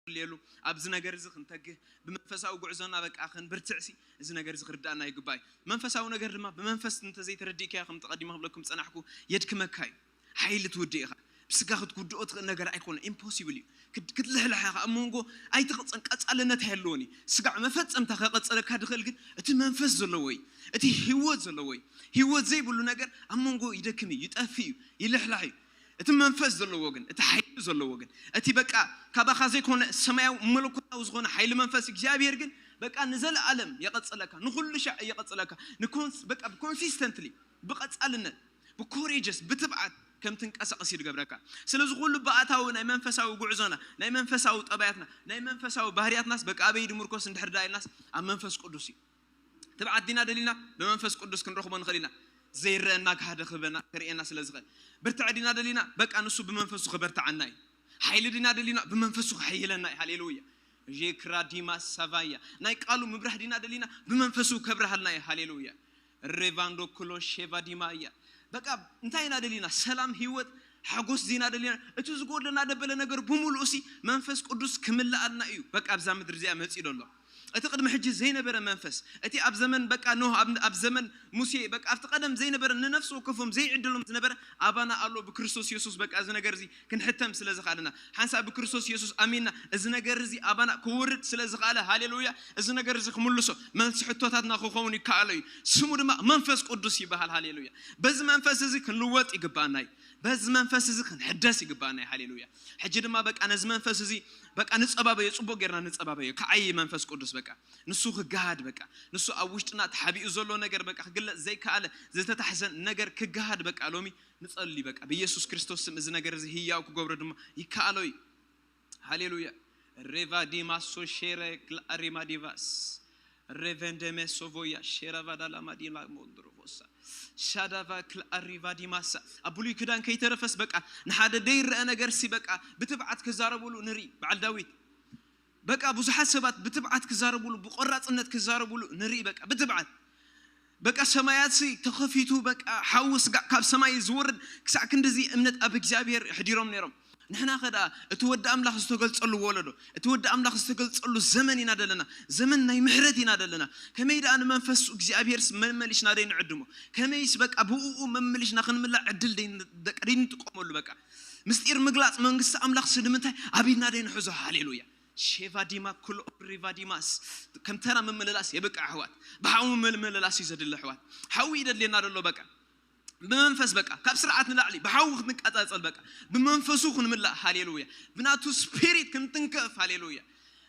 ክንፍልየሉ፣ ኣብዚ ነገር እዚ ክንተግህ፣ ብመንፈሳዊ ጉዕዞና በቃ ክንብርትዕሲ፣ እዚ ነገር እዚ ክርዳእና ይግባእ እዩ። መንፈሳዊ ነገር ድማ ብመንፈስ እንተዘይተረዲእካዮ፣ ከም ተቐዲመ ክብለኩም ዝጸናሕኩ፣ የድክመካ እዩ። ሓይሊ ትውድእ ኢኻ። ብስጋ ክትውድኦ ትኽእል ነገር ኣይኮነ፣ ኢምፖሲብል እዩ። ክድ-፣ ክትልሕልሕ ኢኻ። ኣብ መንጎ ኣይትቕጽን፣ ቀጻልነት ኣይህልዎን እዩ። ስጋዕ መፈጸምታ ከቐጸለካ ድኽእል ግን እቲ መንፈስ ዘለዎ እዩ። እቲ ህይወት ዘለዎ እዩ። ህይወት ዘይብሉ ነገር ኣብ መንጎ ይደክም እዩ፣ ይጠፍእ እዩ፣ ይልሕላሕ እዩ። እቲ መንፈስ ዘለዎ ግን፣ እቲ ሓይሊ ዘለዎ ግን፣ እቲ በቃ ካባኻ ዘይኮነ ሰማያዊ መለኮታዊ ዝኾነ ሓይሊ መንፈስ እግዚኣብሔር ግን በቃ ንዘለኣለም የቐጽለካ፣ ንኹሉ ሻዕ የቐጽለካ። ንኮንስ-፣ በቃ ብኮንሲስተንትሊ፣ ብቐጻልነት፣ ብኮሬጀስ፣ ብትብዓት ከም ትንቀሳቐስ እዩ ዝገብረካ። ስለዚ ኩሉ ብኣታዊ ናይ መንፈሳዊ ጉዕዞና፣ ናይ መንፈሳዊ ጠባያትና፣ ናይ መንፈሳዊ ባህርያትናስ በቃ ኣበይ ድምርኮስ እንድሕር ደኣ ኢልናስ ኣብ መንፈስ ቅዱስ እዩ። ትብዓት ዲና ደሊና? ብመንፈስ ቅዱስ ክንረኽቦ ንኽእል ኢና። ዘይረአና ጋህደ ክህበና፣ ከርእየና ስለ ዝኽእል። ብርትዐ ዲና ደሊና? በቃ ንሱ ብመንፈሱ ክበርትዓና እዩ። ሓይሊ ዲና ደሊና? ብመንፈሱ ክሕይለና እዩ። ሃሌሉያ። ዤክራ ዲማ ሳቫያ። ናይ ቃሉ ምብራህ ዲና ደሊና? ብመንፈሱ ከብርሃልና እዩ። ሃሌሉያ። ሬቫንዶ ክሎ ሼቫ ዲማ እያ። በቃ እንታይ ኢና ደሊና? ሰላም፣ ህይወት፣ ሓጎስ ዲና ደሊና? እቲ ዝጎድለና ደበለ ነገር ብምሉእ ሲ መንፈስ ቅዱስ ክምልኣልና እዩ። በቃ ኣብዛ ምድሪ እዚኣ መጺኡ ዘሎ። እቲ ቅድሚ ሕጂ ዘይነበረ መንፈስ፣ እቲ ኣብ ዘመን በቃ ኖህ፣ ኣብ፣ ኣብ ዘመን ሙሴ፣ በቃ ኣብቲ ቀደም ዘይነበረ፣ ንነፍሲ ወከፎም ዘይዕድሎም ዝነበረ ኣባና ኣሎ ብክርስቶስ የሱስ። በቃ እዚ ነገር እዚ ክንሕተም ስለ ዝኽኣለና፣ ሓንሳእ ብክርስቶስ የሱስ ኣሚንና እዚ ነገር እዚ ኣባና ክውርድ ስለ ዝኽኣለ፣ ሃሌሉያ፣ እዚ ነገር እዚ ክምልሶ፣ መልሲ ሕቶታትና ክኸውን ይከኣሎ እዩ። ስሙ ድማ መንፈስ ቅዱስ ይበሃል። ሃሌሉያ። በዚ መንፈስ እዚ ክንልወጥ ይግባኣና እዩ። በዚ መንፈስ እዚ ክንሕደስ ይግባኣና እዩ። ሃሌሉያ። ሕጂ ድማ በቃ ነዚ መንፈስ እዚ በቃ ንጸባበዮ፣ ጽቡቕ ጌርና ንጸባበዮ። ክዓዪ መንፈስ ቅዱስ በቃ ንሱ ክገሃድ በቃ ንሱ ኣብ ውሽጥና ተሓቢኡ ዘሎ ነገር በቃ ክግለጽ ዘይከኣለ ዝተታሕዘ ነገር ክገሃድ በቃ ሎሚ ንጸሊ በቃ ብኢየሱስ ክርስቶስ ስም እዚ ነገር እዚ ህያው ክገብሮ ድማ ይከኣሎ እዩ። ሃሌሉያ። ሬቫ ዲማሶ ሼረ ክልኣሪማ ዲቫስ ሬቨንደሜ ሶቮያ ሼራቫ ዳላማ ዲማ ሞንድሮቮሳ ሻዳቫ ክልኣሪቫ ዲማሳ። ኣብ ብሉይ ክዳን ከይተረፈስ በቃ ንሓደ ደይረአ ነገር ሲ በቃ ብትብዓት ክዛረብሉ ንርኢ። በዓል ዳዊት በቃ ብዙሓት ሰባት ብትብዓት ክዛረብሉ፣ ብቆራጽነት ክዛረብሉ ንርኢ። በቃ ብትብዓት በቃ ሰማያት ሲ ተኸፊቱ በቃ ሓዊ ስጋዕ ካብ ሰማይ ዝወርድ ክሳዕ ክንድዚ እምነት ኣብ እግዚኣብሔር ኣሕዲሮም ነይሮም። ንሕና ኸ ደኣ እቲ ወዲ ኣምላኽ ዝተገልጸሉ ወለዶ፣ እቲ ወዲ ኣምላኽ ዝተገልጸሉ ዘመን ኢና ደለና። ዘመን ናይ ምሕረት ኢና ደለና። ከመይ ደኣ ንመንፈስ እግዚኣብሔር ስ-፣ መመሊሽና ደይ ንዕድሞ? ከመይስ በቃ ብእኡ መመሊሽና ክንምላእ ዕድል ደይ ን-፣ ደቂ ደይ ንጥቀመሉ? በቃ ምስጢር ምግላጽ መንግስቲ ኣምላኽ ሲ ንምንታይ ኣብ ኢድና ደይ ንሕዞ? ሃሌሉያ። ሼቫ ዲማ ኩሎ ሪቫ ዲማስ። ከም ተራ ምምልላስ የብቅዕ ኣሕዋት። ብሓዊ ምምልላስ እዩ ዘድሊ ኣሕዋት። ሓዊ ይደድልየና ደሎ በቃ። ብመንፈስ በቃ ካብ ስርዓት ንላዕሊ ብሓዊ ክንቃጻጸል በቃ ብመንፈሱ ክንምላእ። ሃሌሉያ። ብናቱ ስፒሪት ክንትንከፍ። ሃሌሉያ።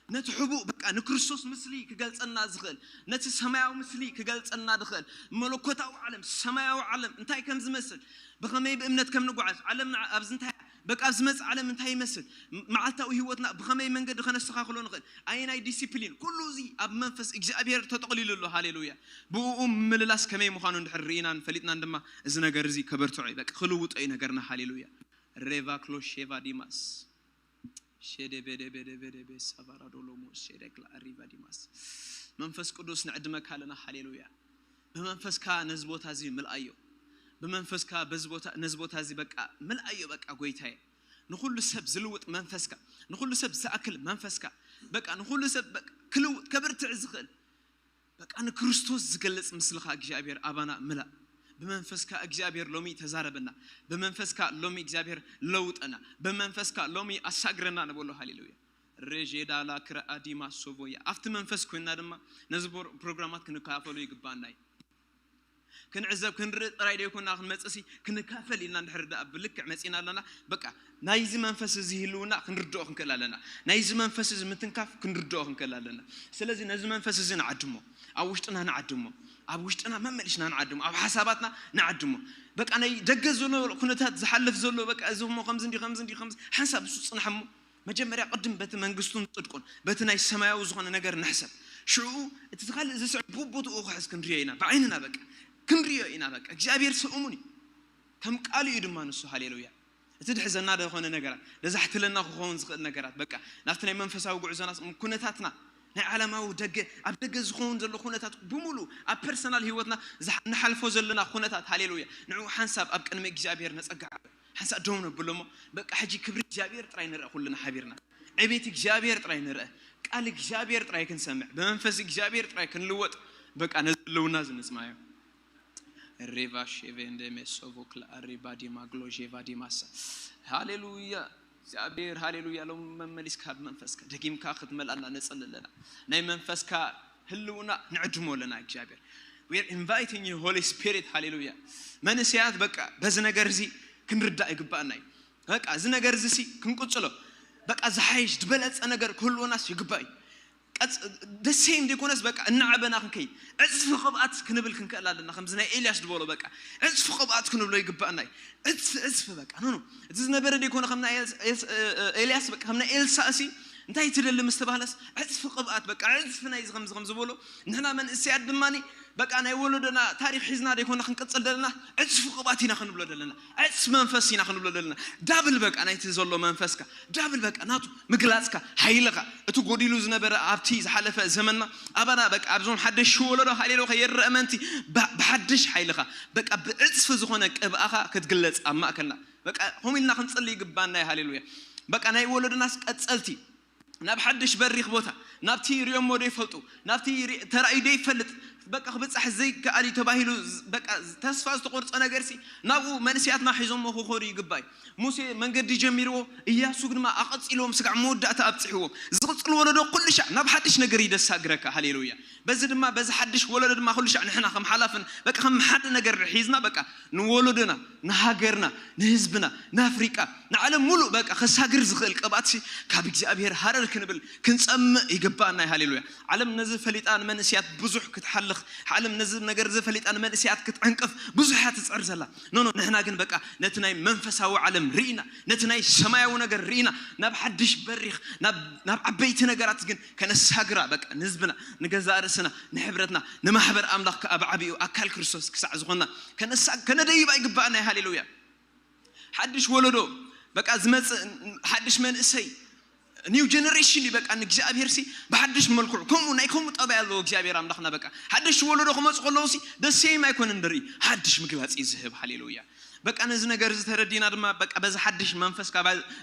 ነቲ ሕቡእ በቃ ንክርስቶስ ምስሊ ክገልጸና ዝኽእል፣ ነቲ ሰማያዊ ምስሊ ክገልጸና ዝኽእል፣ መለኮታዊ ዓለም፣ ሰማያዊ ዓለም እንታይ ከም ዝመስል፣ ብኸመይ ብእምነት ከም ንጓዓዝ፣ ዓለም ንዓ-፣ ኣብዚ እንታይ በቃ ኣብዚ መጽእ ዓለም እንታይ ይመስል፣ ም-፣ መዓልታዊ ህይወትና ብኸመይ መንገዲ ከነስተኻኽሎ ንኽእል፣ ኣየናይ ዲሲፕሊን፣ ኩሉ እዚ ኣብ መንፈስ እግዚኣብሔር ተጠቕሊሉ ኣሎ። ሃሌሉያ። ብእኡ ምምልላስ ከመይ ምዃኑ እንድሕር ርኢናን ፈሊጥናን ድማ እዚ ነገር እዚ ከበርትዖ እዩ። በቃ ክልውጦ እዩ ነገርና። ሃሌሉያ። ሬቫ ክሎ ሼቫ ዲማስ ሼደ ቤደ ቤደ ቤደ ቤ ሳቫራ ዶሎሞ ሼደ ክላ ኣሪቫ ዲማስ። መንፈስ ቅዱስ ንዕድመካ ኣለና። ሃሌሉያ። ብመንፈስካ ነዚ ቦታ እዚ ምልኣዮ። ብመንፈስካ በዚ ቦታ፣ ነዚ ቦታ እዚ በቃ ምልኣዮ። በቃ ጎይታየ፣ ንኹሉ ሰብ ዝልውጥ መንፈስካ፣ ንኹሉ ሰብ ዝኣክል መንፈስካ፣ በቃ ንኹሉ ሰብ በቃ ክልውጥ ከብርትዕ ዝኽእል በቃ ንክርስቶስ ዝገልጽ ምስልኻ እግዚኣብሔር ኣባና ምላእ። ብመንፈስካ እግዚኣብሔር ሎሚ ተዛረበና። ብመንፈስካ ሎሚ እግዚኣብሔር ለውጠና። ብመንፈስካ ሎሚ ኣሳግረና ንበሎ። ሃሌሉያ። ሬጄዳላ ክረኣዲማ ሶቮያ። ኣብቲ መንፈስ ኮይንና ድማ ነዚ ፕሮ-፣ ፕሮግራማት ክንካፈሉ ይግባና እዩ። ክንዕዘብ ክንርኢ ጥራይ ደይኮንና ክንመጽእሲ ክንካፈል ኢልና እንድሕር ደኣ ብልክዕ መጺና ኣለና፣ በቃ ናይዚ መንፈስ እዚ ህልውና ክንርድኦ ክንክእል ኣለና። ናይዚ መንፈስ እዚ ምትንካፍ ክንርድኦ ክንክእል ኣለና። ስለዚ ነዚ መንፈስ እዚ ንዓድሞ፣ ኣብ ውሽጥና ንዓድሞ፣ ኣብ ውሽጥና መመሊስና ንዓድሞ፣ ኣብ ሓሳባትና ንዓድሞ። በቃ ናይ ደገ ዘሎ ኩነታት ዝሓልፍ ዘሎ በቃ እዚ እሞ ከምዚ እንዲ ከምዚ እንዲ ከምዚ ሓንሳብ እሱ ጽንሐሞ መጀመርያ ቅድም በቲ መንግስቱን ጽድቁን በቲ ናይ ሰማያዊ ዝኾነ ነገር ንሕሰብ። ሽዑ እቲ ካልእ ዝስዕብ ብቦትኡ ክሕዝ ክንሪኦ ኢና፣ ብዓይንና በቃ ክንሪኦ ኢና። በቃ እግዚኣብሔር ሰእሙን እዩ፣ ከም ቃሉ እዩ ድማ ንሱ። ሃሌሉያ። እቲ ድሕዘና ዝኾነ ነገራት፣ ደዛሕትለና ክኸውን ዝኽእል ነገራት፣ በቃ ናብቲ ናይ መንፈሳዊ ጉዕዞና ኩነታትና ናይ ዓለማዊ ደገ፣ ኣብ ደገ ዝኸውን ዘሎ ኩነታት ብምሉ ኣብ ፐርሰናል ህይወትና ዝሓ-፣ ንሓልፎ ዘለና ኩነታት፣ ሃሌሉያ፣ ንዕኡ ሓንሳብ ኣብ ቅድሚ እግዚኣብሔር ነጸግዓ። ሓንሳእ ደው ነብሎ እሞ በቃ ሕጂ ክብሪ እግዚኣብሔር ጥራይ ንርአ ኩልና ሓቢርና። ዕቤት እግዚኣብሔር ጥራይ ንርአ፣ ቃል እግዚኣብሔር ጥራይ ክንሰምዕ፣ ብመንፈስ እግዚኣብሔር ጥራይ ክንልወጥ፣ በቃ ነዚ ህልውና እዚ ንጽማዮ። ሬቫ ሼቬ እንደ ሜሶቮ ክላ ኣሬባ ዲማ ግሎ ሼቫ ዲማሳ። ሃሌሉያ። እግዚኣብሔር ሃሌሉያ። ሎም መመሊስካ ብመንፈስካ ደጊምካ ክትመልኣና ነጸሊ ኣለና። ናይ መንፈስካ ህልውና ንዕድሞ ኣለና እግዚኣብሔር። We are inviting you, Holy Spirit. ሃሌሉያ። መንእሰያት በቃ በዚ ነገር እዚ ክንርዳእ ይግባኣና እዩ። በቃ እዚ ነገር እዚ ሲ ክንቅጽሎ፣ በቃ ዝሓይሽ ዝበለጸ ነገር ክህልወናስ ይግባእ እዩ። ቀጽ-፣ the same ዘይኮነስ በቃ እናዓበና ክንከይድ፣ ዕጽፊ ቅብኣት ክንብል ክንክእል ኣለና። ከምዚ ናይ ኤልያስ ዝበሎ በቃ ዕጽፊ ቅብኣት ክንብሎ ይግባኣና እዩ። ዕጽፊ፣ ዕጽፊ በቃ። ኖ፣ ኖ። እቲ ዝነበረ ዘይኮነ ከም ናይ ኤልስ-፣ ኤልስ-፣ እ፣ እ፣ ኤልያስ በቃ ከም ናይ ኤልሳእ ሲ እንታይ ትደሊ ምስ ተባህለስ ዕጽፊ ቅብኣት በቃ ዕጽፊ ናይዚ ከምዚ ከም ዝበሎ ንሕና መንእሰያት ድማኒ በቃ ናይ ወለዶና ታሪኽ ሒዝና ዘይኮነ ክንቅጽል ዘለና ዕጽፊ ቅብኣት ኢና ክንብሎ ዘለና። ዕጽፊ መንፈስ ኢና ክንብሎ ዘለና። ዳብል በቃ ናይቲ ዘሎ መንፈስካ ዳብል በቃ ናቱ ምግላጽካ ሓይልኻ እቲ ጎዲሉ ዝነበረ ኣብቲ ዝሓለፈ ዘመንና ኣባና በቃ ኣብዞም ሓደሽ ወለዶ ሃሌሎ ከየርእ መንቲ ብ-፣ ብሓድሽ ሓይልኻ በቃ ብዕጽፊ ዝኾነ ቅብኣኻ ክትግለጽ ኣብ ማእከልና በቃ ከምኡ ኢልና ክንጽሊ ይግባና እዩ። ሃሌሉያ። በቃ ናይ ወለዶናስ ቀጸልቲ ናብ ሓድሽ በሪኽ ቦታ ናብቲ ሪኦሞ ዘይፈልጡ ናብቲ ሪ-፣ ተራእዩ ዘይፈልጥ በቃ ክብጻሕ ዘይከኣል እዩ ተባሂሉ ዝ-፣ በቃ ተስፋ ዝተቆርጸ ነገር ሲ ናብኡ መንእሰያትና ሒዞሞ ክኸዱ ይግባእ እዩ። ሙሴ መንገዲ ጀሚርዎ፣ እያሱ ድማ ኣቐጺልዎም ስጋዕ መወዳእታ ኣብጽሕዎም። ዝቕጽል ወለዶ ኩሉ ሻዕ ናብ ሓድሽ ነገር እዩ ደሳግረካ። ሃሌሉያ። በዚ ድማ በዚ ሓድሽ ወለዶ ድማ ኩሉ ሻዕ ንሕና ከም ሓላፍን በቃ ከም ሓደ ነገር ሒዝና በቃ ንወለዶና ንሃገርና ንህዝብና ንኣፍሪቃ ንዓለም ሙሉእ በቃ ከሳግር ዝኽእል ቅብኣት ሲ ካብ እግዚኣብሔር ሃረር ክንብል ክንጸምእ ይግባኣና እዩ። ሃሌሉያ። ዓለም ነዚ ፈሊጣ ንመንእሰያት ብዙሕ ክትሓልኽ ዓለም ነዚ ነገር እዚ ፈሊጣ ንመንእሰያት ክትዕንቅፍ ብዙሕ እያ ትጽዕር ዘላ። ኖ ኖ ንሕና ግን በቃ ነቲ ናይ መንፈሳዊ ዓለም ርኢና ነቲ ናይ ሰማያዊ ነገር ርኢና ናብ ሓድሽ በሪኽ ናብ፣ ናብ ዓበይቲ ነገራት ግን ከነሳግራ በቃ ንህዝብና ንገዛእ ርእስና ንሕብረትና ንማሕበር ኣምላኽ ከኣ ብዓቢኡ ኣካል ክርስቶስ ክሳዕ ዝኾንና ከነሳ-፣ ከነደይባ ይግባኣና እዩ። ሃሌሉያ። ሓድሽ ወለዶ በቃ ዝመጽእ ሓድሽ መንእሰይ ኒው ጀነሬሽን እዩ። በቃ ንእግዚኣብሔር ሲ ብሓድሽ መልክዑ ከምኡ ናይ ከምኡ ጠባይ ኣለዎ እግዚኣብሔር ኣምላኽና። በቃ ሓድሽ ወለዶ ክመፁ ከለዉ ሲ ደሴም ኣይኮነን ንርኢ ሓድሽ ምግላፅ እዩ ዝህብ። ሃሌሉያ። በቃ ነዚ ነገር እዚ ተረዲና ድማ በቃ በዚ ሓድሽ መንፈስካ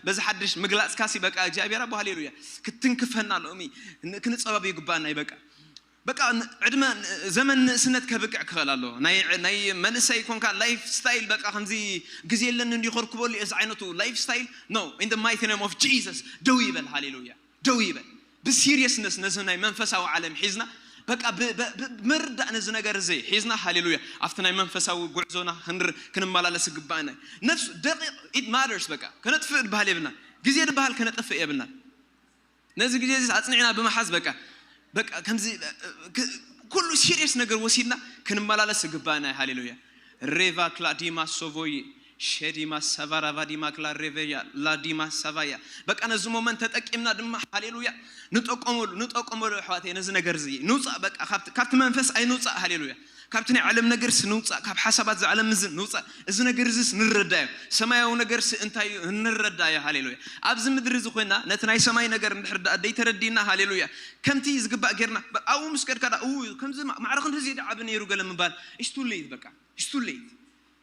በዚ ሓድሽ ምግላፅካ ሲ በቃ እግዚኣብሔር ኣቦ ሃሌሉያ ክትንክፈና ሎሚ ክንፀባብ ይግባና እዩ። በቃ በቃ ን-፣ ዕድመ ን-፣ ዘመን ንእስነት ከብቅዕ ክኽእል ኣለዎ። ናይ፣ ናይ መንእሰይ ኮንካ ላይፍ ስታይል በቃ ከምዚ ግዜ የለን እንዲ ከርክበሉ እዚ ዓይነቱ ላይፍ ስታይል no, in the mighty name of Jesus ደው ይበል። ሃሌሉያ። ደው ይበል። ብሲሪየስነስ ነዚ ናይ መንፈሳዊ ዓለም ሒዝና በቃ ብ-፣ ብ-፣ ብ-፣ ምርዳእ ነዚ ነገር እዚ ሒዝና ሃሌሉያ ኣብቲ ናይ መንፈሳዊ ጉዕዞና ክንር-፣ ክንመላለስ ይግባእና እዩ። ነፍስ ደቂቕ it matters በቃ ከነጥፍእ ድበሃል የብልና። ግዜ ድበሃል ከነጠፍእ የብልና። ነዚ ግዜ እዚ ኣጽኒዕና ብምሓዝ በቃ በቃ ከምዚ ክ-፣ ኩሉ ሲሪየስ ነገር ወሲድና ክንመላለስ ይግባና። ሃሌሉያ። ሬቫ ክላዲማ ሶቮይ ሸዲማ ሰቫራቫ ዲማ ክላ ሬቬያ ላዲማ ሰቫያ በቃ ነዚ ሞመንት ተጠቂምና ድማ ሃሌሉያ ንጠቀመሉ ንጠቀመሉ። ኣሕዋተይ ነዚ ነገር እዚ ንውፃእ በቃ ካብቲ፣ ካብቲ መንፈስ ኣይንውፃእ። ሃሌሉያ። ካብቲ ናይ ዓለም ነገርስ ንውፃእ፣ ካብ ሓሳባት እዚ ዓለም እዚ ንውፃእ። እዚ ነገር እዚስ ንረዳዮ፣ ሰማያዊ ነገርስ እንታይ እዩ ንረዳዮ። ሃሌሉያ። ኣብዚ ምድሪ እዚ ኮይና ነቲ ናይ ሰማይ ነገር እንድሕር ደኣ ደይተረዲና፣ ሃሌሉያ፣ ከምቲ ዝግባእ ጌርና ብ-፣ ኣብኡ ምስ ከድካ ደኣ እው ከምዚ ማ-፣ ማዕረ ክንድዚ ደኣ ዓቢ ነይሩ ገለ ምባል is too late። በቃ is too late።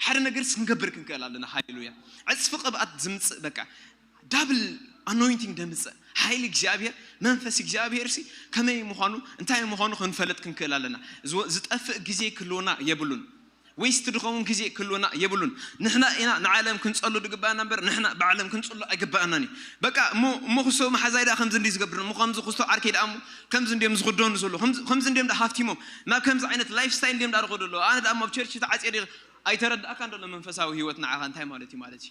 ሓደ ነገርስ ክንገብር ክንክእል ኣለና። ሃሌሉያ። ዕፅፊ ቅብኣት ዝምፅእ በቃ ዳብል ኣኖይንቲንግ ደምፅእ ሓይሊ እግዚኣብሔር መንፈስ እግዚኣብሔር ሲ ከመይ ምዃኑ እንታይ ምዃኑ ክንፈልጥ ክንክእል ኣለና። ዝወ-፣ ዝጠፍእ ግዜ ክህልወና የብሉን። ዌስት ዝኸውን ግዜ ክህልወና የብሉን። ንሕና ኢና ንዓለም ክንጸሉ ዝግባኣና እምበር ንሕና ብዓለም ክንጽሉ ኣይግባኣናን እዩ። በቃ እሞ፣ እሞ ክስቶ መሓዛይ ደኣ ከምዚ እንዲ ዝገብር እሞ ከምዚ ክስቶ ዓርከይ ደኣ እሞ ከምዚ እንዲዮም ዝኽደኑ ዘሎ ከምዚ፣ ከምዚ እንዲዮም ደኣ ሃፍቲሞም ናብ ከምዚ ዓይነት ላይፍ ስታይል እንዲዮም ደኣ ዝኸዱ ኣለዉ። ኣነ ደኣ እሞ ኣብ ቸርች ተዓጽየ ድየ ኣይተረዳእካን ዘሎ መንፈሳዊ ህይወት ንዓኻ እንታይ ማለት እዩ ማለት እዩ።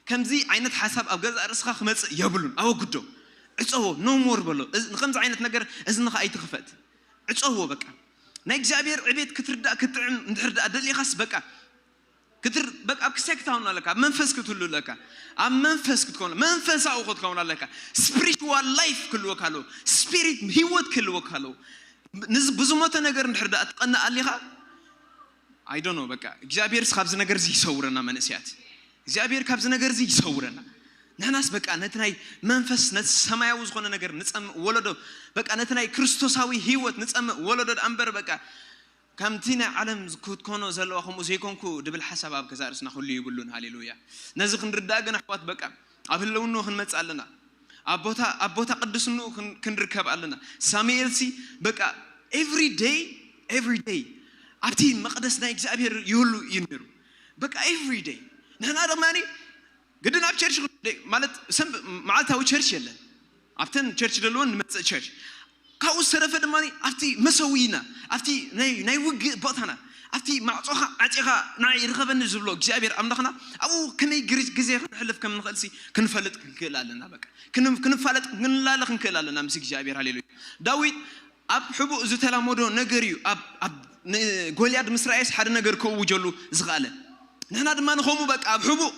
ከምዚ ዓይነት ሓሳብ ኣብ ገዛእ ርእስኻ ክመጽእ የብሉን። ኣወግዶ፣ ዕጸዎ፣ ኖ ሞር በሎ። እዚ፣ ንከምዚ ዓይነት ነገር እዝንኻ ኣይትኽፈት። ዕጸዎ በቃ። ናይ እግዚኣብሔር ዕቤት ክትርዳእ ክትጥዕም እንድሕር ደኣ ደሊኻስ በቃ ክትር-፣ በቃ ኣብ ክሳይ ክትኸውን ኣለካ፣ ኣብ መንፈስ ክትህሉ ኣለካ፣ ኣብ መንፈስ ክትከውን፣ መንፈሳዊ ክትከውን ኣለካ። ስፒሪቹዋል ላይፍ ክህልወካ ኣለዎ። ስፒሪት ህይወት ክህልወካ ኣለዎ። ንዝ-፣ ብዝሞተ ነገር እንድሕር ደኣ ትቐንእ ኣሊኻ I don't know በቃ እግዚኣብሔርስ ካብዚ ነገር እዚ ይሰውረና መንእሰያት። እግዚኣብሔር ካብዚ ነገር እዚ ይሰውረና። ንሕናስ በቃ ነቲ ናይ መንፈስ ነቲ ሰማያዊ ዝኾነ ነገር ንጸምእ ወለዶ በቃ ነቲ ናይ ክርስቶሳዊ ህይወት ንጸምእ ወለዶ ደኣ እምበር በቃ ከምቲ ናይ ዓለም ክትኮኖ ዘለዋ ከምኡ ዘይኮንኩ ድብል ሓሳብ ኣብ ገዛእ ርእስና ክህሉ ይብሉን። ሃሌሉያ። ነዚ ክንርዳእ ግን ኣሕዋት በቃ ኣብ ህልውንኡ ክንመጽእ ኣለና። ኣብ ቦታ ኣብ ቦታ ቅድስንኡ ክን- ክንርከብ ኣለና። ሳሙኤል ሲ በቃ every day every day ኣብቲ መቕደስ ናይ እግዚኣብሔር ይህሉ እዩ ነይሩ። በቃ every day ንሕና ድማ ግድን ኣብ ቸርች ማለት ሰንብ መዓልታዊ ቸርች የለን። ኣብተን ቸርች ዘለዎን ንመፅእ ቸርች ካብኡ ዝተረፈ ድማ ኣብቲ መሰዊና ኣብቲ ናይ ናይ ውግእ ቦታና ኣብቲ ማዕፆኻ ዓፂኻ ንዓይ ርከበኒ ዝብሎ እግዚኣብሔር ኣምላኽና ኣብኡ ከመይ ግሪ- ግዜ ክንሕልፍ ከም ንኽእል ሲ ክንፈልጥ ክንክእል ኣለና። በቃ ክን- ክንፋለጥ ክንላለ ክንክእል ኣለና ምስ እግዚኣብሔር። ሃሌሉያ። ዳዊት ኣብ ሕቡእ ዝተላመዶ ነገር እዩ ኣብ ኣብ ንጎልያድ ምስ ረኣየስ ሓደ ነገር ክእውጀሉ ዝኽኣለ። ንሕና ድማ ንኸምኡ በቃ ኣብ ሕቡእ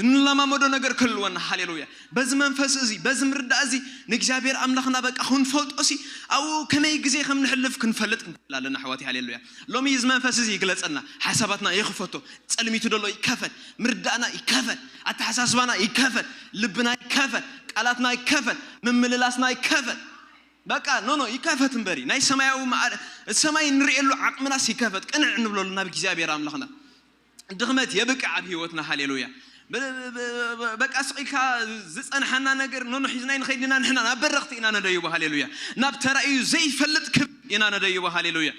እንለማመዶ ነገር ክህልወና። ሃሌሉያ። በዚ መንፈስ እዚ በዚ ምርዳእ እዚ ንእግዚኣብሔር ኣምላኽና በቃ ክንፈልጦ ሲ ኣብኡ ከመይ ግዜ ከም ንሕልፍ ክንፈልጥ ክንክእል ኣለና ኣሕዋት። ሃሌሉያ። ሎሚ እዚ መንፈስ እዚ ይግለጸልና። ሓሳባትና ይኽፈቶ። ጸልሚቱ ደሎ ይከፈት። ምርዳእና ይከፈት። ኣተሓሳስባና ይከፈት። ልብና ይከፈት። ቃላትና ይከፈት። ምምልላስና ይከፈት። በቃ ኖ ኖ ይከፈት እምበሪ ናይ ሰማያዊ ማዕረ ሰማይ እንርእየሉ ዓቕምናስ ይከፈት። ቅንዕ እንብለሉ ናብ እግዚኣብሔር ኣምላኽና። ድኽመት የብቅዕ ኣብ ህይወትና። ሃሌሉያ። በ- በ- በ- በቃ ስቕ ኢልካ ዝጸንሓና ነገር ኖኖ ሒዝናይ ንኸይድ ኢና። ንሕና ናብ በረኽቲ ኢና ነደይቦ። ሃሌሉያ። ናብ ተራእዩ ዘይፈልጥ ክብ ኢና ነደይቦ። ሃሌሉያ።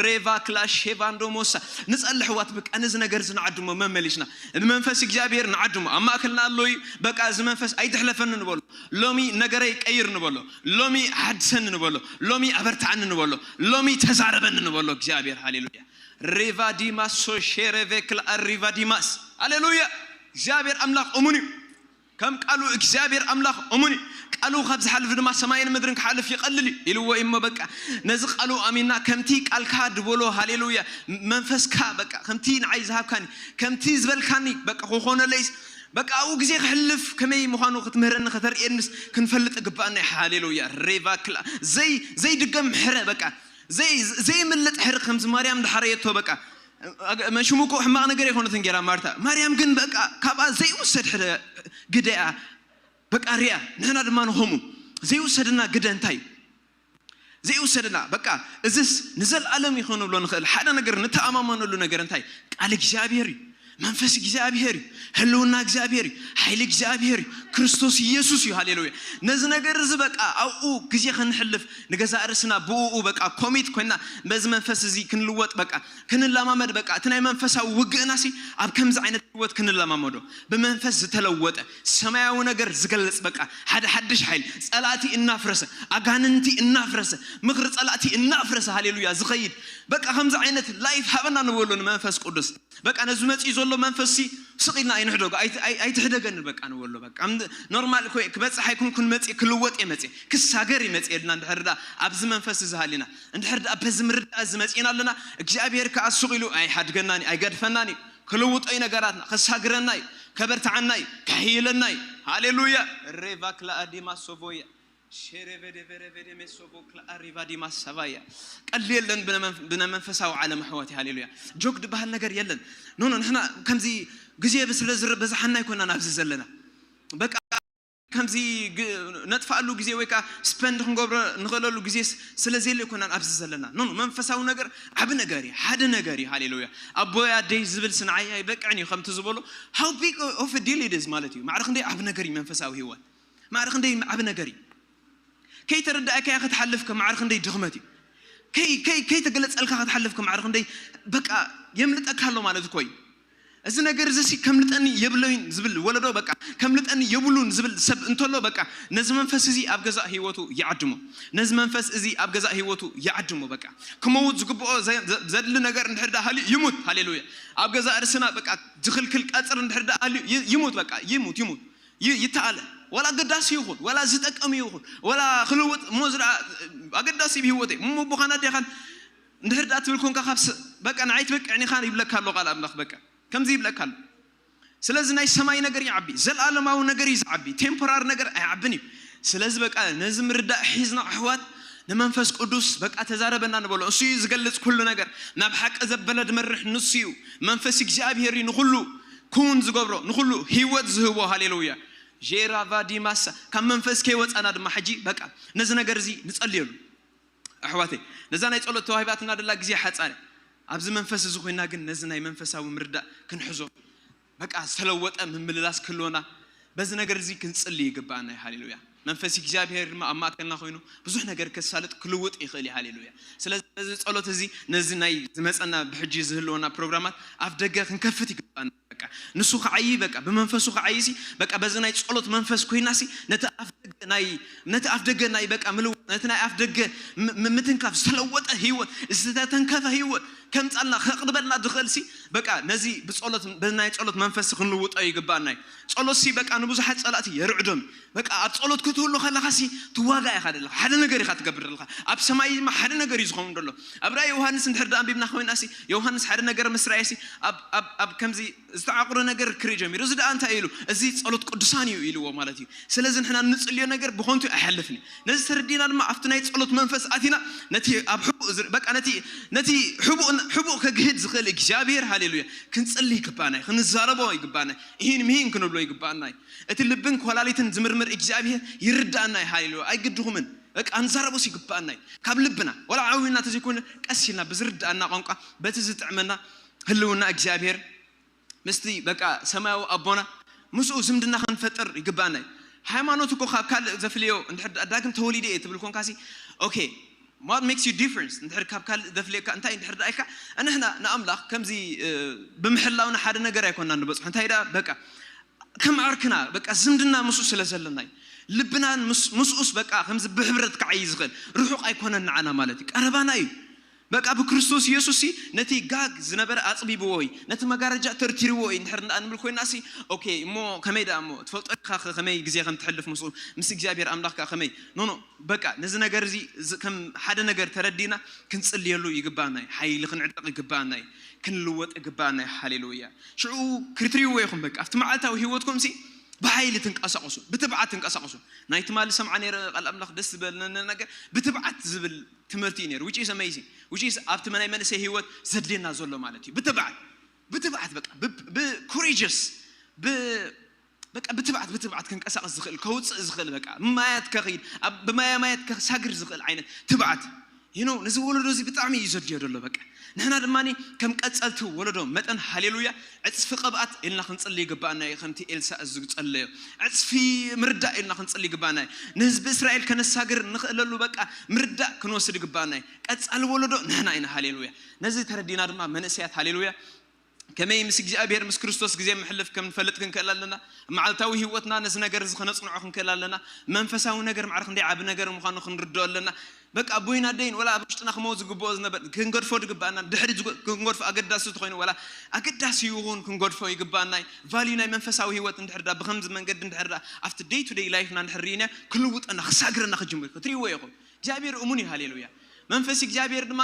ሬቫ ክላ ሼቫንዶ ሞሳ ንጸሊ ኣሕዋት በቃ ነዚ ነገር እዚ ንዓድሞ መመሊስና ብመንፈስ እግዚኣብሔር ንዓድሞ ኣብ ማእከልና ኣሎ እዩ። በቃ እዚ መንፈስ ኣይትሕለፈኒ ንበሎ። ሎሚ ነገረይ ቀይር ንበሎ። ሎሚ ሓድሰኒ ንበሎ። ሎሚ ኣበርትዓኒ ንበሎ። ሎሚ ተዛረበኒ ንበሎ እግዚኣብሔር። ሃሌሉያ። ሪቫዲማስ ሶሼሬቬክል ኣሪቫዲማስ። ሃሌሉያ። እግዚኣብሔር ኣምላኽ እሙን እዩ። ከም ቃሉ እግዚኣብሔር ኣምላኽ እሙን እዩ። ቃሉ ካብ ዝሓልፍ ድማ ሰማይን ምድርን ክሓልፍ ይቐልል እዩ ኢልዎ እሞ በቃ ነዚ ቃሉ ኣሚና ከምቲ ቃልካ ድበሎ። ሃሌሉያ። መንፈስካ በቃ ከምቲ ንዓይ ዝሃብካኒ ከምቲ ዝበልካኒ በቃ ክኾነለይስ በቃ ኣብኡ ግዜ ክሕልፍ ከመይ ምዃኑ ክትምህረኒ ከተርእየንስ ክንፈልጥ ግባኣና። ሃሌሉያ። ሬቫ ክላ ዘይ ዘይድገም ሕረ በቃ ዘይ ዘይምልጥ ሕር ከምዚ ማርያም ድሓረየቶ በቃ መሽሙ እኮ ሕማቕ ነገር ኣይኮነትን ገይራ ማርታ። ማርያም ግን በቃ ካብኣ ዘይውሰድ ሕረ ግደያ በቃ ሪያ። ንሕና ድማ ንኸምኡ ዘይውሰድና ግደ እንታይ እዩ? ዘይውሰድና በቃ እዝስ ንዘለኣለም ይኾን ብሎ ንኽእል ሓደ ነገር ንተኣማመነሉ ነገር እንታይ? ቃል እግዚኣብሔር እዩ። መንፈስ እግዚኣብሔር እዩ። ህልውና እግዚኣብሔር እዩ። ሓይሊ እግዚኣብሔር እዩ። ክርስቶስ ኢየሱስ እዩ። ሃሌሉያ። ነዚ ነገር እዚ በቃ ኣብኡ ግዜ ክንሕልፍ ንገዛ ርእስና ብኡ በቃ ኮሚት ኮይና በዚ መንፈስ እዚ ክንልወጥ በቃ ክንለማመድ በቃ እቲ ናይ መንፈሳዊ ውግእና ሲ ኣብ ከምዚ ዓይነት ህይወት ክንለማመዶ ብመንፈስ ዝተለወጠ ሰማያዊ ነገር ዝገልጽ በቃ ሓደ ሓድሽ ሓይል ጸላእቲ እናፍረሰ ኣጋንንቲ እናፍረሰ ምኽሪ ጸላእቲ እናፍረሰ ሃሌሉያ ዝኸይድ በቃ ከምዚ ዓይነት ላይፍ ሃበና ንበሎ ንመንፈስ ቅዱስ። በቃ ነዚ መጺኡ ዘሎ መንፈስ ሲ ስቕ ኢልና ኣይንሕደጎ። ኣይት- ኣይ- ኣይትሕደገኒ በቃ ንበሎ። በቃ እም- ኖርማል እኮ ክበጽሕ ኣይኩን ክመጽእ ክልወጥ እየ መጽእ ክሳገር እየ መጽእ ኢልና እንድሕር ደኣ ኣብዚ መንፈስ እዚ ሃሊና እንድሕር ደኣ በዚ ምርዳእ እዚ መጺእና ኣለና እግዚኣብሔር ከኣ ስቕ ኢሉ ኣይሓድገናን እዩ ኣይገድፈናን እዩ። ክልውጦ እዩ ነገራትና ከሳግረና እዩ ከበርትዓና እዩ ከሕይለና እዩ። ሃሌሉያ። ሬቫክላ ኣዲማ ሶቮያ ሼሬቬዴቬሬቬዴ ሜሶቮክላ ኣሪቫዲማ ሰቫያ ቀል የለን ብነ መንፈሳዊ ዓለም ኣሕዋት። ሃሌሉያ። ጆክ ዝበሃል ነገር የለን። ኖ ኖ ንሕና ከምዚ ግዜ ስለ ዝበዝሓና ኣይኮናን ኣብዚ ዘለና በቃ ከምዚ ግ- ነጥፋኣሉ ግዜ ወይ ከዓ ስፐንድ ክንገብሮ ንኽእለሉ ግዜ ስ- ስለ ዘየለ ኣይኮናን ኣብዚ ዘለና። ኖ ኖ መንፈሳዊ ነገር ዓቢ ነገር እዩ ሓደ ነገር እዩ። ሃሌሉያ። ኣቦይ ኣደይ ዝብል ስንዓይ ኣይበቅዕን እዩ ከምቲ ዝበሎ how big of a deal it is ማለት እዩ። ማዕረ ክንደይ ዓቢ ነገር እዩ መንፈሳዊ ህይወት ማዕረ ክንደይ ዓቢ ነገር እዩ። ከይተረዳእካያ ክትሓልፍ ከም ማዕረ ክንደይ ድኽመት እዩ። ከይ ከይ ከይተገለጸልካ ክትሓልፍ ከም ማዕረ ክንደይ በቃ የምልጠካ ኣሎ ማለት እኮ እዩ። እዚ ነገር እዚ ሲ ከምልጠኒ የብለይን ዝብል ወለዶ በቃ ከምልጠኒ የብሉን ዝብል ሰብ እንተሎ በቃ ነዚ መንፈስ እዚ ኣብ ገዛእ ህይወቱ ይዓድሞ። ነዚ መንፈስ እዚ ኣብ ገዛእ ህይወቱ ይዓድሞ። በቃ ክመውት ዝግብኦ ዘ- ዘ- ዘድሊ ነገር እንድሕር ደኣ ሃልዩ ይሙት። ሃሌሉያ። ኣብ ገዛእ ርስና በቃ ዝኽልክል ቀጽር እንድሕር ደኣ ሃልዩ ይ- ይሙት። በቃ ይሙት ይሙት ይ- ይተኣለ ወላ ኣገዳሲ ይኹን ወላ ዝጠቀም ይኹን ወላ ክልውጥ እሞ ዝኣ ኣገዳሲ ብህይወተይ እሞ ቦኻና ዴኻን እንድሕር ደኣ ትብል ኮንካ ካብ ስ- በቃ ንዓይ ትበቅዕን ኢኻ ይብለካ ኣሎ ቃል ኣምላኽ። በቃ ከምዚ ይብለካ ኣሎ። ስለዚ ናይ ሰማይ ነገር ይዓቢ፣ ዘለኣለማዊ ነገር እዩ ዝዓቢ። ቴምፖራሪ ነገር ኣይዓብን እዩ። ስለዚ በቃ ነዚ ምርዳእ ሒዝና ኣሕዋት ንመንፈስ ቅዱስ በቃ ተዛረበና ንበሎ። እሱ እዩ ዝገልጽ ኩሉ ነገር። ናብ ሓቂ ዘበለ ድመርሕ ንሱ እዩ። መንፈስ እግዚኣብሔር እዩ ንኹሉ ክውን ዝገብሮ፣ ንኹሉ ህይወት ዝህቦ። ሃሌሉያ። ጄራ ቫዲማሳ ካብ መንፈስ ከይወፃና ድማ ሕጂ በቃ ነዚ ነገር እዚ ንጸልየሉ። ኣሕዋተይ ነዛ ናይ ጸሎት ተዋሂባትና ደላ ግዜ ሓጻረ ኣብዚ መንፈስ እዚ ኮይና ግን ነዚ ናይ መንፈሳዊ ምርዳእ ክንሕዞ በቃ ዝተለወጠ ምምልላስ ክህልወና በዚ ነገር እዚ ክንጽሊ ይግባኣና እዩ። ሃሌሉያ። መንፈስ እግዚኣብሔር ድማ ኣብ ማእከልና ኮይኑ ብዙሕ ነገር ከሳልጥ ክልውጥ ይኽእል እዩ። ሃሌሉያ። ስለዚ ነዚ ጸሎት እዚ ነዚ ናይ ዝመጸና ብሕጂ ዝህልወና ፕሮግራማት ኣፍ ደገ ክንከፍት ይግባና። በቃ ንሱ ክዓይ በቃ ብመንፈሱ ክዓይ ሲ በቃ በዚ ናይ ጸሎት መንፈስ ኮይና ሲ ነቲ ኣፍ ደገ ናይ ነቲ ኣፍ ደገ ናይ በቃ ምልውጥ ነቲ ናይ ኣፍ ደገ ም- ም- ምትንካፍ ዝተለወጠ ህይወት ዝተተንከፈ ህይወት ከምጻልና ከቕርበልና ዝኽእል ሲ በቃ ነዚ ብጸሎት ብናይ ጸሎት መንፈስ ክንልውጦ ይግባና እዩ። ጸሎት ሲ በቃ ንብዙሓት ጸላእቲ የርዕዶም። በቃ ኣብ ጸሎት ክትህሉ ከለኻ ሲ ትዋጋ ኢኻ ዘለኻ ሓደ ነገር ኢኻ ትገብር ዘለኻ። ኣብ ሰማይ ድማ ሓደ ነገር እዩ ዝኸውን ዘሎ። ኣብ ራእይ ዮሃንስ እንድሕር ዳ ኣንቢብና ኮይና ሲ ዮሃንስ ሓደ ነገር ምስ ራእየ ሲ ኣብ ኣብ ኣብ ከምዚ ዝተዓቑረ ነገር ክርኢ ጀሚሩ። እዚ ደኣ እንታይ ኢሉ? እዚ ጸሎት ቅዱሳን እዩ ኢልዎ ማለት እዩ። ስለዚ ንሕና እንጽልዮ ነገር ብኾንቱ ኣይሓልፍን እዩ። ነዚ ተረዲና ድማ ኣብቲ ናይ ጸሎት መንፈስ ኣቲና ነቲ ኣብ ሕቡእ ዝር- በቃ ነቲ ነቲ ሕቡእ ሕቡእ ከግህድ ዝኽእል እግዚኣብሔር ሃሌሉያ ክንጽሊ ይግባና እዩ። ክንዛረቦ ይግባና እዩ። ይህን ምሂን ክንብሎ ይግባና እዩ። እቲ ልብን ኮላሊትን ዝምርምር እግዚኣብሔር ይርዳእና እዩ። ሃሌሉያ ኣይግድኹምን በቃ ንዛረቦስ ይግባኣና እዩ። ካብ ልብና ወላ ዓዊና ተዘይኮነ ቀስ ኢልና ብዝርዳእና ቋንቋ በቲ ዝጥዕመና ህልውና እግዚኣብሔር ምስቲ በቃ ሰማያዊ ኣቦና ምስኡ ዝምድና ክንፈጥር ይግባና እዩ። ሃይማኖት እኮ ካብ ካልእ ዘፍልዮ እንድሕር ዳ- ዳግም ተወሊደ እየ ትብል ኮንካሲ okay, what makes you difference እንድሕር ካብ ካልእ ዘፍልየካ እንታይ እንድሕር ዳኢካ ንሕና ንኣምላኽ ከምዚ እ፣ ብምሕላውና ሓደ ነገር ኣይኮና ንበፅሖ እንታይ ዳ በቃ ከም ዓርክና በቃ ዝምድና ምስኡ ስለ ዘለና እዩ። ልብናን ምስ- ምስኡስ በቃ ከምዚ ብሕብረት ክዓይ ዝኽእል ርሑቕ ኣይኮነን ንዓና ማለት እዩ ቀረባና እዩ። በቃ ብክርስቶስ ኢየሱስ ሲ ነቲ ጋግ ዝነበረ ኣጽቢብዎ እዩ። ነቲ መጋረጃ ተርቲርዎ እዩ። እንድሕር እንዳ እንብል ኮይና ሲ okay እሞ ከመይ ደኣ እሞ ትፈልጦ ኢኻ ከ ከመይ ግዜ ከም ትሕልፍ ምስኡ ምስ እግዚኣብሔር ኣምላኽ ከ ከመይ no no በቃ ነዚ ነገር እዚ እዚ ከም ሓደ ነገር ተረዲና ክንጽልየሉ ይግባና እዩ። ሓይሊ ክንዕጠቕ ይግባና እዩ። ክንልወጥ ይግባና እዩ። ሃሌሉያ። ሽዑ ክትሪእዎ ኢኹም በቃ ኣብቲ መዓልታዊ ህይወትኩም ሲ ብሓይሊ ትንቀሳቐሱ ብትብዓት ትንቀሳቐሱ። ናይ ትማሊ ሰምዓ ነይረ ቃል ኣምላኽ ደስ ዝበለኒ ነገር ብትብዓት ዝብል ትምህርቲ እዩ ነይሩ which is amazing which is ኣብቲ ናይ መንእሰይ ህይወት ዘድልየና ዘሎ ማለት እዩ። ብትብዓት ብትብዓት በቃ ብ- ብ courageous ብ በቃ ብትብዓት ብትብዓት ክንቀሳቀስ ዝኽእል ከውፅእ ዝኽእል በቃ ማያት ከኽይድ ኣብ ብማያ ማያት ከሳግር ዝኽእል ዓይነት ትብዓት you know ነዚ ወለዶ እዚ ብጣዕሚ እዩ ዘድልዮ ዘሎ በቃ ንሕና ድማ ከም ቀፀልቲ ወለዶ መጠን ሃሌሉያ ዕፅፊ ቅብኣት ኢልና ክንፅሊ ይግባኣና እዩ ከምቲ ኤልሳ እዚ ዝፀለዮ ዕፅፊ ምርዳእ ኢልና ክንፅሊ ይግባኣና እዩ ንህዝቢ እስራኤል ከነሳግር ንኽእለሉ በቃ ምርዳእ ክንወስድ ይግባኣና እዩ ቀፃሊ ወለዶ ንሕና ኢና ሃሌሉያ ነዚ ተረዲና ድማ መንእሰያት ሃሌሉያ ከመይ ምስ እግዚኣብሔር ምስ ክርስቶስ ግዜ ምሕልፍ ከም ንፈልጥ ክንክእል ኣለና መዓልታዊ ህይወትና ነዚ ነገር እዚ ከነፅንዖ ክንክእል ኣለና መንፈሳዊ ነገር ማዕረ ክንደይ ዓቢ ነገር ምዃኑ ክንርድኦ ኣለና በቃ ኣቦይን ኣደይን ወላ ኣብ ውሽጥና ክመው ዝግብኦ ዝነበር ክንገድፎ ዝግባኣና ድሕሪ ዝጎ- ክንገድፎ ኣገዳሲ ተኮይኑ ወላ ኣገዳሲ ይኹን ክንገድፎ ይግባኣና እዩ ቫልዩ ናይ መንፈሳዊ ህይወት እንድሕር ዳ ብከምዚ መንገዲ እንድሕር ዳ ኣብቲ day to day ላይፍና እንድሕር ርኢና ክልውጠና ክሳግረና ክጅምር ክትሪእዎ ኢኹም እግዚኣብሔር እሙን እዩ ሃሌሉያ መንፈስ እግዚኣብሔር ድማ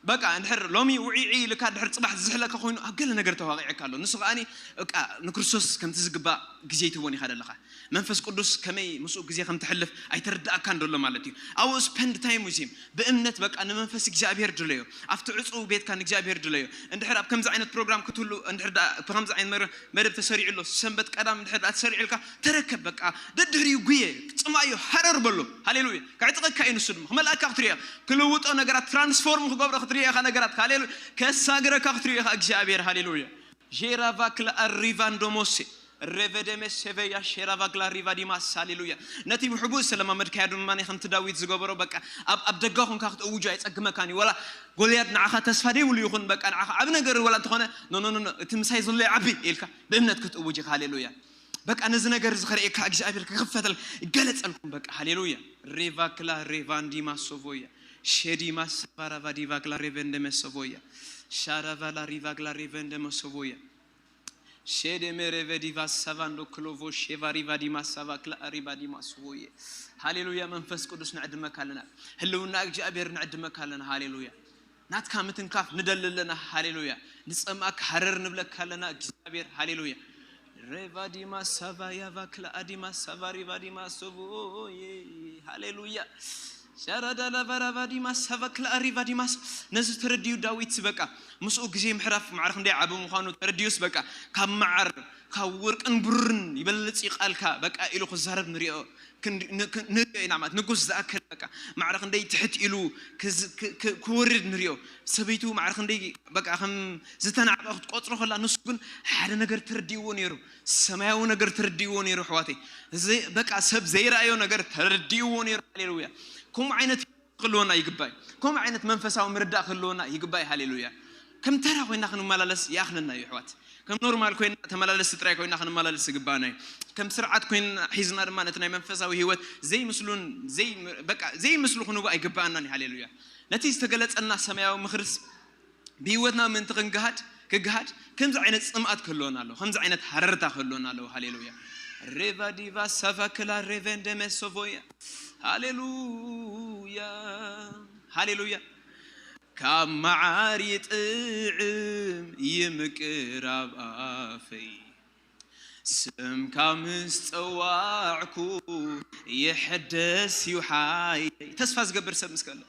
በቃ እንድሕር ሎሚ ውዒዒ ኢልካ ድሕር ፅባሕ ዝዝሕለካ ኮይኑ ኣብ ገለ ነገር ተዋቂዐካ ኣሎ ንሱ ከዓኒ በቃ ንክርስቶስ ከምቲ ዝግባእ ግዜ ይትቦን ኢኻ ዘለኻ መንፈስ ቅዱስ ከመይ ምስኡ ግዜ ከም ትሕልፍ ኣይተረዳእካን ደሎ ማለት እዩ ኣው spend time with him ብእምነት በቃ ንመንፈስ እግዚኣብሔር ድለዮ ኣብቲ ዕፁው ቤትካ ንእግዚኣብሔር ድለዮ እንድሕር ኣብ ከምዚ ዓይነት ፕሮግራም ክትህሉ እንድሕር ብከምዚ ዓይነት መረ- መደብ ተሰሪዑ ኣሎ ሰንበት ቀዳም እንድሕር ተሰሪዑልካ ተረከብ በቃ ደድሕሪኡ ጉየ ፅማዮ ሃረር በሎ ሃሌሉያ ከዕጥቐካ እዩ ንሱ ድማ ክመልኣካ ክትሪኦ ክልውጦ ነገራት ትራንስፎርም ክገብሮ ክትሪኦ ኢኻ ነገራት ሃሌሉያ ከሳግረካ ክትሪኦ ኢኻ እግዚኣብሔር ሃሌሉያ ጄራቫክላ ኣሪቫንዶሞሴ ሬቨደሜ ሴቨያ ሼራቫግላ ሪቫዲማስ ሃሌሉያ ነቲ ብሕቡእ ስለማመድካዮ ድማ ከምቲ ዳዊት ዝገበሮ በቃ ኣብ ኣብ ደጋ ኮንካ ክትእውጆ ኣይጸግመካን እዩ ወላ ጎልያድ ንዓኻ ተስፋ ደይብሉ ይኹን በቃ ንዓኻ ዓብ ነገር ወላ እንተኾነ ኖኖኖኖ እቲ ምሳይ ዘሎ ይዓቢ ኢልካ ብእምነት ክትእውጅ ኢኻ ሃሌሉያ በቃ ነዚ ነገር እዚ ከርእየካ እግዚኣብሔር ክኽፈተል ይገለጸልኩም በቃ ሃሌሉያ ሬቫክላ ሬቫንዲማ ሶቮያ ሼዲማ ሰቫራቫዲቫግላ ሬቨንደመ ሶቮያ ሻራቫላ ሪቫግላ ሬቨንደመ ሶቮያ ሼዴ ሜሬ ቬዲቫ ሳቫንዶ ክሎቮ ሼቫ ሪቫ ዲማ ሳቫ ክላ ሪቫ ዲማ ስቮዬ ሃሌሉያ መንፈስ ቅዱስ ንዕድመካ ኣለና ህልውና እግዚኣብሔር ንዕድመካ ኣለና ሃሌሉያ ናትካ ምትንካፍ ንደሊ ኣለና ሃሌሉያ ንፀምኣካ ሃረር ንብለካ ኣለና እግዚኣብሔር ሃሌሉያ ሬቫ ዲማ ሳቫ ያቫ ክላ ዲማ ሳቫ ሪቫ ዲማ ስቮዬ ሃሌሉያ ሸረደለበረበዲማስ ሰበክለ ሪቫዲማስ ነዚ ተረድዩ ዳዊት በቃ ምስኡ ግዜ ምሕራፍ ማዕረ ክንደይ ዓቢ ምዃኑ ተረድዩስ በቃ ካብ መዓር ካብ ወርቅን ብሩርን ይበልጽ እዩ ቃልካ፣ በቃ፣ ኢሉ ክዛረብ ንሪኦ፣ ክንሪ-፣ ን-፣ ክ-፣ ንሪኦ ኢና። ማለት ንጉስ ዝኣክል፣ በቃ፣ ማዕረ ክንደይ ትሕት ኢሉ ክዝ-፣ ክ-፣ ክ-፣ ክወርድ ንሪኦ። ሰበይቱ ማዕረ ክንደይ፣ በቃ፣ ከም ዝተናዕቐ ክትቆጽሮ ከላ፣ ንሱ ግን ሓደ ነገር ተረዲእዎ ነይሩ። ሰማያዊ ነገር ተረዲእዎ ነይሩ፣ ኣሕዋተይ። ዘይ-፣ በቃ፣ ሰብ ዘይረኣዮ ነገር ተረዲእዎ ነይሩ። ሃሌሉያ። ከምኡ ዓይነት ክህልወና ይግባእ። ከምኡ ዓይነት መንፈሳዊ ምርዳእ ክህልወና ይግባእ። ሃሌሉያ። ከም ተራ ኮይና ክንመላለስ ይኣኽለና እዩ፣ ኣሕዋት። ከም ኖርማል ኮይና ተመላለስቲ ጥራይ ኮይና ክንመላለስ ይግባእና እዩ። ከም ስርዓት ኮይና ሒዝና ድማ ነቲ ናይ መንፈሳዊ ህይወት ዘይምስሉን ዘይ-፣ በቃ፣ ዘይምስሉ ክንህቦ ኣይግባእናን እዩ። ሃሌሉያ። ነቲ ዝተገለጸልና ሰማያዊ ምኽርስ ብህይወትና ምእንቲ ክንግሃድ፣ ክግሃድ፣ ከምዚ ዓይነት ጽምኣት ክህልወና ኣለዎ። ከምዚ ዓይነት ሃረርታ ክህልወና ኣለዎ። ሃሌሉያ። ሬቫ ዲቫ ሳቫ ክላ ሬቨንደ ሜሶቮያ። ሃሌሉያ። ሃሌሉያ። ካብ መዓር ይጥዕም ይምቅር ኣብ ኣፈይ፣ ስምካ ምስ ጸዋዕኩ ይሕደስ እዩ ሓይለይ። ተስፋ ዝገብር ሰብ ምስ ከሎ፣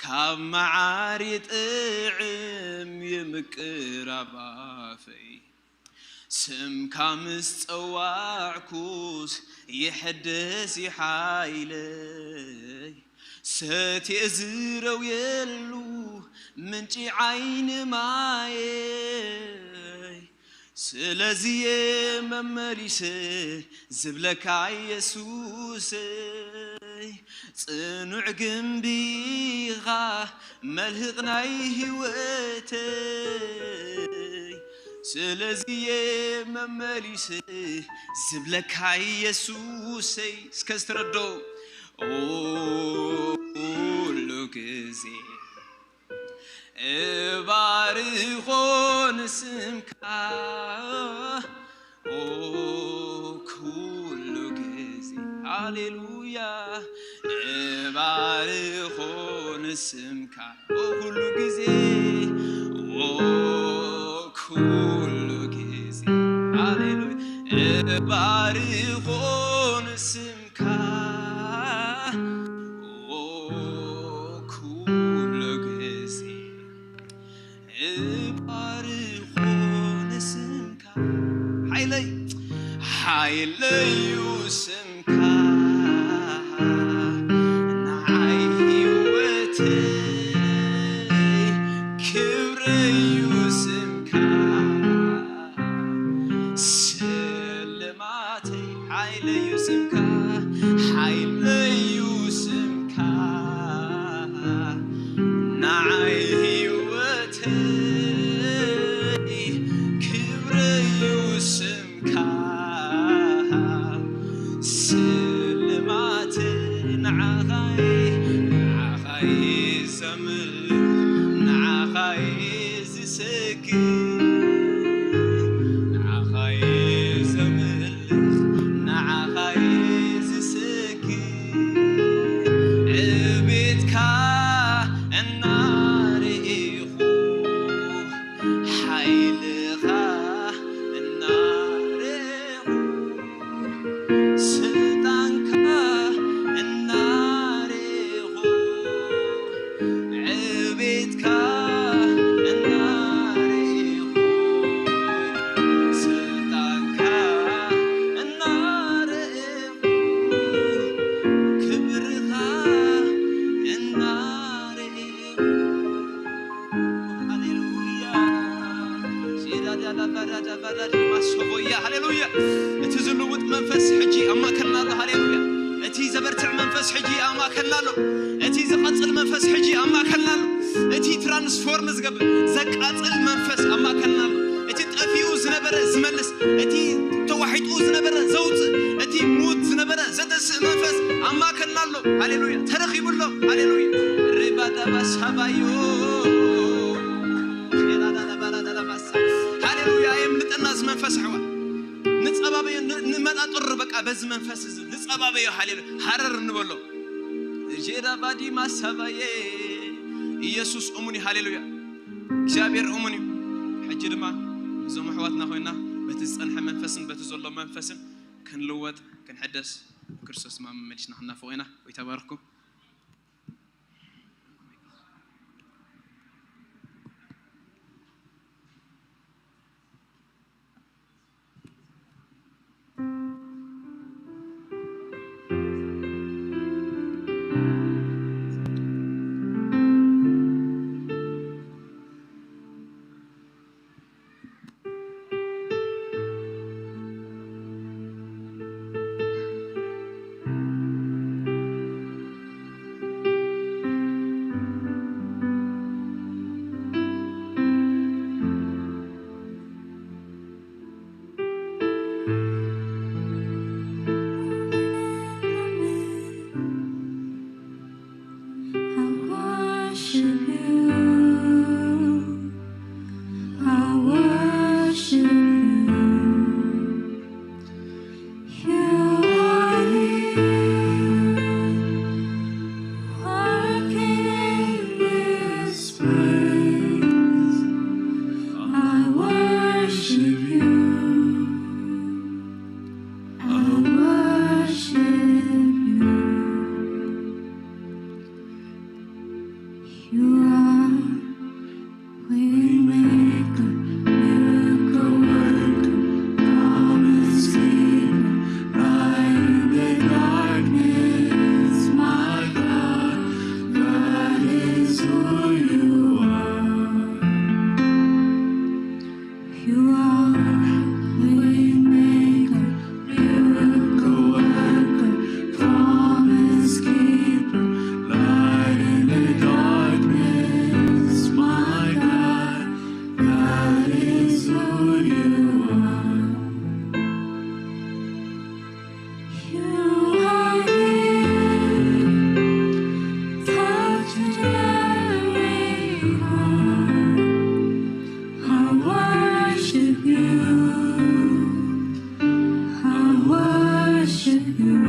ካብ መዓር ይጥዕም ይምቅር ኣብ ኣፈይ፣ ስምካ ምስ ጸዋዕኩስ ይሕደስ እዩ ሓይለይ። ሰትየ ዝረውየሉ ምንጪ ዓይኒ ማየይ፣ ስለዚ እየ መመሊሰ ዝብለካ የሱሰይ፣ ጽኑዕ ግምቢ ኢኻ መልህቕ ናይ ህይወተይ። ስለዚ እየ መመሊሰ ዝብለካ የሱሰይ። እስከ ዝተረዶ ኩሉ ግዜ እባርኾ ንስምካ፣ ኦ ኩሉ ግዜ፣ ሃሌሉያ፣ እባርኾ ንስምካ፣ ኦ ኩሉ ግዜ፣ ኦ ኩሉ ግዜ፣ ሃሌሉያ፣ እባርኾ ንስምካ፣ ኦ ኩሉ ግዜ እባርኾ ንስምካ። ሓይለይ፣ ሓይለዩ ስምካ፣ ንዓይ ህይወተይ፣ ክብረዩ ስምካ፣ ስልማተይ። ሓይለዩ ስምካ፣ ሓይለዩ ስምካ፣ ንዓይ ህይወተይ፣ ክብረዩ ስምካ፣ ስልማተይ። ንዓኻይ፣ ንዓኻይ ዘምልኽ፣ ንዓኻይ ዝሰግድ፣ ንዓኻይ ዘምልኽ፣ ንዓኻይ ዝሰግድ፣ ዕቤትካ እናርኢኹ፣ ሓይልኻ እናርኢኹ፣ ስልጣንካ እናርኢኹ፣ ዕቤትካ እናርኢኹ፣ ስልጣንካ እናርኢኹ፣ ክብርኻ እናርኢኹ። ሃሌሉያ። ሼዳዳዳ ባዳዳ ባዳዲ ማሶቦያ። ሃሌሉያ። እቲ ዝልውጥ መንፈስ ሕጂ ኣብ ማእከልና ኣሎ። ሃሌሉያ። እቲ ዘበርትዕ መንፈስ ሕጂ ኣብ ማእከልና ኣሎ። እቲ ዝቐጽል መንፈስ ሕጂ ኣብ ማእከልና ኣሎ። እቲ ትራንስፎርም ዝገብር፣ ዘቃጽል መንፈስ ኣብ ማእከልና ኣሎ። እቲ ጠፊኡ ዝነበረ ዝመልስ፣ እቲ ተዋሒጡ ዝነበረ ዘውጽእ፣ እቲ ሙት ዝነበረ ዘተስእ መንፈስ ኣብ ማእከልና ኣሎ። ሃሌሉያ። ተረኺቡ ኣሎ። ሃሌሉያ። ሬባዳባ ሳባዮ። ሃሌሉያ። ኣየምልጠና እዚ መንፈስ ኣሕዋት። ንጸባበዮ፣ ን-፣ ንመጣጥር በቃ በዚ መንፈስ እዚ ንጸባበዮ። ሃሌሉያ። ሃረር እንበሎ። ጄዳ ባዲ ማሳባዬ። ኢየሱስ እሙን እዩ። ሃሌሉያ። እግዚኣብሔር እሙን እዩ። ሕጂ ድማ እዞም ኣሕዋትና ኮይና በቲ ዝጸንሐ መንፈስን በቲ ዘሎ መንፈስን ክንልወጥ ክንሕደስ ክርስቶስ ድማ መመሊስና ክንናፍቆ ኢና። ወይ ተባረኽኩም። You are here, touching every heart. I worship you. I worship you.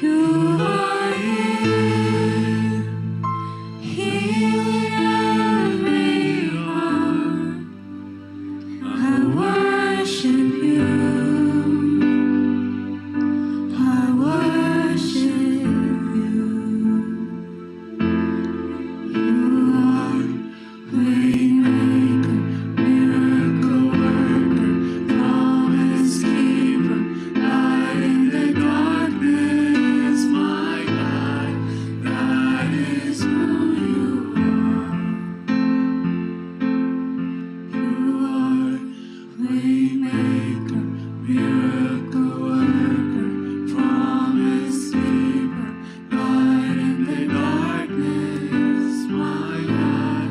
You are here, healing every heart. I worship you. I worship you. You are Waymaker, miracle worker, promise keeper, light in the darkness, my God, that is who you are. You are Waymaker, miracle worker, promise keeper, light in the darkness, my God,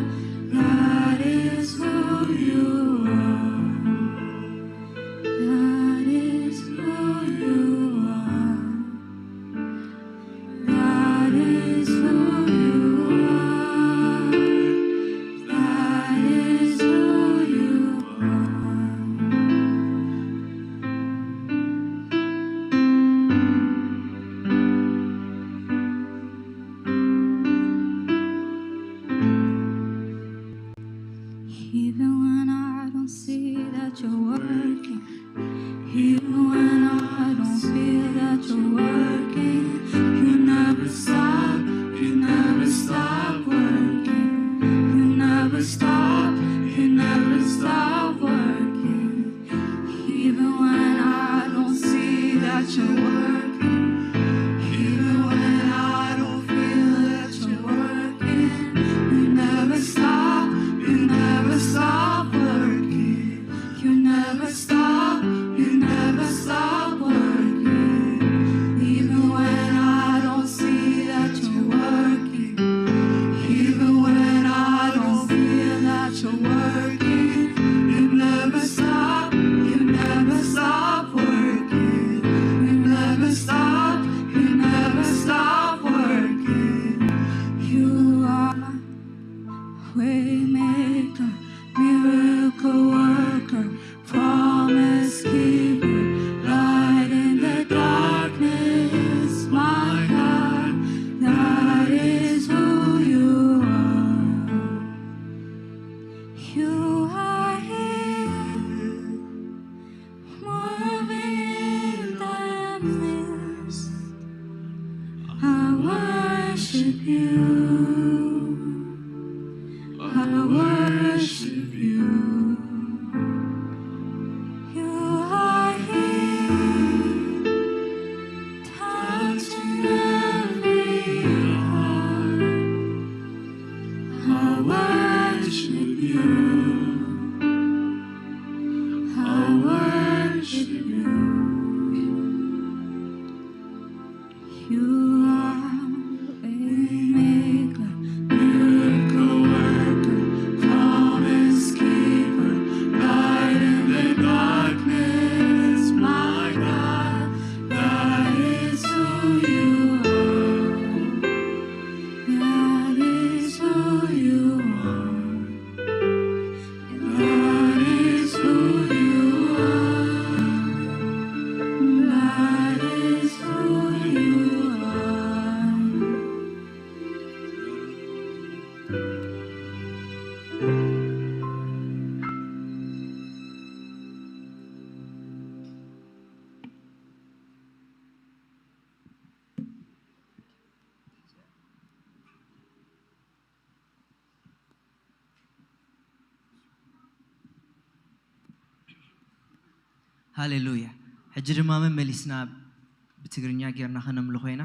that is who you are. That is who you are. That is who you are. That is who you are. Even when I don't see that you're working, even when I don't feel that you're working, you never stop, you never stop working. You never stop, you never stop working. Even when I don't see that you're working, even when I don't feel that you're working, you never stop, you never stop working. You never stop, you never stop working. Even when I don't see that you're working, even when I don't feel that you're working, you never stop, you never stop working. You never stop, you never stop working. You are Waymaker, miracle worker, promise keeper, light in the darkness, my God, that is who you are. You are here, moving in the midst. I worship you. I worship you. You are here, touching every heart. I worship you. I worship you. You are Waymaker, miracle worker, promise keeper, light in the darkness, my God, that is who you are. That is who you are. That is who you are. That is who you are. ሃሌሉያ። ሕጂ ድማ መመሊስና ብትግርኛ ጌርና ከነምልኾ ኢና።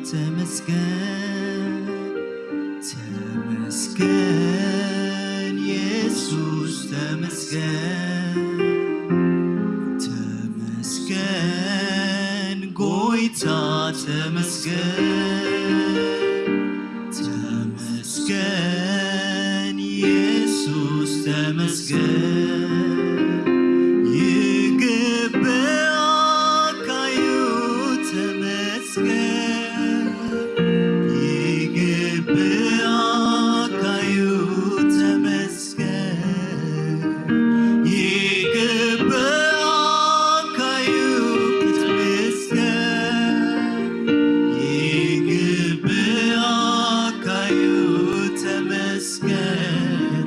ተመስገን፣ ተመስገን የሱስ፣ ተመስገን፣ ተመስገን ጎይታ፣ ተመስገን፣ ተመስገን የሱስ፣ ተመስገን፣ ይግብኣካ እዩ፣ ተመስገን፣ ይግብኣካ እዩ፣ ተመስገን፣ ይግብኣካ እዩ፣ ክትምስገን፣ ይግብኣካ እዩ፣ ተመስገን፣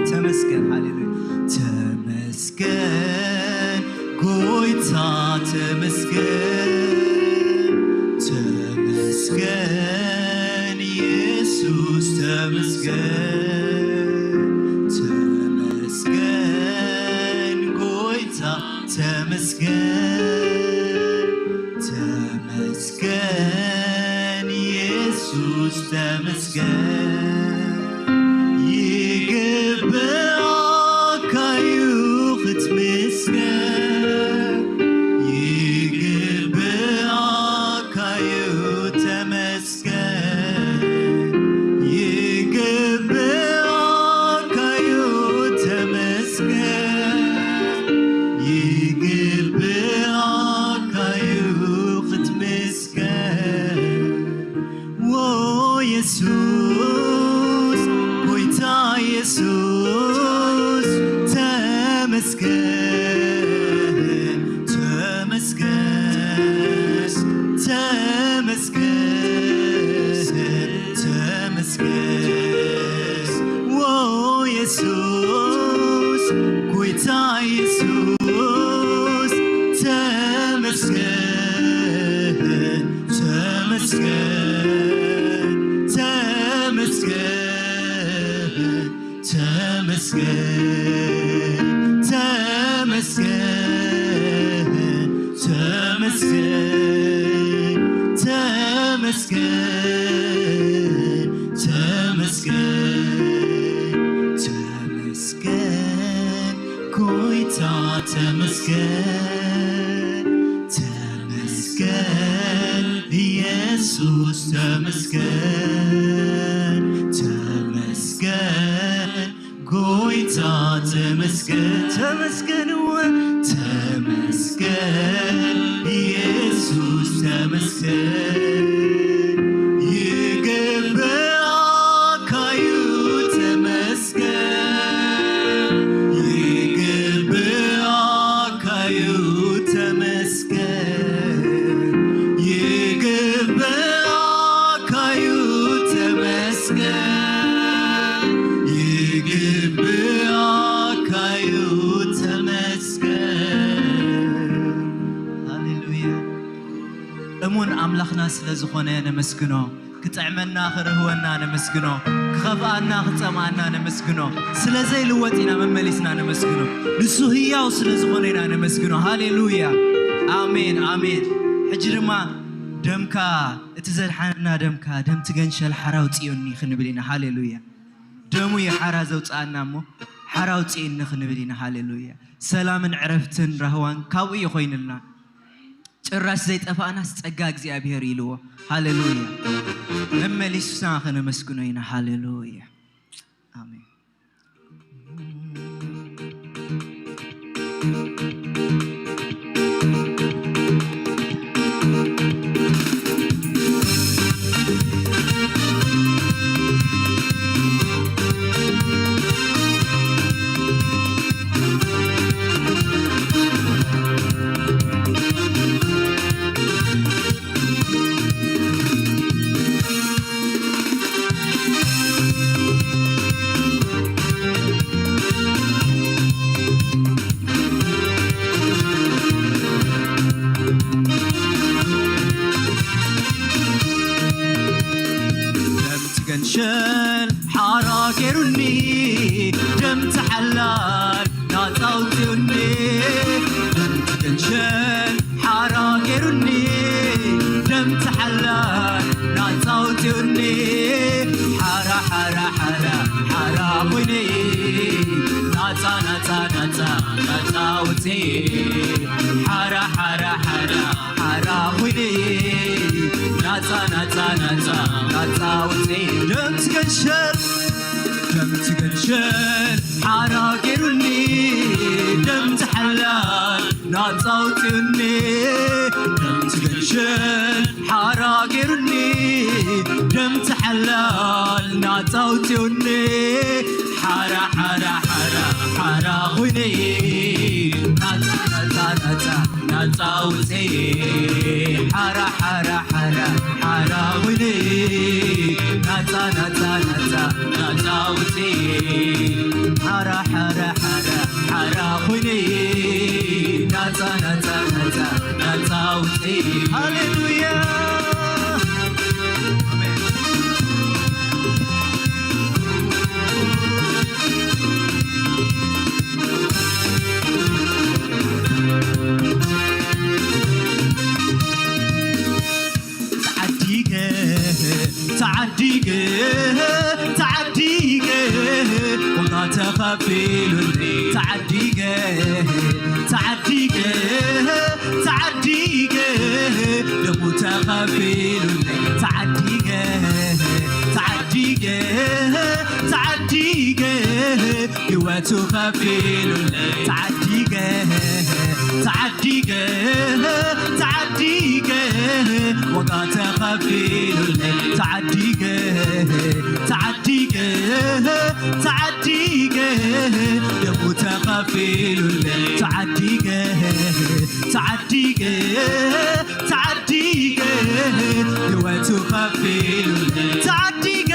ተመስገን፣ ሃሌሉያ፣ ተመስገን ጎይታ፣ ተመስገን፣ ተመስገን የሱስ፣ ተመስገን፣ ተመስገን ጎይታ፣ ተመስገን፣ ተመስገን የሱስ፣ ተመስገን፣ ይግብኣካ እዩ ክትምስገን፣ ይግብኣካ እዩ፣ ተመስገን፣ ይግብኣካ እዩ፣ ተመስገን፣ ይግብኣካ እዩ ክትምስገን። ዎ የሱስ፣ ጎይታ የሱስ፣ ተመስገን፣ ተመስገን፣ ተመስገን፣ ተመስገን። ዎ የሱስ፣ ጎይታ የሱስ፣ ተመስገን፣ ተመስገን፣ ተመስገን፣ ተመስገን፣ ተመስገን፣ ተመስገን፣ ተመስገን፣ ተመስገን፣ ተመስገን፣ ጎይታ ተመስገን፣ ተመስገን፣ ኢየሱስ ተመስገን፣ ተመስገን፣ ጎይታ ተመስገን፣ ተመስገን፣ እወ፣ ተመስገን፣ ኢየሱስ ተመስገን፣ ይግብኣካ እዩ፣ ተመስገን፣ ይግብኣካ እዩ፣ ተመስገን፣ ይግብኣካ እዩ፣ ተመስገን፣ ይግብኣካ እዩ፣ ተመስገን። ሃሌሉያ። እሙን ኣምላኽና ስለ ዝኾነ ነመስግኖ። ክጥዕመና፣ ክርህወና ነመስግኖ። ክኸፍኣና፣ ክጸምኣና ነመስግኖ። ስለ ዘይልወጥ ኢና መመሊስና ነመስግኖ። ንሱ ህያው ስለ ዝኾነ ኢና ነመስግኖ። ሃሌሉያ። ኣሜን፣ ኣሜን። ሕጂ ድማ ደምካ፣ እቲ ዘድሓነና ደምካ፣ ደም እቲ ገንሸል ሓራ ኣውጽኦኒ ክንብል ኢና። ሃሌሉያ። ደሙ እዩ ሓራ ዘውጽኣና እሞ፣ ሓራ ኣውጽእኒ ክንብል ኢና። ሃሌሉያ። ሰላምን ዕረፍትን ራህዋን ካብኡ እዩ ኮይንልና። ጭራሽ ዘይጠፋእናስ ጸጋ እግዚኣብሔር ኢልዎ። ሃሌሉያ። መመሊስና ከነመስግኖ ኢና። ሃሌሉያ። ኣሜን። ደም ትገንሸል ሓራ ገይሩኒ፣ ደም ተሓላል ናጻ ኣውጺኡኒ። ደም ትገንሸል ሓራ ገይሩኒ፣ ደም ተሓላል ናጻ ኮይነ ናጻ ናጻ ናጻ ናጻ ውጽ ሓራ ሓራ ሓራ ሓራ ኮይነ ናጻ ናጻ ናጻ ናጻ ውጽ ደም ትገንሸል ደም ትገንሸል ሓራ ገይሩኒ ደም ዝሓላል ናጻ ውጽኒ ደም ትገንሸል ሓራ ገይሩኒ ደም ትሓላል ናጻ ውጽኒ ሓራ ሓራ ሓራ ሓራ ኮይነ ናጻ ናጻ ናጻ ናጻ ውጽ ሓራ ሓራ ሓራ ሓራ ኮይነ ናጻ ናጻ ናጻ ናጻ ውጽ ሓራ ሓራ ሓራ ሓራ ኮይነ ናጻ ናጻ ናጻ ናጻ ውጽ ሃሌሉያ ተዓዲገ ተዓዲገ ተዓዲገ ዋጋ ተኸፊሉኒ ተዓዲገ ተዓዲገ ተዓዲገ ደሙ ተኸፊሉኒ ተዓዲገ ተዓዲገ ተዓዲገ ህይወቱ ከፊሉለይ ተዓዲገ ተዓዲገ ተዓዲገ ዋጋ ተኸፊሉለይ ተዓዲገ ተዓዲገ ተዓዲገ ደሙ ተኸፊሉለይ ተዓዲገ ተዓዲገ ተዓዲገ ህይወቱ ከፊሉለይ ተዓዲገ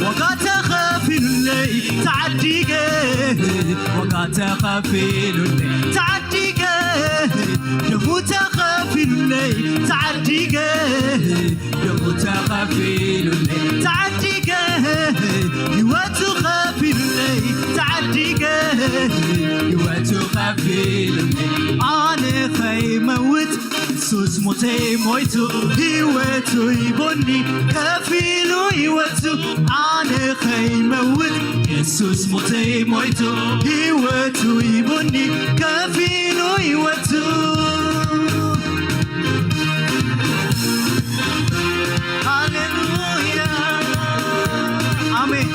ዋጋ ተኸፊሉለይ ተዓዲገ ዋጋ ተኸፊሉለይ ተዓዲገ ደሙ ተኸፊሉለይ ተዓዲገ ደሙ ተኸፊሉለይ ተዓዲገ ህይወቱ ከፊሉለይ ተዓዲገ ህይወቱ ከፊሉለይ ኣነ ኸይመውት የሱስ ሞተይ ሞይቱ ህይወቱ ይቦኒ ከፊሉ ህይወቱ ኣነ ኸይመውት የሱስ ሞተይ ሞይቱ ህይወቱ ይቦኒ ከፊሉ ህይወቱ ሃሌሉያ ኣሜን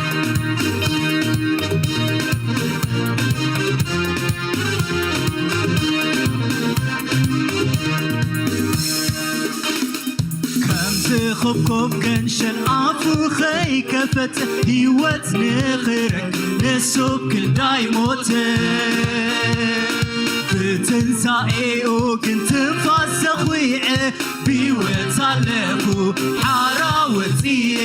ከምዚ ኽብኮብ ገንሸል ኣፉ ኸይከፈተ ህይወት ንኽረክ ንሱ ክንዳይ ሞተ ብትንሳኤኡ ግን ትንፋስ ዘኹዐ ብህይወት ኣለኹ ሓራ ወፅየ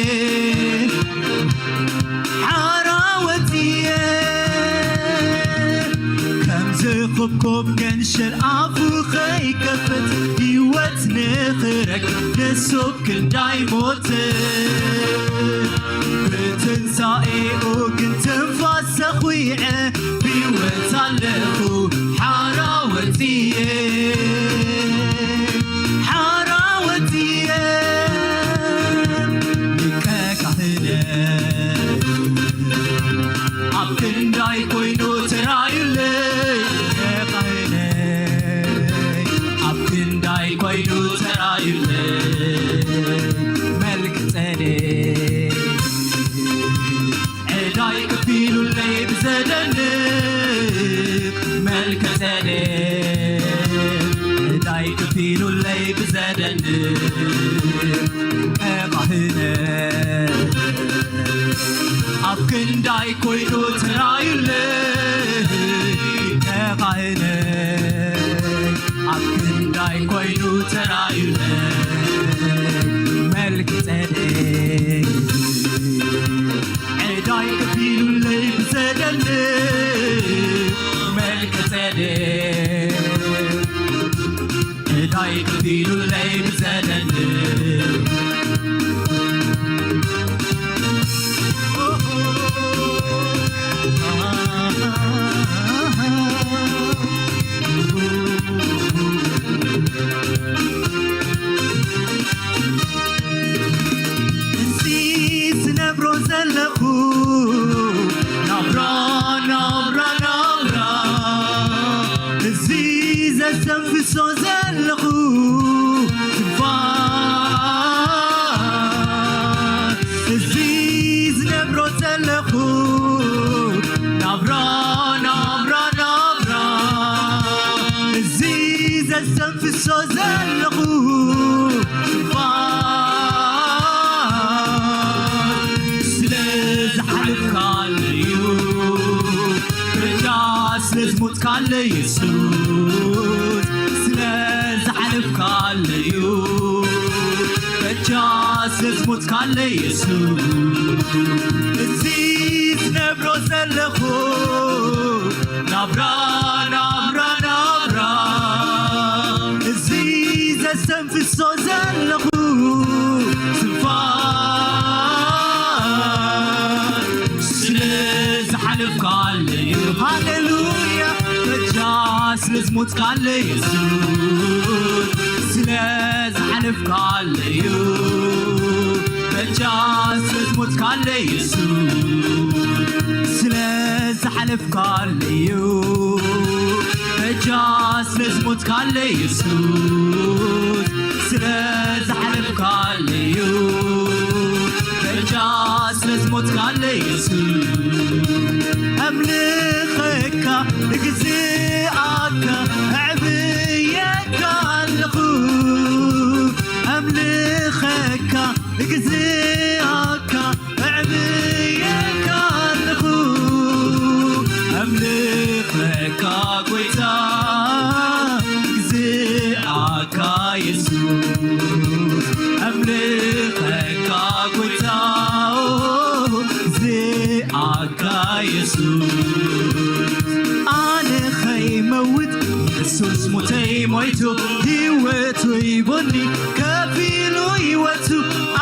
ሓራ ወፅየ ከም ዝኽብኮብ ገንሸል ኣፉ ኸይከፍት ህይወት ንኽረክ ንሱ ክንዳይ ሞት ብትንሳኤኡ ግን ትንፋስ ዘኹዐ ብህይወት ኣለኹ ሓራ ወፅየ ሓራ ወፅየ ሊቀ ካህነ ኣብ ክንዳይ ኮይኑ ተራዩለይ ሊቀ ካህነ ኣብ ክንዳይ ኮይኑ ተራዩለይ መልክ ጸደይ ዕዳይ ከፊሉለይ ብዘደንቕ መልከ ጸደቅ ዕዳይ ከፊሉለይ ብዘደንቕ ተኻህነ ኣብ ክንዳይ ኮይኑ ተራዩለይ ተኻህነ ኣብ ክንዳይ ኮይኑ ተራዩለይ መልክ ጸደቅ ዕዳይ ከፊሉለይ ብዘደንቕ መልክ ጸደቅ ዕዳይ ከፊሉለይ ብዘደንቕ እዚ ዝነብሮ ዘለኹ ዘለኹ ስለ ዝሓለፍካለዩ በጃ ስለ ዝሞትካለ የሱስ ስለ ዝሓለፍካለዩ በጃ ስለ ዝሞትካለ የሱስ እዚ ዝነብሮ ዘለኹ ናብራ ናብራ ናብራ እዚ ዘስተንፍሶ ዘለኹ ስንፋ ስለ ዝሓለፍካለዩ ሃሌሉያ በጃ ስለ ዝሞትካለ የሱስ ስለ ዝሓለፍካለዩ በጃ ስለ ዝሞትካለ የሱስ ስለ ዝሓለፍካለዩ በጃ ስለ ዝሞትካለ የሱስ ስለ ዝሓለፍካለዩ በጃ ስለ ዝሞትካለ የሱስ ኣምልኸካ እግዝኣካ ኣዕብየካ ኣለኹ ኣምልኸካ እግዝኣካ ኣዕብየካ ኣለኹ ኣምልኸካ ጎይታ እግዝኣካ የሱስ ኣምልኸካ ጎይታ እግዝኣካ የሱስ ኣነ ኸይመውት የሱስ ሞተይ ሞይቱ ህይወቱ ይቦኒ ከፊሉ ህይወቱ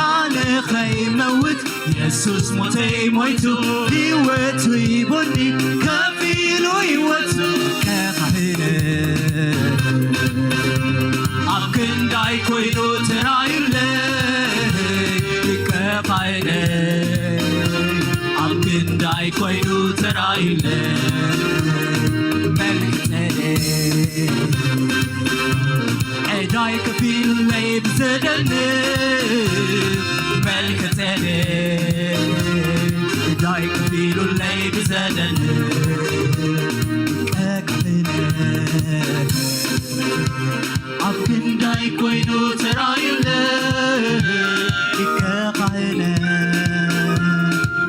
ኣነ ኸይመውት የሱስ ሞተይ ሞይቱ ህይወቱ ይቦኒ ከፊሉ ህይወቱ ከኻህነ ኣብ ክንዳይ ኮይኑ ተራዩለ ከኻህነ ኣብ ክንዳይ ኮይኑ ተራዩለ መልክተለ ዕዳይ ከፊሉለይ ብዘደንቕ መልክተለ ዕዳይ ከፊሉለይ ብዘደንቕ ቀቅነ ኣብ ክንዳይ ኮይኑ ተራዩለ ሊቀ ካህነ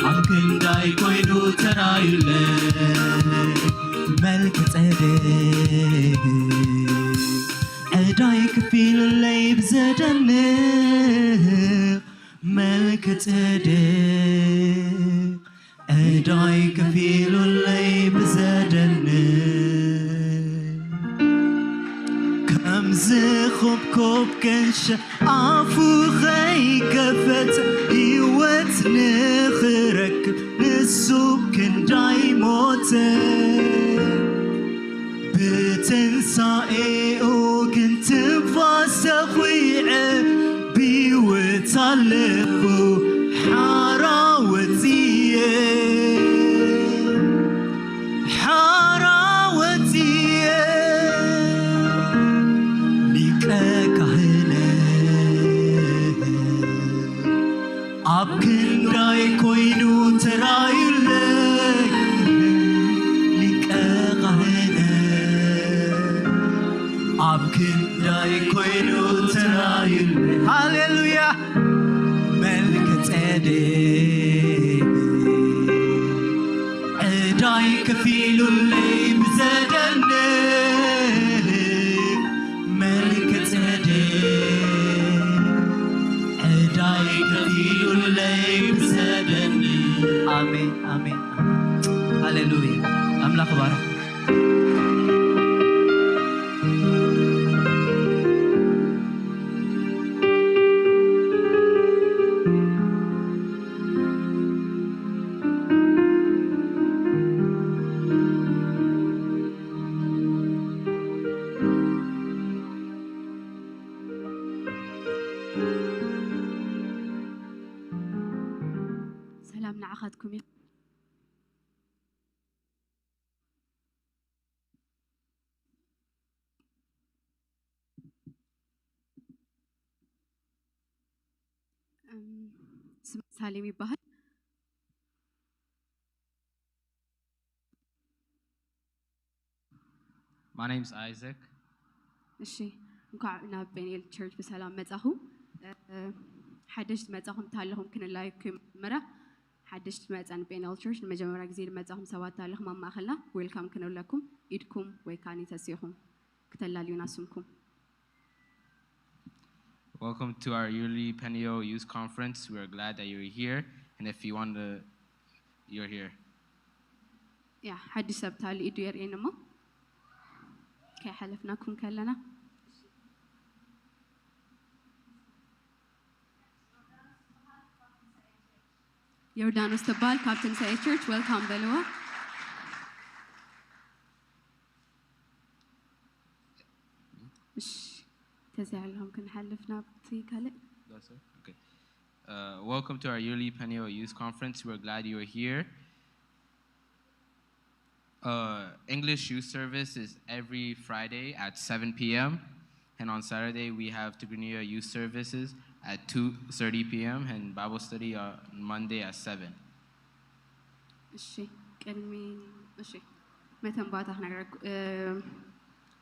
ኣብ ክንዳይ ኮይኑ ተራዩለ መልክ ጸድቅ ዕዳይ ክፊሉለይ ብዘደንቅ መልክ ጸድቅ ዕዳይ ከፊሉለይ ብዘደንቅ ከም ዝኹብኩብ ክንሸ ኣፉ ኸይከፈተ ህይወት ንኽረክብ ንሱ ክንዳይ ሞተ ብትንሳኤኡ ግን ትንፋስ ተኹዕዐ ብህይወት ኣለኹ ሓራ ወፅየ ሓራ ወፅየ ሊቀ ካህነ ኣብ ክንዳይ ኮይኑ ተራዩለይ ሊቀ ካህነ ኣብ ክንዳይ ኮይኑ ተራዩለይ ሃሌሉያ መልክ ጸድቅ ዕዳይ ከፊሉለይ ብዘደንቅ መልክ ጸድቅ ዕዳይ ከፊሉለይ ብዘደንቅ ኣሜን ኣሜን ሃሌሉያ ኣምላኽ ባረኹ ሰላም ንዓኻትኩም እዩ ሳሌም ይበሃል My name's Isaac. እሺ እንኳዕ ናብ ቤንኤል ቸርች ብሰላም መጻኹም። ሓደሽቲ መጻኹም እንተሃለኹም ክንላየኩም መጀመርያ። ሓደሽቲ መጻ ንቤንኤል ቸርች ንመጀመርያ ግዜ ዝመጻኹም ሰባት ኣለኹም ኣብ ማእኸልና፣ ዌልካም ክንብለኩም ኢድኩም ወይ ከኣ ተሲእኹም ክተላልዩና ስምኩም። Welcome to our yearly Penio Youth Conference. We are glad that you're here. And if you want to, you're here. ያ ሓድሽ ሰብ ተሃልዩ ኢዱ የርእየኒ እሞ ከይሓለፍናኩም ከለና። ዮርዳኖስ ትበሃል ካብ ትንሳኤ ቸርች፣ ዌልካም በልዋ። እሺ፣ ተዘይ ኣለኹም ክንሓልፍ ናብቲ ካልእ። That's it? Okay. Uh, welcome to our yearly Penio Youth Conference. We're glad you are here. Uh, English youth service is every Friday at seven p m. And on Saturday, we have Tigrinya youth services at two thirty p m and Bible study on Monday at seven. እሺ፣ ቅድሚ እሺ መተንባታ ክነግረኩ።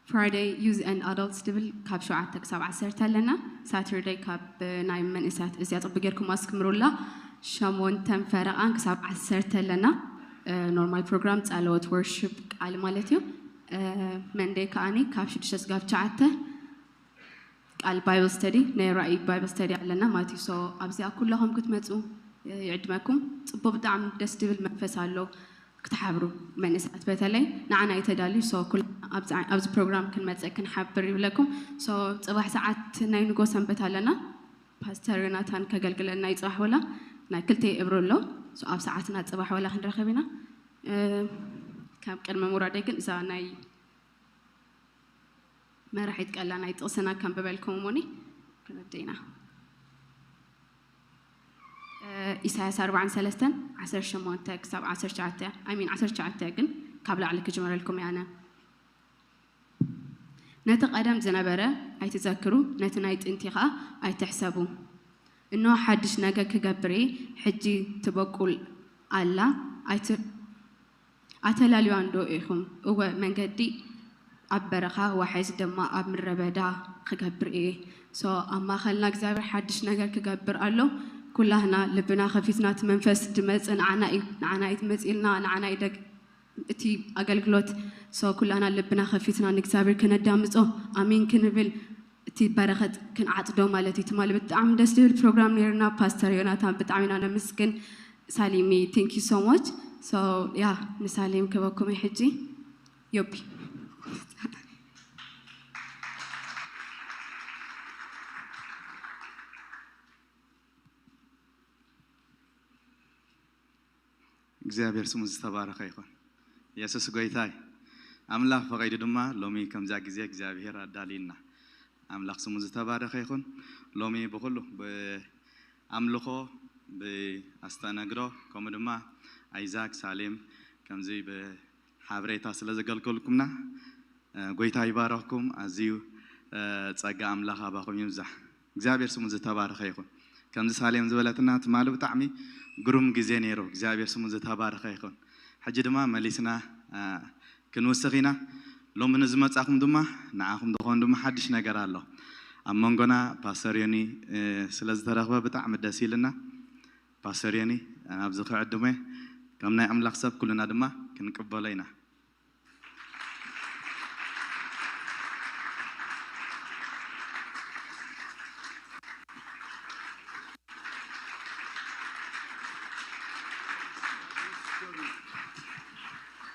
Friday youth and adults ድብል ካብ ሸውዓተ ክሳብ ዓሰርተ ኣለና። ሳተርደይ ካብ ናይ መንእሳት እዚኣ ጽቡቅ ጌርኩም ኣስክምሩላ። ሸሞንተን ፈረቓን ክሳብ ዓሰርተ ኣለና። ኖርማል ፕሮግራም ጸሎት፣ ወርሺፕ፣ ቃል ማለት እዩ። መንደይ ከኣኒ ካብ ሽዱሽተ ስጋብ ትሽዓተ ቃል ባይብል ስተዲ ናይ ራእይ ባይብል ስተዲ ኣለና ማለት እዩ። So ኣብዚኣ ኩለኹም ክትመፁ ይዕድመኩም። ፅቡቅ ብጣዕሚ ደስ ድብል መንፈስ ኣሎ ክትሓብሩ መንእሰያት በተለይ ንዓና እዩ ተዳልዩ። So ኩልና ኣብዚ ዓ- ኣብዚ ፕሮግራም ክንመፅእ ክንሓብር ይብለኩም። So ፅባሕ ሰዓት ናይ ንጎ ሰንበት ኣለና። ፓስተር ዮናታን ከገልግለና እዩ ፅባሕ ወላ ናይ ክልተ እብሮ ኣሎ። So ኣብ ሰዓትና ፅባሕ ወላ ክንረኸብ ኢና። ከም ቅድሚ ምውራደይ ግን እዛ ናይ መራሒት ቀላ ናይ ጥቕስና ከንብበልኩም እሞኒ ክንወደ ኢና። ኢሳያስ ኣርባዓን ሰለስተን ዓሰርተ ሸሞንተ ክሳብ ዓሰርተ ትሽዓተ፣ I mean ዓሰርተ ትሽዓተ ግን ካብ ላዕሊ ክጅምረልኩም እየ ኣነ። ነቲ ቀደም ዝነበረ ኣይትዘክሩ፣ ነቲ ናይ ጥንቲ ኸኣ ኣይትሕሰቡ። እንሆ ሓድሽ ነገር ክገብር እየ፣ ሕጂ ትበቁል ኣላ፣ ኣይት- ኣተላልዋ እንዶ ኢኹም? እወ፣ መንገዲ ኣብ በረኻ፣ ዋሕስ ድማ ኣብ ምድረ በዳ ክገብር እየ። So ኣብ ማእኸልና እግዚኣብሔር ሓድሽ ነገር ክገብር ኣሎ። ኩላህና ልብና ከፊትና እቲ መንፈስ ድመጽእ ንዓና እዩ፣ ንዓና እዩ ትመጽእልና፣ ንዓና እዩ ደግ እቲ ኣገልግሎት። So ኩላና ልብና ከፊትና ንእግዚኣብሔር ክነዳምጾ ኣሜን ክንብል እቲ በረኸት ክንዓጽዶ ማለት እዩ። ትማሊ ብጣዕሚ ደስ ዝብል ፕሮግራም ነይርና። ፓስተር ዮናታን ብጣዕሚ ኢና ነመስግን። ሳሊሚ thank you so much። So ያ ንሳሊም ክበኩም ሕጂ ዮቢ እግዚኣብሔር ስሙ ዝተባረኸ ይኹን። የሱስ ጎይታ እዩ። ኣምላኽ ፈቒዱ ድማ ሎሚ ከምዛ ግዜ እግዚኣብሔር ኣዳልዩልና። ኣምላኽ ስሙ ዝተባረኸ ይኹን። ሎሚ ብኹሉ ብኣምልኾ ብኣስተናግዶ ከምኡ ድማ ኣይዛክ ሳሌም ከምዚ ብሓበሬታ ስለ ዘገልገልኩምና ጎይታ ይባረኽኩም። ኣዝዩ ጸጋ ኣምላኽ ኣባኹም ይብዛሕ። እግዚኣብሔር ስሙ ዝተባረኸ ይኹን። ከምዚ ሳሌም ዝበለትና ትማሊ ብጣዕሚ ግሩም ግዜ ነይሩ። እግዚኣብሔር ስሙ ዝተባረኸ ይኹን። ሕጂ ድማ መሊስና ክንውስኽ ኢና። ሎሚ ንዝመጻኹም ድማ ንዓኹም ዝኾን ድማ ሓድሽ ነገር ኣሎ። ኣብ መንጎና ፓስተር ዮኒ ስለ ዝተረኽበ ብጣዕሚ ደስ ኢልና። ፓስተር ዮኒ ናብዚ ክዕድሞ እየ። ከም ናይ ኣምላኽ ሰብ ኩልና ድማ ክንቅበሎ ኢና።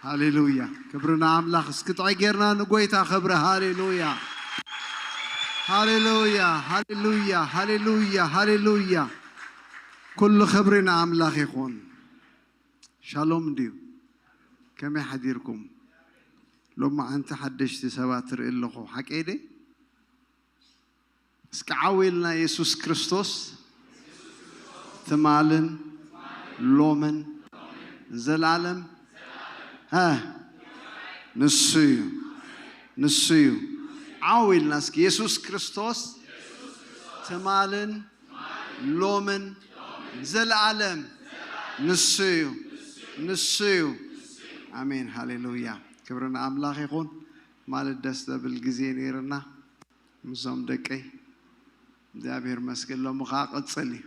ሃሌሉያ። ክብሪ ንኣምላኽ። እስኪ ጥዑይ ጌርና ንጎይታ ክብሪ። ሃሌሉያ፣ ሃሌሉያ፣ ሃሌሉያ፣ ሃሌሉያ፣ ሃሌሉያ። ኩሉ ክብሪ ንኣምላኽ ይኹን። ሻሎም ድዩ? ከመይ ሓዲርኩም? ሎማዓንቲ ሓደሽቲ ሰባት ርኢ ኣለኹ። ሓቀይ ደ? እስኪ ዓው ኢልና የሱስ ክርስቶስ ትማልን ሎምን ዘላለም እ ንሱ እዩ፣ ንሱ እዩ። ዓው ኢልና እስኪ የሱስ ክርስቶስ ትማልን ሎምን ዘላለም ንሱ እዩ፣ ንሱ እዩ። ኣሜን ሃሌሉያ። ክብሪ ንኣምላኽ ይኹን። ማለት ደስ ዘብል ግዜ ነይርና። ምስዞም ደቀይ እግዚኣብሔር መስገን። ሎሚ ኸዓ ቀጽል እዩ።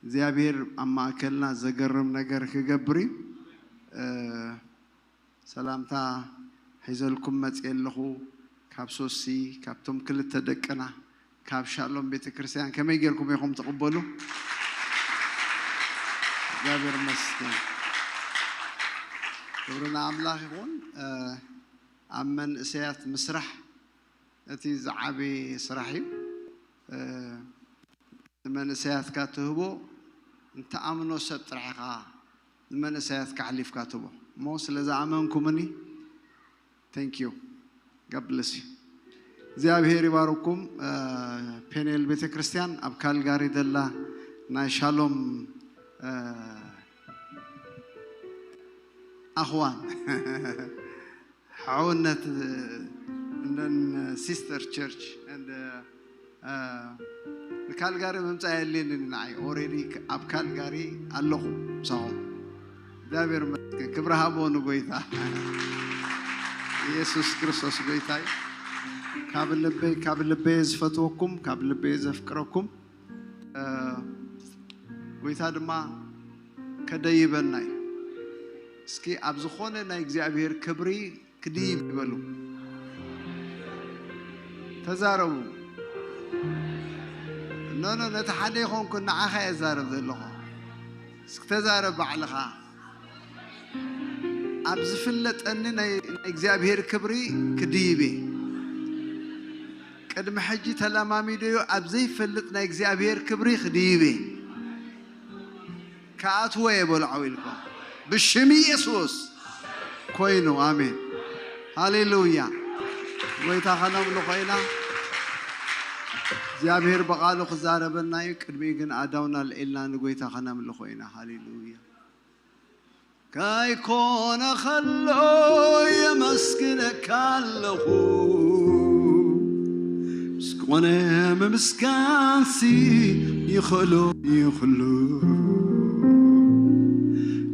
እግዚኣብሔር ኣብ ማእከልና ዘገርም ነገር ክገብር እዩ። እ፣ ሰላምታ ሒዘልኩም መጽየ ኣለኹ። ካብ ሶሲ፣ ካብቶም ክልተ ደቅና፣ ካብ ሻሎም ቤተ ክርስቲያን ከመይ ጌርኩም ኢኹም ትቕበሉ? እግዚኣብሔር ይመስገን። ክብሪ ንኣምላኽ ይኹን። እ፣ ኣብ መንእሰያት ምስራሕ እቲ ዝዓበየ ስራሕ እዩ። እ፣ ንመንእሰያትካ ትህቦ፣ እንተኣምኖ ሰብ ጥራሕ ኢኻ ንመንእሰያትካ ኣሕሊፍካ ትህቦ። እሞ ስለ ዝኣመንኩምኒ፣ thank you። God bless you። እግዚኣብሔር ይባርኩም። እ፣ ፔኔል ቤተ ክርስቲያን ኣብ ካልጋሪ ዘላ ናይ ሻሎም፣ እ፣ ኣኽዋን፣ ሕውነት፣ እንደን ሲስተር ቸርች፣ and፣ እ፣ ንካልጋሪ ምምጻእ የድልየኒ ንዓይ። ኦሬዲ ኣብ ካልጋሪ ኣለኹ ምሳኹም። እግዚኣብሔር ይመስገን። ክብሪ ሃቦ ንጎይታ። ኢየሱስ ክርስቶስ ጎይታ እዩ። ካብ ልበይ፣ ካብ ልበይ ዝፈትወኩም፣ ካብ ልበይ ዘፍቅረኩም፣ እ፣ ጎይታ ድማ ከደይበና እዩ። እስኪ ኣብ ዝኾነ ናይ እግዚኣብሔር ክብሪ ክድይብ ይበሉ። ተዛረቡ። ኖ፣ ኖ፣ ነቲ ሓደ ይኾንኩ፣ ንዓኻ እየ ዛረብ ዘለኹ። እስኪ ተዛረብ ባዕልኻ። ኣብ ዝፍለጠኒ ናይ፣ ናይ እግዚኣብሔር ክብሪ ክድይብ እየ። ቅድሚ ሕጂ ተለማሚደዮ ኣብ ዘይፈልጥ ናይ እግዚኣብሔር ክብሪ ክድይብ እየ። ክኣትዎ እየ በሉ ዓው ኢልኩም። ብሽም ኢየሱስ ኮይኑ፣ ኣሜን። ሃሌሉያ። ጎይታ ከነምልኾ ኢና። እግዚኣብሔር ብቓሉ ክዛረበና እዩ። ቅድሚኡ ግን ኣእዳውና ኣልዒልና ንጎይታ ከነምልኾ ኢና። ሃሌሉያ። ከይኮነ ኸሎ የመስግነካ ኣለኹ፣ ምስ ኮነ ምምስጋንሲ ይኽእሎ ይኽሉ።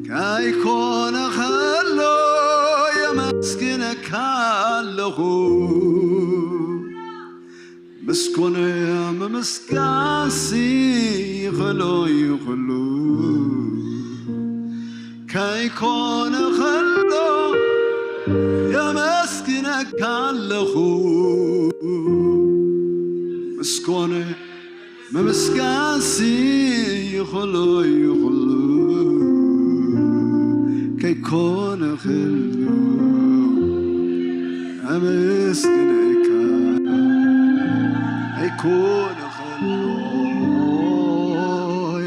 ከይኮነ ኸሎ የመስግነካ ኣለኹ፣ ምስ ኮነ ምምስጋንሲ ይኽእሎ ይኽሉ። ከይኮነ ኸሎ የመስግነካ ኣለኹ፣ ምስ ኮነ ምምስጋንሲ ይኽእሎ ይኽሉ። ከይኮነ ኸሎ ኣመስግነካ፣ ከይኮነ ኸሎ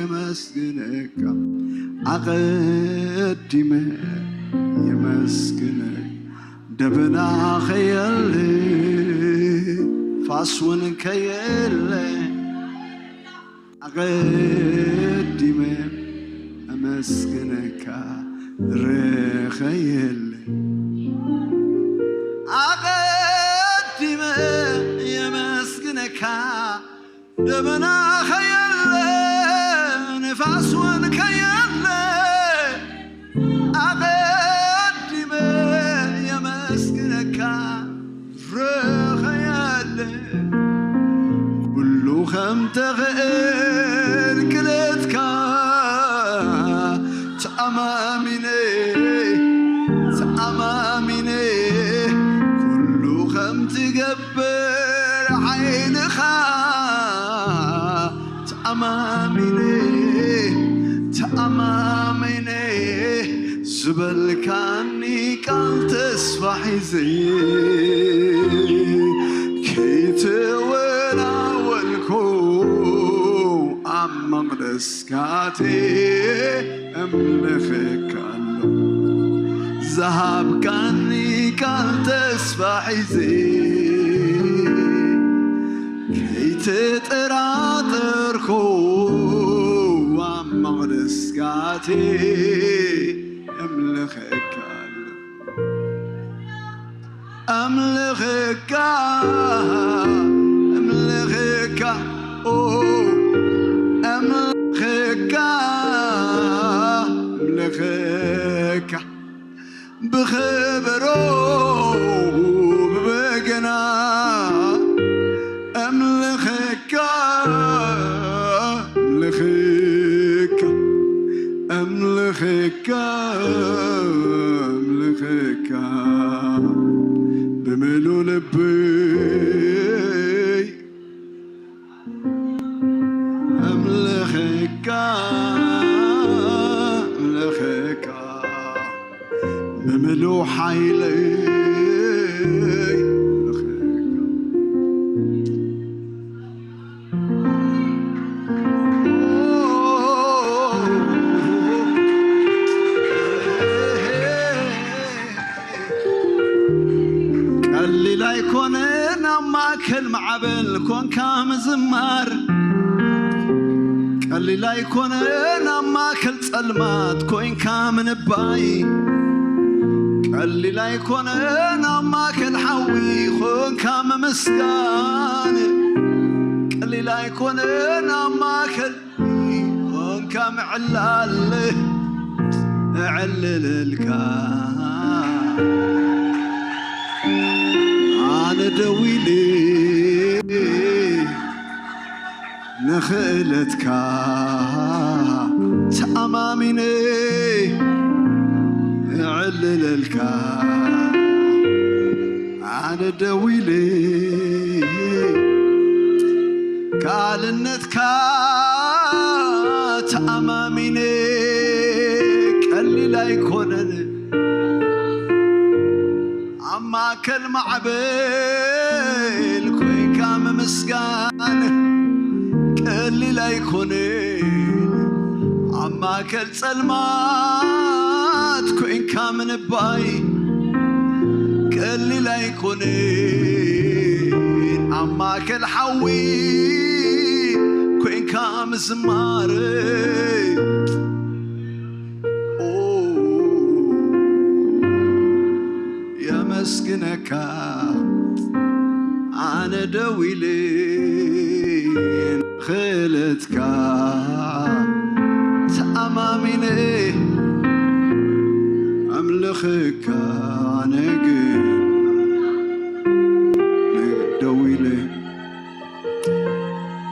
የመስግነካ፣ ኣቐዲመ የመስግነካ። ደበና ኸየለ፣ ፋስውን ከየለ፣ ኣቐዲመ ኣመስግነካ። ድረኸየለ፣ ኣቐዲመ የመስግነካ። ደበና ኸየለ፣ ንፋስ እውን ከየለ፣ ኣቐዲመ የመስግነካ። ድረኸየለ፣ ኩሉ ከም ተኽእል ክልእትካ ተኣማሚነ፣ ተኣማሚነ፣ ኩሉ ከም ትገብር ሓይልኻ ተኣማሚነ፣ ተኣማሚነ፣ ዝበልካኒ ቃል ተስፋ ሒዘ ከይተወላወልኩ ኣብ መቕደስካቴ እምልኸካ ኣለኹ። ዝሃብካኒ ቃል ተስፋ ሒዘ ከይተጠራጠርኩ ኣብ መቕደስካቴ እምልኸካ ኣለኹ። እምልኸካ፣ እምልኸካ፣ ኦ፣ እምልኸካ፣ እምልኸካ። ብኸበሮ፣ ብበገና፣ ኣምልኸካ ብምሉእ ልበይ፣ ኣምልኸካ፣ ኣምልኸካ ብምሉእ ሓይለይ፣ ኣምልኸካ። ቀሊል ኣይኮነን ኣብ ማእከል ማዕበል ኮንካ ምዝማር። ቀሊል ኣይኮነን ኣብ ማእከል ጸልማት ኮይንካ ምንባይ። ቀሊል ኣይኮነን ኣብ ማእከል ሓዊ ኮንካ ምምስጋን። ቀሊል ኣይኮነን ኣብ ማእከል ኮንካ ምዕላል እዕልልልካ። ኣነ ደው ኢለ ንኽእለትካ ተኣማሚነ እዕልልልካ። ኣነ ደው ኢለ ካልነትካ ተኣማሚነ ቀሊል ኣይኮነን ኣብ ማእከል ማዕበል ኮይንካ ምምስጋን ቀሊል ኣይኮነን ኣብ ማእከል ጸልማት ኮይንካ ምንባይ ቀሊል ኣይኮነን ኣብ ማእከል ሓዊ ኮይንካ ምዝማር። ኦ፣ የመስግነካ ኣነ ደው ኢለ ክእለትካ ተኣማሚነ ኣምልኸካ ኣነ ግን ደው ኢለ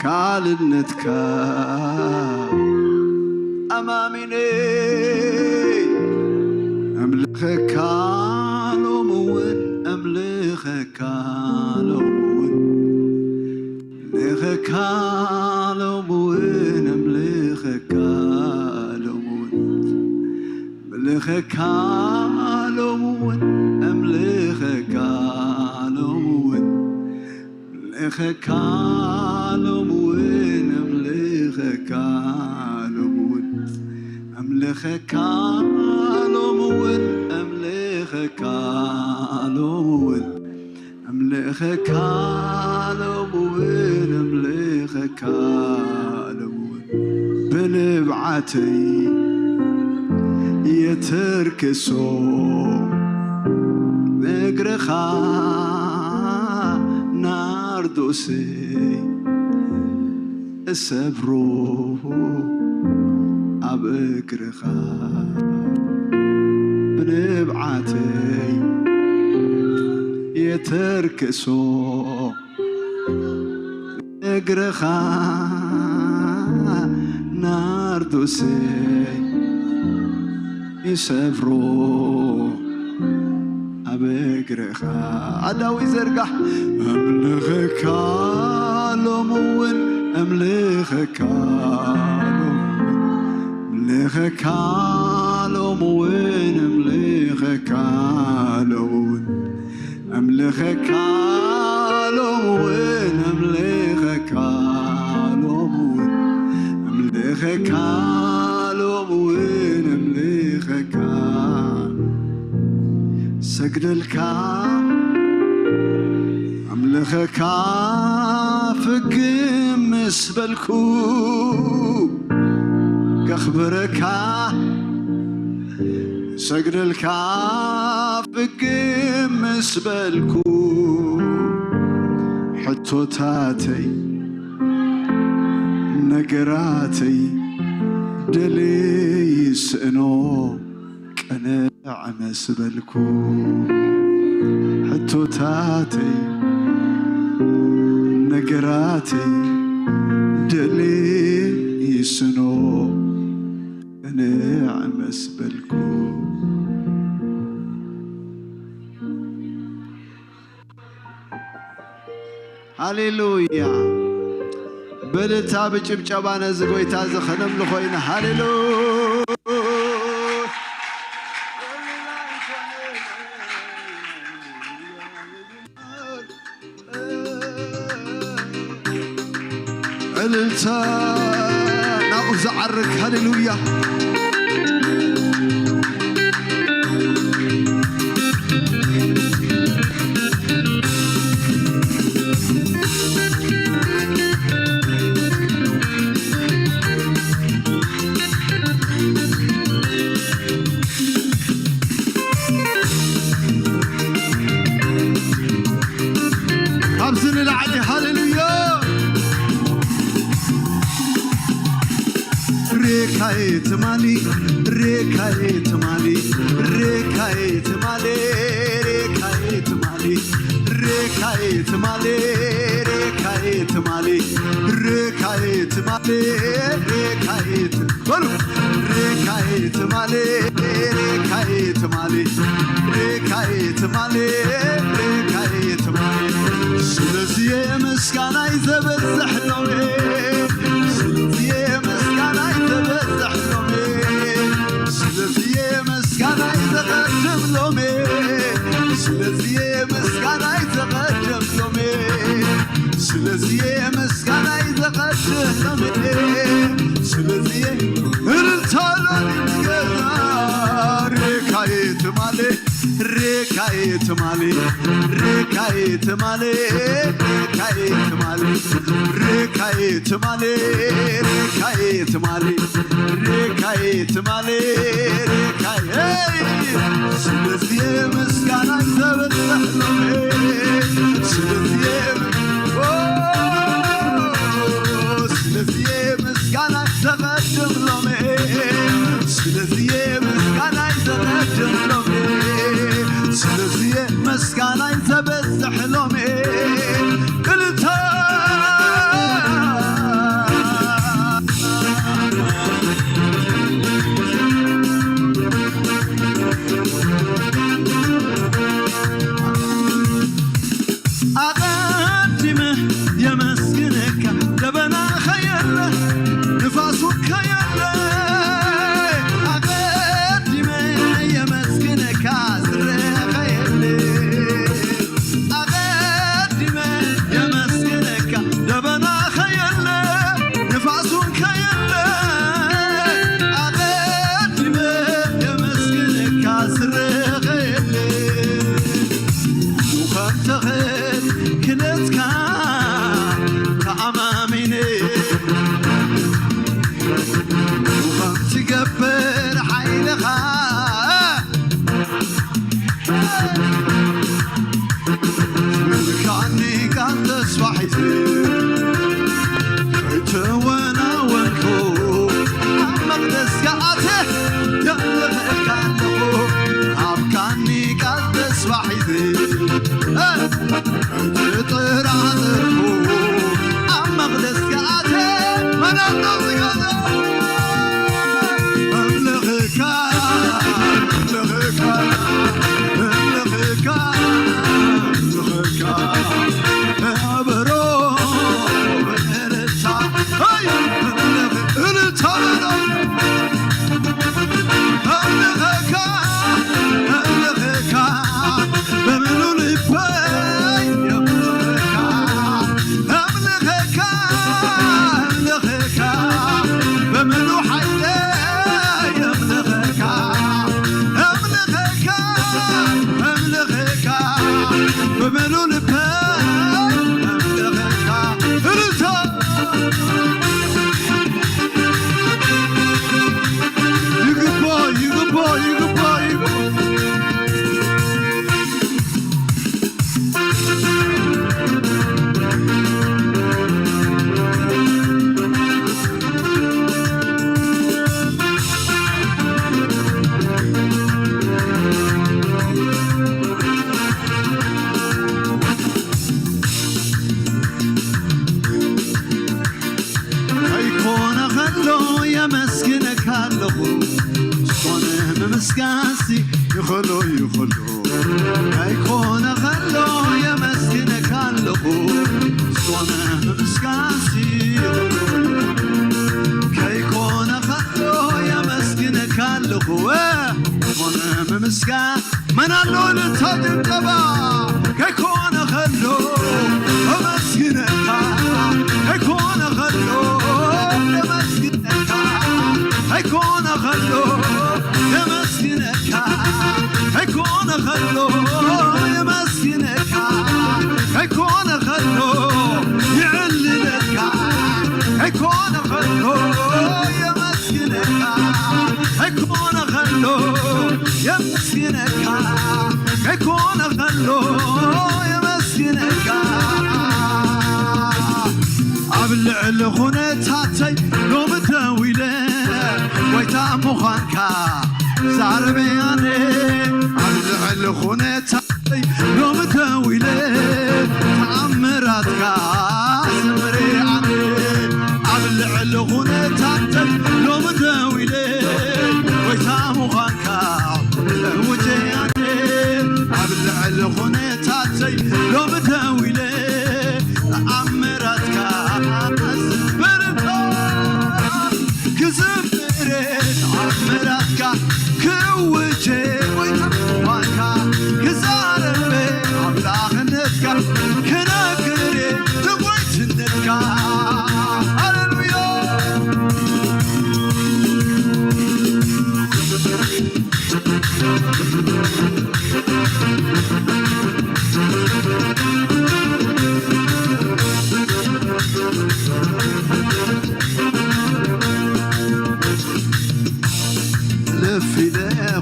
ካልነትካ ኣማሚነ ኣምልኸካ ሎምውን ኣምልኸካ ሎምውን ኣምልኸካ ሎምውን ኣምልኸካ ሎምውን ኣምልኸካ ሎምውን ኣምልኸካ ሎምውን ኣምልኸካ ሎምውን ኣምልኸካ ሎምውን ኣምልኸካ ሎምውን ኣምልኸካ ሎምውን ኣምልኸካ ሎምውን ኣምልኸካ ሎምውን ብንብዓተይ የተርክሶ እግርኻ ናርዶሰይ እሰብሮ ኣብ እግርኻ ብንብዓተይ የተርክሶ እግርኻ ናርዶሰይ ይሰብሮ ኣብ እግርኻ። ኣዳዊ ዘርጋሕ ኣምልኸካ ሎምውን ኣምልኸካ ሎምውን ኣምልኸካ ሎምውን ኣምልኸካ ሎምውን ኣምልኸካ ሎምውን ኣምልኸካ ሎምውን ኣምልኸካ ሎምውን ኣምልኸካ ሰግደልካ ኣምልኸካ ፍግም ምስ በልኩ ከኽብረካ ሰግደልካ ፍግም ምስ በልኩ ሕቶታተይ ነገራተይ ደልየ ይስእኖ ቅንዕ ምስ በልኩ ሕቶታተይ ነገራተይ ደልየ ይስእኖ ቅንዕ ምስ በልኩ። ሃሌሉያ። በልታ ብጭብጨባ ነዚ ጎይታ እዚ ከነምልኾ ኢና። ሃሌሉያ። እልልታ ናብኡ ዝዓርግ። ሃሌሉያ። ካብዚ ንላዕሊ። ሃሌሉያ። ሬካዬ ትማሊ፣ ሬካዬ ትማሊ፣ ሬካዬ ትማሊ፣ ሬካዬ ትማሊ፣ ሬካዬ ትማሊ፣ ሬካዬ ትማሊ፣ ሬካዬ ትማሊ፣ ሬካዬ ት-፣ በሉ። ሬካዬ ትማሊ፣ ሬካዬ ትማሊ፣ ሬካዬ ትማሊ፣ ሬካዬ ትማሊ። ስለዚህ ምስጋናይ ዘበዝሕ ሎሜ፣ ስለዚህ ምስጋናይ ዘበዝሕ ሎሜ፣ ስለዚህ ምስጋናይ ዘቐድም ሎሜ፣ ስለዚህ ምስጋናይ ዘቐድም ሎሜ፣ ስለዚህ ምስጋናይ ዘቐድም ሎሜ፣ ስለዚህ እልልታ ሎሚ ገዛ ሬካዬ ትማሊ፣ ሬካዬ ትማሊ፣ ሬካዬ ትማሊ፣ ሬካዬ ትማሊ፣ ሬካዬ ትማሊ፣ ሬካዬ ትማሊ፣ ሬካዬ ትማሊ፣ ሬካዬ፣ ስለዚህ ምስጋና ዘበዛህ ሎሜ፣ ስለዚህ፣ ኦ፣ ስለዚህ ምስጋና ዘቐድም ሎሜ፣ ስለዚህ ምስጋና ዘቐድም ሎሜ፣ ስለዚህ ምስጋና ዘበዛህ ሎሜ፣ እልልታ። ኣቐዲመ የመስግነካ፣ ደበና ኸየለ፣ ንፋሱ ኸየለ። ኣቐዲመ የመስግነካ፣ ስረ ኸየለ። ኣቐዲመ የመስግነካ፣ ደበና ኸየለ፣ ንፋሱ ኸየለ። ኣቐዲመ የመስግነካ፣ ስረ ኸየለ። ከም ተኽል ክነትካ ተኣማሚነ፣ ከም ትገብር ሓይልኻ ዝብልካኒ ቃል ተስፋ ሒዘ፣ ከይተወናወንኩ ኣብ መቕደስካ ኣትየ የምልኸካ ኣለኹ። ሃብካኒ ቃል ተስፋ ሒዘ፣ ከይተጠራጠርኩ ኣብ መቕደስካ ኣትየ መን ኣሎ ዝገዛ? እምልኽካ፣ እምልኽካ፣ እምልኽካ፣ እምልኽካ፣ ከበሮ፣ እልልታ፣ ሃይ፣ እልልታ በሎ። እምልኽካ፣ እምልኽካ፣ ብምሉእ ልበይ የምልኽካ። ኣምልኸካ፣ ኣምልኸካ፣ ብምሉእ ሓይለይ ኣምልኸካ፣ ኣምልኸካ፣ ኣምልኸካ፣ ብምሉእ ልበይ ኣምልኸካ። እልልታ። ይግባእ፣ ይግባእ፣ ይግባእ፣ ይግባእ። ኩሉ ከይኮነ ከሎ የመስግነካ ኣለኹ። ዝኾነ ምምስጋንሲ ኩሉ ከይኮነ ከሎ የመስግነካ ኣለኹ። እ፣ ዝኾነ ምምስጋን መን ኣሎ እልልታ ጭብጨባ? ከይኮነ ከሎ የመስግነካ፣ ከይኮነ ከሎ የመስግነካ፣ ከይኮነ ከሎ የመስግነካ፣ ከይኮነ ከሎ የመስግነካ፣ ከይኮነ ከሎ የዕልለካ፣ ከይኮነ ከሎ የመስግነካ፣ ከይኮነ ከሎ የመስግነካ፣ ከይኮነ ከሎ የመስግነካ። ኣብ ልዕሊ ኩነታተይ ሎሚ ደው ኢለ፣ ጎይታ ምዃንካ ዛረበ ኣነ። ኣብ ልዕሊ ኩነታተይ ሎሚ ደው ኢለ፣ ተኣምራትካ ዘምረ ኣነ። ኣብ ልዕሊ ኩነታተይ ሎሚ ደው ኢለ፣ ጎይታ ምዃንካ እውጀ ኣነ። ኣብ ልዕሊ ኩነታተይ ሎሚ ደው ኢለ፣ ተኣምራትካ ክዝምር፣ ክዝምር ተኣምራትካ ክውጀ፣ ጎይታ ምዃንካ ክዛረበ፣ ኣምላኽነትካ ክነግር ንጎይትነትካ። ሃሌሉያ። ልፍ ኢለ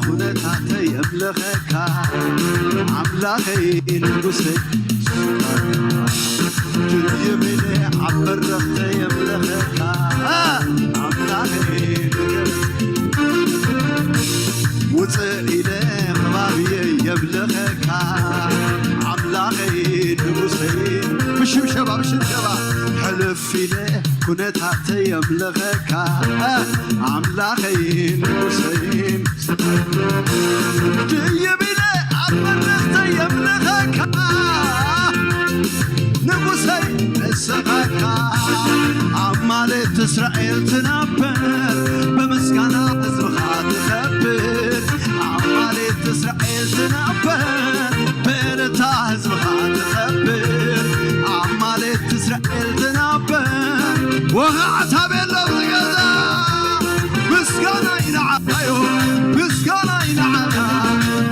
ኩነታተይ የምልኸካ ኣምላኸይ ንጉሰይ፣ ድይብ ኢለ ኣብ በረኽተይ የምልኸካ ኣምላኸይ ንጉሰይ፣ ውፅእ ኢለ ከባብየይ የምልኸካ ኣምላኸይ ንጉሰይ። ብሽብሸባ ብሽብሸባ ሕልፍ ኢለ ኩነታተይ የምልኸካ ኣምላኸይ ንጉሰይ፣ ድይብ ኢለ ኣብ በረኽተይ የምልኸካ ንጉሰይ ንስኻካ ኣብ ማለት እስራኤል ትነብር፣ ብምስጋና ህዝብኻ ትኸብር። ኣብ ማለት እስራኤል ትነብር፣ ብእልልታ ህዝብኻ ትኸብር። ኣብ ማለት እስራኤል ትነብር፣ ወኻዕታ ቤሎ ኣብዚ ገዛ ምስጋናይ ንዓኻዮ፣ ምስጋናይ ንዓኻ፣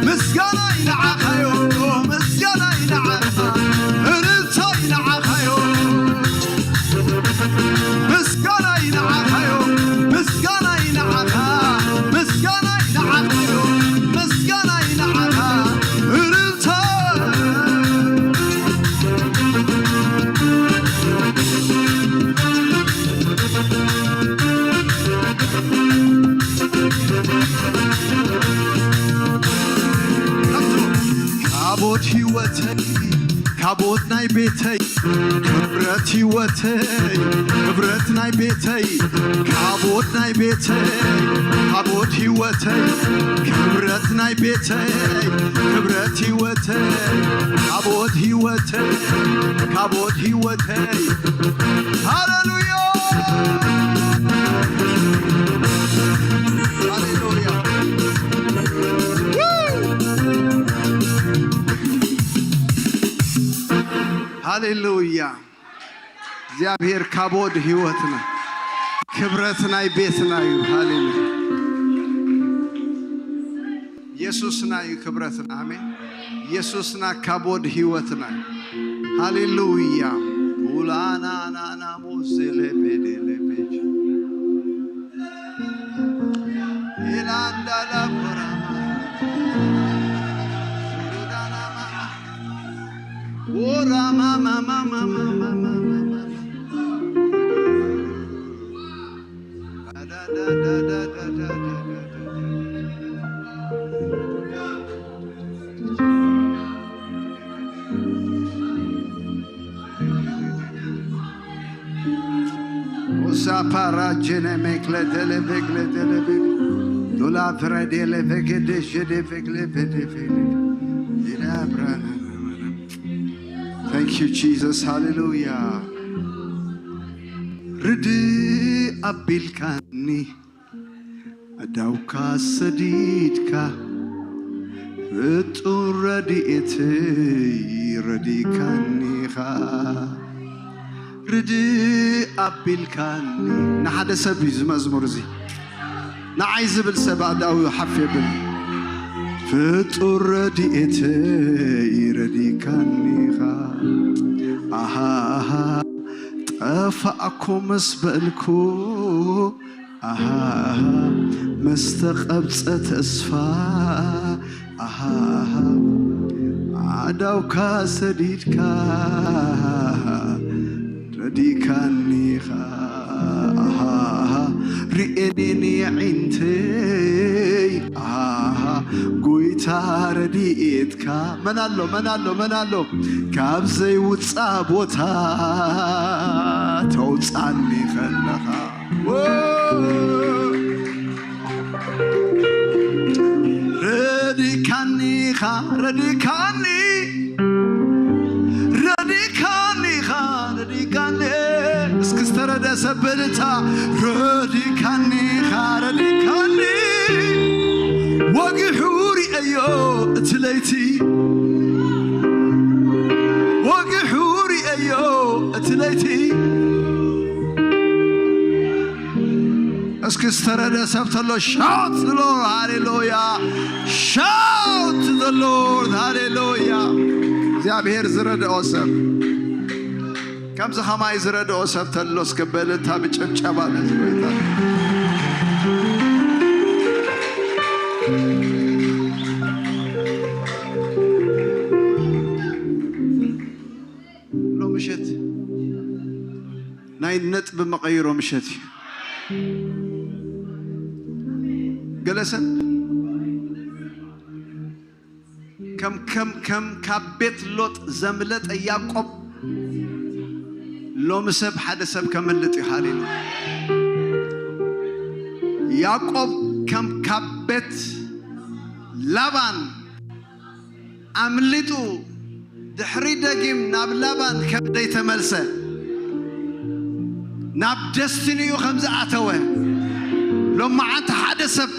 ምስጋናይ ንዓኻዮ፣ ምስጋናይ ንዓኻ፣ እልልታይ ንዓኻዮ። ምስጋናይ ንዓኻዮ፣ ምስጋናይ ንዓኻ፣ ምስጋናይ ንዓኻዮ፣ ምስጋናይ ንዓኻ፣ እልልታ። ካቦት ህይወተይ፣ ካቦት ናይ ቤተይ፣ ክብረት ህይወተይ፣ ክብረት ናይ ቤተይ፣ ካቦት ናይ ቤተይ፣ ካቦት ህይወተይ፣ ክብረት ናይ ቤተይ፣ ክብረት ህይወተይ፣ ካቦት ህይወተይ፣ ካቦት ህይወተይ። ሃሌሉያ! ሃሌሉያ! ሃሌሉያ! እግዚኣብሔር ካቦድ ህይወትና፣ ክብረት ናይ ቤትና እዩ። ሃሌሉያ! የሱስና እዩ ክብረትና። ኣሜን። የሱስና ካቦድ ህይወትና እዩ። ሃሌሉያ! ኡላናናናሞ ዜሌቤዴሌቤ ኢላንዳላ ኮራማ ሱሩዳናማ Osapara jene mekle dele bekle dele be. Dola fredele vegede jede vegle vede vede. Thank you, Jesus. ሃሌሉያ። ርድእ ኣቢልካኒ፣ ኣእዳውካ ሰዲድካ፣ ፍጡር ረድኤተይ ረዲእካኒኻ። ርድእ ኣቢልካኒ። ንሓደ ሰብ እዩ እዚ መዝሙር እዚ። ንዓይ ዝብል ሰብ ኣእዳው ሓፍ የብል። ፍጡር ረድኤተይ ረዲእካኒኻ። ኣሃ፣ ጠፋእኩ ምስ በልኩ፣ ኣሃ፣ መስተቐብጸ ተስፋ፣ ኣሃ፣ ኣእዳውካ ሰዲድካ ረዲካኒኻ። ኣሃ፣ ርኤኒን የዒንተይ፣ ኣሃ፣ ጎይታ ረድኤትካ። መን ኣሎ፣ መን ኣሎ፣ መን ኣሎ? ካብ ዘይውጻእ ቦታ ተውጻኒ ከለኻ። ረዲካኒኻ፣ ረዲካኒ፣ ረዲካኒኻ፣ ረዲካኒ። እስኪ ዝተረደ ሰብ በልታ፣ ረዲካኒኻ፣ ረዲካኒ። ወጊሑ ርእየዮ እቲ ለይቲ፣ ወጊሑ ርእየዮ እቲ ለይቲ። እስኪ ዝተረደ ሰብ ተሎ፣ shout the Lord, ሃሌሉያ። Shout the Lord, ሃሌሉያ። እግዚኣብሔር ዝረድኦ ሰብ፣ ከምዚ ኸማይ ዝረድኦ ሰብ ተሎ፣ እስኪ በልታ ብጭብጨባ ነዚ ጎይታ። ሎ ምሸት ናይ ነጥቢ መቐይሮ ምሸት እዩ። ገለ ሰብ ከም፣ ከም፣ ከም ካብ ቤት ሎጥ ዘምለጠ ያዕቆብ፣ ሎሚ ሰብ ሓደ ሰብ ከምልጥ እዩ። ሃሌሉያ። ያዕቆብ ከም ካብ ቤት ላባን ኣምሊጡ ድሕሪ ደጊም ናብ ላባን ከም ዘይተመልሰ፣ ናብ ደስቲኒኡ ከም ዝኣተወ፣ ሎመዓንቲ ሓደ ሰብ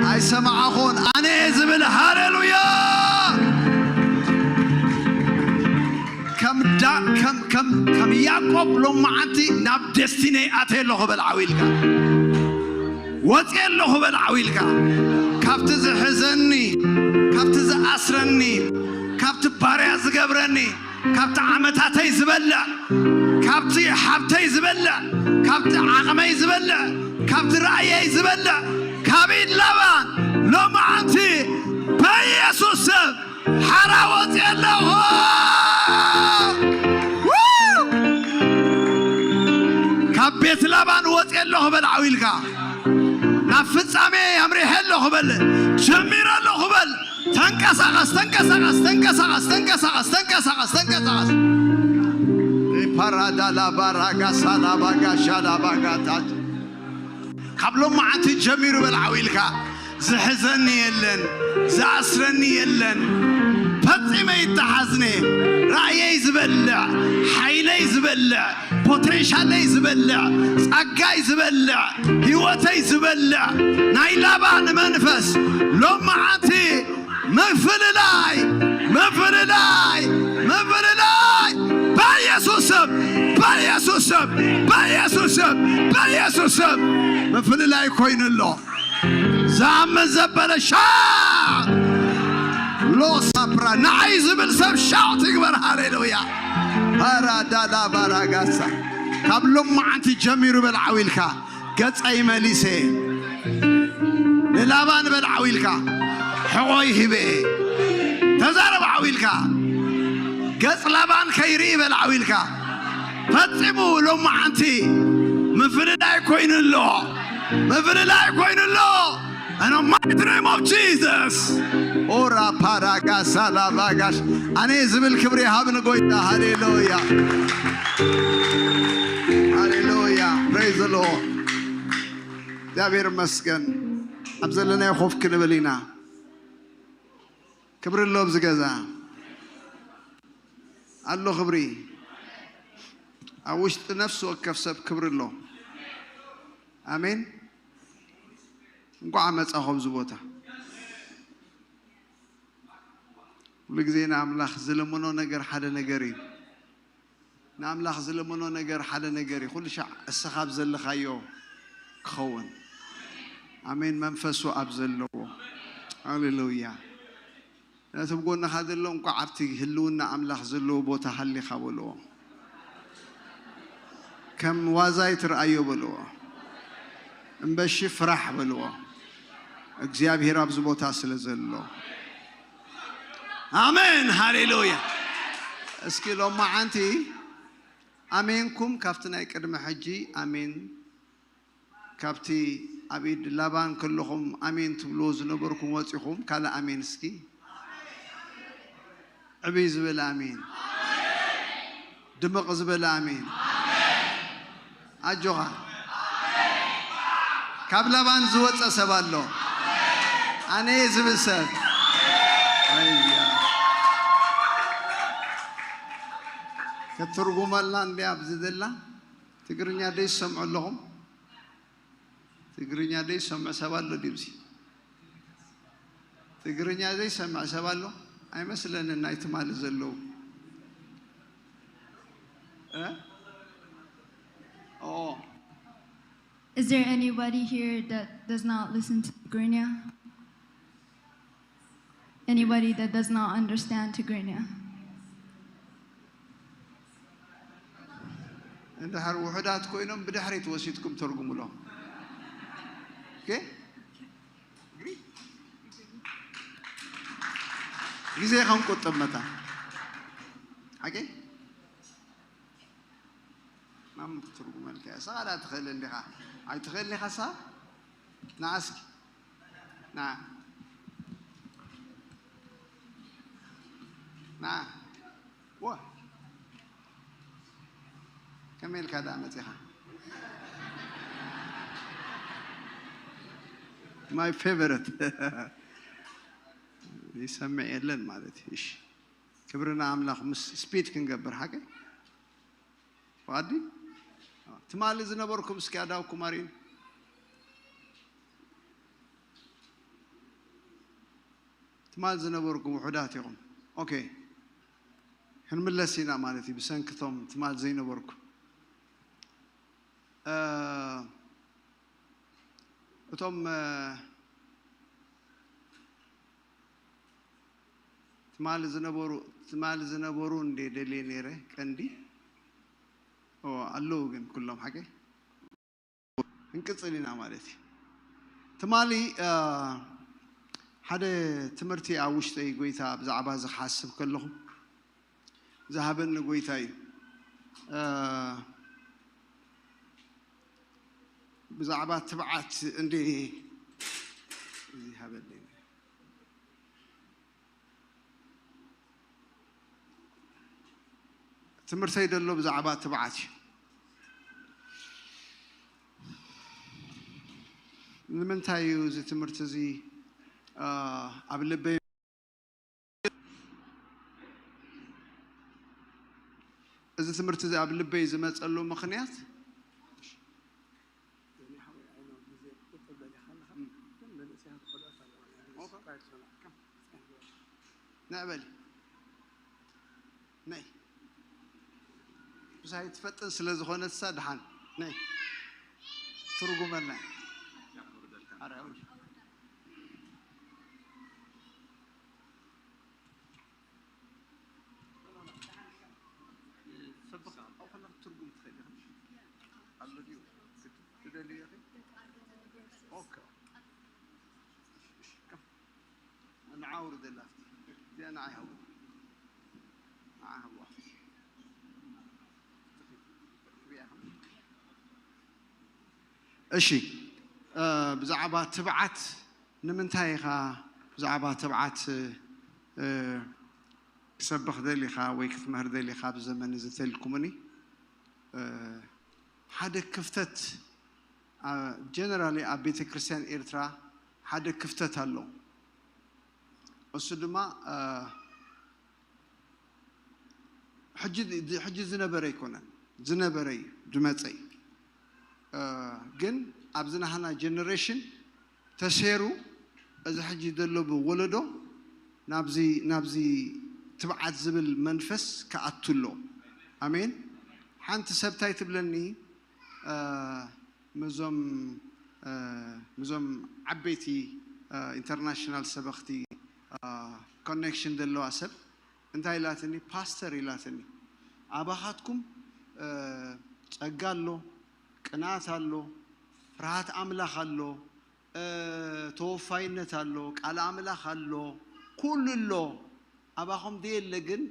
ኣይሰማዕኹን። ኣነ እየ ዝብል። ሃሌሉያ። ከም ዳ-፣ ከም፣ ከም፣ ከም ያዕቆብ ሎመዓንቲ ናብ ደስቲነይ ኣትየ ኣለኹ በል ዓው ኢልካ። ወፅየ ኣለኹ በል ዓው ኢልካ። ካብቲ ዝሕዘኒ፣ ካብቲ ዝኣስረኒ፣ ካብቲ ባርያ ዝገብረኒ፣ ካብቲ ዓመታተይ ዝበልዕ፣ ካብቲ ሃብተይ ዝበልዕ፣ ካብቲ ዓቕመይ ዝበልዕ፣ ካብቲ ራእየይ ዝበልዕ፣ ካብ ኢድ ላባን ሎመዓንቲ በኢየሱስ ስም ሓራ ወፅየ ኣለኹ። ካብ ቤት ላባን ወፅየ ኣለኹ በል ዓው ኢልካ። ናብ ፍጻሜ ኣምሪሐ ኣለኹ በል። ጀሚረ ኣለኹ በል። ተንቀሳቐስ፣ ተንቀሳቐስ፣ ተንቀሳቐስ፣ ተንቀሳቐስ፣ ተንቀሳቐስ፣ ተንቀሳቐስ። ፓራዳላ ባራጋ ሳላ ባጋ ሻላ ባጋ ታች። ካብ ሎመዓንቲ ጀሚሩ በል ዓው ኢልካ። ዝሕዘኒ የለን፣ ዝኣስረኒ የለን። ፈጺመ ይተሓዝነ። ራእየይ ዝበልዕ፣ ሓይለይ ዝበልዕ፣ ፖቴንሻለይ ዝበልዕ፣ ጸጋይ ዝበልዕ፣ ህይወተይ ዝበልዕ ናይ ላባን መንፈስ ሎመዓንቲ ምፍልላይ፣ ምፍልላይ፣ ምፍልላይ በኢየሱስ ስም፣ በኢየሱስ ስም፣ በኢየሱስ ስም፣ በኢየሱስ ስም ምፍልላይ ኮይኑ ኣሎ። ዝኣምን ዘበለ ሻ ሎሳፕራ ንዓይ ዝብል ሰብ ሻውት ይግበር። ሃሌሉያ። ፓራዳላ ባራጋሳ ካብ ሎመዓንቲ ጀሚሩ በል ዓው ኢልካ ገጸይ መሊሰ ንላባን በል ዓው ኢልካ ሕቖይ ሂበ። ተዛረብ ዓው ኢልካ። ገጽ ላባን ከይርኢ በል ዓው ኢልካ። ፈጺሙ ሎመዓንቲ ምፍልላይ ኮይኑ ኣሎ። ምፍልላይ ኮይኑ ኣሎ። And the mighty name of Jesus. ኦራ ፓራጋሳ ላባጋሽ ኣነ ዝብል ክብሪ ሃብ ንጎይታ። ሃሌሉያ፣ ሃሌሉያ። Praise the Lord። እግዚኣብሔር ይመስገን። ኣብ ዘለናዮ ኮፍ ክንብል ኢና። ክብሪ ኣሎ ኣብዚ ገዛ ኣሎ ክብሪ ኣብ ውሽጢ ነፍሲ ወከፍ ሰብ ክብሪ ኣሎ። ኣሜን። እንኳዕ መጻኹ ኣብዚ ቦታ። ኩሉ ግዜ ንኣምላኽ ዝልምኖ ነገር ሓደ ነገር እዩ። ንኣምላኽ ዝልምኖ ነገር ሓደ ነገር እዩ። ኩሉ ሻዕ እስኻ ኣብ ዘለኻዮ ክኸውን። ኣሜን። መንፈሱ ኣብ ዘለዎ። ሃሌሉያ። ነቲ ብጎንኻ ዘሎ እንኳዕ ኣብቲ ህልውና ኣምላኽ ዘለዎ ቦታ ሃሊኻ በልዎ። ከም ዋዛ ኣይትርኣዮ በልዎ። እምበሺ ፍራሕ በልዎ። እግዚኣብሔር ኣብዚ ቦታ ስለ ዘሎ። ኣሜን። ሃሌሉያ። እስኪ ሎማዓንቲ ኣሜንኩም ካብቲ ናይ ቅድሚ ሕጂ ኣሜን፣ ካብቲ ኣብ ኢድ ላባን ከለኹም ኣሜን ትብልዎ ዝነበርኩም ወጺኹም ካልእ ኣሜን እስኪ። ዕብይ ዝበለ ኣሜን። ድምቕ ዝበለ ኣሜን። ኣጆኻ። ካብ ላባን ዝወጸ ሰብ ኣሎ። ኣነ እየ ዝብል ሰብ። ኣያ። ክትትርጉመልና እንድያ ኣብዚ ዘላ? ትግርኛ ደይ ዝሰምዑ ኣለኹም? ትግርኛ ደይ ዝሰምዕ ሰብ ኣሎ ድዩ? ትግርኛ ዘይሰምዕ ሰብ ኣሎ? ኣይመስለንን ናይ ትማሊ ዘለዉ። እ? ኦ። Is there anybody here that does not listen to Tigrinya? Anybody that does not understand Tigrinya? እንድሕር ውሑዳት ኮይኖም ብድሕሪት ወሲድኩም ተርጉሙሎም። ኦኬ? ግዜ ከንቁጥብ መታ። ሓቂ? ማም ክትርጉመልካ እያ። ስኻ ዳ ትኽእል እንዲኻ? ኣይትኽእል ኢኻ ስኻ? ንዓ እስኪ። ንዓ። ንዓ። ዋ። ከመይ ኢልካ ደኣ መጺኻ? My favorite። ይሰምዕ የለን ማለት እዩ። እሺ። ክብሪ ንኣምላኽ። ምስ ስፒድ ክንገብር ሓቂ? ፍቓድ ድዩ? ትማሊ ዝነበርኩም እስኪ ኣዳውኩም ኣርእዩኒ። ትማል ዝነበርኩም ውሑዳት ኢኹም። ኦኬ። ክንምለስ ኢና ማለት እዩ፣ ብሰንክቶም ትማል ዘይነበርኩም። እ፣ እቶም፣ እ፣ ትማል ዝነበሩ፣ ትማል ዝነበሩ እንዴ ደልየ ነይረ፣ ቀንዲ። ኦ፣ ኣለዉ ግን ኩሎም ሓቂ። ክንቅጽል ኢና ማለት እዩ። ትማሊ፣ እ፣ ሓደ ትምህርቲ ኣብ ውሽጠይ ጎይታ ብዛዕባ እዚ ክሓስብ ከለኹ ዝሃበኒ ጎይታ እዩ። እ፣ ብዛዕባ ትብዓት እንዴ ዝሃበኒ። ትምህርተይ ደሎ ብዛዕባ ትብዓት እዩ። ንምንታይ እዩ እዚ ትምህርቲ እዚ፣ አ፣ ኣብ ልበይ? እዚ ትምህርቲ እዚ ኣብ ልበይ ዝመጸሉ ምኽንያት፣ ንዕበሊ። ነይ። ምሳይ ትፈጥን ስለ ዝኾነት እሳ ደሓን። ነይ። ትርጉመልና። ኣረ፣ ኣውሪ። ሰብኻ ኣብኡ ከለኻ ትርጉም ትኽእል ኢኻ። ኣሎ ድዩ? ትደልዩ ኢኺ? ኦኬ። እሺ፣ እሺ፣ ከም ንዓ ኣውርደላ ኣብቲ። እዚኣ ንዓ ይሃቡ። ንዓ ሃቡዋ። እሺ፣ እ፣ ብዛዕባ ትብዓት ንምንታይ ኢኻ ብዛዕባ ትብዓት፣ እ፣ ክሰብኽ ደሊኻ ወይ ክትምህር ደሊኻ ኣብዚ ዘመን እዚ ተልኩምኒ? እ፣ ሓደ ክፍተት፣ አ፣ ጀነራሊ ኣብ ቤተ ክርስቲያን ኤርትራ ሓደ ክፍተት ኣሎ። እሱ ድማ ሕጂ ዝነበረ ኣይኮነን፣ ዝነበረ እዩ ዝመፀ እዩ። ግን ኣብዚ ናህና ጀነሬሽን ተሰይሩ፣ እዚ ሕጂ ዘሎ ወለዶ ናብዚ ናብዚ ትብዓት ዝብል መንፈስ ክኣቱ ኣሎ። ኣሜን። ሓንቲ ሰብ እንታይ ትብለኒ፣ ምዞም ምዞም ዓበይቲ ኢንተርናሽናል ሰበኽቲ ኮኔክሽን ዘለዋ ሰብ እንታይ ኢላትኒ፣ ፓስተር ኢላትኒ፣ ኣባኻትኩም ጸጋ ኣሎ፣ ቅንኣት ኣሎ፣ ፍርሃት ኣምላኽ ኣሎ፣ ተወፋይነት ኣሎ፣ ቃል ኣምላኽ ኣሎ፣ ኩሉ ኣሎ። ኣባኹም ደየለ ግን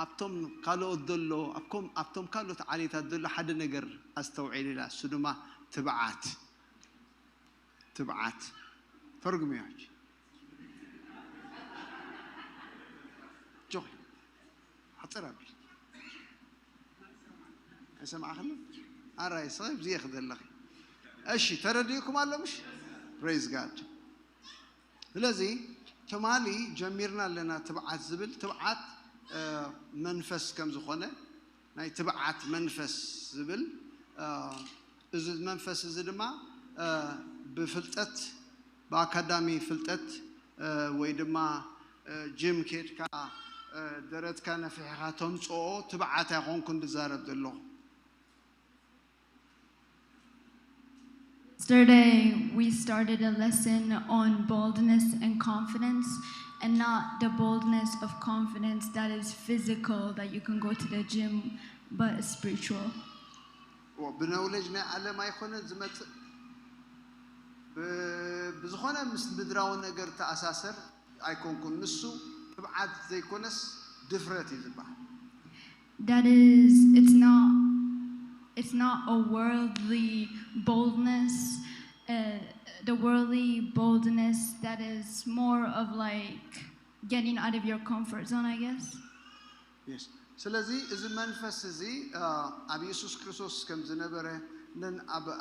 ኣብቶም ካልኦት ዘሎ ኣብኮም ኣብቶም ካልኦት ዓሌታት ዘሎ ሓደ ነገር ኣስተውዒል ኢላ፣ እሱ ድማ ትብዓት። ትብዓት ተርጉምዮ ሕጂ። ጆኺ ሓፅር ኣብል ኣይሰማዕኽኒ ኣራይ ሰብ ዝየ ክደለኺ። እሺ፣ ተረዲእኩም ኣሎ ምሽ? ፕሬዝ ጋድ። ስለዚ ትማሊ ጀሚርና ኣለና ትብዓት ዝብል። ትብዓት መንፈስ ከም ዝኾነ፣ ናይ ትብዓት መንፈስ ዝብል፣ እዚ መንፈስ እዚ ድማ ብፍልጠት፣ ብኣካዳሚ ፍልጠት ወይ ድማ ጅም ኬድካ ደረትካ ነፊሕኻ ተምፅኦ ትብዓት ኣይኮንኩን ዝዛረብ ዘለኹ። Yesterday, we started a lesson on boldness and confidence, and not the boldness of confidence that is physical, that you can go to the gym, but spiritual. ብነውሌጅ ናይ ዓለም ኣይኮነ ዝመፅእ፣ ብዝኾነ ምስ ምድራዊ ነገር ተኣሳሰር ኣይኮንኩን። ንሱ ትብዓት ዘይኮነስ ድፍረት እዩ ዝበሃል። That is, it's not it's not a worldly boldness. Uh, the worldly boldness that is more of like getting out of your comfort zone, I guess. Yes. ስለዚ እዚ መንፈስ እዚ ኣብ ኢየሱስ ክርስቶስ ከም ዝነበረ፣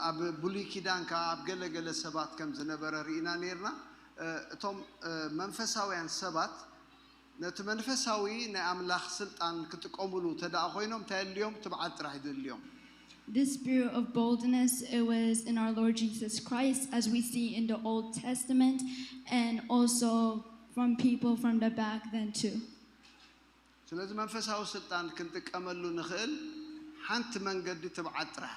ኣብ ብሉይ ኪዳን ከዓ ኣብ ገለገለ ሰባት ከም ዝነበረ ርኢና ነርና። እቶም መንፈሳውያን ሰባት ነቲ መንፈሳዊ ናይ ኣምላኽ ስልጣን ክጥቀሙሉ ተደኣ ኮይኖም እንታይ የድልዮም? ትብዓት ጥራሕ ይደልዮም። This spirit of boldness, it was in our Lord Jesus Christ, as we see in the Old Testament, and also from people from the back then too. ስለዚ መንፈሳዊ ስልጣን ክንጥቀመሉ ንኽእል ሓንቲ መንገዲ ትብዓት ጥራሕ።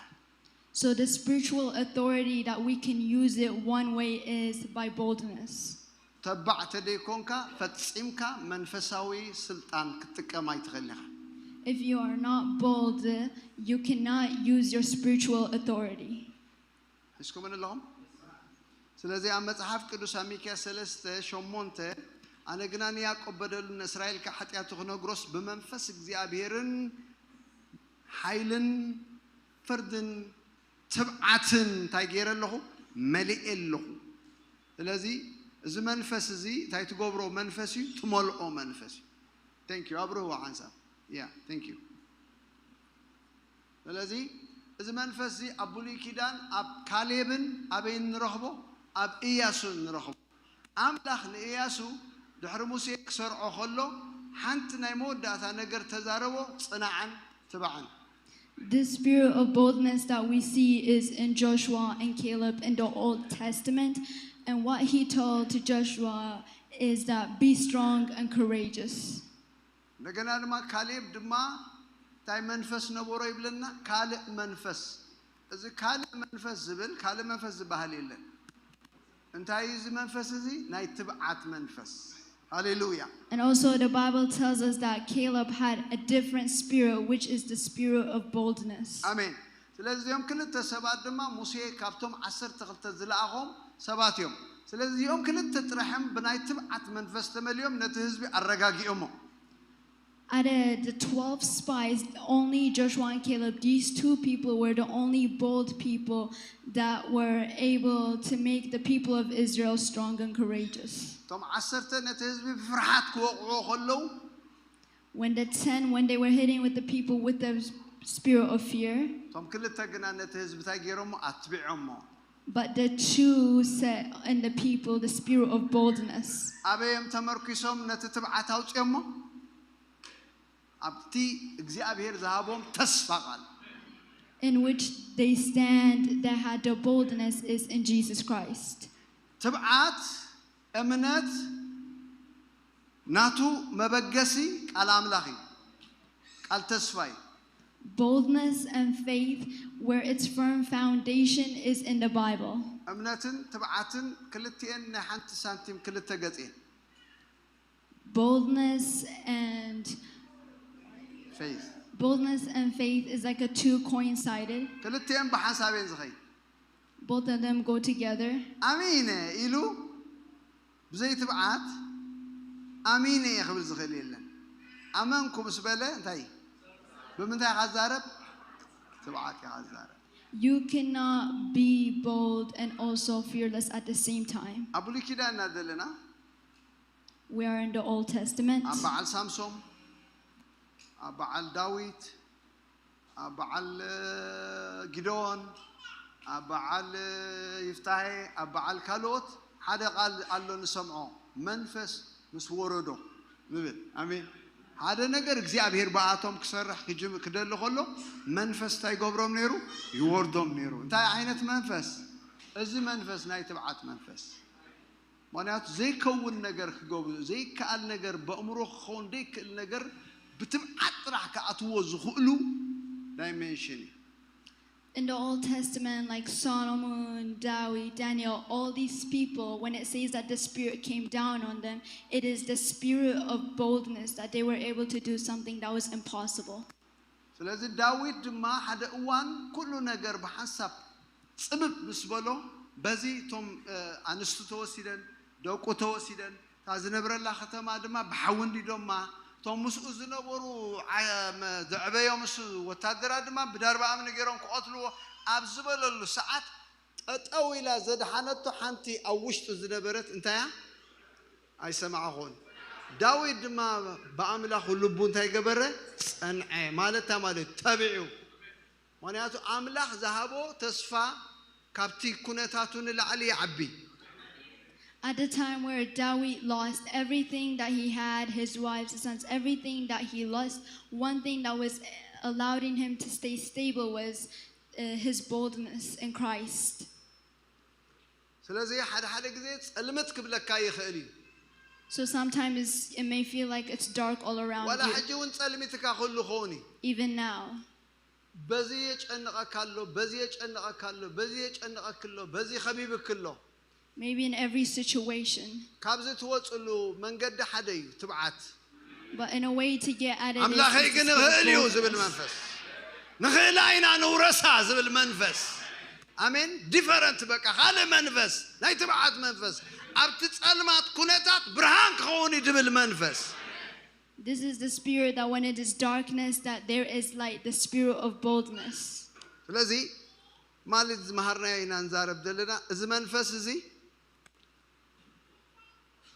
So the spiritual authority that we can use it one way is by boldness. ተባዕ ተደይኮንካ ፈጺምካ መንፈሳዊ ስልጣን ክትጥቀም ኣይትኽእል ኢኻ። If you are not bold, you cannot use your spiritual authority. ሒዝኩምን ኣለኹም? ስለዚ ኣብ መጽሓፍ ቅዱስ ኣብ ሚክያስ ሰለስተ ሸሞንተ ኣነ ግና ንያዕቆብ በደሉ ንእስራኤል ከኣ ሓጢኣቱ ክነግሮስ ብመንፈስ እግዚኣብሔርን ሓይልን ፍርድን ትብዓትን እንታይ ገይረ ኣለኹ? መሊኤ ኣለኹ። ስለዚ እዚ መንፈስ እዚ እንታይ ትገብሮ መንፈስ እዩ? ትመልኦ መንፈስ እዩ። Thank you ኣብርህዋ ሓንሳብ። Yeah, thank you። ስለዚ እዚ መንፈስ እዚ ኣብ ብሉይ ኪዳን ኣብ ካሌብን ኣበይን ንረኽቦ? ኣብ እያሱን ንረኽቦ። ኣምላኽ ንእያሱ ድሕሪ ሙሴ ክሰርዖ ከሎ ሓንቲ ናይ መወዳእታ ነገር ተዛረቦ፣ ጽናዕን ትባዕን። The spirit of boldness that we see is in Joshua and Caleb in the Old Testament. And what he told to Joshua is that be strong and courageous. እንደገና ድማ ካሌብ ድማ እንታይ መንፈስ ነበሮ ይብለና? ካልእ መንፈስ። እዚ ካልእ መንፈስ ዝብል ካልእ መንፈስ ዝበሃል የለን። እንታይ እዩ እዚ መንፈስ እዚ? ናይ ትብዓት መንፈስ። ሃሌሉያ። And also, the Bible tells us that Caleb had a different spirit, which is the spirit of boldness. ኣሜን። ስለዚ እዚኦም ክልተ ሰባት ድማ ሙሴ ካብቶም ዓሰርተ ክልተ ዝለኣኾም ሰባት እዮም። ስለዚ እዚኦም ክልተ ጥራሕም ብናይ ትብዓት መንፈስ ተመልዮም ነቲ ህዝቢ ኣረጋጊኦሞ። Out of the twelve spies, only Joshua and Caleb, these two people were the only bold people that were able to make the people of Israel strong and courageous. እቶም ዓሰርተ ነቲ ህዝቢ ብፍርሃት ክወቕዕዎ ከለዉ When the ten, when they were hitting with the people with the spirit of fear, እቶም ክልተ ግና ነቲ ህዝቢ እንታይ ገይሮሞ? ኣትቢዖሞ። But the two set in the people the spirit of boldness, ኣበይ እዮም ተመርኪሶም ነቲ ትብዓት ኣውፅኦሞ? ኣብቲ እግዚኣብሔር ዝሃቦም ተስፋ ቃል። in which they stand that had the boldness is in Jesus Christ. ትብዓት፣ እምነት፣ ናቱ መበገሲ ቃል ኣምላኽ እዩ። ቃል ተስፋ እዩ። Boldness and faith, where its firm foundation is in the Bible. እምነትን ትብዓትን ክልቲኤን ናይ ሓንቲ ሳንቲም ክልተ ገጽ እየን። Boldness and ፌይዝ boldness and faith is like a two coin sided. ክልቲኤን ብሓንሳብ እየን ዝኸይድ። Both of them go together. ኣሚነ ኢሉ ብዘይ ትብዓት ኣሚነ እየ ክብል ዝኽእል የለን። ኣመንኩ ምስ በለ እንታይ ብምንታይ ካዛረብ ትብዓት እየ ካዛረብ። You cannot be bold and also fearless at the same time. ኣብ ብሉይ ኪዳንና ዘለና We are in the Old Testament. ኣብ በዓል ሳምሶም፣ ኣብ በዓል ዳዊት፣ ኣብ በዓል እ፣ ጊዶን፣ ኣብ በዓል እ፣ ይፍታሄ፣ ኣብ በዓል ካልኦት ሓደ ቃል ኣሎ ንሰምዖ፣ መንፈስ ምስ ወረዶ ንብል። ኣሜን። ሓደ ነገር እግዚኣብሔር ብኣቶም ክሰርሕ ክጅም- ክደሊ ከሎ መንፈስ እንታይ ይገብሮም ነይሩ? ይወርዶም ነይሩ። እንታይ ዓይነት መንፈስ? እዚ መንፈስ ናይ ትብዓት መንፈስ። ምክንያቱ ዘይከውን ነገር ክገብሩ ዘይከኣል ነገር በእምሮ ክኸውን ዘይክእል ነገር ብትብዓት ጥራሕ ክኣትዎ ዝኽእሉ ዳይሜንሽን እዩ። In the Old Testament, like Solomon, David, Daniel, all these people, when it says that the Spirit came down on them, it is the spirit of boldness that they were able to do something that was impossible. ስለዚ ዳዊት ድማ ሓደ እዋን ኩሉ ነገር ብሓንሳብ ፅብብ ምስ በሎ በዚ እቶም እ፣ ኣንስቱ ተወሲደን ደቁ ተወሲደን እታ ዝነብረላ ከተማ ድማ ብሓዊ እንዲዶማ እቶም ምስኡ ዝነበሩ ዓ- መ- ዘዕበዮ ምስ ወታደራት ድማ ብዳርባ እምኒ ገይሮም ክቐትልዎ ኣብ ዝበለሉ ሰዓት ጠጠው ኢላ ዘድሓነቶ ሓንቲ ኣብ ውሽጡ ዝነበረት እንታያ ኣይሰማዕኹን። ዳዊት ድማ ብኣምላኹ ልቡ እንታይ ገበረ? ጸንዐ። ማለት እንታይ ማለት እዩ? ተቢዑ። ምኽንያቱ ኣምላኽ ዝሃቦ ተስፋ ካብቲ ኩነታቱ ንላዕሊ ይዓቢ። At the time where David lost everything that he had, his wives, his sons, everything that he lost, one thing that was allowing him to stay stable was uh, his boldness in Christ. ስለዚ ሓደ ሓደ ግዜ ጸልምት ክብለካ ይኽእል እዩ። So sometimes it may feel like it's dark all around ዋላ you, ሕጂ እውን ጸልሚትካ ክህሉ ክኸውን እዩ። Even now. በዚ የጨንቐካ ኣሎ፣ በዚ የጨንቐካ ኣሎ፣ በዚ የጨንቐክ ኣሎ፣ በዚ ከቢብክ ኣሎ። Maybe in every situation. ካብዚ ትወፅሉ መንገዲ ሓደ እዩ ትብዓት። But in a way to get out of this, ኣምላኸይ is ግን to ይኽእል እዩ boldness. ዝብል መንፈስ፣ ንኽእላ ኢና ንውረሳ ዝብል መንፈስ። ኣሜን። ዲፈረንት በቃ ካልእ መንፈስ፣ ናይ ትብዓት መንፈስ። ኣብቲ ጸልማት ኩነታት ብርሃን ክኸውን እዩ ዝብል መንፈስ። This is the spirit that when it is darkness, that there is light, the spirit of boldness. ስለዚ ማለት ዝመሃርናዮ ኢና ንዛረብ ዘለና። እዚ መንፈስ እዚ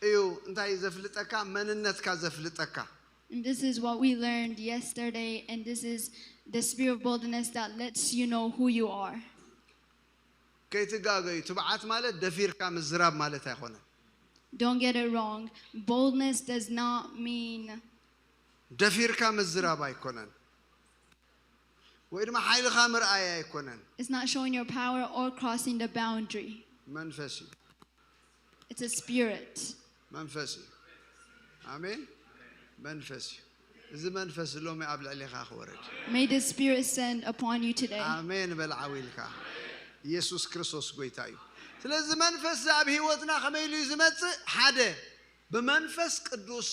እዩ እንታይ ዘፍልጠካ? መንነትካ ዘፍልጠካ። And this is what we learned yesterday, and this is the spirit of boldness that lets you know who you are. ከይትጋገዩ፣ ትብዓት ማለት ደፊርካ ምዝራብ ማለት ኣይኮነን። Don't get it wrong. Boldness does not mean ደፊርካ ምዝራብ ኣይኮነን፣ ወይ ድማ ሓይልኻ ምርኣይ ኣይኮነን። It's not showing your power or crossing the boundary. መንፈስ እዩ። It's a spirit. መንፈስ እዩ። ኣሜን። መንፈስ እዩ። እዚ መንፈስ ሎሚ ኣብ ልዕሌኻ ክወርድ። May the spirit send upon you today. ኣሜን በል ዓው ኢልካ። ኢየሱስ ክርስቶስ ጎይታ እዩ። ስለዚ መንፈስ እዚ ኣብ ህይወትና ከመይ ኢሉ እዩ ዝመጽእ? ሓደ ብመንፈስ ቅዱስ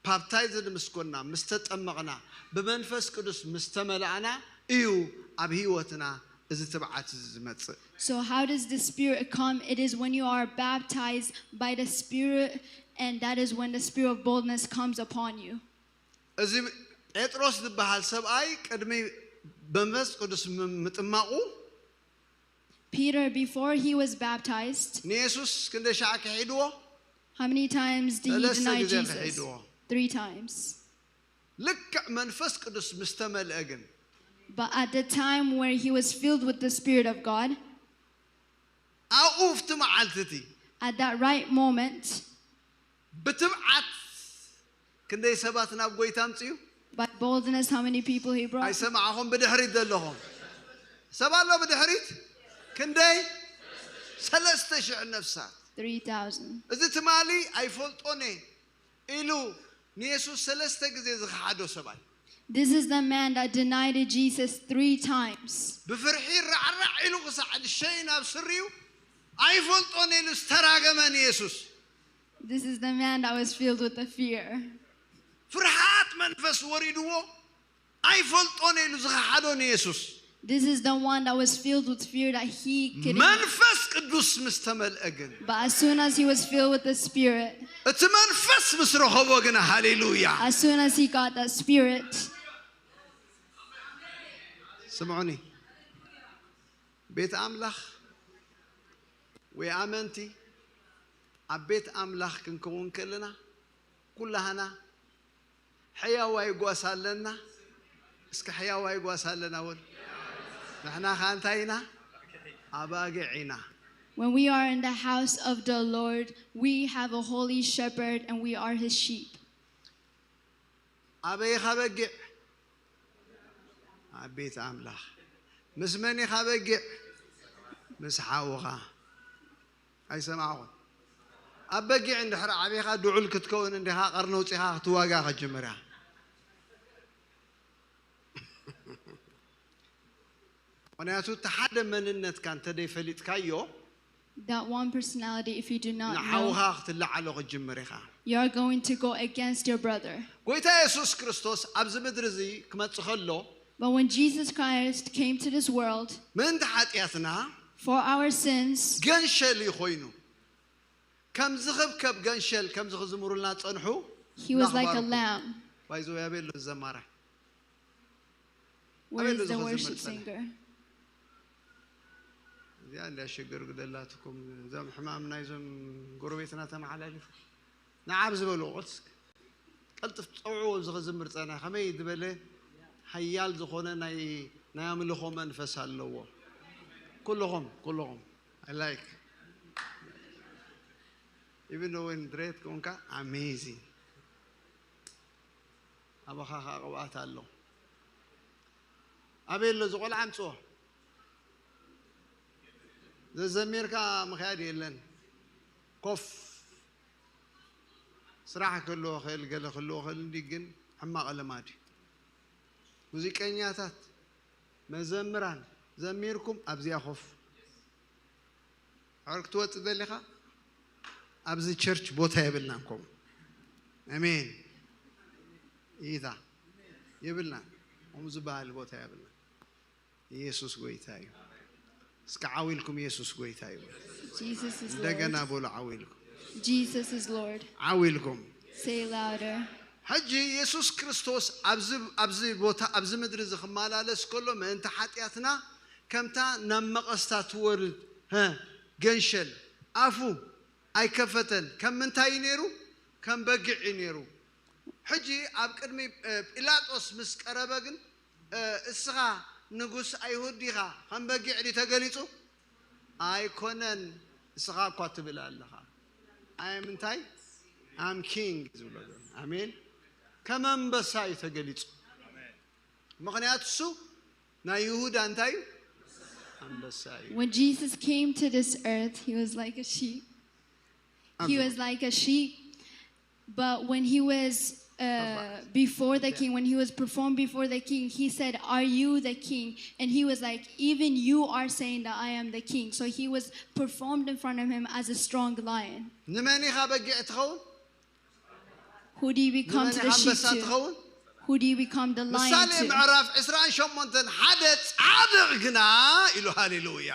ባፕታይዝድ ምስ ኮና፣ ምስ ተጠመቕና፣ ብመንፈስ ቅዱስ ምስ ተመላእና እዩ ኣብ ህይወትና እዚ ትብዓት እዚ ዝመጽእ። So how does the spirit come? It is when you are baptized by the spirit, and that is when the spirit of boldness comes upon you. እዚ ጴጥሮስ ዝበሃል ሰብኣይ ቅድሚ መንፈስ ቅዱስ ም- ምጥማቑ Peter, before he was baptized, ንየሱስ ክንደይ ሻዕ ክሒድዎ? how many times did he ሰለስተ deny ግዜ Jesus? ክሒድዎ። Three times. ልክዕ መንፈስ ቅዱስ ምስ ተመልአ ግን But at the time where he was filled with the Spirit of God, ኣብኡ ኣብቲ መዓልቲ እቲ At that right moment, ብትብዓት ክንደይ ሰባት ናብ ጎይታ ኣምፅኡ? by boldness, how many people he brought? ኣይሰማዕኹም? ብድሕሪት ዘለኹም ሰብ ኣሎ ብድሕሪት? ክንደይ? ሰለስተ ሽሕ ነፍሳት። Three thousand. እዚ ትማሊ ኣይፈልጦን እየ ኢሉ ንየሱስ ሰለስተ ግዜ ዝኸሓዶ ሰብኣይ። This is the man that denied Jesus three times. ብፍርሒ ራዕራዕ ኢሉ ክሳዕ ድሸይ ናብ ስሪኡ ኣይፈልጦን ኢሉ ዝተራገመ ንየሱስ። This is the man that was filled with the fear. ፍርሃት መንፈስ ወሪድዎ ኣይፈልጦን ኢሉ ዝኸሓዶ ንየሱስ። This is the one that was filled with fear that he could. መንፈስ ቅዱስ ምስ ተመልአ ግን But as soon as he was filled with the Spirit, እቲ መንፈስ ምስ ረኸቦ ግን ሃሌሉያ። As soon as he got that Spirit, ስምዑኒ፣ ቤት ኣምላኽ ወይ ኣመንቲ ኣብ ቤት ኣምላኽ ክንከውን ከለና ኩላህና ሕያዋይ ጓሳ ኣለና። እስከ ሕያዋይ ጓሳ ኣለና በሉ። ንሕና ኸኣ እንታይ ኢና? ኣባጊዕ ኢና። When we are in the house of the Lord, we have a holy shepherd and we are his sheep. ኣበይ ኢኻ በጊዕ? ኣብ ቤት ኣምላኽ። ምስ መን ኢኻ በጊዕ? ምስ ሓውኻ። ኣይሰማዕኹም? ኣብ በጊዕ እንድሕር ዓቢኻ ድዑል ክትከውን እንዲኻ ቀርኒ ኣውጺኻ ክትዋጋ ክትጅምር ኢኻ። ምኽንያቱ እቲ ሓደ መንነትካ እንተደይፈሊጥካዮ That one personality, if you do not know, ንሓውኻ ክትለዓሎ ክትጅምር ኢኻ። you are going to go against your brother. ጎይታ የሱስ ክርስቶስ ኣብዚ ምድሪ እዚ ክመጽእ ከሎ But when Jesus Christ came to this world ምእንቲ ሓጢኣትና for our sins, ገንሸል እዩ ኮይኑ ከም ዝኽብከብ ገንሸል ከምዚ ክዝምሩልና ጸንሑ። he was like a እናኽባርኩ። lamb. ባይዘው ያቤሎ ዘማራይ Where ኣበይ ኣሎ is the ዝኽዝምር worship ጸኒሑ? Singer? እዚኣ እንዲያ ሽግር ግደላትኩም። እዞም ሕማም ናይዞም ጎረቤትና ተመሓላሊፉ ንዓብ ዝበሉ ቆልስ ቀልጥፍ ጸውዕዎ ዝኽዝምር ጸና ከመይ ዝበለ ሓያል ዝኾነ ናይ ናይ ኣምልኾ መንፈስ ኣለዎ። ኩልኹም ኩልኹም I like even though when ድሬት ኮንካ amazing ኣባኻ ከዓ ቅብኣት ኣሎ። ኣበይ ኣሎ እዚ ቆልዓ ኣምፅኦ። ዘዘሚርካ ምኽያድ የለን። ኮፍ ስራሕ ክህልዎ ኽእል ገለ ክህልዎ ኽእል እንዲ ግን ሕማቕ ልማድ እዩ። ሙዚቀኛታት መዘምራን ዘሚርኩም ኣብዚኣ ኮፍ ሕር ክትወፅእ ደሊኻ ኣብዚ ቸርች ቦታ የብልናን። ከምኡ ኣሜን ኢታ የብልናን። ከምኡ ዝበሃል ቦታ የብልናን። ኢየሱስ ጎይታ እዩ። እስከ ዓው ኢልኩም ኢየሱስ ጎይታ እዩ። Jesus is እንደገና Lord. በሉ ዓው ኢልኩም Jesus is Lord. ዓው ኢልኩም። Say louder. ሕጂ ኢየሱስ ክርስቶስ ኣብዚ ኣብዚ ቦታ ኣብዚ ምድሪ እዚ ክመላለስ ከሎ ምእንቲ ሓጢኣትና ከምታ ናብ መቐስታ ትወርድ ሀ ገንሸል ኣፉ ኣይከፈተን። ከም ምንታይ እዩ ነይሩ? ከም በጊዕ እዩ ነይሩ። ሕጂ ኣብ ቅድሚ እ፣ ጲላጦስ ምስ ቀረበ ግን እ፣ እስኻ ንጉስ ኣይሁድ ዲኻ? ከም በጊዕ ድዩ ተገሊጹ? ኣይኮነን። እስኻ እኳ ትብል ኣለኻ። ኣይ ምንታይ ኣም ኪንግ ዝብሎ ዘሎ ኣሜን። ከም ኣንበሳ እዩ ተገሊጹ። ምኽንያቱ እሱ ናይ ይሁዳ እንታይ እዩ? ኣንበሳ እዩ። When Jesus came to this earth, he was like a sheep. He Absolutely. Was like a sheep, but when he was uh, before the king, when he was performed before the king, he said, "Are you the king?" And he was like, "Even you are saying that I am the king." So he was performed in front of him as a strong lion. ንመን ኢኻ በጊዕ ትኸውን? Who do you become ንመን to ኢኻ the sheep ኣንበሳ to? ትኸውን? Who do you become the lion ምሳሌ to? ምዕራፍ ዕስራን ሸሞንተን ሓደ ጻድቕ ግና ኢሉ ሃሌሉያ።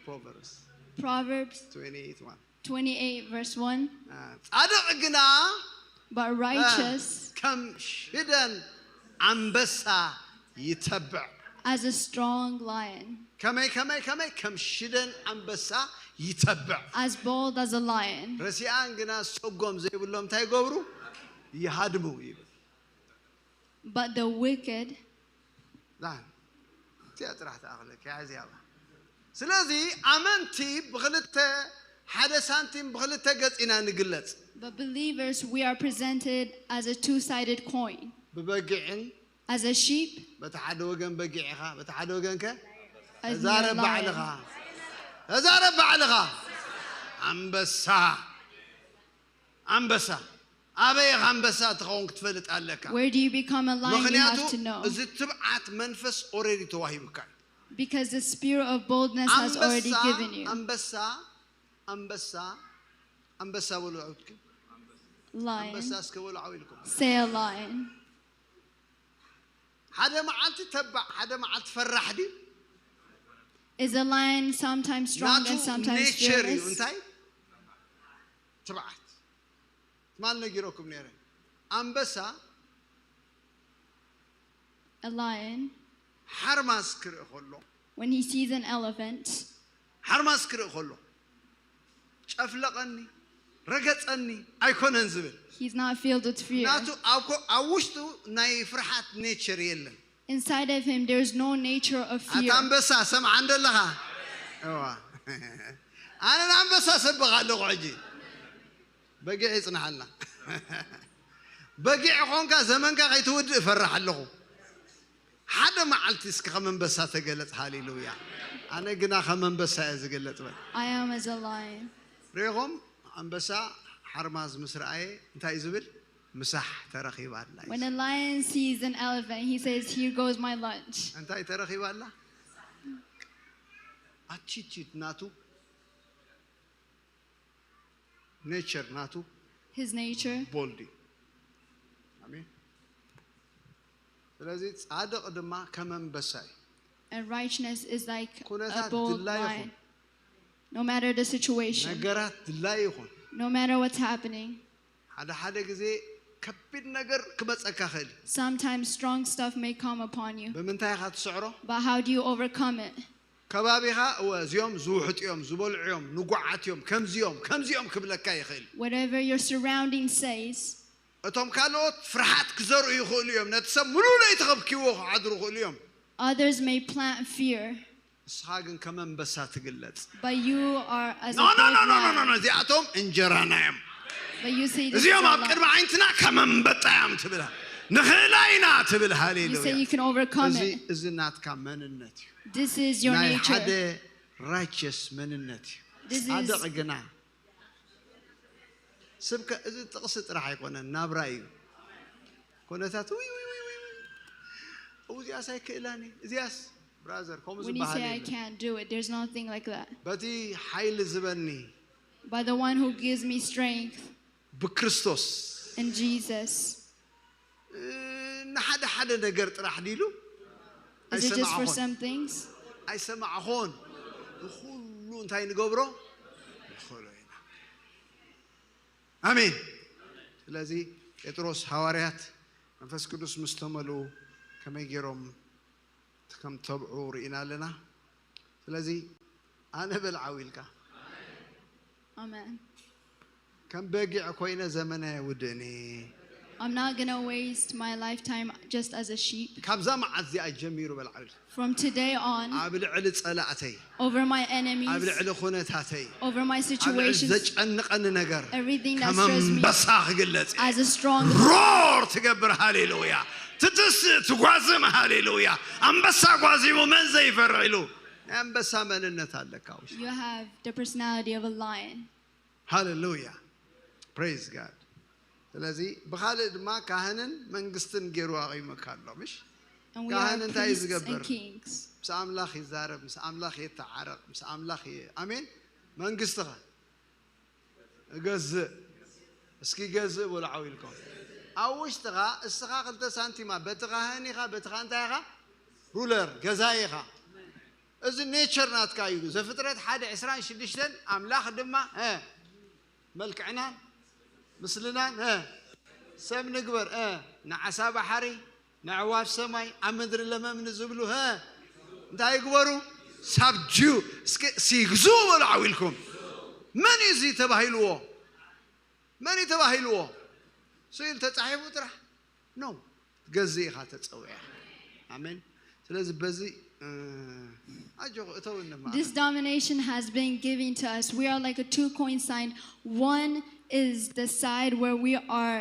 Proverbs Proverbs twenty-eight one. twenty-eight, verse one. ጻድቕ ግና But righteous ከም ሽደን ኣንበሳ ይተብዕ። As a strong lion, ከመይ ከመይ ከመይ ከም ሽደን ኣንበሳ ይተብዕ። As bold as a lion. ረሲኣን ግና ሰጎም ዘይብሎም እንታይ ይገብሩ? ይሃድሙ ይብል። But the wicked ዛን እቲኣ ጥራሕ ተኣኽለኪ እዚኣ እባ። ስለዚ ኣመንቲ ብኽልተ፣ ሓደ ሳንቲም ብኽልተ ገጽ ኢና ንግለጽ። But believers, we are presented as a two sided coin, ብበጊዕን as a sheep, በቲ ሓደ ወገን በጊዕ ኢኻ፣ በቲ ሓደ ወገን ከ as ተዛረብ a ባዕልኻ። lion. ተዛረብ ባዕልኻ። ኣንበሳ፣ ኣንበሳ ኣበይ ኢኻ ኣንበሳ ትኸውን ክትፈልጥ ኣለካ። Where do you become a lion? You ምኽንያቱ have to know. እዚ ትብዓት መንፈስ ኦሬዲ ተዋሂቡካ እዩ። Because the spirit of boldness has already ኣንበሳ given you. ኣንበሳ ኣንበሳ ኣንበሳ በሉ ዓውትኩም። Lion. ኣንበሳ እስከ በሉ ዓው ኢልኩም። Say a lion. ሓደ መዓልቲ ተባዕ ሓደ መዓልቲ ፈራሕ ድዩ? Is a lion sometimes strong ናቱ and sometimes ኔቸር እዩ። fearless? እንታይ ትብዓት ትማል ነጊረኩም ነይረ። ኣንበሳ A lion, ሓርማዝ ክርኢ ከሎ when he sees an elephant, ሓርማዝ ክርኢ ከሎ ጨፍለቐኒ ረገጸኒ ኣይኮነን ዝብል። he's not filled with fear. ናቱ ኣብ ኮ- ኣብ ውሽጡ ናይ ፍርሓት ኔቸር የለን። Inside of him, there's no nature of ኣታ fear. ኣንበሳ ሰምዓ እንደለኻ እዋ ኣነ ንኣንበሳ ሰብኻ ኣለኹ ሕጂ። በጊዕ ይጽንሓልና። በጊዕ ኾንካ ዘመንካ ከይትውድእ እፈርሕ ኣለኹ። ሓደ መዓልቲ እስኪ ከም ኣንበሳ ተገለጽ። ሃሌሉያ። ኣነ ግና ከም ኣንበሳ እየ ዝግለጽ በል። I am as a lion. ሪኢኹም ኣንበሳ ሓርማዝ ምስ ረኣየ እንታይ እዩ ዝብል? ምሳሕ ተረኺባ ኣላ እዩ When a lion sees an elephant, he says, "Here goes my lunch." እንታይ ተረኺባ ኣላ? ኣቲቲዩድ ናቱ ኔቸር ናቱ His nature. ቦልድ እዩ። ኣሜን። ስለዚ ጻድቕ ድማ ከም ኣንበሳ እዩ። And righteousness is like a ኩነታት bold ድላይ lion. ይኹን No matter the situation, ነገራት ድላይ ይኹን no matter what's happening, ሓደ ሓደ ግዜ ከቢድ ነገር ክመጸካ ክእል እዩ። Sometimes strong stuff may come upon you, ብምንታይ ኢኻ ትስዕሮ? But how do you overcome it? ከባቢኻ እወ እዚኦም ዝውሕጡ እዮም ዝበልዑ እዮም ንጉዓት እዮም ከምዚኦም ከምዚኦም ክብለካ ይኽእል። Whatever your surrounding says, እቶም ካልኦት ፍርሓት ክዘርኡ ይኽእሉ እዮም። ነቲ ሰብ ሙሉእ ለይቲ ከብክይዎ ክሓድሩ ይኽእሉ እዮም። Others may plant fear, ንስኻ ግን ከም ኣንበሳ ትግለጽ። But you are as no, a no, no, bold no, no, no, lion. no. እዚኣቶም እንጀራና እዮም። But you say this is እዚኦም a ኣብ ቅድሚ lie. ዓይንትና ከም ኣንበጣ እዮም ትብል። ንኽእላ ኢና ትብል። You say ሃሌሉያ። You can overcome እዚ it. እዚ ናትካ መንነት እዩ። This is your ናይ ሓደ nature. ራይቸስ መንነት እዩ። This is- ጻድቕ ግና ስብከ እዚ ጥቕሲ ጥራሕ ኣይኮነን ናብራ እዩ። ኮነታት ውይ ውይ ውይ ውይ ውይ። እዚኣስ ኣይክእላን እየ እዚኣስ ብራዘር ከምኡ When you ዝበሃል say I የለን። Can't do it, there's nothing like that. በቲ ሓይሊ ዝበኒ By the one who gives me strength ብክርስቶስ in Jesus. እ፣ ንሓደ ሓደ ነገር ጥራሕ ዲሉ Is it just for ኣይሰማዕኹን some things? ኣይሰማዕኹን ንኩሉ እንታይ ንገብሮ ንኽእሎ ኢና። ኣሜን። ስለዚ ጴጥሮስ ሃዋርያት መንፈስ ቅዱስ ምስ ተመልኡ ከመይ ገይሮም ከም ተብዑ ርኢና ኣለና። ስለዚ ኣነ በልዓው ኢልካ Amen. ከም በጊዕ ኮይነ ዘመናይ ውድእኒ I'm not gonna waste my lifetime just as a sheep. ካብዛ መዓት እዚኣ ጀሚሩ በልዓው ኢልካ From today on, ኣብ ልዕሊ ጸላእተይ over my ኣብ enemies, ልዕሊ ኩነታተይ over my ኣብ ልዕሊ situations, ዘጨንቐኒ ነገር Everything that ከም stirs me ኣንበሳ ክግለጽ እየ። as a strong. ሮር ትገብር ሃሌሉያ። ትትስእ ትጓዝም ሃሌሉያ። ኣንበሳ ጓዚሙ መን ዘይፈርሕ ኢሉ ናይ ኣንበሳ መንነት ኣለካ ውሽጢ። You have the personality of a lion. ሃሌሉያ praise God። ስለዚ ብኻልእ ድማ ካህንን መንግስትን ገይሩ ኣቕይመካ ኣሎ ምሽ? And we ካህን are እንታይ እዩ priests ዝገብር? And kings. ምስ ኣምላኽ ይዛረብ፣ ምስ ኣምላኽ የተዓረቕ፣ ምስ ኣምላኽ ይ- ኣሜን። መንግስትኸ እገዝእ እስኪ ገዝእ በሉ ዓው ኢልኩም ኣብ ውሽጥኻ እስኻ ክልተ ሳንቲማ በቲ ካህን ኢኻ በትኻ እንታይ ኢኻ ሩለር ገዛኢ ኢኻ። እዚ ኔቸር ናትካ እዩ። ዘፍጥረት ሓደ ዕስራን ሽዱሽተን ኣምላኽ ድማ እ፣ መልክዕናን ምስልናን እ፣ ሰብ ንግበር እ፣ ንዓሳ ባሕሪ ንዕዋፍ ሰማይ ኣብ ምድሪ ለመምኒ ዝብሉ ሀ እንታይ ይግበሩ ሳብጅዩ እስኪ ሲግዙ በሉ ዓው ኢልኩም። መን እዩ እዚ ተባሂልዎ? መን እዩ ተባሂልዎ? ስኢል ተጻሒፉ ጥራሕ ነው ገዚ ኢኻ ተጸውያ። ኣሜን። ስለዚ በዚ እ፣ ኣጆኹ እተውኒ This ማዕረ። Domination has been given to us. We are like a two coin sign. One is the side where we are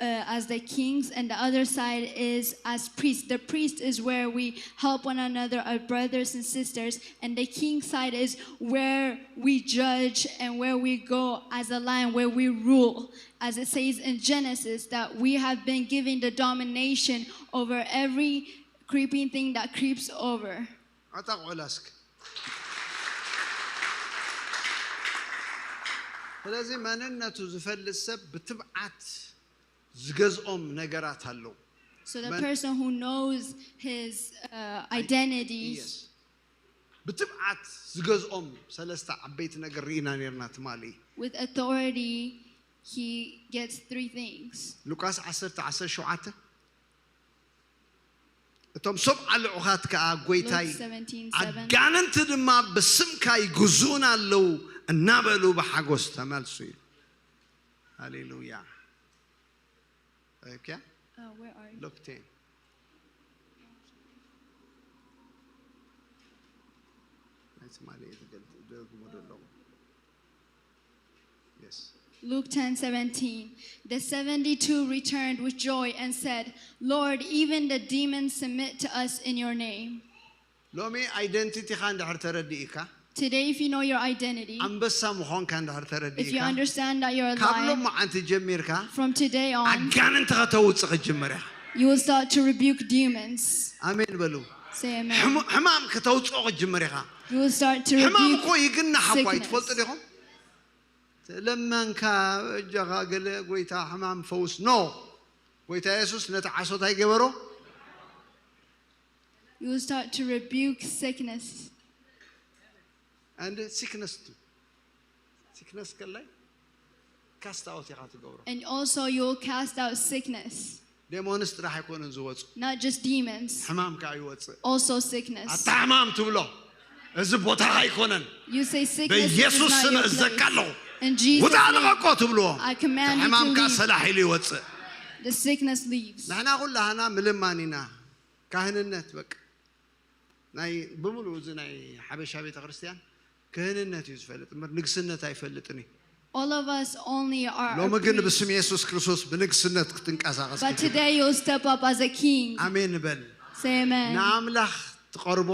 uh, as the kings, and the other side is as priests. The priest is where we help one another, our brothers and sisters, and the king side is where we judge and where we go as a lion, where we rule. As it says in Genesis, that we have been given the domination over every creeping thing that creeps over. ኣታ ቆላ እስኪ። ስለዚ መንነቱ ዝፈልጥ ሰብ ብትብዓት ዝገዝኦም ነገራት ኣለዉ። So the Man- person who knows his uh, identities Yes. ብትብዓት ዝገዝኦም ሰለስተ ዓበይቲ ነገር ርኢና ነርና ትማሊ። With authority, he gets three things. ሉቃስ ዓሰርተ ዓሰርተ ሸውዓተ እቶም ሰብ ኣልዑኻት ከኣ ጎይታይ Luke seventeen seven. ኣጋንንቲ ድማ ብስምካ ይግዙኡና ኣለዉ እናበሉ ብሓጎስ ተመልሱ እዩ። ሃሌሉያ። Okay? Uh, where are you? Luke ten. ናይ ትማሊ እየ ዝገል- ዝደግሞ ዘለኹ። Yes. Luke ten seventeen. The seventy-two returned with joy and said, Lord, even the demons submit to us in your name. ሎሚ ኣይደንቲቲኻ እንድሕር ተረዲእካ፣ Today, if you know your identity, ኣንበሳ ምዃንካ እንድሕር if you ተረዲእካ፣ understand that you're a ካብ lion, ሎማዓንቲ ጀሚርካ from today on, ኣጋንንቲ ከተውፅእ ክትጅምር ኢኻ። you will start to rebuke demons. ኣሜን በሉ። Say amen. ሕሙ- ሕማም ከተውፅኦ ክትጅምር ኢኻ። You will start to ሕማም rebuke እኮ ይግናሕ እኳ እዩ። sickness. ትፈልጡ ዲኹም? ለመንካ እጃኻ ገለ ጎይታ ሕማም ፈውስ ኖ። ጎይታ የሱስ ነቲ ዓሶ እንታይ ገበሮ? You will start to rebuke sickness. And sickness too. Sickness ከላይ ካስት ኣውት ኢኻ ትገብሮ። And also, you will cast out sickness. ዴሞንስ ጥራሕ ኣይኮነን ዝወፁ፣ Not just demons, ሕማም ከዓ ይወፅእ። Also sickness. ኣታ ሕማም ትብሎ፣ እዚ ቦታኻ ኣይኮነን። You say sickness is በኢየሱስ not ስም your እዘካ place. ኣለኹ። In Jesus' ውጣ name, ልቐቆ ትብልዎ። I command you to ሕማምካ leave. ሰላሕ ኢሉ ይወፅእ። The sickness leaves. ንሕና ኩላህና ምልማን ኢና። ካህንነት በቃ ናይ ብምሉእ እዚ ናይ ሓበሻ ቤተ ክርስቲያን ክህንነት እዩ ዝፈልጥ እምበር ንግስነት ኣይፈልጥን እዩ። All of us only are a ሎሚ ግን priest. ብስም የሱስ ክርስቶስ ብንግስነት ክትንቀሳቐስ But today you'll step up as a king. ኣሜን በል። Say amen. ንኣምላኽ ትቐርቦ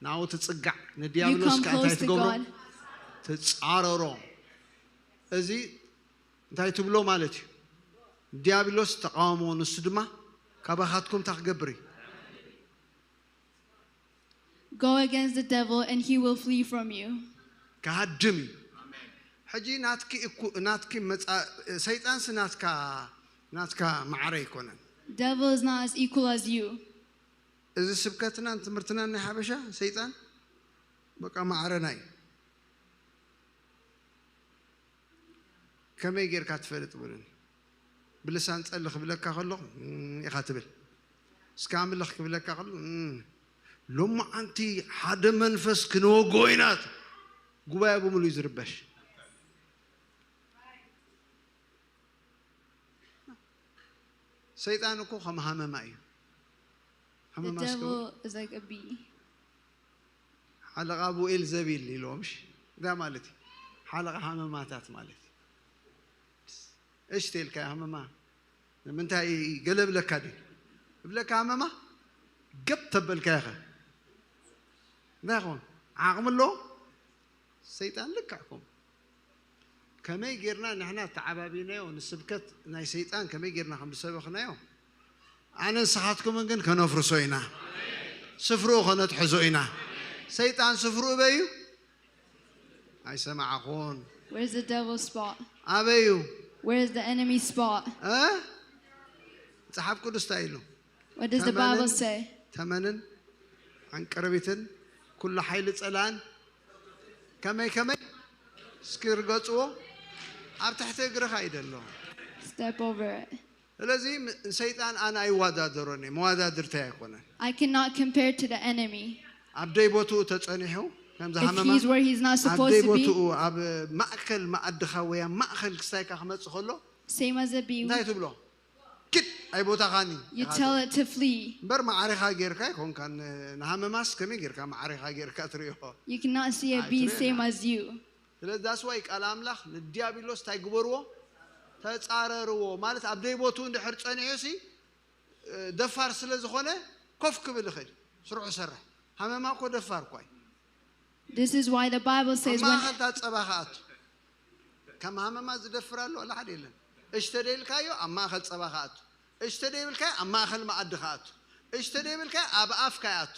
ናው ትጽጋዕ፣ You ንዲያብሎስ come ከዓ እንታይ close to ትገብሮ? God. ትጻረሮ። እዚ እንታይ ትብሎ ማለት እዩ? ዲያብሎስ ተቃውሞ፣ ንሱ ድማ ካባኻትኩም እንታይ ክገብር እዩ? Go against the devil and he will flee from you. ክሃድም እዩ። ሕጂ ናትኪ እኩ ናትኪ መጻ ሰይጣንስ ናትካ ናትካ ማዕረ ኣይኮነን። Devil is not as equal as you. እዚ ስብከትናን ትምህርትናን ናይ ሓበሻ ሰይጣን በቃ ማዕረና እዩ። ከመይ ጌርካ ትፈልጥ ብሉኒ። ብልሳን ጸሊ ክብለካ ከሎ እም ኢኻ ትብል። እስከ ኣምልኽ ክብለካ ከሎ እም። ሎማዓንቲ ሓደ መንፈስ ክንወግኦ ኢና። ጉባኤ ብምሉእ እዩ ዝርበሽ። ሰይጣን እኮ ከም ሃመማ እዩ። The ሃመማ እስከ devil is like a bee. ሓለቓ ቡኤል ዘቢል ኢልዎም እሺ። እንታይ ማለት እዩ? ሓለቓ ሃመማታት ማለት እዩ። እሺ ተልካ ሃመማ ንምንታይ ገለ ብለካ ድዩ? ብለካ ሃመማ ገብ ተበልካ ኢኻ። እንታይ ይኸውን? ዓቕሚ ኣለዎ? ሰይጣን ልክዕኩም። ከመይ ጌርና ንሕና ተዓባቢናዮ ንስብከት ናይ ሰይጣን ከመይ ጌርና ከም ዝሰበኽናዮ ኣነ ንስኻትኩምን ግን ከነፍርሶ ኢና። ስፍርኡ ከነትሕዞ ኢና። ሰይጣን ስፍርኡ በይ እዩ። ኣይሰማዕኹን። Where's the devil's spot? ኣበይ እዩ? Where's the enemy's spot? እ? መጽሓፍ ቅዱስ እንታይ ኢሉ? What does the Bible say? ተመንን ዓንቀረቢትን ኩሉ ሓይሊ ጸላን ከመይ ከመይ እስኪ ርገጽዎ። ኣብ ትሕቲ እግርኻ እዩ ዘሎ። Step over it. ስለዚ ም- ሰይጣን ኣነ ኣይዋዳደሮን እየ፣ መዋዳድርተይ ኣይኮነን። I cannot compare to the enemy. ኣብ ደይ ቦትኡ ተጸኒሑ ከምዚ If ሃመማ he's where he's not ኣብ supposed ደይ to be, ቦትኡ ኣብ ማእከል መኣድኻ ወይ ኣብ ማእከል ክስታይካ ክመጽእ ከሎ same as a bee. እንታይ ትብሎ? ኪድ ኣይቦታኻን እዩ You ኢኻ tell ትብል። it to flee. እምበር ማዕሪኻ ጌርካ ኣይኮንካን። ንሃመማስ ከመይ ጌርካ ማዕሪኻ ጌርካ ትሪኦ? You cannot see a bee Actually, same yeah. as you. ስለዚ that's why ቃል ኣምላኽ ንዲያብሎስ እንታይ ግበርዎ? ተጻረርዎ። ማለት ኣብ ደይ ቦትኡ እንድሕር ጸኒሑ ሲ እ፣ ደፋር ስለ ዝኾነ ኮፍ ክብል ይኽእል፣ ስርሑ ይሰርሕ። ሃመማ እኮ ደፋር እኳ እዩ። This is why the Bible ኣብ says when ማእኸል እታ ጸባ ከኣቱ። ከም ሃመማ ዝደፍር ኣሎ ዋላ ሓደ የለን። እሽ ተደይልካዮ ኣብ ማእኸል ጸባ ከኣቱ። እሽ ተደይብልካዮ ኣብ ማእኸል መኣዲ ከኣቱ። እሽ ተደይብልካዮ ኣብ ኣፍካ ይኣቱ።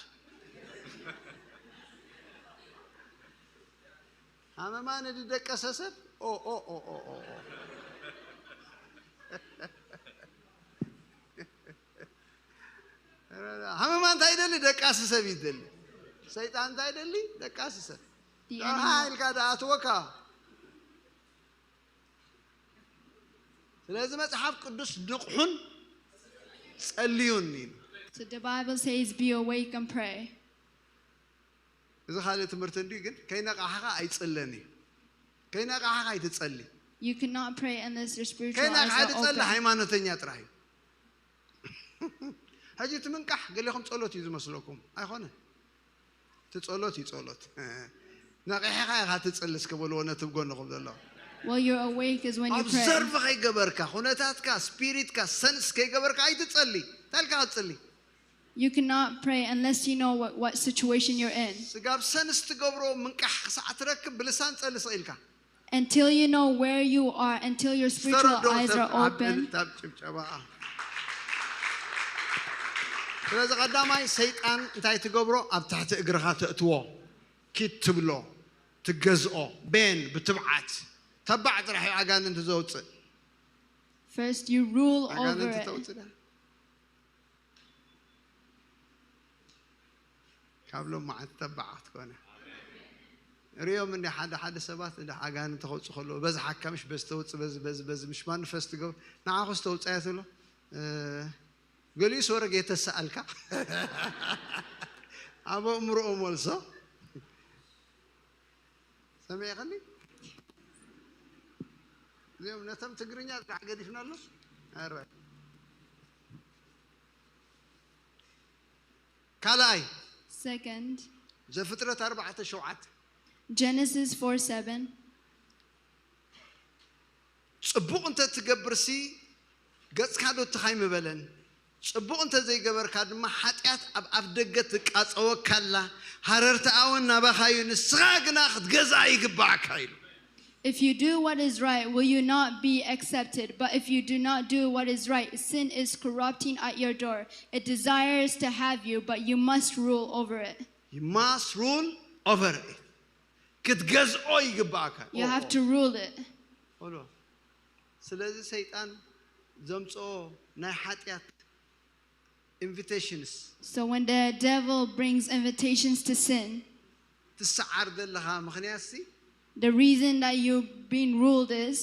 ሃመማ ንድደቀሰ ሰብ ኦ ኦ ኦ ኦ ኦ ኦ። ሃመማ እንታይ ይደሊ? ደቃሲ ሰብ ይደሊ። ሰይጣን እንታይ ይደሊ? ደቃሲ ሰብ። The ደሓ enemy. ኢልካ ደኣትወካ። ስለዚ መጽሓፍ ቅዱስ ንቕሑን ጸልዩን ኢሉ። So the Bible says, "Be awake and pray." እዚ ካልእ ትምህርቲ እንዲ ግን ከይነቃሕኻ ኣይጽለን እዩ። ከይነቃሕኻ ኣይትጸሊ። You cannot pray unless your spiritual eyes ከይነቃሕ are ትጸሊ open. ሃይማኖተኛ ጥራሕ እዩ። ሕጂ እቲ ምንቃሕ ገሌኹም ጸሎት እዩ ዝመስለኩም። ኣይኮነ። እቲ ጸሎት እዩ ጸሎት። ነቂሕኻ ኢኻ ትጽሊ እስከ በልዎ ነቲ ብጎንኹም ዘሎ። Well, you're awake is when you pray. ኦብዘርቭ ከይገበርካ፣ ኩነታትካ፣ ስፒሪትካ፣ ሰንስ ከይገበርካ ኣይትጸሊ። እንታይ ኢልካ ክትጽሊ? You cannot pray unless you know what, what situation you're in. ስጋብ ሰንስ ትገብሮ ምንቃሕ ክሳዕ ትረክብ ብልሳን ጸሊ ስቕ ኢልካ። Until you know where you are, until your spiritual ዝተረድኦ eyes ሰብ are ኣብ open. እልልታ ኣብ ጭብጨባ። ስለዚ ቀዳማይ ሰይጣን እንታይ ትገብሮ? ኣብ ትሕቲ እግርኻ ተእትዎ፣ ኪድ ትብሎ፣ ትገዝኦ። ቤን ብትብዓት ተባዕ ጥራሕ እዩ ኣጋንንቲ ዘውፅእ። First, you rule over ኣጋንንቲ it. ተውፅእ ዳ ካብ ሎም መዓልቲ ተባዕ ክትኮነ ሪኦም እንዲ ሓደ ሓደ ሰባት እንዲ ኣጋንንቲ ከውፅእ ከለዉ በዚ ሓካምሽ በዚ ተውፅእ በዚ በዚ በዚ ምሽ ማንፈስት ገብ ንዓኹስ ተውፃያ ትብሎ። እ፣ ገሊኡስ ወረግ የተሰኣልካ ኣብ ኣእምሮኦ መልሶ ሰሚዕኽኒ። እዚኦም ነቶም ትግርኛ ጥራሕ ገዲፍናሉ። ኣረ ካልኣይ Second, ዘፍጥረት ኣርባዕተ ሸውዓተ Genesis four seven. ጽቡቕ እንተ ትገብርሲ ገጽካ ዶ ትኻይ ምበለን? ጽቡቕ እንተ ዘይገበርካ ድማ ሓጢኣት ኣብ ኣፍ ደገ ትቃጸወካ ኣላ፣ ሃረርታኣ እውን ናባኻ እዩ፣ ንስኻ ግና ክትገዝኣ ይግባኣካ ኢሉ። If you do what is right, will you not be accepted? But if you do not do what is right, sin is corrupting at your door. It desires to have you, but you must rule over it. You must rule over it. ክትገዝኦ ይግባኣካ። You have to rule it. ኦሎ ስለዚ ሰይጣን ዘምጽኦ ናይ ሓጢኣት ኢንቪቴሽንስ So when the devil brings invitations to sin, ትሰዓር ዘለኻ ምኽንያት ሲ the reason that you've been ruled is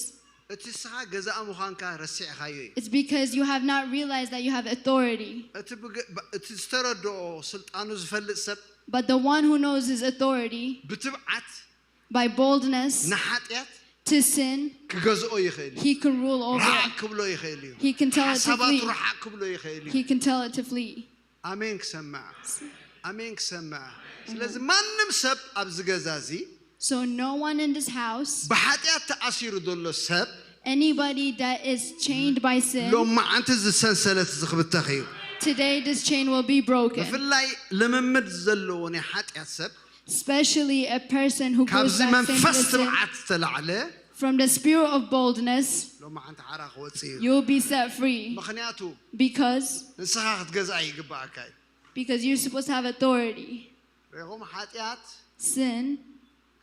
እቲ ንስኻ ገዛእ ምዃንካ ረሲዕኻዮ እዩ። it's because you have not realized that you have authority. እቲ ብገ- ብ- እቲ ዝተረድኦ ስልጣኑ ዝፈልጥ ሰብ But the one who knows his authority, ብትብዓት by boldness, ንሓጢኣት to sin, ክገዝኦ ይኽእል እዩ። he can rule over ርሓቕ it. ክብሎ ይኽእል እዩ። He can tell it to ሓሳባቱ flee. ርሓቕ ክብሎ ይኽእል እዩ። He can tell it to flee. ኣሜን ክሰምዕ ኣሜን ክሰምዕ። ስለዚ ማንም ሰብ ኣብዚ ገዛ እዚ So no one in this house, ብሓጢኣት ተኣሲሩ ዘሎ ሰብ anybody that is chained by sin, ሎም መዓንቲ እዚ ሰንሰለት እዚ ክብተኽ እዩ። today this chain will be broken. ብፍላይ ልምምድ ዘለዎ ናይ ሓጢኣት ሰብ Especially a person who goes ካብዚ back to መንፈስ sin. ትብዓት ዝተላዕለ From the spirit of boldness, ሎም መዓንቲ ሓራ ክወፅእ እዩ። you will be set free. ምኽንያቱ Because ንስኻ ክትገዝኣ ይግባኣካ እዩ። because you're supposed to have authority. ሪኹም ሓጢኣት Sin,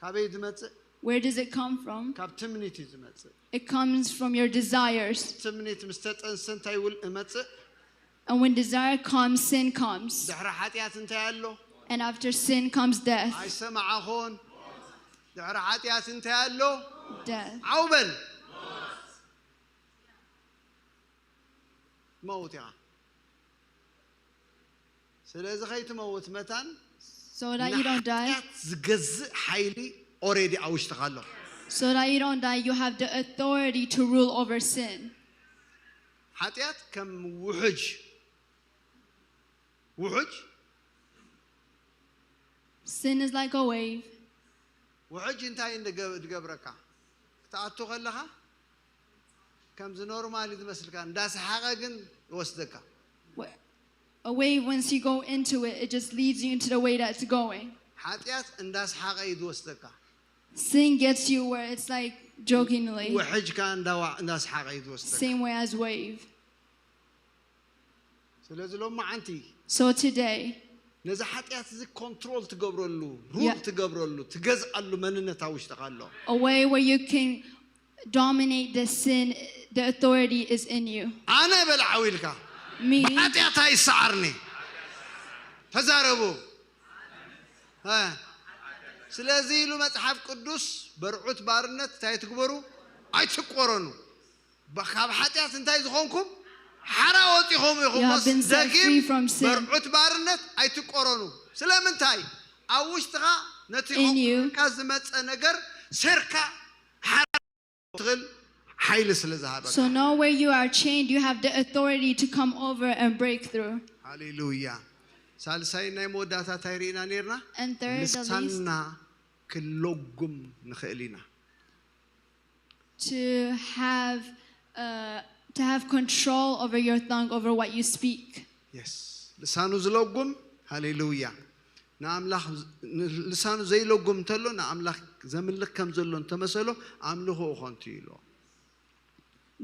ካበይ ዝመፅእ? where does it come from? ካብ ትምኒት እዩ ዝመፅእ። It comes from your desires. ትምኒት ምስ ተጠንሰ እንታይ ውል እመፅእ? And when desire comes, sin comes. ድሕሪ ሓጢኣት እንታይ ኣሎ? And after sin comes death. ኣይሰማዕኹን። ድሕሪ ሓጢኣት እንታይ ኣሎ? Death. ዓው በል። መውት ኢኻ። ስለዚ ከይትመውት መታን So that you don't die. ንሓጢኣት ዝገዝእ ሓይሊ ኦሬዲ ኣብ ውሽጥኻ ኣሎ። So that you don't die, you have the authority to rule over sin. ሓጢኣት ከም ውሕጅ ውሕጅ Sin is like a wave. ውሕጅ እንታይ እንድገ- ድገብረካ ክትኣቱ ከለኻ ከምዚ ኖርማል ዝመስልካ እንዳሰሓቐ ግን ይወስደካ Wh- A wave, once you go into it, it just leads you into the way that's going. ሓጢኣት እንዳሰሓቐ እዩ ዝወስደካ Sin gets you where it's like jokingly, ውሕጅ ከኣ እንዳዋ- እንዳሰሓቐ እዩ ዝወስደካ same way as wave. ስለዚ ሎማዓንቲ So today, ነዚ ሓጢኣት እዚ ኮንትሮል ትገብረሉ ሩል Yeah. ትገብረሉ ትገዝኣሉ መንነት ኣብ ውሽጥኻ ኣሎ a way where you can dominate the sin, the authority is in you. ኣነ በልዓው ኢልካ Me, ብሓጢኣት ኣይሰዓርኒ ተዛረቡ እ። ስለዚ ኢሉ መፅሓፍ ቅዱስ በርዑት ባርነት እንታይ ትግበሩ ኣይትቆረኑ ብ- ካብ ሓጢኣት እንታይ ዝኾንኩም ሓራ ወፂኹም ኢኹም You have been set ደጊም free from sin. በርዑት ባርነት ኣይትቆረኑ ስለምንታይ ኣብ ውሽጥኻ ነቲ In you. ካ ዝመፀ ነገር ሰርካ ሓራ ትኽእል ሓይሊ ስለ ዝሃበካ so now where you are chained, you have the authority to come over and break through. ሃሌሉያ ሳልሳይ ናይ መወዳእታ እንታይ ርኢና ነርና And third, the least, ልሳንና ክለጉም ንኽእል ኢና to have uh, to have control over your tongue, over what you speak. የስ ልሳኑ ዝለጉም ሃሌሉያ ንኣምላኽ ልሳኑ ዘይለጉም እንተሎ ንኣምላኽ ዘምልኽ ከም ዘሎ እንተመሰሎ ኣምልኾ ኾንቱ ኢሎ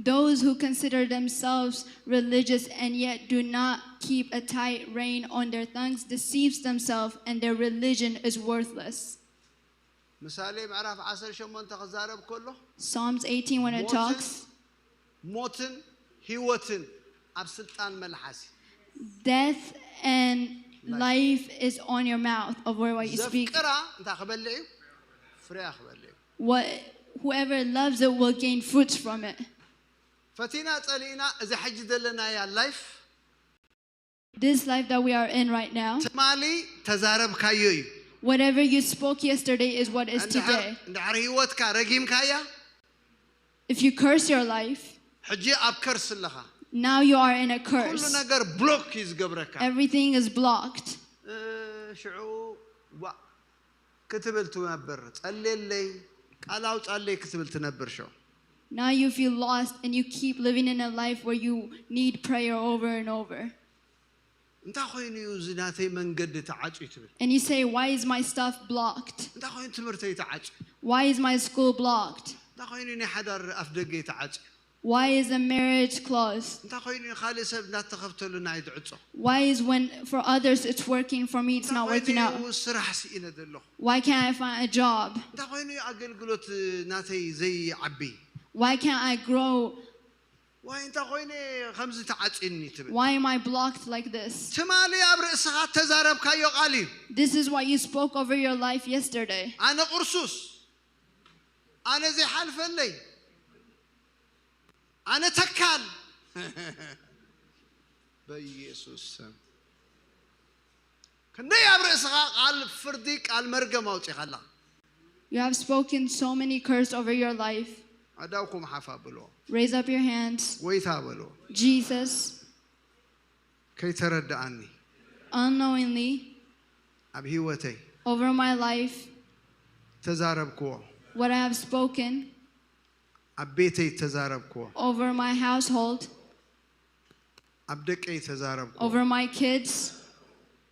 Those who consider themselves religious and yet do not keep a tight rein on their tongues deceives themselves, and their religion is worthless. ምሳሌ ምዕራፍ ዓሰርተ ሸሞንተ ክዛረብ ከሎ Psalms eighteen, when it talks, ሞትን ህይወትን ኣብ ስልጣን መልሓስ እዩ። death and life is on your mouth, of where what you speak. ዘፍቅራ እንታይ ክበልዕ እዩ ፍሬያ ክበልዕ እዩ What, whoever loves it will gain fruits from it. ፈቲና ጸሊእና እዚ ሕጂ ዘለናያ ላይፍ This life that we are in right now, ትማሊ ተዛረብካዮ እዩ whatever you spoke yesterday is what is እንድሕር today. እንድሕር ህይወትካ ረጊምካያ If you curse your life, ሕጂ ኣብ ከርስ ኣለኻ now you are in a ኩሉ curse. ነገር ብሎክ እዩ ዝገብረካ Everything is blocked. እ፣ ሽዑ ዋ ክትብል ትነብር ጸልየለይ ቃል ኣውጻለይ ክትብል ትነብር ሽዑ Now you feel lost and you keep living in a life where you need prayer over and over. እንታይ ኮይኑ እዩ እዚ ናተይ መንገዲ ተዓጽዩ ትብል And you say, "Why is my stuff blocked? እንታይ ኮይኑ ትምህርተይ ተዓጽዩ Why is my school blocked? እንታይ ኮይኑ ናይ ሓዳር ኣፍ ደገ ተዓጽዩ Why is the marriage closed? እንታይ ኮይኑ እዩ ካልእ ሰብ እናተኸፍተሉ ናይ ዝዕጾ Why is when for others it's working, for me it's not working out? ስራሕ ስኢነ ዘለኹ Why can't I find a job? እንታይ ኮይኑ እዩ ኣገልግሎት ናተይ ዘይዓቢ Why can't I grow? ዋይ እንታይ ኮይነ ከምዚ ተዓፂኒ ትብል Why am I blocked like this? ትማሊ ኣብ ርእስኻ ተዛረብካዮ ቃል እዩ This is what you spoke over your life yesterday. ኣነ ቅርሱስ ኣነ ዘይሓልፈለይ ኣነ ተካል በኢየሱስ ስም ክንደይ ኣብ ርእስኻ ቃል ፍርዲ ቃል መርገም ኣውፂኻላ You have spoken so many curses over your life. ኣዳውኩም ሓፍ ኣብልዎ Raise up your hands. ጎይታ በልዎ Jesus, ከይተረድኣኒ unknowingly, ኣብ ህይወተይ over my life, ተዛረብክዎ what I have spoken ኣብ ቤተይ ተዛረብክዎ over my household, ኣብ ደቀይ ተዛረብክዎ over my kids,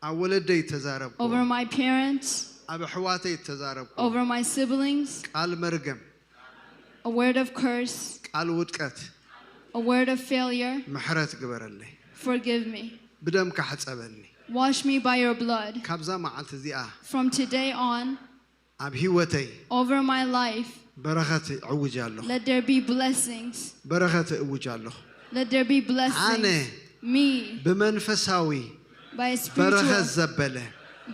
ኣብ ወለደይ ተዛረብክዎ over my parents, ኣብ ኣሕዋተይ ተዛረብክዎ over my siblings. ቃል መርገም A word of curse, ቃል ውድቀት a word of failure. ምሕረት ግበረለይ Forgive me. ብደምካ ሕፀበኒ Wash me by your blood. ካብዛ መዓልቲ እዚኣ From today on, ኣብ ህይወተይ over my life, በረኸት እዕውጅ ኣለኹ let there be blessings. በረኸት እውጅ ኣለኹ Let there be ኣነ blessings. Me, ብመንፈሳዊ by በረኸት spiritual ዘበለ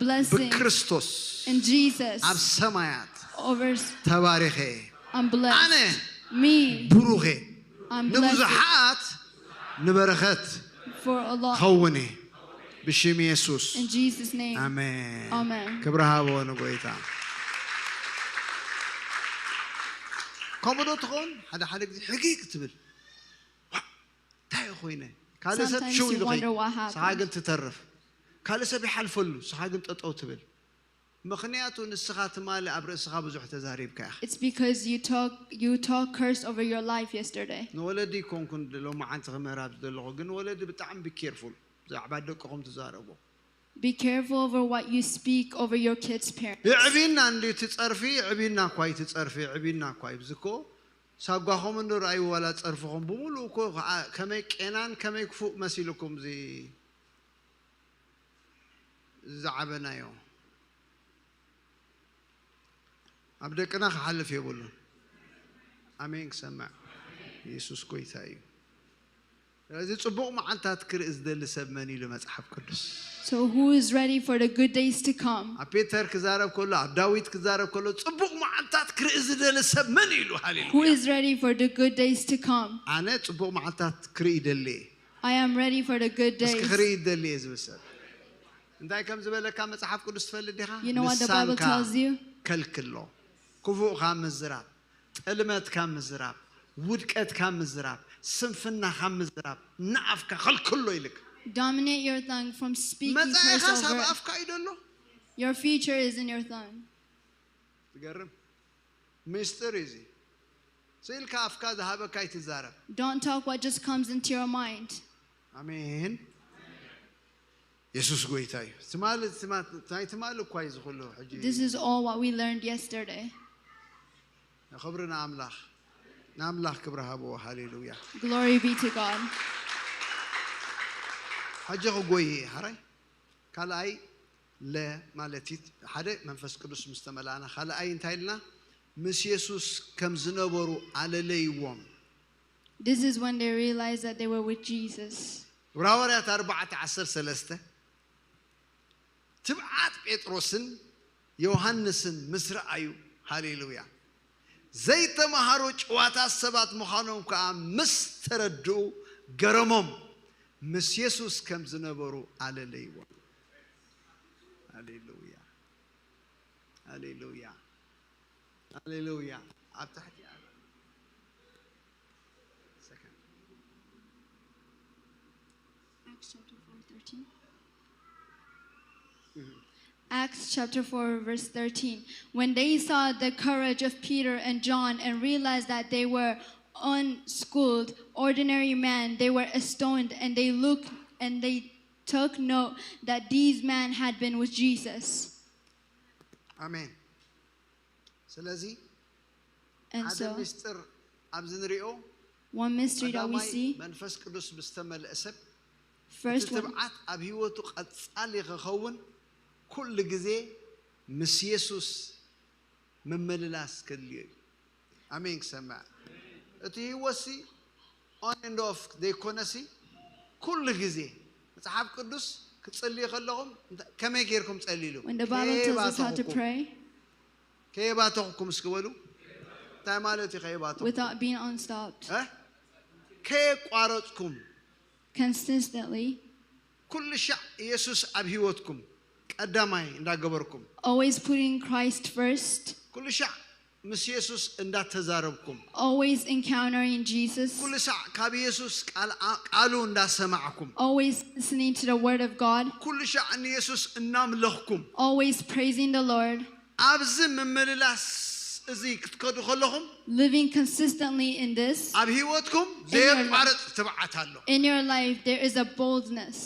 blessings ብክርስቶስ in Jesus. ኣብ ሰማያት Over, ተባሪኸ I'm ኣነ blessed. Me, ብሩኸ I'm blessed ንብዙሓት ንበረኸት for a lot. ኸውን እየ ብሽም የሱስ In Jesus' name. ኣሜን Amen. ክብሪ ሃበዎ ንጎይታ ከምኡ ዶ ትኸውን ሓደ ሓደ ግዜ ሕጊ ክትብል ዋ፣ እንታይ ኢኹ ኮይነ ካልእ ሰብ Sometimes ሽው you ኢሉ wonder ኸይድ what ንስኻ happened. ግን ትተርፍ ካልእ ሰብ ይሓልፈሉ ንስኻ ግን ጠጠው ትብል ምኽንያቱ ንስኻ ትማሊ ኣብ ርእስኻ ብዙሕ ተዛሪብካ ኢኻ It's because you talk you talk curse over your life yesterday. ንወለዲ ይኮንኩን ሎማዓንቲ ክምህር ኣብዚ ዘለኹ ግን ወለዲ ብጣዕሚ be careful ብዛዕባ ደቅኹም ትዛረቡ Be careful over what you speak over your kids' parents. ይዕብና እንዲ ትጸርፊ ይዕብና እኳ ይትጸርፊ ይዕብና እኳ ይብዝኮ ሳጓኹም እንዶ ረኣዩ ዋላ ጸርፍኹም ብምሉእ እኮ ከዓ ከመይ ቄናን ከመይ ክፉእ መሲልኩም እዚ ዝዓበናዮ ኣብ ደቅና ክሓልፍ የብሉን ኣሜን ክሰምዕ ኢየሱስ ጎይታ እዩ ስለዚ ጽቡቕ መዓልታት ክርኢ ዝደሊ ሰብ መን ኢሉ መጽሓፍ ቅዱስ So who is ready for the good days to come? ኣብ ፔተር ክዛረብ ከሎ ኣብ ዳዊት ክዛረብ ከሎ ጽቡቕ መዓልታት ክርኢ ዝደሊ ሰብ መን ኢሉ ሃሌሉያ Who is ready for the good days to come? ኣነ ጽቡቕ መዓልታት ክርኢ ይደሊ እየ I am ready for the good እስኪ days. ክርኢ ይደሊ እየ ዝብል ሰብ እንታይ ከም ዝበለካ መጽሓፍ ቅዱስ ትፈልጥ ዲኻ You know what the Bible ልሳንካ tells you? ከልክሎ ክፉእ ካብ ምዝራብ ጥልመት ካብ ምዝራብ ውድቀት ካብ ምዝራብ ስንፍና ካብ ምዝራብ ንኣፍካ ከልክሎ ኢልክ Dominate your tongue from speaking curse መጻኢኻስ ኣብ over. ኣፍካ እዩ ደሎ Your future is in your tongue. ትገርም ምስጢር እዩ እዚ ስኢልካ ኣፍካ ዝሃበካ ይትዛረብ Don't talk what just comes into your mind. ኣሜን የሱስ ጎይታ እዩ ትማሊ ትማ- ናይ ትማሊ እኳ እዩ ዝኽሉ ሕጂ This is all what we learned yesterday. ክብሪ ንኣምላኽ ንኣምላኽ ክብሪ ሃብዎ ሃሌሉያ Glory be to God. ሕጂ ክጎይ እየ ሓራይ ካልኣይ ለ ማለት እዩ ሓደ መንፈስ ቅዱስ ምስ ተመላእና ካልኣይ እንታይ ኢልና ምስ የሱስ ከም ዝነበሩ ኣለለይዎም This is when they realized that they were with Jesus. ዕብራውያት ኣርባዕተ ዓሰርተ ሰለስተ ትብዓት ጴጥሮስን ዮሃንስን ምስ ረኣዩ ሃሌሉያ ዘይተማሃሩ ጭዋታት ሰባት ምዃኖም ከዓ ምስ ተረድኡ ገረሞም ምስ የሱስ ከም ዝነበሩ ኣለለይዎም ሃሌሉያ ሃሌሉያ ሃሌሉያ ኣብ ታሕቲ Acts chapter four, thirteen. Acts chapter four, verse thirteen. When they saw the courage of Peter and John and realized that they were unschooled, ordinary men, they were astonished and they looked and they took note that these men had been with Jesus. ኣሜን ስለዚ And ሓደ so, ምስጢር ኣብዚ ንሪኦ one mystery that we ቀዳማይ see መንፈስ ቅዱስ ምስ ተመልአ ሰብ እቲ first one, ትብዓት ኣብ ህይወቱ ቀጻሊ ክኸውን ኩሉ ግዜ ምስ የሱስ ምምልላስ ከድልዮ እዩ ኣሜን ክሰምዕ እቲ ህይወትሲ on and off ዘይኮነሲ ኩሉ ግዜ መፅሓፍ ቅዱስ ክትፅልዩ ከለኹም እንታ- ከመይ ጌርኩም ፀሊሉ when the Bible tells us how to ከየባተኹኩም pray ከየባተኹኩም እስኪ በሉ እንታይ ማለት እዩ ከየባተኹም without being unstopped, እ? ከየቋረፅኩም consistently, ኩሉ ሻዕ ኢየሱስ ኣብ ህይወትኩም ቀዳማይ እንዳገበርኩም always putting Christ first, ኩሉ ሻዕ ምስ ኢየሱስ እንዳተዛረብኩም always encountering Jesus, ኩሉ ሳዕ ካብ ኢየሱስ ቃል- ቃሉ እንዳሰማዕኩም always listening to the Word of God, ኩሉ ሻዕ ንኢየሱስ እናምለኽኩም always praising the Lord, ኣብዚ ምምልላስ እዚ ክትከዱ ከለኹም living consistently in this, ኣብ ህይወትኩም ዘየቋርፅ ትብዓት ኣሎ in your life, there is a boldness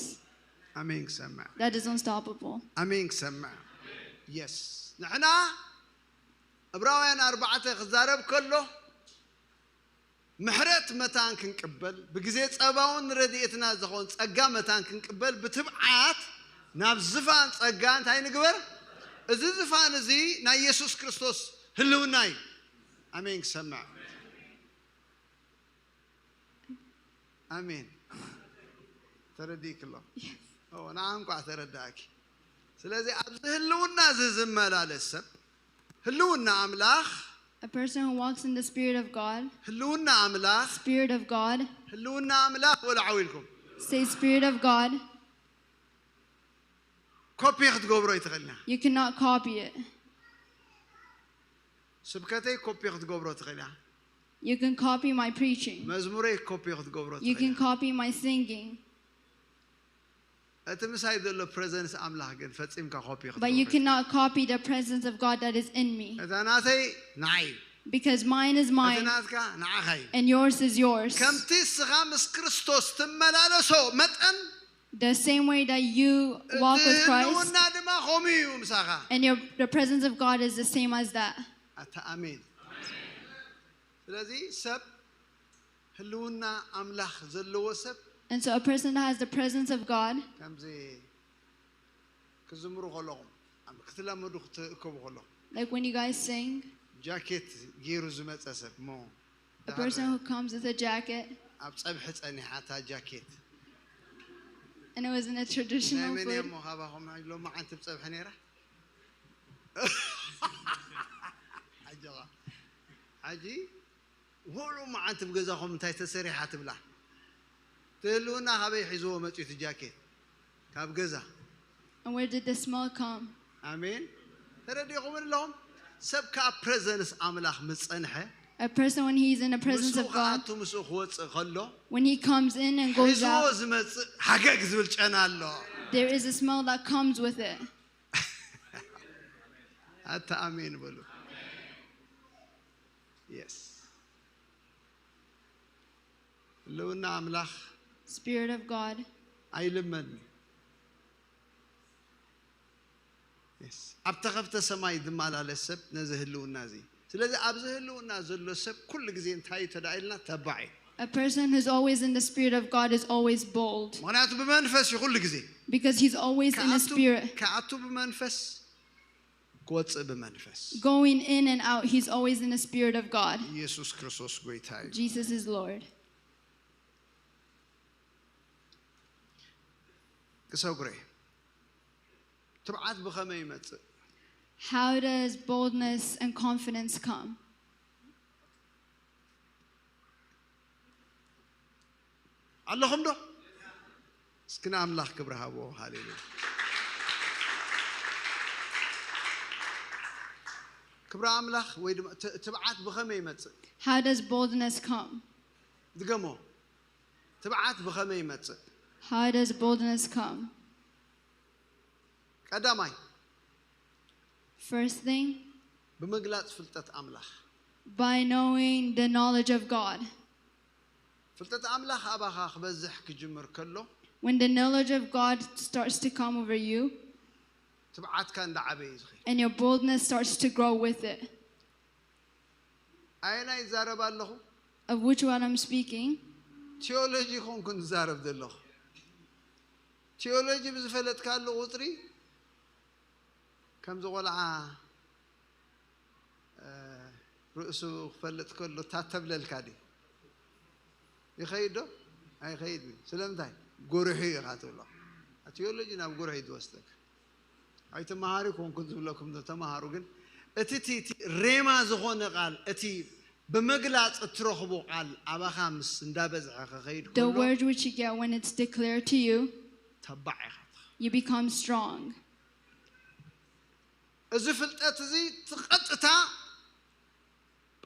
ኣሜን ክሰምዕ that is unstoppable. ኣሜን ክሰምዕ የስ ንሕና ዕብራውያን ኣርባዕተ ክዛረብ ከሎ ምሕረት መታን ክንቅበል ብግዜ ጸባውን ረድኤትና ዝኾን ጸጋ መታን ክንቅበል ብትብዓት ናብ ዝፋን ጸጋ እንታይ ንግበር እዚ ዝፋን እዚ ናይ የሱስ ክርስቶስ ህልውና እዩ ኣሜን ክሰምዕ ኣሜን ተረዲእክሎ ንዓ እንቋዕ ተረዳእኪ ስለዚ ኣብዚ ህልውና እዚ ዝመላለስ ሰብ ህልውና ኣምላኽ A person who walks in the Spirit of God, ህልውና ኣምላኽ Spirit of God, ህልውና ኣምላኽ በሉ ዓው ኢልኩም say Spirit of God, ኮፒ ክትገብሮ ኣይትኽእልና you cannot copy it. ስብከተይ ኮፒ ክትገብሮ ትኽእል እያ You can copy my preaching. መዝሙረይ ኮፒ ክትገብሮ You can ትኽእል። Copy my singing. እቲ ምሳይ ዘሎ ፕሬዘንስ ኣምላኽ ግን ፈጺምካ ኮፒ But you ክትገብሮ። Cannot copy the presence of God that is in me. እታ ናተይ ንዓይ እዩ። Because mine is እቲ mine ናትካ ንዓኻ እዩ። And yours is yours. ከምቲ እስኻ ምስ ክርስቶስ ትመላለሶ መጠን The same way that you walk እቲ with Christ ህልውና ድማ ከምኡ እዩ ምሳኻ። And your, the presence of God is the same as that. ኣታ ኣሜን። ስለዚ ሰብ ህልውና ኣምላኽ ዘለዎ ሰብ And so a person that has the presence of God, ከምዚ ክዝምሩ ከለኹም ኣብ ክትለምዱ ክትእከቡ ከለኹም like when you guys sing, ጃኬት ገይሩ ዝመፀ ሰብ እሞ a person who comes with a jacket, ኣብ ፀብሒ ፀኒሓ እታ ጃኬት and it wasn't a ናይ traditional መን እያ food. እሞ ካባኹም ሎማዓንቲ ብፀብሒ ነይራ ኣጆኻ ሕጂ ወሎ መዓንቲ ብገዛኹም እንታይ ተሰሪሓ ትብላ ትህልውና ካበይ ሒዝዎ መፅዩ እቲ ጃኬት ካብ ገዛ And where did the smell come? ኣሜን ተረዲኹም ኣለኹም ሰብ ካብ ፕሬዘንስ ኣምላኽ ምስ ጸንሐ A person, when he's in the presence ምስኡ of God, ክኣቱ ምስኡ ክወፅእ ከሎ when he comes in and goes ሒዝዎ out, ዝመፅእ ሃገግ ዝብል ጨና ኣሎ there is a smell that comes with it. ኣታ ኣሜን በሉ የስ ህልውና ኣምላኽ Spirit of God. ኣይልመን ኣብ ተኸፍተ ሰማይ ዝመላለስ ሰብ ነዚ ህልውና እዚ ስለዚ ኣብዚ ህልውና ዘሎ ሰብ ኩሉ ግዜ እንታይ እዩ ተዳኢልና ተባዕ እዩ A person who's always in the Spirit of God is always bold ምክንያቱ ብመንፈስ እዩ ኩሉ ግዜ because he's always in the Spirit. ከኣቱ ብመንፈስ ክወፅእ ብመንፈስ Going in and out, he's always in the Spirit of God. ኢየሱስ ክርስቶስ ጎይታ እዩ Jesus is Lord. ክሰጉረ ትብዓት ብኸመይ ይመፅእ How does boldness and confidence come? ኣለኹም ዶ እስኪ ንኣምላኽ ክብሪ ሃቦ ሃሌሉያ ክብሪ ኣምላኽ ወይ ድማ ት- ትብዓት ብኸመይ ይመፅእ How does boldness come? ድገሞ ትብዓት ብኸመይ ይመፅእ How does boldness come? ቀዳማይ First thing, ብምግላፅ ፍልጠት ኣምላኽ by knowing the knowledge of God. ፍልጠት ኣምላኽ ኣባኻ ክበዝሕ ክጅምር ከሎ When the knowledge of God starts to come over you ትብዓትካ እንዳዓበየ እዩ ዝኸይድ and your boldness starts to grow with it. ኣየናይ ይዛረብ ኣለኹ Of which one I'm speaking, ቴዎሎጂ ኮንኩ ዝዛረብ ዘለኹ ቴዎሎጂ ብዝፈለጥካሉ ቁፅሪ ከምዚ ቆልዓ እ፣ ርእሱ ክፈልጥ ከሎ ታተብለልካ ድዩ ይኸይድ ዶ ኣይኸይድ እዩ ስለምንታይ ጎርሑ ኢኻ ትብሎ ቴዎሎጂ ናብ ጎርሑ እዩ ዝወስደካ ኣይተመሃሪ ኮንኩን ዝብለኩም ዶ ተመሃሩ ግን እቲ እቲ እቲ ሬማ ዝኾነ ቃል እቲ ብምግላፅ እትረኽቦ ቃል ኣባኻ ምስ እንዳበዝሐ ክኸይድ the ከሎ word which you get when it's declared to you, ተባዕ ኢኻ ትኸውን። You become strong. እዚ ፍልጠት እዚ ትቐጥታ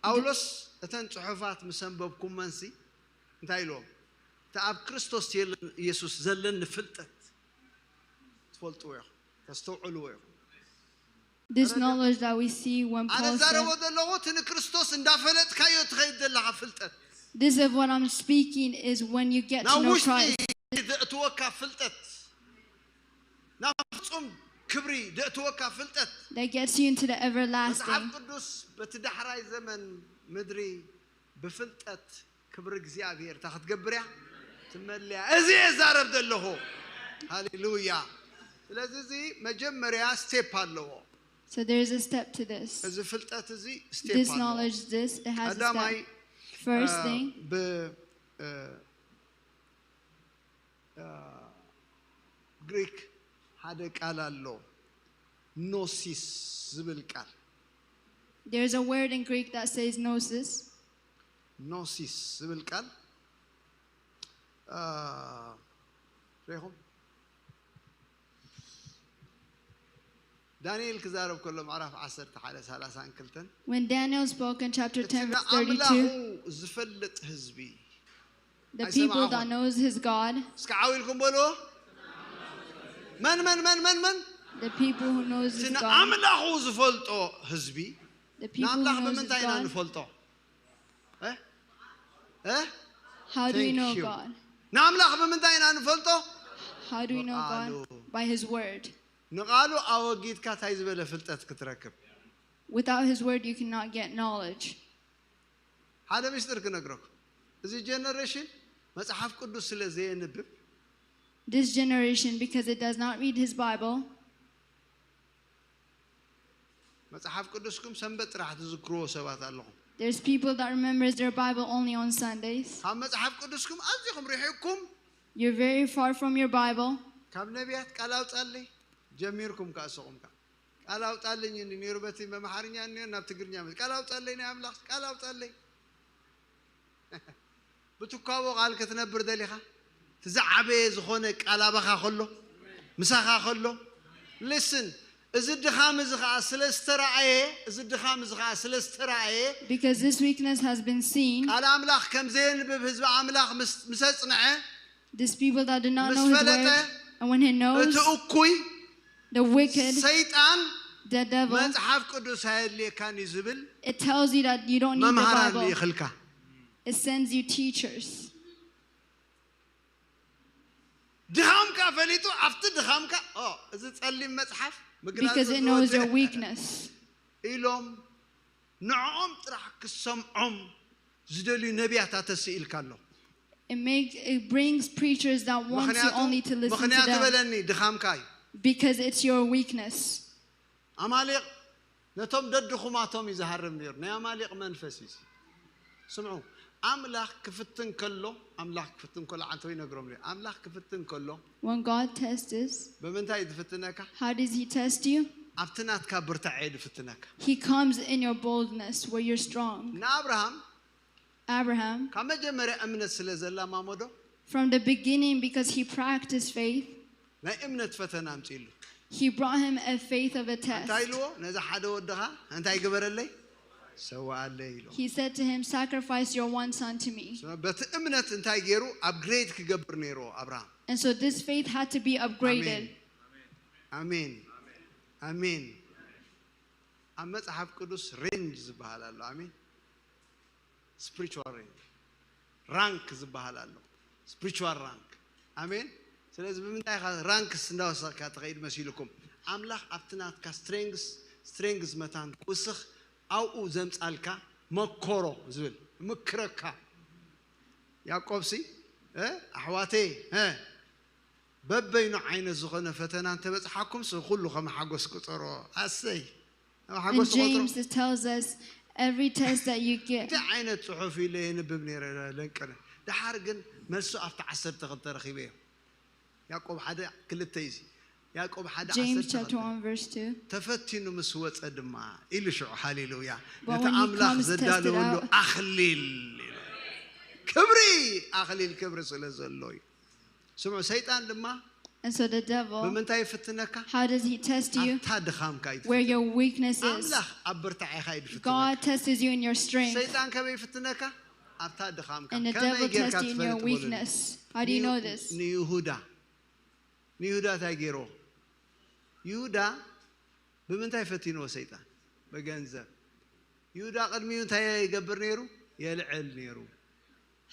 ጳውሎስ እተን ጽሑፋት ምስ ኣንበብኩመንሲ እንታይ ኢልዎም እቲ ኣብ ክርስቶስ የለን- ኢየሱስ ዘለኒ ፍልጠት ትፈልጥዎ ኢኹም ተስተውዕልዎ ኢኹም This knowledge that we see when ኣነ Paul ዛረቦ said, ዘለኹ እቲ ንክርስቶስ እንዳፈለጥካዮ ትኸይድ ዘለኻ ፍልጠት this is what I'm speaking is when you get to ናብ know ውሽጢ Christ ዘእትወካ ፍልጠት ናብ ፍጹም ክብሪ ዘእትወካ ፍልጠት that gets you into the መጽሓፍ everlasting. ቅዱስ በቲ ዳሕራይ ዘመን ምድሪ ብፍልጠት ክብሪ እግዚኣብሔር እታ ክትገብር እያ ትመልያ እዚ እየ ዛረብ ዘለኹ ሃሌሉያ ስለዚ እዚ መጀመርያ ስቴፕ ኣለዎ So there's a step to this. እዚ ፍልጠት እዚ ስቴፕ This ኣለዎ knowledge, this, it has a ቀዳማይ step. First እ፣ thing, ብ እ፣ እ፣ ግሪክ ሓደ ቃል ኣሎ ኖሲስ ዝብል ቃል there's a word in Greek that says gnosis. ኖሲስ ዝብል ቃል እ፣ ሪኢኹም ዳንኤል ክዛረብ ከሎ ምዕራፍ ዓሰርተ ሓደ ሰላሳ ክልተን When Daniel spoke in chapter እቲ ten, verse ንኣምላኹ thirty-two, ዝፈልጥ ህዝቢ the people that ኣይሰማዕኹም። Knows his God, እስኪ ዓው ኢልኩም በልዎ። መን መን መን መን መን the people who knows እቲ his God, ንኣምላኹ ዝፈልጦ ህዝቢ the people who ንኣምላኽ knows his ብምንታይ ኢና God. ንፈልጦ? እ? እ? How do we Thank know you. God? ንኣምላኽ ብምንታይ ኢና ንፈልጦ? How do we know God? ብቃሉ። By his word. ንቓሉ ኣወጊድካ እንታይ ዝበለ ፍልጠት ክትረክብ? Without his word, you cannot get knowledge. ሓደ ሚስጥር ክነግረኩም። እዚ ጀነሬሽን መጽሓፍ ቅዱስ ስለ ዘየንብብ This generation, because it does not read his Bible, መጽሓፍ ቅዱስኩም ሰንበት ጥራሕ ትዝክርዎ ሰባት ኣለኹም። There's people that remembers their Bible only on Sundays. ካብ መጽሓፍ ቅዱስኩም ኣዚኹም ርሒቕኩም You're very far from your Bible. ካብ ነቢያት ቃል ኣውጻለይ ጀሚርኩም ካእሰኹም ካ ቃል ኣውጻለኝ እንዲ ነይሩ በቲ መምሓርኛ እንዮ ናብ ትግርኛ መ ቃል ኣውጻለይ ናይ ኣምላኽ ቃል ኣውጻለይ ብትኳቦ ቃል ክትነብር ደሊኻ እቲ ዝዓበየ ዝኾነ ቃል ኣባኻ ከሎ ምሳኻ ከሎ listen እዚ ድኻም እዚ ኸዓ ስለ ዝተረኣየ እዚ ድኻም እዚ ኸዓ ስለ ዝተረኣየ Because this weakness has been seen, ቃል ኣምላኽ ከም ዘየንብብ ህዝቢ ኣምላኽ ምስ- ምስ ኣጽንዐ these people that do not ምስ know his ፈለጠ word, and when he knows, እቲ እኩይ the wicked, ሰይጣን the devil, መጽሓፍ ቅዱስ ኣየድልየካን እዩ ዝብል it tells you that you don't need the መምሃራን Bible. ይእኽልካ It sends you teachers. ድኻምካ ፈሊጡ ኣብቲ ድኻምካ ኦ እዚ ጸሊም መጽሓፍ ምግላጽ Because it ዝወደ knows your weakness. ኢሎም ንዕኦም ጥራሕ ክሰምዖም ዝደልዩ ነቢያት ኣተስኢልካ ኣሎ It makes it brings preachers that want you ምኽንያቱ only to listen to ምኽንያቱ them በለኒ ድኻምካ እዩ because it's your weakness. ኣማሊቕ ነቶም ደድኹማቶም እዩ ዝሃርም ነይሩ ናይ ኣማሊቕ መንፈስ እዩ ስምዑ ኣምላኽ ክፍትን ከሎ ኣምላኽ ክፍትን ከሎ ዓንተው ይነግሮም ነይሩ ኣምላኽ ክፍትን ከሎ When God tests us, ብምንታይ እዩ ዝፍትነካ how does He test you? ኣብቲ ናትካ ብርታዕ እዩ ዝፍትነካ He comes in your boldness where you're strong. ንኣብርሃም Abraham, ካብ መጀመርያ እምነት ስለ ዘላማመዶ from the beginning, because he practiced faith, ናይ እምነት ፈተና ኣምፅእሉ He brought him a faith of a እንታይ test. ኢልዎ ነዚ ሓደ ወድኻ እንታይ ግበረለይ ሰዋኣለይ ኢሉ He said to him, "Sacrifice your one son to me." በቲ እምነት እንታይ ገይሩ ኣፕግሬድ ክገብር ነይርዎ ኣብርሃም And so this faith had to be upgraded. ኣሜን ኣሜን ኣብ መፅሓፍ ቅዱስ ሬንጅ ዝበሃል ኣሎ ኣሜን ስፕሪቹዋል ሬንጅ ራንክ ዝበሃል ኣሎ ስፕሪቹዋል ራንክ ኣሜን ስለዚ ብምንታይ ኢኻ ራንክስ እንዳወሰኽካ ትኸይድ መሲልኩም ኣምላኽ ኣብቲ ናትካ ስትሬንግስ ስትሬንግስ መታን ክውስኽ ኣብኡ ዘምፃልካ መኮሮ ዝብል ምክረካ ያዕቆብሲ እ፣ ኣሕዋተይ እ፣ በበይኑ ዓይነት ዝኾነ ፈተና እንተበፅሓኩም ስ ኩሉ ከም ሓጎስ ቁፀሮ ኣሰይ ከም ሓጎስ In ትቆፅሮ James, it tells us every test that you get. እንታይ ዓይነት ፅሑፍ ኢለ የንብብ ነይረ ለንቅነ ድሓር ግን መልሱ ኣብቲ ዓሰርተ ክልተ ረኺበ እዮ ያዕቆብ ሓደ ክልተ እዩ ያዕቆብ ሓደ James ዓሰርተ chapter ክልተ። one verse two. ተፈቲኑ ምስ ወፀ ድማ ኢሉ ሽዑ ሃሌሉያ But ነቲ when he ኣምላኽ comes tested ዘዳለወሉ out- ኣኽሊል ኢሉ። ክብሪ ኣኽሊል ክብሪ ስለ ዘሎ እዩ ስምዑ ሰይጣን ድማ And so the devil, ብምንታይ ይፍትነካ how does he test you? ኣብታ ድኻምካ እዩ Where ዝፍትነካ your weakness is. ኣምላኽ ኣብ ብርታዔኻ እዩ ዝፍትነካ God tests you in your strength. ሰይጣን ከመይ ይፍትነካ ኣብታ ድኻምካ And the ከመይ devil ጌርካ tests you in your ትፈልጥ በሉኒ? weakness. How do you know ንዩ- this? ንይሁዳ ንይሁዳ እንታይ ገይርዎ ይሁዳ ብምንታይ ፈቲንዎ ሰይጣን ብገንዘብ ይሁዳ ቅድሚኡ እንታይ ይገብር ነይሩ የልዕል ነይሩ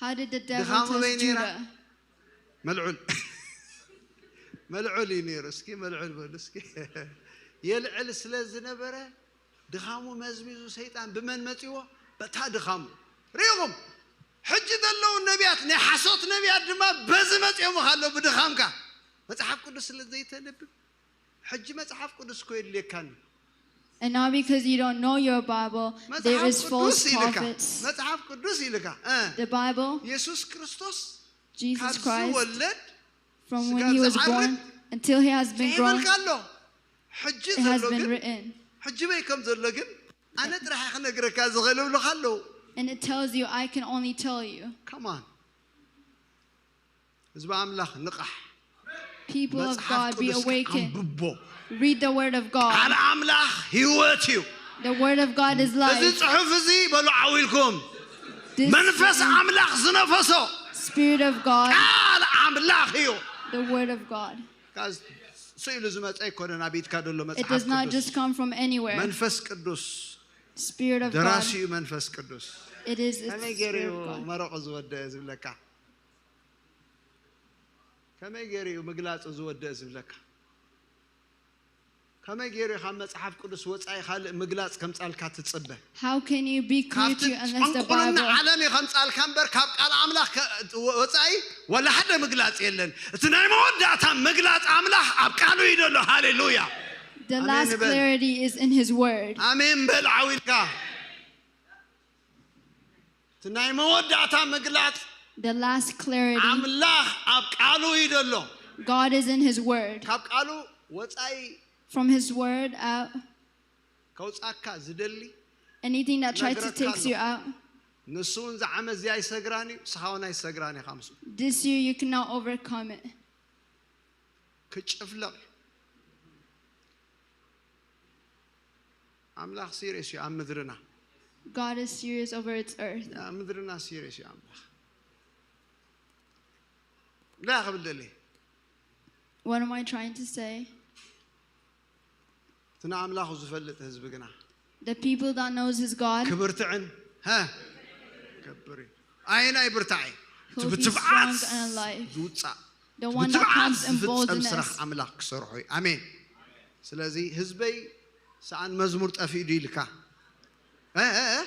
How did the devil ድኻሙ በይ test ነይራ Judah? መልዑል መልዑል እዩ ነይሩ እስኪ መልዑል በሉ እስኪ የልዕል ስለ ዝነበረ ድኻሙ መዝሚዙ ሰይጣን ብመን መፂዎ በታ ድኻሙ ርኢኹም ሕጂ ዘለዉ ነቢያት ናይ ሓሶት ነቢያት ድማ በዚ መፂኦም ኣሎ ብድኻምካ መፅሓፍ ቅዱስ ስለ ዘይተንብብ ሕጂ መፅሓፍ ቅዱስ እኮ የድልየካኒ And now, because you don't know your Bible, there መፅሓፍ is false ቅዱስ ኢልካ prophets. መፅሓፍ ቅዱስ ኢልካ እ፣ The Bible, የሱስ ክርስቶስ Jesus ካብ Christ, ዝወለድ from ስጋ when he was ዝዓርግ born until he has been grown, ፅሒፍልካ ኣሎ ሕጂ it has ዘሎ been ግን written. ሕጂ በይ ከም ዘሎ ግን ኣነ ጥራሕ ክነግረካ ዝኽእል ይብሉካ ኣለዉ And it tells you, "I can only tell you." ከማን ህዝቢ ኣምላኽ ንቓሕ People of መጽሓፍ God, be ቅዱስ awakened. ኣንብቦ። Read the word of ቃል God. ኣምላኽ ህይወት እዩ። The word of God is እዚ life. ጽሑፍ እዚ በሉ ዓው ኢልኩም። This መንፈስ ኣምላኽ ዝነፈሶ Spirit of God, ቃል ኣምላኽ እዩ። The word of God. ካብ ስኢሉ ዝመፀ ኣይኮነን። ኣብ ኢድካ ዘሎ It መጽሓፍ does not ቅዱስ just come from anywhere. መንፈስ ቅዱስ Spirit of God. ደራሲኡ መንፈስ ቅዱስ It is it's ከመይ the ገይሩ Spirit እዩ of God. መረቑ ዝወደአ ዝብለካ? ከመይ ገይሩ እዩ ምግላጹ ዝወደአ ዝብለካ? ከመይ ገይሩ እዩ ካብ መጽሓፍ ቅዱስ ወጻኢ ካልእ ምግላጽ ከምጻልካ ትጽበ? How can you be clear ካብቲ to you unless the ጥንቁልና Bible? ዓለም እዩ ከምጻልካ እምበር ካብ ቃል ኣምላኽ ከ- ወጻኢ ወላ ሓደ ምግላጽ የለን። እቲ ናይ መወዳእታ ምግላጽ ኣምላኽ ኣብ ቃሉ እዩ ዘሎ። ሃሌሉያ! The ኣሜን last ንበል። Clarity is in His Word. ኣሜን በል ዓው ኢልካ። እቲ ናይ መወዳእታ ምግላጽ The last clarity, ኣምላኽ ኣብ ቃሉ እዩ ዘሎ። God is in His Word. ካብ ቃሉ ወጻኢ From His Word out, ከውጻካ ዝደሊ anything that tries to ነግረካ takes you ኣለኹ። out, ንሱ እውን ዝዓመት እዚ ኣይሰግራን እዩ፣ ንስኻ እውን ኣይሰግራን ኢኻ ምስኡ። this year you cannot overcome it. ክጭፍለቕ እዩ። ኣምላኽ ሲሪየስ እዩ ኣብ ምድርና። God is serious over its earth. ኣብ ምድርና ሲሪየስ እዩ ኣምላኽ። እንታይ ክብል ደሊ? What am I trying to say? እቲ ንኣምላኹ ዝፈልጥ ህዝቢ ግና The people that knows his God, ክብርትዕን ሀ ከብር እዩ። ኣየናይ ብርታዕ እዩ? He'll እቲ be ብትብዓት strong and alive. ዝውፃእ The እቲ one that ብትብዓት comes in ዝፍፀም boldness. ስራሕ ኣምላኽ ክሰርሖ እዩ። ኣሜን። ስለዚ ህዝበይ ሰኣን መዝሙር ጠፊኡ ዱ ኢልካ? እ፣ እ፣ እ?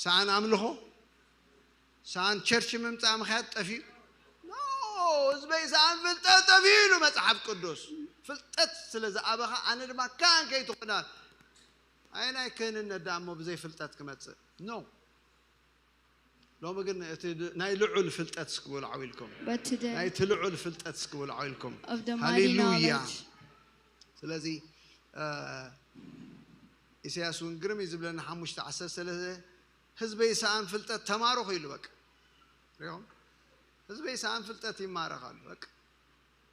ሰኣን ኣምልኾ፣ ሰኣን ቸርች ምምፃእ ምኽያድ ጠፊኡ? ኖ፣ ህዝበይ ሰኣን ፍልጠት ጠፊኡ ኢሉ መፅሓፍ ቅዱስ። ፍልጠት ስለ ዝኣበኻ ኣነ ድማ ካህን ከይትኾና። ኣየናይ ክህንነት ደኣ እሞ ብዘይ ፍልጠት ክመፅእ? ኖ። ሎሚ ግን እቲ ድ- ናይ ልዑል ፍልጠት እስኪ በሉ ዓው ኢልኩም። But today, ናይቲ ልዑል ፍልጠት እስኪ በሉ ዓው ኢልኩም። Of the mighty ሃሌሉያ። knowledge. ስለዚ እ፣ ኢሳያስ እውን ግርም እዩ ዝብለና ሓሙሽተ ዓሰርተ ሰለስተ ህዝበይ ሰኣን ፍልጠት ተማረኹ ኢሉ በቃ። ሪኦም ህዝበይ ሰኣን ፍልጠት ይማረኽ ኣሎ በቃ።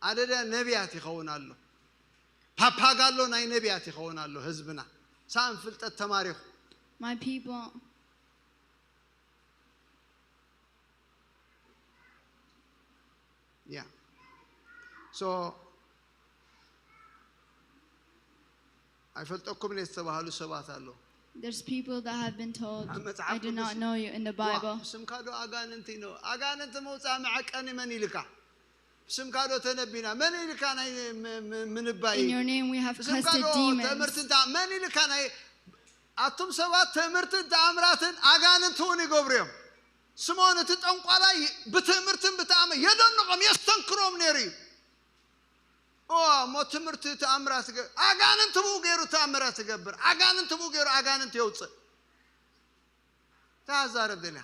ኣደዳ ነቢያት ይኸውን ኣሎ። ፓፓጋሎ ናይ ነቢያት ይኸውን ኣሎ ህዝብና። ሰኣን ፍልጠት ተማሪኹ። My people, ያ ሶ ኣይፈልጠኩምን እየ ዝተባህሉ ሰባት ኣለዉ። There's people that have been told, ኣብ መጽሓፍ "I do not ቅዱስ know you" in the Bible. ስምካ ዶ ኣጋንንቲ ነው? ኣጋንንቲ መውፃእ መዐቀኒ መን ኢልካ? ብስምካ ዶ ተነቢና? መን ኢልካ ናይ ም- ም- ምንባይ? In your name we have ብስምካ casted ዶ demons. ትምህርቲ እንታ መን ኢልካ ናይ ኣቱም ሰባት ትምህርትን ተኣምራትን ኣጋንንቲ እውን ይገብሩ እዮም። ስምኦን እቲ ጠንቋላይ ብትምህርትን ብተኣምር የደንቖም የስተንክሮም ነይሩ እዩ። ኦ እሞ ትምህርቲ ተኣምራት ገ- ኣጋንንቲ ብኡ ገይሩ ተኣምራት ትገብር ኣጋንንቲ ብኡ ገይሩ ኣጋንንቲ የውፅእ። ተዛረብ ደልያ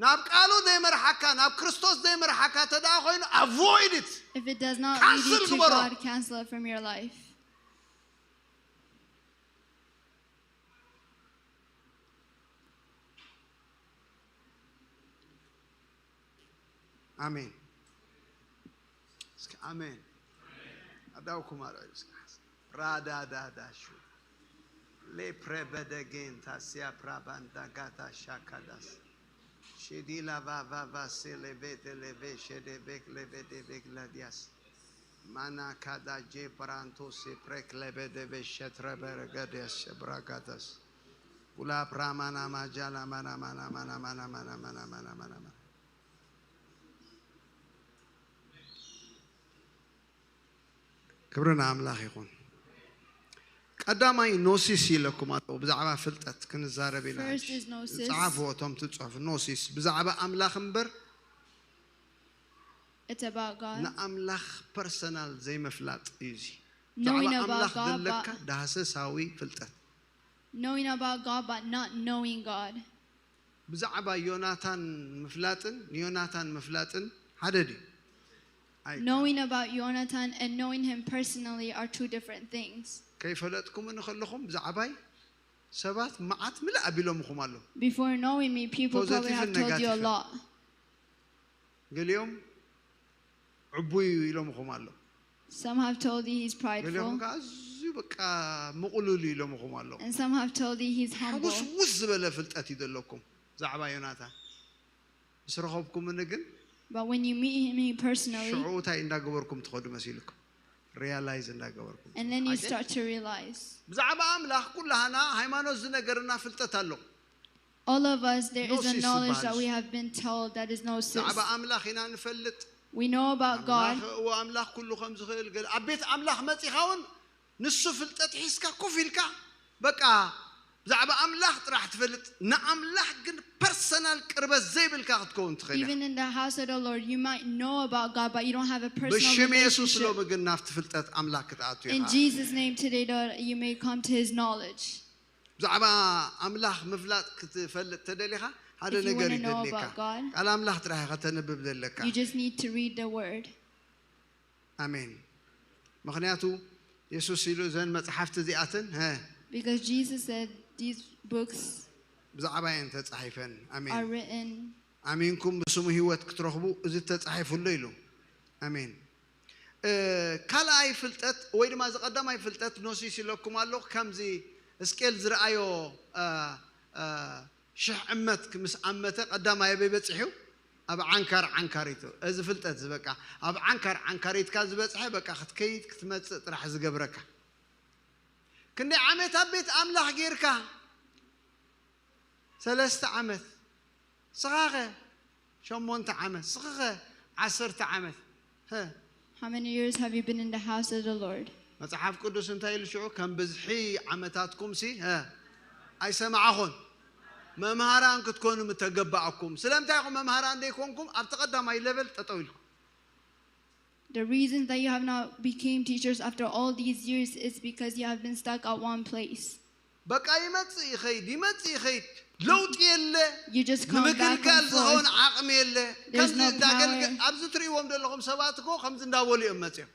ናብ ቃሉ ዘይመርሓካ ናብ ክርስቶስ ዘይመርሓካ ተደኣ ኮይኑ avoid it. If it does not Cancel lead you to ግበሮ። God, cancel it from your life. ኣሜን። እስኪ ኣሜን። ኣዳውኩም ኣርኣዩ እስኪ። ራዳዳዳሹ ሌፕሬበደጌን ታሲያ ፕራባንዳጋታ ሻካዳስ ሽዲላ ቫቫቫ ሴሌቤቴ ሌቤ ሸዴቤክ ሌቤዴቤክ ለዲያስ ማናካዳጄ ፕራንቶ ሴፕሬክ ሌቤዴቤ ሸትረበረገዲያስ ሸብራጋዳስ ቡላ ፕራማና ማጃላ ማና ማና ማና ማና ማና ማና ማና ማና ማና ክብሪ ንኣምላኽ ይኹን። ቀዳማይ ኖሲስ ኢለኩም ኣለኹ ብዛዕባ ፍልጠት ክንዛረብ ኢና። First is gnosis. ጸሓፍዎ እቶም ትጽሑፍ ኖሲስ ብዛዕባ ኣምላኽ እምበር It's about God. ንኣምላኽ ፐርሰናል ዘይምፍላጥ እዩ እዚ። Knowing ብዛዕባ about ኣምላኽ God, ዘለካ but- ዳህሰሳዊ ፍልጠት። Knowing about God, but not knowing God. ብዛዕባ ዮናታን ምፍላጥን ንዮናታን ምፍላጥን ሓደ ድዩ? ኣይ- Knowing about Jonathan and knowing him personally are two different things. ከይፈለጥኩምኒ ከለኹም ብዛዕባይ ሰባት መዓት ምልእ ኣቢሎምኹም ኣለዉ። Before knowing me, people probably Positive have and told you a negative. Lot. ገሊኦም ዕቡይ እዩ ኢሎምኹም ኣሎ። Some have told you he's ገሊኹም prideful, ከዓ ኣዝዩ በቃ ምቕሉል እዩ ኢሎምኹም ኣሎ። and some have told you he's humble. ሕጉስውስ ዝበለ ፍልጠት እዩ ዘለኩም ብዛዕባ ዮናታን። ምስ ረኸብኩምኒ ግን But when you meet him personally, ሽዑ እንታይ እንዳገበርኩም ትኸዱ መሲልኩም፣ ሪያላይዝ እንዳገበርኩም and then you ሓቂ? Start to realize. ብዛዕባ ኣምላኽ ኩላህና ሃይማኖት ዝነገርና ፍልጠት ኣሎ። All of us, there is a Gnosis knowledge ይበሃል። That we have been told that is gnosis. ብዛዕባ ኣምላኽ ኢና ንፈልጥ። We know about God. ኣምላኽ እዎ ኣምላኽ ኩሉ ከም ዝኽእል ገለ ኣብ ቤት ኣምላኽ መጺኻ እውን ንሱ ፍልጠት ሒዝካ ኮፍ ኢልካ በቃ ብዛዕባ ኣምላኽ ጥራሕ ትፈልጥ፣ ንኣምላኽ ግን ፐርሰናል ቅርበት ዘይብልካ ክትከውን ትኽእል ኢኻ። Even in the house of the Lord, you might know about God, but you don't have a personal ብሽም የሱስ relationship. ሎሚ ግን ናብቲ ፍልጠት ኣምላኽ ክትኣቱ In ኢኻ። Jesus' name today, Lord, you may come to his knowledge. ብዛዕባ ኣምላኽ ምፍላጥ ክትፈልጥ ተደሊኻ ሓደ If you ነገር wanna know ይደልየካ። about God, ቃል ኣምላኽ ጥራሕ ኢኻ ተንብብ ዘለካ። You just need to read the word. ኣሜን። ምኽንያቱ የሱስ ኢሉ እዘን መጽሓፍቲ እዚኣትን ሀ Because Jesus said these books ብዛዕባ እየን ተጻሒፈን። ኣሜን። Are written. ኣሚንኩም ብስሙ ህይወት ክትረኽቡ እዚ ተጻሒፉ ኣሎ ኢሉ። ኣሜን። እ፣ ካልኣይ ፍልጠት ወይ ድማ እዚ ቀዳማይ ፍልጠት ኖሲስ ኢለኩም ኣለኹ። ከምዚ እስቄል ዝረኣዮ እ፣ እ፣ ሽሕ ዕመት ምስ ኣመተ ቀዳማይ ኣበይ በጺሑ? ኣብ ዓንካር ዓንካሪቱ። እዚ ፍልጠት እዚ በቃ ኣብ ዓንካር ዓንካሪትካ ዝበጽሐ በቃ ክትከይድ ክትመጽእ ጥራሕ ዝገብረካ። ክንደይ ዓመት ኣብ ቤት ኣምላኽ ጌርካ? ሰለስተ ዓመት። ስኻኸ ሸሞንተ ዓመት። ስኽኸ ዓሰርተ ዓመት። ሀ። How many years have you been in the house of the Lord? መጽሓፍ ቅዱስ እንታይ ኢሉ ሽዑ ከም ብዝሒ ዓመታትኩም ሲ ሀ ኣይሰማዕኹን መምሃራን ክትኮኑ ምተገባእኩም። ስለምንታይ ኢኹም መምሃራን ዘይኮንኩም ኣብቲ ቀዳማይ ለቨል ጠጠው ኢልኩም? The reason that you have not became teachers after all these years is because you have been stuck at one place. በቃ ይመጽእ ይኸይድ ይመጽእ ይኸይድ ለውጢ የለ። You just come back ንምግልጋል and ዝኸውን forth. ዓቕሚ የለ። There's ከምዚ no እንዳገልገ power. ኣብዚ ትርእይዎም ዘለኹም ሰባት እኮ ከምዚ እንዳበሉ እዮም መጽዮም።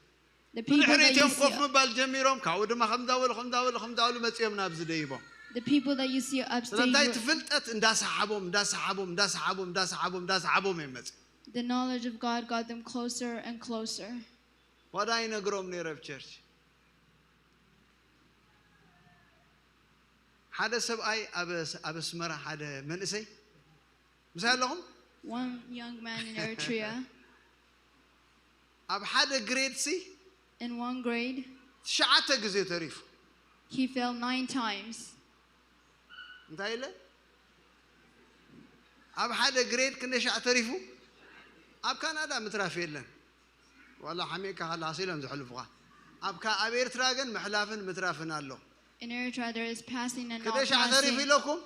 The people that you ብድሕሪትዮም ኮፍ see, ምባል ጀሚሮም ካብኡ ድማ ከምዚ እንዳበሉ ከምዚ እንዳበሉ ከምዚ እንዳበሉ መጽዮም ናብዚ ደይቦም። The people that you see ስለምንታይ እቲ upstage, ፍልጠት እንዳሰሓቦም እንዳሰሓቦም እንዳሰሓቦም እንዳሰሓቦም እንዳሰሓቦም እዮም መጽዮም። The knowledge of God got them closer and closer. ዋዳ ይነግሮም ነይረ ኣብ ቸርች ሓደ ሰብኣይ ኣብ ኣስመራ ሓደ መንእሰይ ምሳይ ኣለኹም One young man in Eritrea, ኣብ ሓደ ግሬድ ሲ in one grade, ትሽዓተ ግዜ ተሪፉ he fell nine times. እንታይ ኢለ ኣብ ሓደ ግሬድ ክንደይ ሻዕ ተሪፉ ኣብ ካናዳ ምትራፍ የለን ዋላ ሓሚእካ ከለካ ኢሎም ዝሕልፉኻ ኣብ ካ- ኣብ ኤርትራ ግን ምሕላፍን ምትራፍን ኣሎ In Eritrea, there is passing and not ክንደይ ሻዕ ተሪፉ passing. ኢለኩም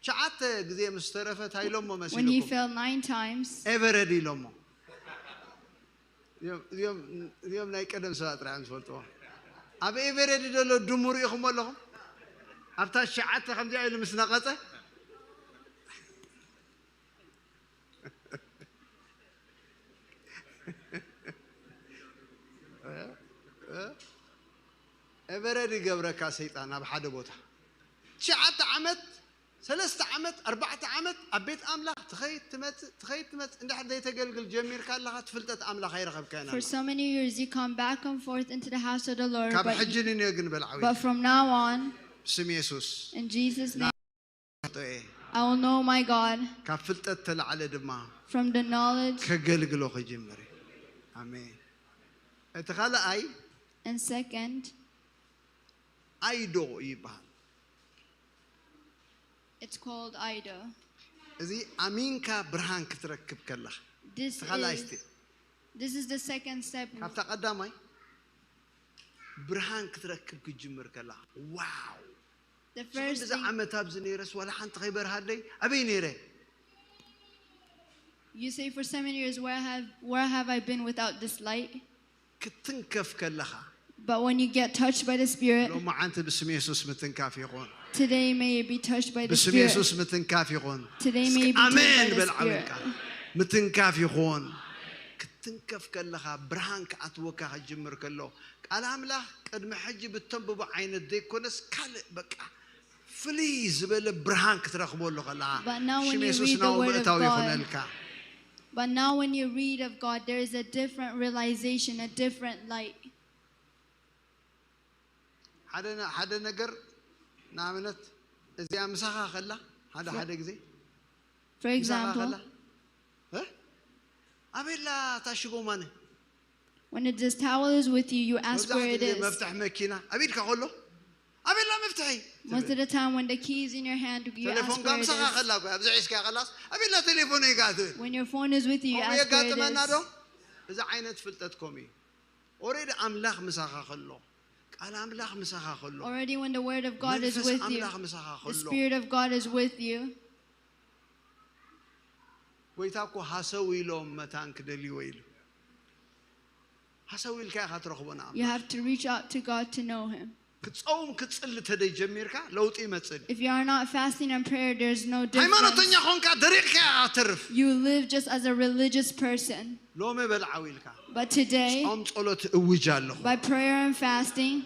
ትሽዓተ ግዜ ምስ ተረፈ እንታይ ኢሎሞ When he መሲልኩም fell nine times, ኤቨረድ ኢሎሞ እዚኦም- እዚኦም እዚኦም ናይ ቀደም ሰባት ጥራሕ እዮም ዝፈልጥዎ ኣብ ኤቨረድ ዘሎ ድሙ ርኢኹም ኣለኹም ኣብታ ትሽዓተ ከምዚኣ ኢሉ ምስ ነቐፀ ኤቨረድ ይገብረካ ሰይጣን ኣብ ሓደ ቦታ ትሽዓተ ዓመት ሰለስተ ዓመት ኣርባዕተ ዓመት ኣብ ቤት ኣምላኽ ትኸይድ ትመፅእ ትኸይድ ትመፅእ እንድሕር ዘይተገልግል ጀሚርካ ኣለኻ ትፍልጠት ኣምላኽ ኣይረኸብካዮን for ኣለኻ so many years, you come back and forth into the house of the Lord. ካብ But, ሕጂ you, ንንዮ ግን በልዓዊ but from now on, ብስም የሱስ in Jesus' name, ናፍጦ እየ I will know my God ካብ ፍልጠት ተላዕለ ድማ from the knowledge. ከገልግሎ ክጅምር እዩ ኣሜን እቲ ካልኣይ And second, ኣይዶ ይበሃል it's called Ido. እዚ ኣሚንካ ብርሃን ክትረክብ ከለኻ This እቲ ካልኣይ is, ስቴፕ this is the second step. ካብታ ቀዳማይ ብርሃን ክትረክብ ክትጅምር ከለኻ ዋው The first ብዙ thing ዓመት ኣብዚ ነይረስ ዋላ ሓንቲ ከይበርሃለይ ኣበይ ነይረ you say for seven years, where have where have I been without this light? ክትንከፍ ከለኻ But when you get touched by the Spirit, ሎማዓንቲ ብስም የሱስ ምትንካፍ ይኹን today may you be touched by the ብስም Spirit. የሱስ ምትንካፍ ይኹን Today እስኪ may you be touched by ኣሜን the በል ዓው Spirit. ኢልካ ምትንካፍ ይኹን ክትንከፍ ከለኻ ብርሃን ክኣትወካ ክጅምር ከሎ ቃል ኣምላኽ ቅድሚ ሕጂ ብተንብቦ ዓይነት ዘይኮነስ ካልእ በቃ ፍልይ ዝበለ ብርሃን ክትረኽበሉ ከለኻ But now when ሽም you የሱስ read the ናው word of ምእታው God, ይኹነልካ But now, when you read of God, there is a different realization, a different light. ሓደ ነ- ሓደ ነገር ንኣብነት እዚኣ ምሳኻ ከላ ሓደ ሓደ ግዜ For ምሳኻ example, ከላ እ? ኣበላ ታሽጎ ማነ when this towel is with you, you ask መብዛሕትኡ where it ግዜ is. መፍትሒ መኪና ኣበይድካ ከሎ ኣበላ መፍትሒ Most of the time, when the key is in your hand, you ask ቴሌፎንካ where it ምሳኻ is. ከላ እኮ ኣብዚ ሒዝካ ከላስ ኣበላ ቴሌፎን ኢካ ትብል When your phone is with you, you ከምኡ ask where it የጋጥመና ዶ is. እዚ ዓይነት ፍልጠት ከምኡ እዩ ኦሬዲ ኣምላኽ ምሳኻ ከሎ ቃል ኣምላኽ ምሳኻ ከሎ Already, when the word of God is መንፈስ with you, ኣምላኽ ምሳኻ the ከሎ Spirit of God is with you. ጎይታ እኮ ሃሰው ኢሎም መታን ክደልይዎ ኢሉ ሃሰው ኢልካ ኢኻ ትረኽቦ ንኣምላኽ You have to reach out to God to know Him. ክትፀውም ክትፅሊ ተደይ ጀሚርካ ለውጢ ይመፅእ If you are not fasting and prayer, there's no ሃይማኖተኛ difference. ኾንካ ደሪቕካ ኢኻ ትርፍ You live just as a religious person. ሎሚ በልዓው ኢልካ But today, ጾም ጸሎት እውጅ ኣለኹ by prayer and fasting,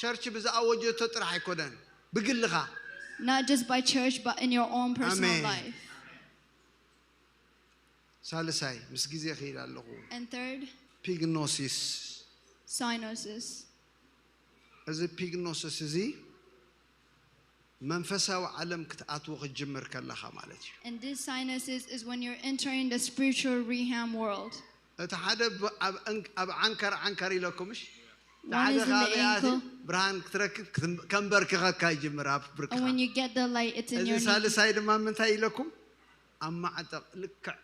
ቸርች ብዝኣወጀቶ ጥራሕ ኣይኮነን ብግልኻ not just by church, but in your own personal Amen. Life. ሳልሳይ ምስ ግዜ ክኢል ኣለኹ And third, ፒግኖሲስ cyanosis. እዚ ፒግኖሲስ እዚ መንፈሳዊ ዓለም ክትኣትዎ ክትጅምር ከለኻ ማለት እዩ And this cyanosis is when you're entering the spiritual realm world. እቲ ሓደ ብ- ኣብ ዕን- ኣብ ዓንከር ዓንከር ኢለኩምሽ እቲ One ሓደ is in the ካበይ ኣትዩ ankle. ብርሃን ክትረክብ ክትም- ከንበርክኸካ ይጅምር ኣብ And ብርክኻ when you get the light, it's in እዚ your knee. ሳልሳይ ድማ ምንታይ ኢለኩም ኣብ ማዕጠቕ ልክዕ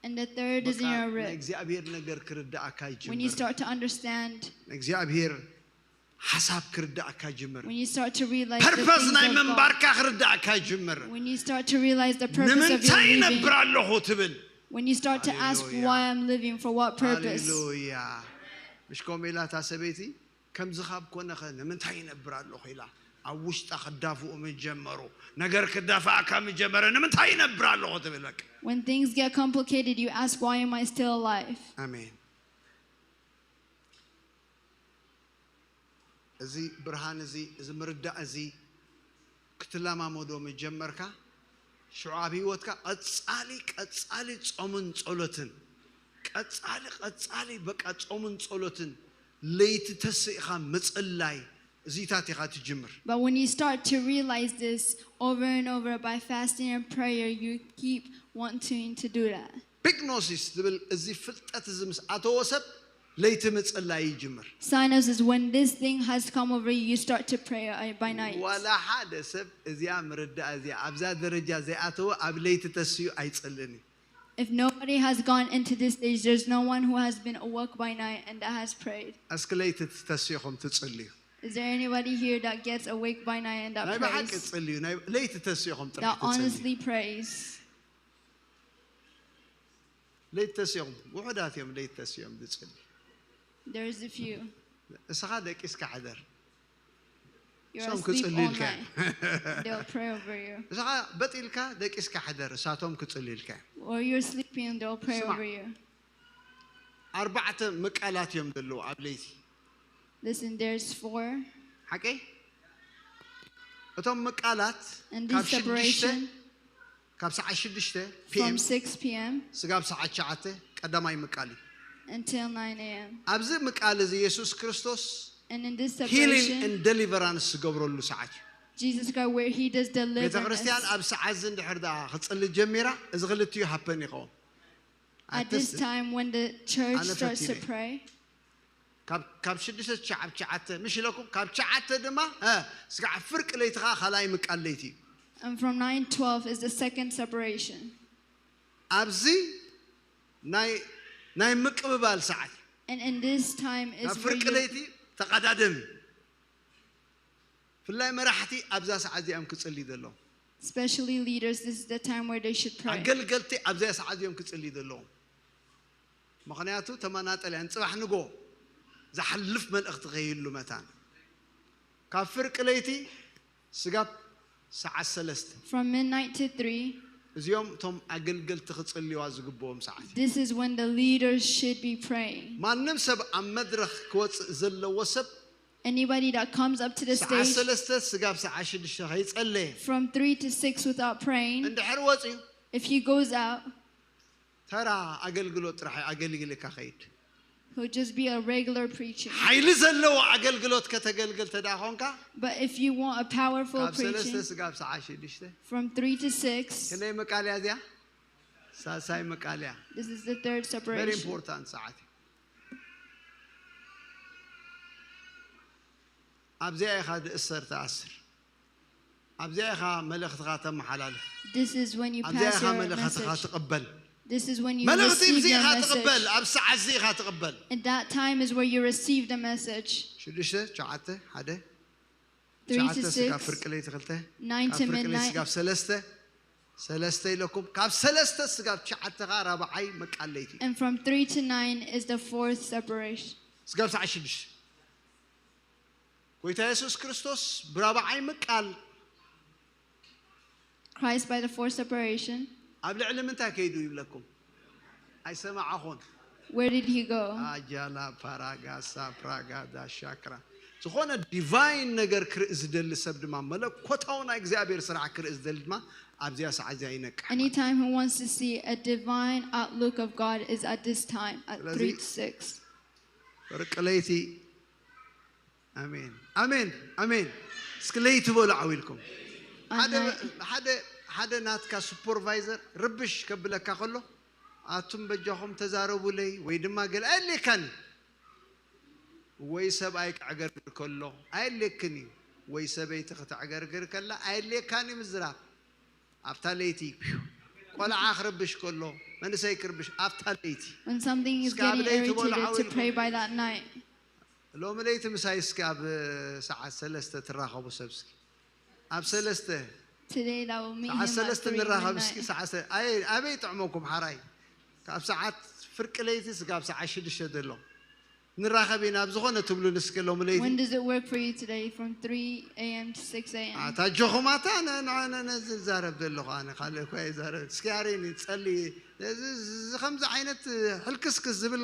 And the third is in በቃ your ናይ rib. እግዚኣብሔር ነገር ክርዳእካ When you ይጅምር start to understand, ናይ እግዚኣብሔር ሓሳብ ክርዳእካ ይጅምር when you start to realize the ፐርፐስ things ናይ of God, ምንባርካ ክርዳእካ ይጅምር When you start to realize the purpose of your ንምንታይ living, ይነብር ኣለኹ ትብል When you start to ask Hallelujah. Why I'm living, for what purpose? ሃሌሉያ ምሽ ከምኡ ኢላ እታ ሰበይቲ ከምዚ ካብ ኮነኸ ንምንታይ ይነብር ኣለኹ ኢላ ኣብ ውሽጣ ክዳፍኡ ምጀመሩ ነገር ክዳፍኣካ ምጀመረ ንምንታይ ይነብር ኣለኹ ትብል በቃ When things get complicated, you ask, "Why am I still alive?" ኣሜን እዚ ብርሃን እዚ እዚ ምርዳእ እዚ ክትለማመዶ ምጀመርካ ሽዑ ኣብ ህይወትካ ቀጻሊ ቀጻሊ ጾምን ጸሎትን ቀጻሊ ቀጻሊ በቃ ጾምን ጸሎትን ለይቲ ተስእኻ ምጽላይ እዚታት ኢኻ ትጅምር But when you start to realize this over and over by fasting and prayer, you keep wanting to do that. ፒግኖሲስ ዝብል እዚ ፍልጠት እዚ ምስ ኣተወ ሰብ ለይቲ ምጽላይ ይጅምር Cyanosis, when this thing has come over you, you start to pray uh, by night. ዋላ ሓደ ሰብ እዚኣ ምርዳእ እዚኣ ኣብዛ ደረጃ ዘይኣተወ ኣብ ለይቲ ተስዩ ኣይጽልን እዩ If nobody has gone into this stage, there's no one who has been awoke by night and that has prayed. እስኪ ለይቲ ተስኹም ትጽልዩ Is there anybody here that gets awake by night and that ናይ ብሓቂ prays? ጽልዩ ናይ ለይቲ ተስኹም ጥራሕ That ትጽልዩ honestly prays? ለይቲ ተስኹም ውሑዳት እዮም ለይቲ ተስዮም ዝጽልዩ There's a few. እስኻ ደቂስካ ሕደር You're እሶም asleep all ክጽልዩልካ night. They'll pray over you. እስኻ በጢልካ ደቂስካ ሕደር እሳቶም ክጽልዩልካ እዮም Or you're sleeping, they'll pray ስማዕ። over you. ኣርባዕተ ምቃላት እዮም ዘለዉ ኣብ ለይቲ Listen, there's four. ሓቂ እቶም ምቃላት And ካብ this ሽዱሽተ separation ካብ ሰዓት ሽዱሽተ from ፒኤም six p.m. ስጋብ ሰዓት ሸዓተ ቀዳማይ ምቃል እዩ Until nine a.m. ኣብዚ ምቃል እዚ የሱስ ክርስቶስ And in this ሂሊንግ separation, ን ደሊቨራንስ ዝገብረሉ ሰዓት እዩ Jesus Christ, where He does ቤተ ክርስትያን deliverance. ኣብ ሰዓት እዚ እንድሕር ደኣ ክጽሊ ጀሚራ እዚ ክልቲኡ ሃፐን ይኸውን At this time, when the church ኣነ starts to ፈቲነ። Pray, ካብ ካብ ሽዱሽተ ሸዓብ ሸዓተ ምሽ ኢለኩም ካብ ሸዓተ ድማ እ፣ ስጋዕ ፍርቂ ለይቲ ከዓ ካልኣይ ምቃል ለይቲ እዩ and from nine twelve is the second separation. ኣብዚ ናይ ናይ ምቅብባል ሰዓት እዩ። And in this time is ናብ where ፍርቂ you, ለይቲ ተቐዳደም እዩ። ፍላይ መራሕቲ ኣብዛ ሰዓት እዚኦም ክጽልዩ ዘለዎም especially leaders, this is the time where they should pray. ኣገልገልቲ ኣብዚኣ ሰዓት እዮም ክጽልዩ ዘለዎም ምኽንያቱ ተመናጠልያ ንፅባሕ ንጎ ዝሓልፍ መልእኽቲ ከይህሉ መታን ካብ ፍርቂ ለይቲ ስጋብ ሰዓት ሰለስተ From midnight to three, እዚኦም እቶም ኣገልገልቲ ክጽልዋ ዝግብኦም ሰዓት እዩ። this is when the leaders should be praying. ማንም ሰብ ኣብ መድረኽ ክወፅእ ዘለዎ ሰብ Anybody that comes up to the ሰዓት stage ሰለስተ ስጋብ ሰዓት ሽዱሽተ ከይጸለየ from three to six without praying, እንድሕር ወፅዩ if he goes out, ተራ ኣገልግሎት ጥራሕ ኣገልግልካ ከይድ። He'll just be a regular preacher. ሓይሊ ዘለዎ ኣገልግሎት ከተገልግል ተዳ ኾንካ But if you want a powerful ካብ ሰለስተ preaching ስጋብ ሰዓት ሽዱሽተ from three to six, ክንደይ መቃልያ እዚያ? ሳልሳይ መቃልያ። This is the third Very separation. Important ሰዓት እዩ። ኣብዚኣ ኢኻ ድእሰር ትኣስር። ኣብዚኣ ኢኻ መልእኽትኻ ተመሓላልፍ። This is when you ኣብዚኣ pass ኢኻ your መልእኽትኻ message. ትቕበል። This is when you መልእኽቲ receive እዚ your ኢኻ ትቕበል። message. ኣብ ሰዓት እዚ ኢኻ ትቕበል። And that time is where you receive the message. ሽዱሽተ ሸዓተ ሓደ Three to ሸዓተ ስጋብ six, ፍርቂ ለይቲ ክልተ nine ካብ to ፍርቂ ለይቲ midnight. ስጋብ ሰለስተ ሰለስተ ኢለኩም ካብ ሰለስተ ስጋብ ትሽዓተ ኸዓ ራብዓይ መቃለይቲ እዩ። And from three to nine is the fourth separation. ስጋብ ሰዓት ሽዱሽተ ጎይታ የሱስ ክርስቶስ ብራብዓይ ምቃል Christ by the fourth separation. ኣብ ልዕሊ ምንታይ ከይዱ ይብለኩም? ኣይሰማዓኹን። Where did he go? ኣጃላ ፓራጋሳ ፕራጋዳ ሻክራ ዝኾነ ዲቫይን ነገር ክርኢ ዝደሊ ሰብ ድማ መለኮታዊ ናይ እግዚኣብሔር ስራሕ ክርኢ ዝደሊ ድማ ኣብዚኣ ሰዓት እዚኣ ይነቅሕ። Anytime he wants to see a divine outlook of God is at this time, at ስለዚ- three to six. ፍርቂ ለይቲ ኣሜን ኣሜን ኣሜን። እስኪ ለይቲ በሉ ዓው ኢልኩም። ሓደ At night. ሓደ ሓደ ናትካ ሱፐርቫይዘር ርብሽ ከብለካ ከሎ ኣቱም በጃኹም ተዛረቡለይ ወይ ድማ ገለ ኣየድልየካን እዩ። ወይ ሰብኣይ ክዕገርግር ከሎ ኣየድልየክን እዩ። ወይ ሰበይቲ ክተዕገርግር ከላ ኣየድልየካን እዩ ምዝራብ። ኣብታ ለይቲ ቆልዓ ክርብሽ ከሎ መንእሰይ ክርብሽ ኣብታ ለይቲ When something is እስኪ ኣብ getting ለይቲ በሉ irritated ዓው to ኢልኩም። pray by that night. ሎሚ ለይቲ ምሳይ እስኪ ኣብ ሰዓት ሰለስተ ትራኸቡ ሰብ እስኪ ኣብ ሰለስተ Today that will meet ሰዓት him at ሰለስተ three ንራኸብ እስኪ midnight. ሰዓት ሰ- ኣይ ኣበይ ጥዕመኩም ሓራይ ካብ ሰዓት ፍርቂ ለይቲ ስጋብ ሰዓት ሽዱሽተ ዘሎ ንራኸብ ኢና ኣብ ዝኾነ ትብሉን እስኪ ሎሚ ለይቲ When does it work for you today from three a m to six a m? ኣታ ጆኹም ኣታ ነ- ነ- ነ- ነዚ ዝዛረብ ዘለኹ ኣነ ካልእ እኳ ይዛረብ እስኪ ኣሬኒ ጸሊ እዚ እዚ ከምዚ ዓይነት ሕልክስክስ ዝብል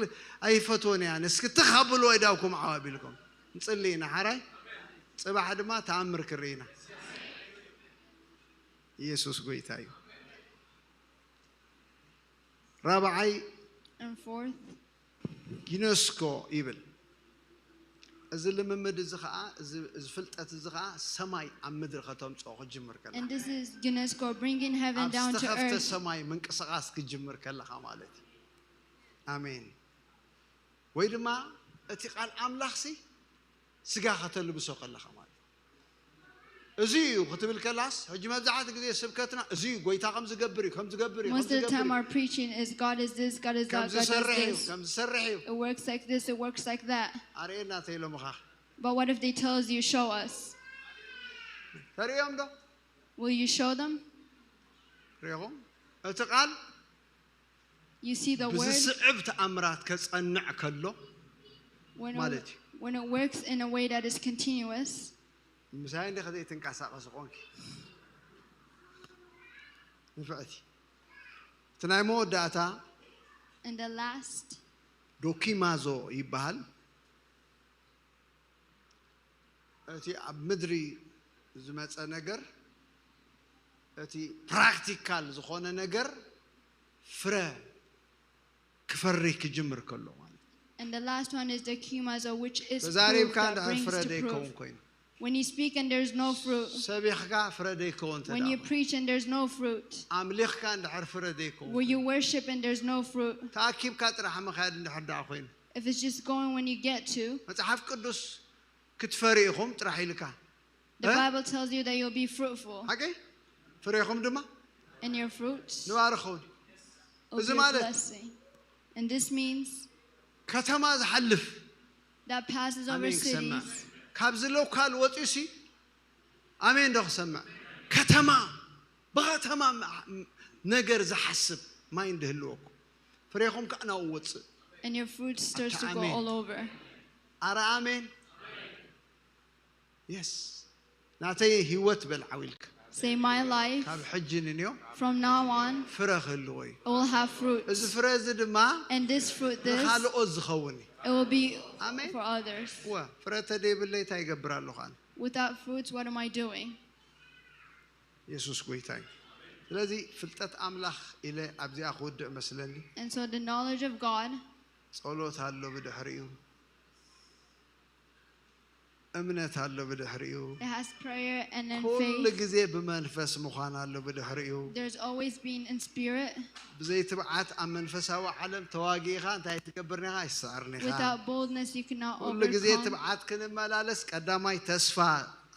ኣይፈትዎን እያ እስኪ ትኻብሉ ወይዳውኩም ዓው ኣቢልኩም ንጽሊ ኢና ሓራይ ጽባሕ ድማ ተኣምር ክርኢ ኢና ኢየሱስ ጎይታ እዩ ራብዓይ And fourth, ዩኔስኮ ይብል እዚ ልምምድ እዚ ከዓ እዚ እዚ ፍልጠት እዚ ከዓ ሰማይ ኣብ ምድሪ ከተምፅኦ ክጅምር ከላ and this is UNESCO bringing heaven ኣብ down to ዝተኸፍተ earth. ሰማይ ምንቅስቃስ ክጅምር ከለካ ማለት እዩ ኣሜን ወይ ድማ እቲ ቃል ኣምላኽሲ ስጋ ከተልብሶ ከለኻ ማለት እዩ እዚ እዩ ክትብል ከላስ ሕጂ መብዛሕቲ ግዜ ስብከትና እዚ እዩ ጎይታ ከም ዝገብር እዩ ከም ዝገብር እዩ ከም Most of the ዝገብር time, እዩ our preaching is God is this, God is ከም that, God does ዝሰርሕ እዩ this. ከም ዝሰርሕ እዩ It works like this, it works like that. ኣርእየና ተኢሎምኻ But what if they tells you, show us? ተርእዮም ዶ Will you show them? ሪኹም እቲ ቃል You see the word ብዝስዕብ ተኣምራት ከጸንዕ ከሎ when ማለት it, እዩ when it works in a way that is continuous. ምሳይ እንደ ከዘይ ትንቀሳቀስ ኾንኪ ንፍዕቲ እቲ ናይ መወዳእታ And the last, ዶኪማዞ ይበሃል እቲ ኣብ ምድሪ ዝመፀ ነገር እቲ ፕራክቲካል ዝኾነ ነገር ፍረ ክፈሪ ክጅምር ከሎ ማለት እዩ። and the last one is the kimazo, which is proof ተዛሪብካ that እንድሕር brings ፍረ to ደይከውን proof. ኮይኑ When you speak and there's no fruit, ሰቢኽካ ፍረ ደይከውን when you ተዳ preach and there's no fruit, ኣምሊኽካ እንድሕር ፍረ ደይከውን when you worship and there's no fruit, ተኣኪብካ ጥራሕ ምኻድ እንድሕር ደኣ ኮይኑ if it's just going when you get to, መፅሓፍ ቅዱስ ክትፈሪ ኢኹም ጥራሕ ኢልካ the Huh? Bible tells you that you'll be fruitful. ሓቂ ፍሬኹም ድማ And your fruits ንባርኸውን will እዚ be a ማለት- blessing. And this means ከተማ ዝሓልፍ that passes over ኣሜን ክሰምዕ cities. ካብዚ ሎካል ወፂኡ ሲ ኣሜን ዶ ክሰምዕ ከተማ ብከተማ ም- ነገር ዝሓስብ ማይ እንድህልወኩም ፍሬኹም ከዓ ናብኡ ወፅእ And your fruit starts to Acha, go amen. All over. ኣረ ኣሜን የስ ናተይ ህይወት በል ዓዊልካ Say, my life, ካብ ሕጂ ንንዮ from now on, ፍረ ክህልዎ እዩ it will have fruit. እዚ ፍረ እዚ ድማ And this fruit, this, ንካልኦት ዝኸውን እዩ it will be Amen. For others. ወ ፍረ ተደይብለይ እንታይ ይገብር ኣለኹ ኣነ Without fruits, what am I doing? የሱስ ጎይታ እዩ ስለዚ ፍልጠት ኣምላኽ ኢለ ኣብዚኣ ክውድእ መስለኒ። And so the knowledge of God, ጸሎት ኣሎ ብድሕሪኡ፣ እምነት ኣሎ ብድሕሪኡ፣ it has prayer and then ኩሉ faith. ግዜ ብመንፈስ ምዃን ኣሎ ብድሕሪኡ። There's always being in spirit. ብዘይ ትብዓት ኣብ መንፈሳዊ ዓለም ተዋጊእኻ እንታይ ትገብር ኔኻ? ኣይስዕርን ኢኻ። Without boldness, you cannot ኩሉ ግዜ overcome. ትብዓት ክንመላለስ ቀዳማይ ተስፋ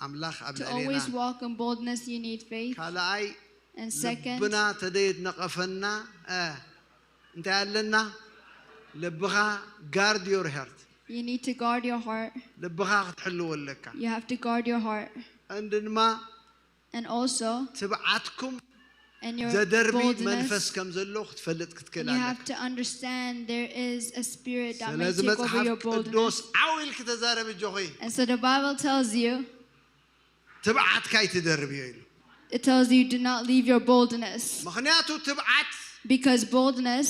ኣምላኽ ኣብ To ልዕሌና። always walk in boldness, you need faith. ካልኣይ And second, ልብና ተደየት ነቐፈና እ፣ እንታይ ኣለና? ልብኻ guard your heart፣ you need to guard your heart. ልብኻ ክትሕልዎ ኣለካ። You have to guard your heart. እንድ ድማ And also, ትብዓትኩም and your ዘደርቢ መንፈስ boldness, ከም ዘሎ ክትፈልጥ ክትክእል and you ኣለካ። Have to understand there is a spirit that may ስለዚ take over መጽሓፍ your ቅዱስ boldness. ዓው ኢልክ ተዛረብ ኣጆኺ። And so the Bible tells you, ትብዓትካ ኣይትደርብዮ ኢሉ። it tells you, do not leave your boldness. ምኽንያቱ ትብዓት Because boldness,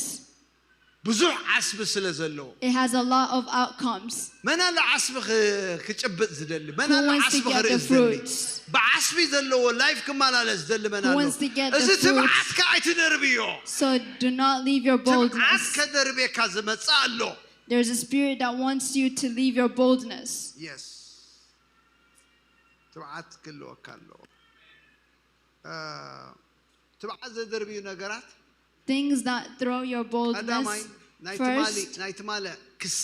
ብዙሕ ዓስቢ ስለ ዘለዎ። It has a lot of outcomes. መን ኣሎ ዓስቢ ክ- ክጭብጥ ዝደሊ? መን Who ኣሎ wants to ዓስቢ get ክርኢ the ዝደሊ? fruits? ብዓስቢ ዘለዎ ላይፍ ክመላለስ ዝደሊ መን Who ኣሎ? Wants to get እዚ the fruits? ትብዓትካ ኣይትደርብዮ። So do not leave your ትብዓት boldness. ከደርቤካ ዝመጽእ ኣሎ። There's a spirit that wants you to leave your boldness. የስ፣ ትብዓት ክልወካ ኣለዎ። እ፣ ትብዓት ዘደርብዩ ነገራት Things that throw your ቀዳማይ boldness. ናይ ትማሊ First, ናይ ትማሊ ክሲ፣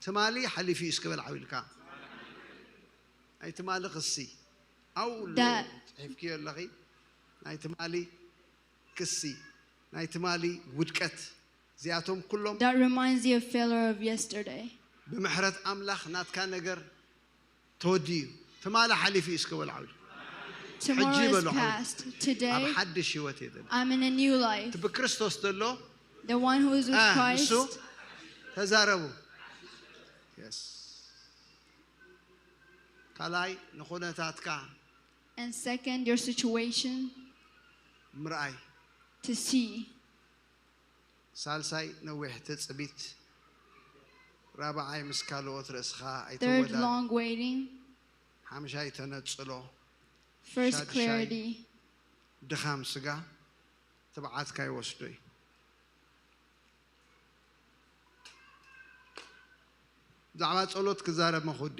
ትማሊ ሓሊፉ እዩ እስከ በል ዓው ኢልካ። ናይ ትማሊ ክሲ ኣው ኣሎ That- ጽሒፍክዮ ኣለኺ። ናይ ትማሊ ክሲ፣ ናይ ትማሊ ውድቀት፣ እዚኣቶም ኩሎም that reminds you of failure of yesterday. ብምሕረት ኣምላኽ ናትካ ነገር ተወዲኡ እዩ። ትማሊ ሓሊፉ እዩ እስከ በል ዓው ኢልካ። Tomorrow ሕጂ is በሉ ዓው ኢልካ። Past. Today, ኣብ ሓድሽ ህይወት እየ ዘሎ። I'm in a new life. እቲ ብክርስቶስ ዘሎ The one who is with እ፣ ንሱ Christ. ተዛረቡ። የስ። ካልኣይ ንኹነታትካ And second, your situation ምርኣይ። To see. ሳልሳይ ነዊሕ ትጽቢት። ራብዓይ ምስ ካልኦት ርእስኻ Third, ኣይተወዳድ። Long waiting. ሓምሻይ ተነጽሎ። First, ሻድሻይ clarity. ድኻም ስጋ ትብዓትካ ይወስዶ እዩ። ብዛዕባ ጸሎት ክዛረብ መኹዲ።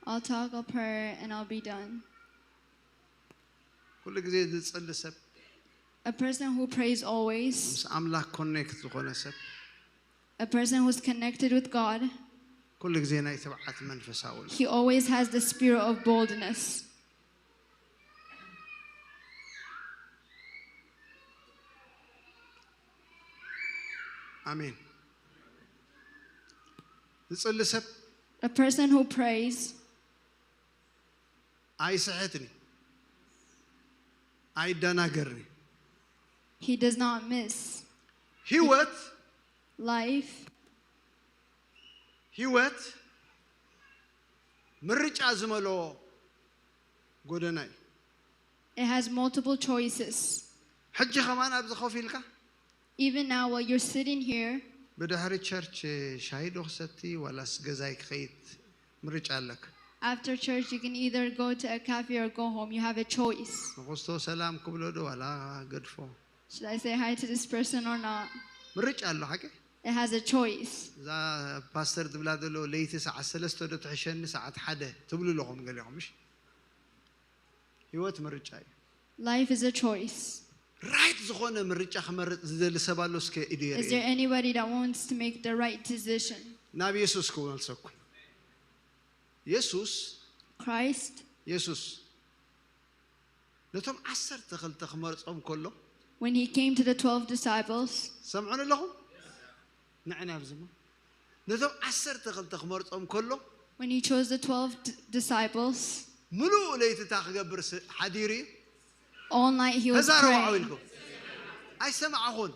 I'll talk a prayer and I'll be done. ኩሉ ግዜ ዝጽሊ ሰብ፣ A person who prays always, ምስ ኣምላኽ ኮኔክት ዝኾነ ሰብ፣ a person who's connected with God, ኩሉ ግዜ ናይ ትብዓት መንፈሳዊ እዩ። He always has the spirit of boldness. ኣሜን። ዝጽሊ ሰብ A person who prays, ኣይስሕትን እዩ፣ ኣይደናገርን እዩ። He does not miss. ህይወት Life, ህይወት ምርጫ ዝመልኦ ጎደና እዩ። It has multiple choices. ሕጂ ከማን ኣብዚ ኮፍ ኢልካ Even now, while you're sitting here, ብድሕሪ ቸርች ሻሂ ዶ ክሰቲ ዋላስ ገዛይ ክኸይድ ምርጫ ኣለካ። After church, you can either go to a cafe or go home. You have a choice. ንክስቶ ሰላም ክብሎ ዶ ዋላ ገድፎ? Should I say hi to this person or not? ምርጫ ኣሎ ሓቂ። It has a choice. እዛ ፓስተር ዝብላ ዘሎ ለይቲ ሰዓት ሰለስተ ዶ ትሕሸኒ ሰዓት ሓደ ትብሉ ኣለኹም ገሊኹም፣ ምሽ? ህይወት ምርጫ እዩ። Life is a choice. ራይት ዝኾነ ምርጫ ክመርጽ ዝደሊ ሰብ ኣሎ? እስከ ኢዱ Is የርኢ። There anybody that wants to make the right decision? ናብ የሱስ ክመልሰኩም። የሱስ Christ, የሱስ ነቶም ዓሰርተ ክልተ ክመርጾም ከሎ when he came to the twelve disciples, ሰምዑን ኣለኹም። ንዕና ኣብዚሞ ነቶም ዓሰርተ ክልተ ክመርጾም ከሎ when he chose the twelve d- disciples, ምሉእ ለይቲ እንታይ ክገብር ስ- ሓዲሩ እዩ? All night he was ተዛረቡ praying. ዓው ኢልኩም። ኣይሰማዕኹን።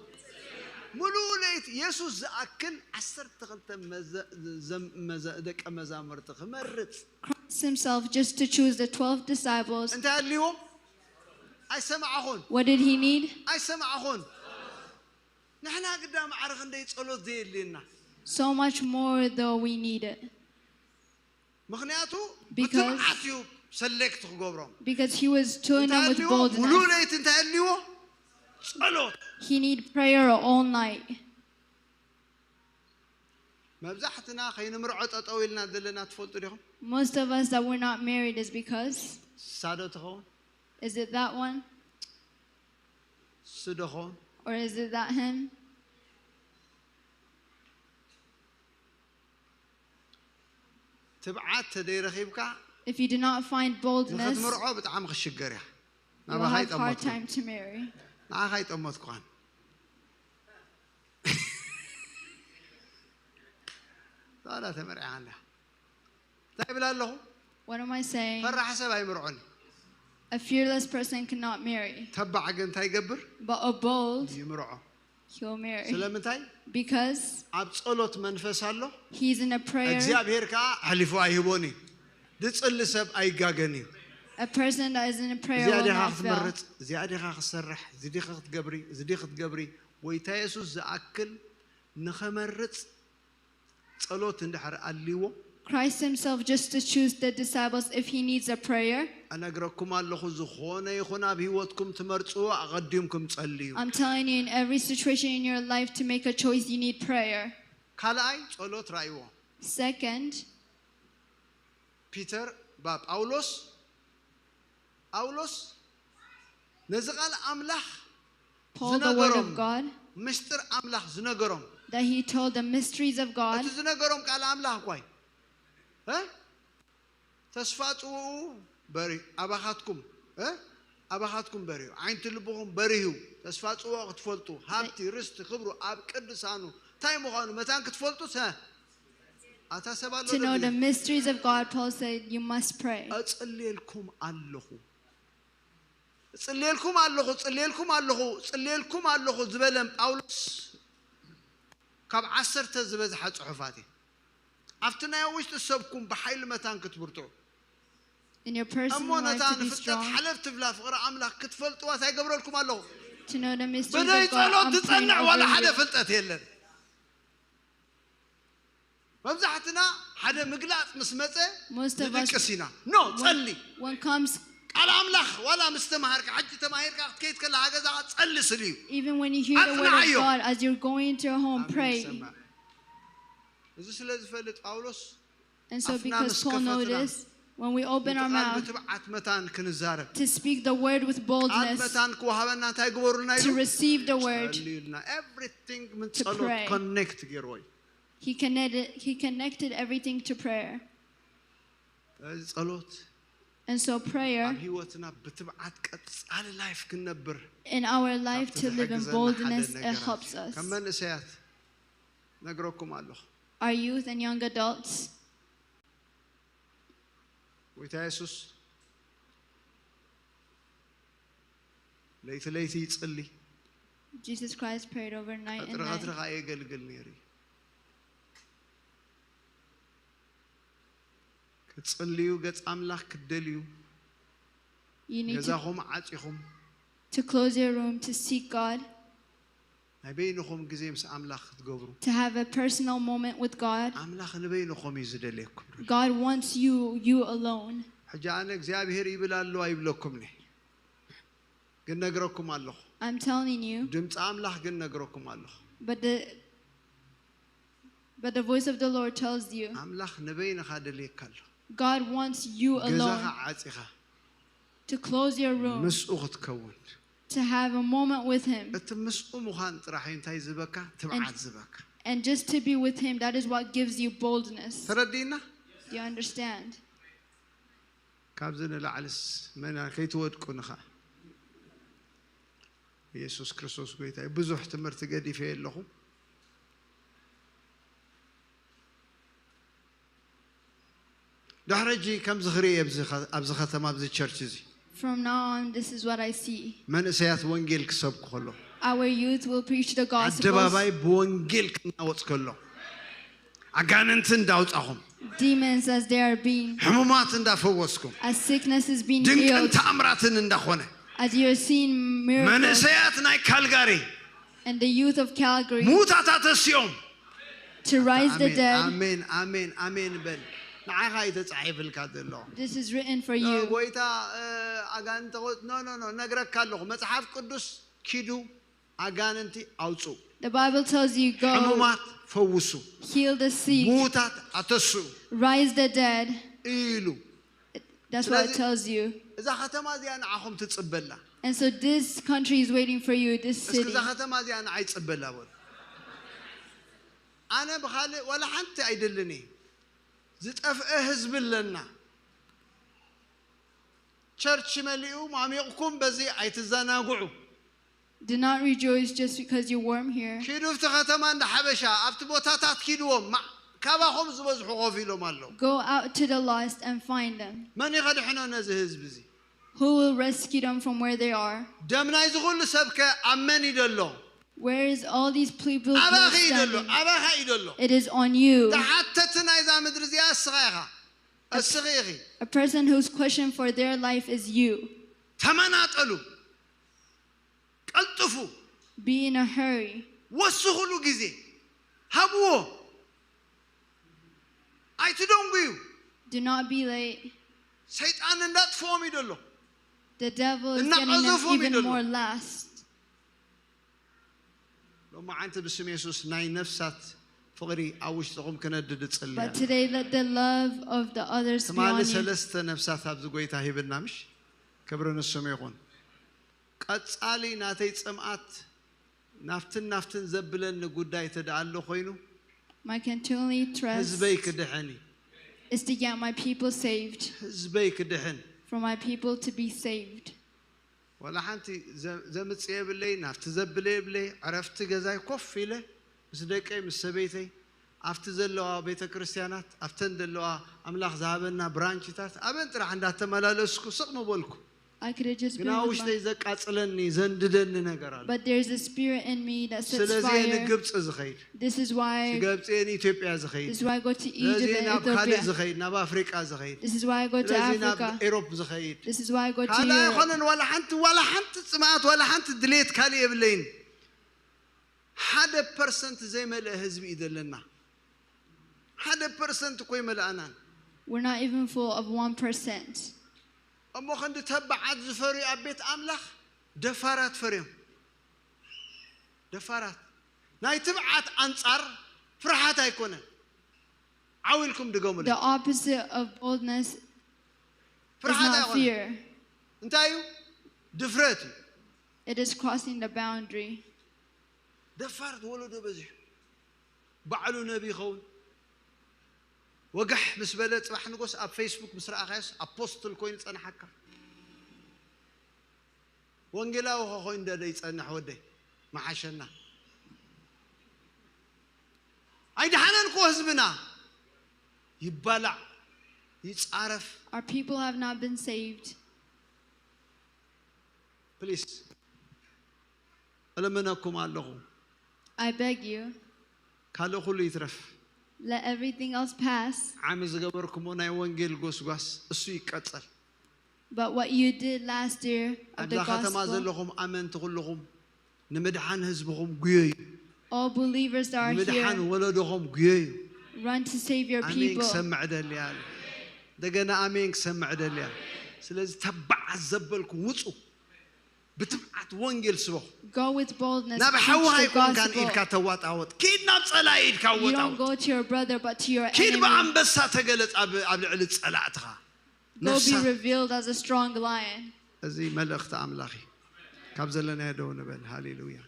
ምሉእ ለይቲ የሱስ ዝኣክል ዓሰርተ ክልተ መዘ- ዘም- መዘ- ደቀ መዛሙርቲ ክመርጽ Christ himself just to choose the twelve disciples. እንታይ ኣድልዎ? ኣይሰማዕኹን። What did he need? ኣይሰማዕኹን። ንሕና ግዳ ማዕረ ክንደይ ጸሎት ዘየድልየና። So much more though we need it. ምኽንያቱ Because- ብትብዓት እዩ ሰሌክት ክገብሮም። Because he was doing them with እንታይ ኣልዎ? ሙሉእ boldness. ለይቲ እንታይ ኣልዎ? ጸሎት። He need prayer all night. መብዛሕትና ከይንምርዖ ጠጠው ኢልና ዘለና ትፈልጡ ዲኹም? Most of us that we're not married is because, ሳዶ ትኸውን? Is it that one? ስዶ ኸውን? Or is it that him? ትብዓት ተደይረኺብካ If you do not find boldness, ንክትምርዖ ብጣዕሚ ክሽገር እያ። you will ናባኻ have hard ይጠመትኩ time to marry. ንዓኻ ይጠመትኩኻን ዛላ ተመርዒኻ እንዳ እንታይ ይብል ኣለኹ? What am I saying? ፈራሕ ሰብ ኣይምርዖን። A fearless person cannot marry, ተባዕ ግን እንታይ ይገብር? But a bold, ይምርዖ። He'll marry. ስለምንታይ? Because ኣብ ጸሎት መንፈስ ኣሎ። He's in a prayer. እግዚኣብሔር ከዓ ኣሕሊፉ ኣይህቦን እዩ። ዝጽሊ ሰብ ኣይጋገን እዩ። A person that is in a prayer እዚኣ will ዲኻ not fail. ክትመርጽ፣ እዚኣ ዲኻ ክትሰርሕ፣ እዚ ዲኻ ክትገብሪ፣ እዚ ዲኻ ክትገብሪ። ጎይታ የሱስ ዝኣክል ንኸመርጽ ጸሎት እንድሕር ኣልዎ Christ Himself just to choose the disciples if He needs a prayer. እነግረኩም ኣለኹ፣ ዝኾነ ይኹን ኣብ ህይወትኩም ትመርጽዎ ኣቐዲምኩም ጸልዩ። I'm telling you, in every situation in your life, to make a choice, you need prayer. ካልኣይ ጸሎት ራእይዎ። Second, ፒተር ባ ጳውሎስ ጳውሎስ ነዚ ቃል ኣምላኽ Paul, the Word ዝነገሮም of God, ምስጢር ኣምላኽ ዝነገሮም that he told the mysteries of God. እቲ ዝነገሮም ቃል ኣምላኽ እኳይ እ? ተስፋ ጽውኡ በሪ ኣባኻትኩም እ? ኣባኻትኩም በሪሁ ዓይንቲ ልብኹም በሪሁ ተስፋ ጽውኦ ክትፈልጡ ሃብቲ ርስቲ ክብሩ ኣብ ቅዱሳኑ እንታይ ምዃኑ መታን ክትፈልጡ ሰ ኣታ ሰብ ኣሎ To know the ደብለ mysteries of God, Paul said, you must pray. እጽልየልኩም ኣለኹ እጽልየልኩም ኣለኹ እጽልየልኩም ኣለኹ እጽልየልኩም ኣለኹ ዝበለን ጳውሎስ ካብ ዓሰርተ ዝበዝሓ ጽሑፋት እዩ ኣብቲ ናይ ውሽጢ ሰብኩም ብሓይሊ መታን ክትብርትዑ In your personal እሞ ነታ life, to be ንፍልጠት strong. ሓለፍ ትብላ ፍቕሪ ኣምላኽ ክትፈልጥዋ እንታይ ገብረልኩም ኣለኹ To know the mysteries ብዘይ of God, ጸሎት I'm praying ትጸንዕ ዋላ ሓደ over you. ፍልጠት የለን መብዛሕትና ሓደ ምግላጽ ምስ መጸ Most of us ንድቅስ ኢና ኖ ጸሊ When comes, ቃል ኣምላኽ ዋላ ምስ ተማሃርካ ሕጂ ተማሂርካ ክትከይድ ከለካ ገዛኻ ጸሊ ስል እዩ even when you hear the word of ኣጽንዓዮ። God, as you're going to your home, ኣሜን pray. ይሰማዕ። እዚ ስለ ዝፈልጥ ጳውሎስ And so, ኣፍና because ምስ Paul ከፈትና noticed, when we open our ቃል mouth ብትብዓት መታን ክንዛረብ to speak the word with ቃል boldness, መታን ክወሃበና እንታይ ግበሩልና to ኢሉ receive the word, ጸልዩልና everything ምን to ጸሎት pray. ኮኔክት ገይርዎ እዩ he connected, he connected everything to prayer. እዚ ጸሎት And so, prayer ኣብ ህይወትና ብትብዓት ቀጻሊ ላይፍ ክንነብር in our life ካብቲ to live in ዝሕግዘና ሓደ boldness, it ነገራት helps እዩ። us. ከም መንእሰያት ነግረኩም ኣለኹ Our youth and young adults, ጎይታ የሱስ ለይቲ ለይቲ ይጽሊ Jesus Christ prayed overnight and ቀጥሪ night. ቀትሪ ከዓ የገልግል ነይሩ እዩ ክትጽልዩ ገጽ ኣምላኽ ክትደልዩ You need to, ገዛኹም ዓጺኹም to close your room to seek God, ናይ በይንኹም ግዜ ምስ ኣምላኽ ክትገብሩ to have a personal moment with God. ኣምላኽ ንበይንኹም እዩ ዝደልየኩም God wants you, you alone. ሕጂ ኣነ እግዚኣብሔር ይብል ኣሎ ኣይብለኩም ኒ ግን ነግረኩም ኣለኹ I'm telling you, ድምፂ ኣምላኽ ግን ነግረኩም ኣለኹ but the but the voice of the Lord tells you ኣምላኽ ንበይንኻ ደልየካ ኣሎ God wants you ገዛኻ alone ዓፂኻ to close your room, ምስኡ ክትከውን to have a moment with Him, እቲ ምስኡ ምዃን ጥራሕ እዩ እንታይ ዝበካ ትብዓት ዝበካ and just to be with Him. That is what gives you boldness. ተረዲእና Do you understand? ካብዚ ንላዕልስ መና ከይትወድቁ ንኻ ኢየሱስ ክርስቶስ ጎይታ እዩ ብዙሕ ትምህርቲ ገዲፈ ኣለኹ ድሕሪ ሕጂ ከም ዝኽሪ ኣብዚ ከተማ ኣብዚ ቸርች እዚ From now on, this is what I see. መንእሰያት ወንጌል ክሰብኩ ከሎ Our youth will preach the gospel ኣደባባይ ብወንጌል ክናወፅ ከሎ ኣጋንንቲ እንዳውፃኹም demons as they are being, ሕሙማት እንዳፈወስኩም as sickness is being ድንቅን healed, ተኣምራትን እንዳኾነ as you are seeing miracles, መንእሰያት ናይ ካልጋሪ and the youth of Calgary ሙታታ ተሲኦም to rise the ኣሜን dead, ኣሜን ኣሜን ኣሜን በል ንዓኻ እዩ ተጻሒፍልካ ዘሎ። This is written for ኖ፣ you. ጎይታ እ፣ ኣጋንንተ ኖ ኖ ኖ ነግረካ ኣለኹ። መጽሓፍ ቅዱስ ኪዱ ኣጋንንቲ ኣውፁ፣ The Bible tells you, "Go, ሕሙማት ፈውሱ፣ heal the sick, ምዉታት ኣተስኡ rise the dead." ኢሉ። That's what it ስለዚ- tells you. እዛ ከተማ እዚኣ ንዓኹም ትጽበላ። And so this country is waiting for you, this እስኪ city. እዛ ከተማ እዚኣ ንዓይ ጽበላ በሉ። ኣነ ብኻልእ ዋላ ሓንቲ ኣይደልን እየ። ዝጠፍአ ህዝቢ ኣለና። ቸርች መሊኡ ማሚቕኩም በዚ ኣይትዘናግዑ። Do not rejoice just because you're warm here. ኪዱ ኣብቲ ከተማ እንዳ ሓበሻ ኣብቲ ቦታታት ኪድዎም ማ- ካባኹም ዝበዝሑ ኮፍ ኢሎም ኣለዉ። Go out to the lost and find them. መን እዩ ከድሕኖ ነዚ ህዝቢ እዚ? Who will rescue them from where they are? ደም ናይዚ ኩሉ ሰብከ ኣብ መን እዩ ዘሎ? Where is all these people who are ኣባኺ እዩ ዘሎ፣ standing? ኣባኻ እዩ ዘሎ። It is on you. ተሓተቲ ናይዛ ምድሪ እዚኣ እስኻ ኢኻ፣ እስኺ ኢኺ። A person who's questioned for their life is you. ተመናጠሉ፣ ቀልጥፉ፣ Be in a hurry. ወስኹሉ ግዜ ሃብዎ። ኣይትደንጉዩ። Do not be late. ሰይጣን እንዳጥፍኦም እዩ ዘሎ። The devil is getting them እናቐዘፎም እዩ even ዘሎ። More last. ሎማዓንቲ ብስም የሱስ ናይ ነፍሳት ፍቕሪ ኣብ ውሽጥኹም ክነድድ እጽሊ But today, let the love of the others be ትማሊ on you. ሰለስተ ነፍሳት ኣብዚ ጎይታ ሂብና ምሽ። ክብሪ ንስሙ ይኹን። ቀጻሊ ናተይ ጽምኣት ናፍትን ናፍትን ዘብለኒ ጉዳይ ተደኣ ኣሎ ኮይኑ My continually trust ህዝበይ ክድሕን እዩ። Is to get my people saved. ህዝበይ ክድሕን For my people to be saved. ዋላ ሓንቲ ዘ- ዘምጽእ የብለይ፣ ናፍቲ ዘብለ የብለይ። ዕረፍቲ ገዛይ ኮፍ ኢለ ምስ ደቀይ ምስ ሰበይተይ ኣብቲ ዘለዋ ቤተ ክርስቲያናት ኣብተን ዘለዋ ኣምላኽ ዝሃበና ብራንችታት ኣበን ጥራሕ እንዳተመላለስኩ ስቕ ምበልኩ። I could have just ግና been with ውሽጠይ my, ዘቃጽለኒ ዘንድደኒ ነገር ኣሎ። But there's a spirit in me that sets ስለዚ እየ fire. ንግብፂ ዝኸይድ፣ This is why ንግብፂ እየ ንኢትዮጵያ ዝኸይድ፣ this is why I go to ስለዚ Egypt and ናብ ካልእ Ethiopia. ዝኸይድ፣ ናብ ኣፍሪቃ ዝኸይድ፣ This is why I go to ስለዚ ናብ Africa. ኤሮፕ ዝኸይድ። This is why I go to ካልእ Europe. ኣይኮነን ዋላ ሓንቲ ዋላ ሓንቲ ፅምኣት ዋላ ሓንቲ ድሌት ካልእ የብለይን። ሓደ ፐርሰንት ዘይመልአ ህዝቢ እዩ ዘለና። ሓደ ፐርሰንት እኮ ይመልኣናን። We're not even full of one percent. እሞ ክንዲ ተባዓት ዝፈርዩ ኣብ ቤት ኣምላኽ ደፋራት ፈርዮም። ደፋራት ናይ ትብዓት ኣንጻር ፍርሓት ኣይኮነን። ዓው ኢልኩም ድገሙለይ። The opposite of boldness is ፍርሓት not ኣይኮነን። Fear. እንታይ እዩ? ድፍረት እዩ። It is crossing the boundary. ደፋር ወለዶ በዚሑ። ባዕሉ ነቢ ይኸውን። ወጋሕ ምስ በለ ጽባሕ ንጎስ ኣብ ፌስቡክ ምስ ረኣኻዮስ ኣፖስትል ኮይኑ ጸንሓካ። ወንጌላዊ ኸ ኮይኑ ደደ ይጸንሕ ወደይ መሓሸና። ኣይደሓነን እኮ ህዝብና ይባላዕ ይጻረፍ። Our people have not been saved. ፕሊስ እልምነኩም ኣለኹ። I beg you, ካልእ ኩሉ ይትረፍ። let everything else pass. ዓሚ ዝገበርኩሞ ናይ ወንጌል ጎስጓስ እሱ ይቀጸል። But what you did last year of the ኣብዛ ከተማ gospel, ዘለኹም ኣመንቲ ኩልኹም ንምድሓን ህዝብኹም ጉየዩ። All believers that are ንምድሓን here, ወለዶኹም ጉየዩ። Run to save your ኣሜን people. ክሰምዕ ደልያ። እንደገና ኣሜን ክሰምዕ ደልያ። ስለዚ ተባዓት ዘበልኩም ውፁ። ብትብዓት ወንጌል ስበኹ። Go with boldness. ናብ Preach ሓውኻ the ኣይኮንካን gospel. ኢድካ ተዋጣወጥ። ኪድ ናብ ጸላኢ ኢድካ You don't ወጣወጥ። Go to your brother, but to your ኪድ enemy. ብኣንበሳ ተገለጽ ኣብ ኣብ ልዕሊ ጸላእትኻ። Go be ነፍሳት revealed as a strong lion. እዚ መልእኽቲ ኣምላኽ እዩ። ካብ ዘለናዮ ደው ንበል። ሃሌሉያ።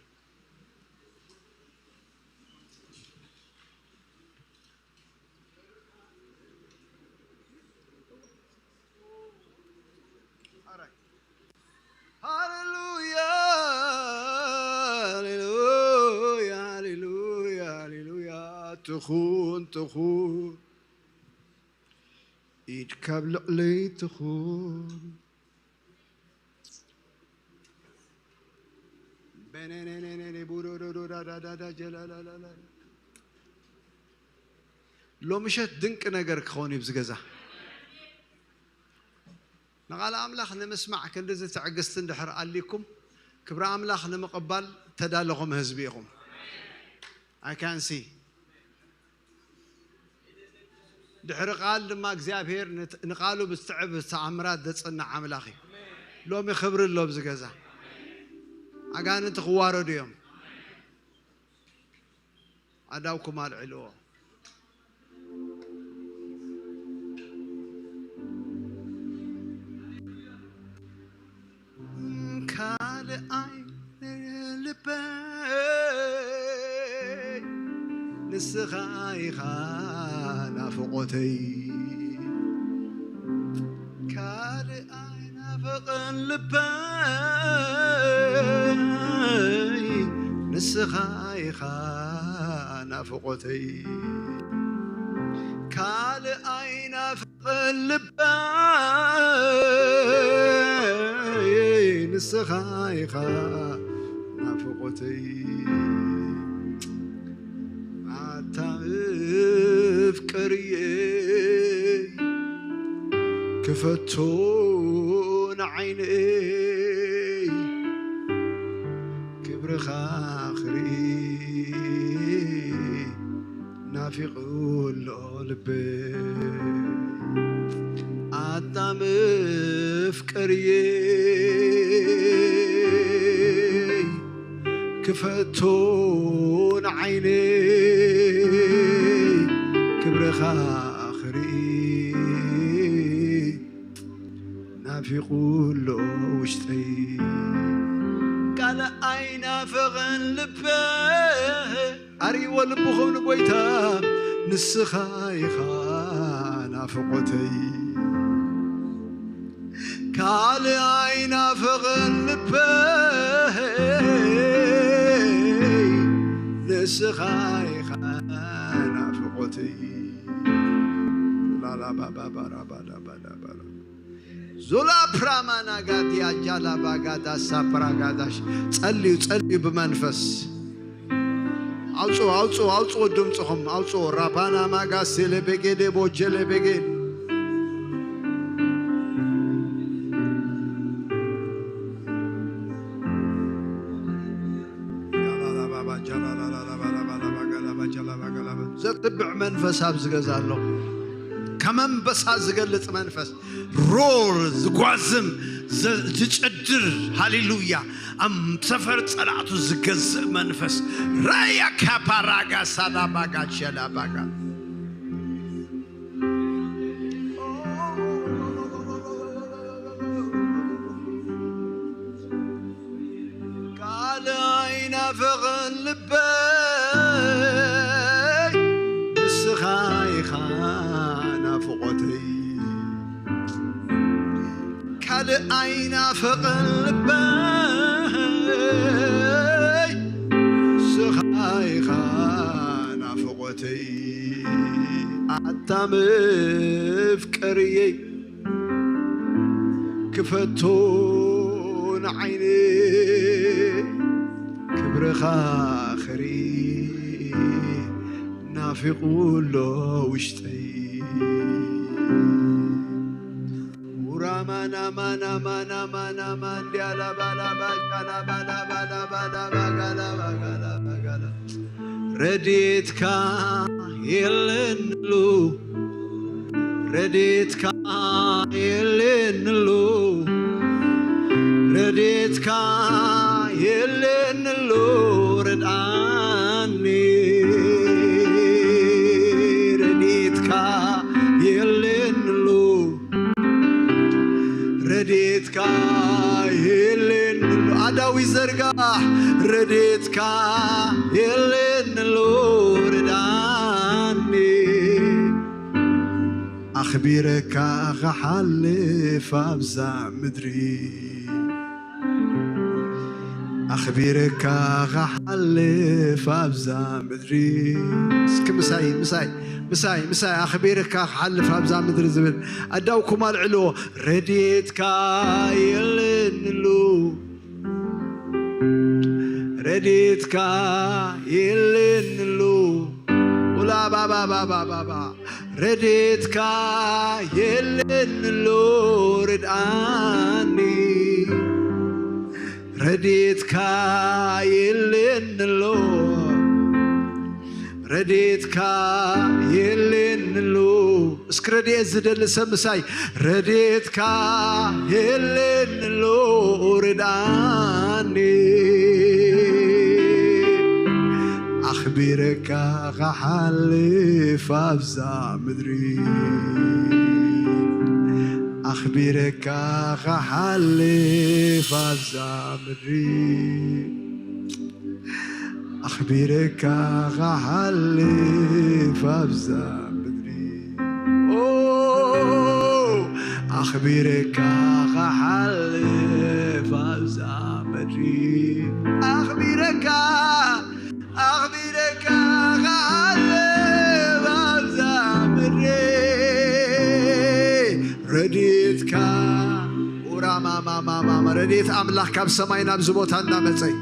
ሃሌሉያ፣ ሃሌሉያ፣ ሃሌሉያ፣ ሃሌሉያ። ትኹን፣ ትኹን። ኢድ ካብ ልዕለይ ትኹን። በነነነነነ ቡዶዶዶ ዳዳዳዳ ጀላላላላ። ሎምሸት ድንቂ ነገር ክኸውን እዩ ኣብዚ ገዛ። ንቓል ኣምላኽ ንምስማዕ ክንድዚ ትዕግስቲ እንድሕር ኣሊኩም፣ ክብሪ ኣምላኽ ንምቕባል ተዳለኹም ህዝቢ ኢኹም። I can see። ድሕሪ ቃል ድማ እግዚኣብሔር ነት-፣ ንቃሉ ብዝትዕብ ተኣምራት ዘጽንዕ ኣምላኽ እዩ። ሎሚ ክብሪ ኣሎ ኣብዚ ገዛ። ኣጋንንቲ ክዋረዱ እዮም። ኣዳውኩም ኣልዕልዎ። ካልኣይ ልበይ ንስኻ ኢኻ ናፍቖተይ። ካልኣይ ናፍቕን ልበይ ንስኻ ኢኻ ናፍቖተይ። ካልኣይ ናፍቕን ልበይ ንስኻ ኢኻ ናፍቖተይ። ኣታ መፍቀርየይ ክፈቶ ንዓይነይ ክብርኻ ክርኢ ናፊቑ ኣሎ ልበይ። ኣታ መፍቀርየይ ክፈቶ ንዓይነይ ክብርኻ ክርኢ ናፊቑ ኣሎ ውሽጠይ። ካልኣይ ናፍቕን ልበይ ኣርእይዎ ልብኹም ንጎይታ ንስኻ ኢኻ ናፍቖተይ። ካልኣይ ናፍቕን ልበይ ንስኻ ኢኻ ናፍቖተይ። ላላባባባራባዳባዳባራ ዞላ ፕራማና ጋዲያ ጃላ ባጋዳ ሳፕራ ጋዳሽ። ጸልዩ፣ ጸልዩ ብመንፈስ። ኣውጽኡ፣ ኣውጽኡ፣ ኣውጽኡ ድምጽኹም፣ ኣውጽኡ። ራባና ማጋ ሴሌ ቤጌ ዴቦ ጀሌ ቤጌ። ዘትብዕ መንፈስ ኣብ ዝገዛ ኣሎ። ከም ኣንበሳ ዝገልጽ መንፈስ። ሮር ዝጓዝም፣ ዘ-፣ ዝጨድር፣ ሃሌሉያ፣ ኣብ ሰፈር ጸላእቱ ዝገዝእ መንፈስ። ራያ ካፓራጋ ሳላባጋ ሸላባጋ። ካልኣይ ናፍቕን ልበይ ንስኻ ኢኻ ናፍቖተይ። ካልኣይ ናፍቕን ልበይ ንስኻ ኢኻ ናፍቖተይ። ኣታ መፍቀርየይ ክፈቶ ንዓይነይ ክብርኻ ክርኢ ናፊቑ ኣሎ ውሽጠይ። ውራማናማናማናማናማናማንዲያላባላባጃናባላባላባጋላባጋላ ረድኤትካ የለንሉ፣ ረድኤትካ የለንሉ፣ ረድኤትካ የለንሉ፣ ርድኣኒ። ረድኤትካ የለንሉ፣ ረድኤትካ የለንሉ። ኣዳዊ ዘርጋ። ረድኤትካ የለንሉ፣ ርድኣኒ። ኣኽቢረካ ክሓልፍ ኣብዛ ምድሪ፣ ኣኽቢረካ ክሓልፍ ኣብዛ ምድሪ። እስኪ ምሳይ፣ ምሳይ፣ ምሳይ፣ ምሳይ። ኣኽቢረካ ክሓልፍ ኣብዛ ምድሪ ዝብል ኣዳውኩም ኣልዕልዎ። ረድኤትካ የለንሉ፣ ረድኤትካ የለንሉ። ኡላ ባባ ባባ ባባ። ረድኤትካ የለንሉ፣ ርድኣኒ። ረድኤትካ የለንሉ፣ ረድኤትካ የለን ኣሎ። እስኪ ረድኤት ዝደሊ ሰብ ምሳይ፣ ረድኤትካ የለን ኣሎ፣ ርድኣኒ፣ ኣኽቢረካ ክሓልፍ ኣብዛ ምድሪ፣ ኣኽቢረካ ክሓልፍ ኣብዛ ምድሪ፣ ኣኽቢረካ ክሓልፍ ኣብዛ ምድሪ። ኦ፣ ኣኽቢረካ ክሓልፍ ኣብዛ ምድሪ። ኣኽቢረካ፣ ኣኽቢረካ ክሓልፍ ኣብዛ ምድሪ። ረድኤትካ፣ ኡራማማማማ፣ ረድኤት ኣምላኽ ካብ ሰማይ ናብዚ ቦታ እናመጸ እዩ።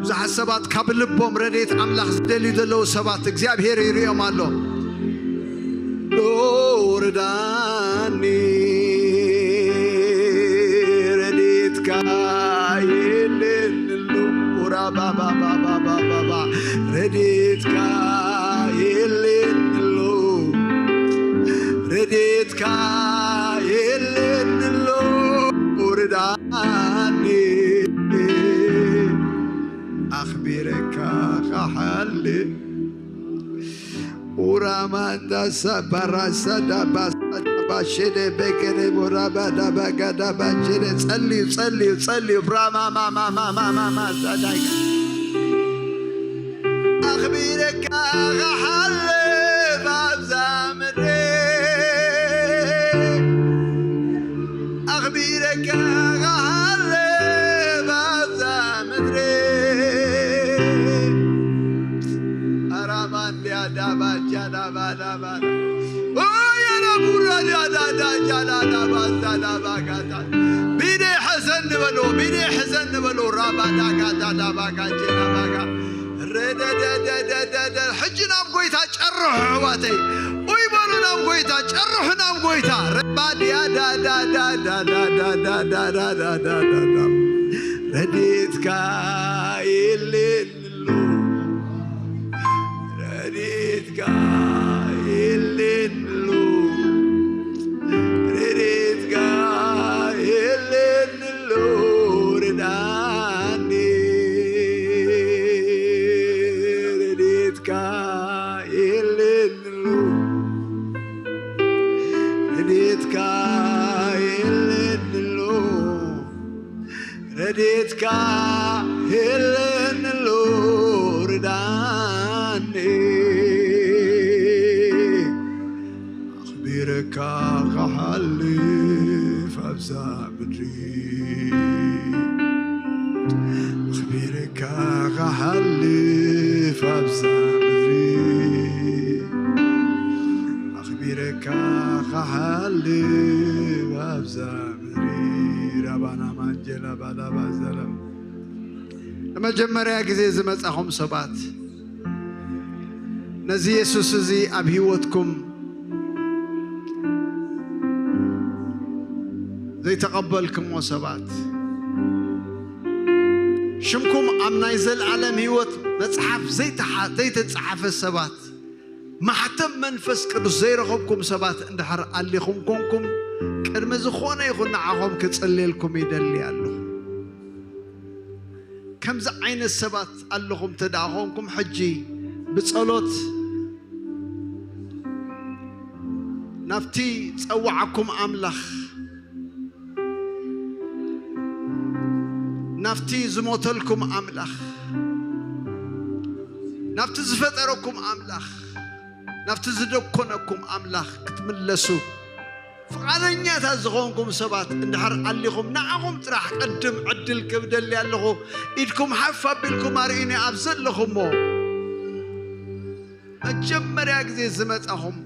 ብዙሓት ሰባት ካብ ልቦም ረድኤት ኣምላኽ ዝደልዩ ዘለዉ ሰባት እግዚኣብሔር ይርእዮም ኣሎ። ርዳኒ፣ ረድኤትካ የለን ኣሎ። ኡራባባባባባባ፣ ረድኤትካ የለን ኣሎ። ረድኤትካ የለን ኣሎ። ርዳኒ፣ ኣኽቢረካ ክሓልፍ። ኡራማንዳ ሳባራ ሳዳባ ሳዳባ ሼደ በገደ ቦራባ ዳባ ጋዳባ ሼደ። ጸልዩ፣ ጸልዩ፣ ጸልዩ። ብራማማማማማማማ ሳዳጋ። ኣኽቢረካ ክሓልፍ ኣብዛ ምድሪ፣ ኣኽቢረካ ክሓልፍ ኣብዛ ምድሪ። ኣራማንድያ ዳባ ጃዳባ ዳባ ኦየና ቡራ ዳዳ ጃዳ ዳባ ዛዳባ ጋዳ። ቢደ ሕዘን ንበሎ፣ ቢደ ሕዘን ንበሎ። ራባ ዳጋ ዳዳባ ጋጄ ዳባጋ ረደደደደደደ። ሕጂ ናብ ጎይታ ጨርሑ ኣሕዋተይ። ኡይ በሉ ናብ ጎይታ፣ ጨርሑ ናብ ጎይታ። ረባድያ ዳዳዳዳዳዳዳዳዳዳዳዳ። ረድኤትካ የለን ኣሎ። ረድኤትካ የለን ኣሎ። ረድኤትካ የለን ኣሎ። ርዳኒ። ረድኤትካ የለን ኣሎ። ረድኤትካ የለን ኣሎ። ረድኤትካ የለን ኣሎ። ርዳኒ። ኣኽቢረካ ክሓልፍ ኣብዛ ምድሪ፣ ኣኽቢረካ ክሓልፍ ኣብዛ ምድሪ፣ ኣኽቢረካ ክሓልፍ ኣብዛ ምድሪ። ራባና ማንጀላ ባላባ ዘለም። ንመጀመርያ ግዜ ዝመጻኹም ሰባት፣ ነዚ የሱስ እዚ ኣብ ህይወትኩም ዘይተቐበልኩምዎ ሰባት፣ ሽምኩም ኣብ ናይ ዘለኣለም ህይወት መጽሓፍ ዘይተሓ-፣ ዘይተጻሓፈ ሰባት፣ ማሕተም መንፈስ ቅዱስ ዘይረኸብኩም ሰባት እንድሕር ኣሊኹም ኮንኩም፣ ቅድሚ ዝኾነ ይኹን ንዓኹም ክጽልየልኩም ይደሊ ኣለኹ። ከምዚ ዓይነት ሰባት ኣለኹም እንተ ደኣ ኾንኩም፣ ሕጂ ብጸሎት ናብቲ ጸዋዓኩም ኣምላኽ፣ ናብቲ ዝሞተልኩም ኣምላኽ፣ ናብቲ ዝፈጠረኩም ኣምላኽ፣ ናብቲ ዝደኮነኩም ኣምላኽ ክትምለሱ ፍቓደኛታት ዝኾንኩም ሰባት እንድሕር ኣሊኹም፣ ንዓኹም ጥራሕ ቅድም ዕድል ክብደሊ ኣለኹ። ኢድኩም ሓፍ ኣቢልኩም ኣርእዩኒ ኣብ ዘለኹሞ። መጀመርያ ግዜ ዝመጻኹም፣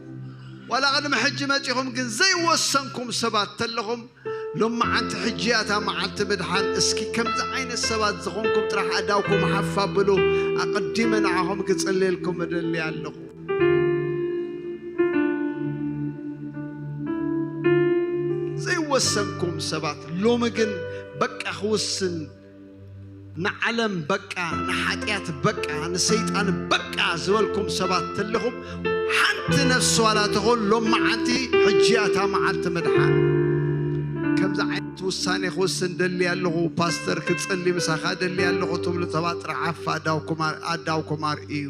ዋላ ቅድሚ ሕጂ መጺኹም ግን ዘይወሰንኩም ሰባት ተለኹም፣ ሎማዓንቲ ሕጂ እያ እታ መዓልቲ ምድሓን። እስኪ ከምዚ ዓይነት ሰባት ዝኾንኩም ጥራሕ ኣእዳውኩም ሓፍ ኣብሉ። ኣቐዲመ ንዓኹም ክጽልየልኩም እደሊ ኣለኹ። ዘይወሰንኩም ሰባት፣ ሎሚ ግን በቃ ክውስን ንዓለም በቃ፣ ንሓጢኣት በቃ፣ ንሰይጣን በቃ ዝበልኩም ሰባት ተለኹም፣ ሓንቲ ነፍሲ ዋላ ተኾን ሎም መዓንቲ፣ ሕጂ እያ እታ መዓልቲ ምድሓን። ከምዚ ዓይነት ውሳኔ ክውስን ደሊ ኣለኹ፣ ፓስተር ክጸሊ ምሳኻ ደሊ ኣለኹ ትብሉ ሰባት ጥራሕ ኣፋ ኣዳውኩም ኣር-፣ ኣዳውኩም ኣርእዩ።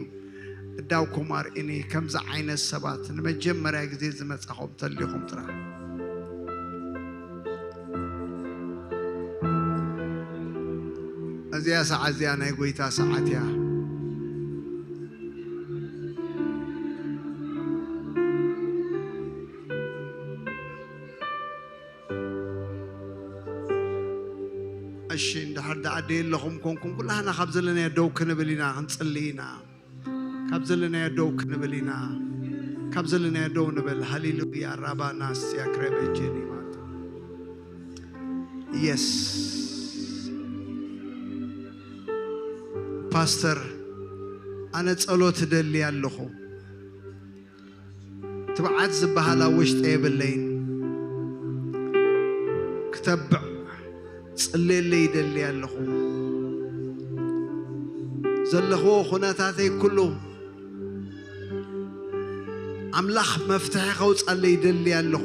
ኣዳውኩም ኣርእኒ። ከምዚ ዓይነት ሰባት ንመጀመርያ ግዜ ዝመጻኹም ተሊኹም ጥራሕ። እዚኣ ሰዓት እዚኣ ናይ ጎይታ ሰዓት እያ። እሺ፣ እንድሕር ደኣ ደየለኹም ኮንኩም፣ ኩላህና ካብ ዘለናዮ ደው ክንብል ኢና፣ ክንጽሊ ኢና። ካብ ዘለናዮ ደው ክንብል ኢና። ካብ ዘለናዮ ደው ንበል። ሃሌሉያ። ራባና ሲያክረበ ጄኒ ማታ። የስ። ፓስተር፣ ኣነ ጸሎት እደሊ ኣለኹ። ትብዓት ዝበሃል ኣብ ውሽጠ የብለይን። ክተብዕ ጽልየለይ ይደሊ ኣለኹ። ዘለኽዎ ኩነታተይ ኩሉ ኣምላኽ መፍትሒ ከውጻለይ ይደሊ ኣለኹ።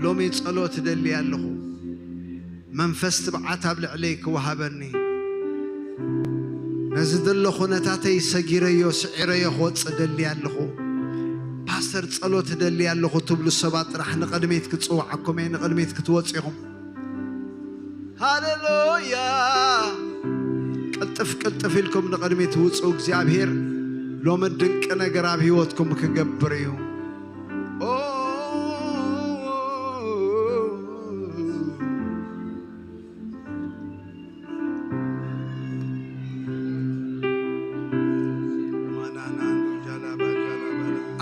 ሎሚ ጸሎት እደሊ ኣለኹ። መንፈስ ትብዓት ኣብ ልዕለይ ክወሃበኒ። ነዚ ዘሎ ኩነታተይ ሰጊረዮ፣ ስዒረዮ ክወጽእ እደሊ ኣለኹ። ፓስተር፣ ጸሎት እደሊ ኣለኹ ትብሉ ሰባት ጥራሕ ንቕድሚት ክጽውዓኩም እየ፣ ንቕድሚት ክትወጹ ኢኹም። ሃሌሉያ። ቅልጥፍ ቅልጥፍ ኢልኩም ንቕድሚት ውጹ። እግዚኣብሔር ሎሚ ድንቂ ነገር ኣብ ህይወትኩም ክገብር እዩ። ኦ፣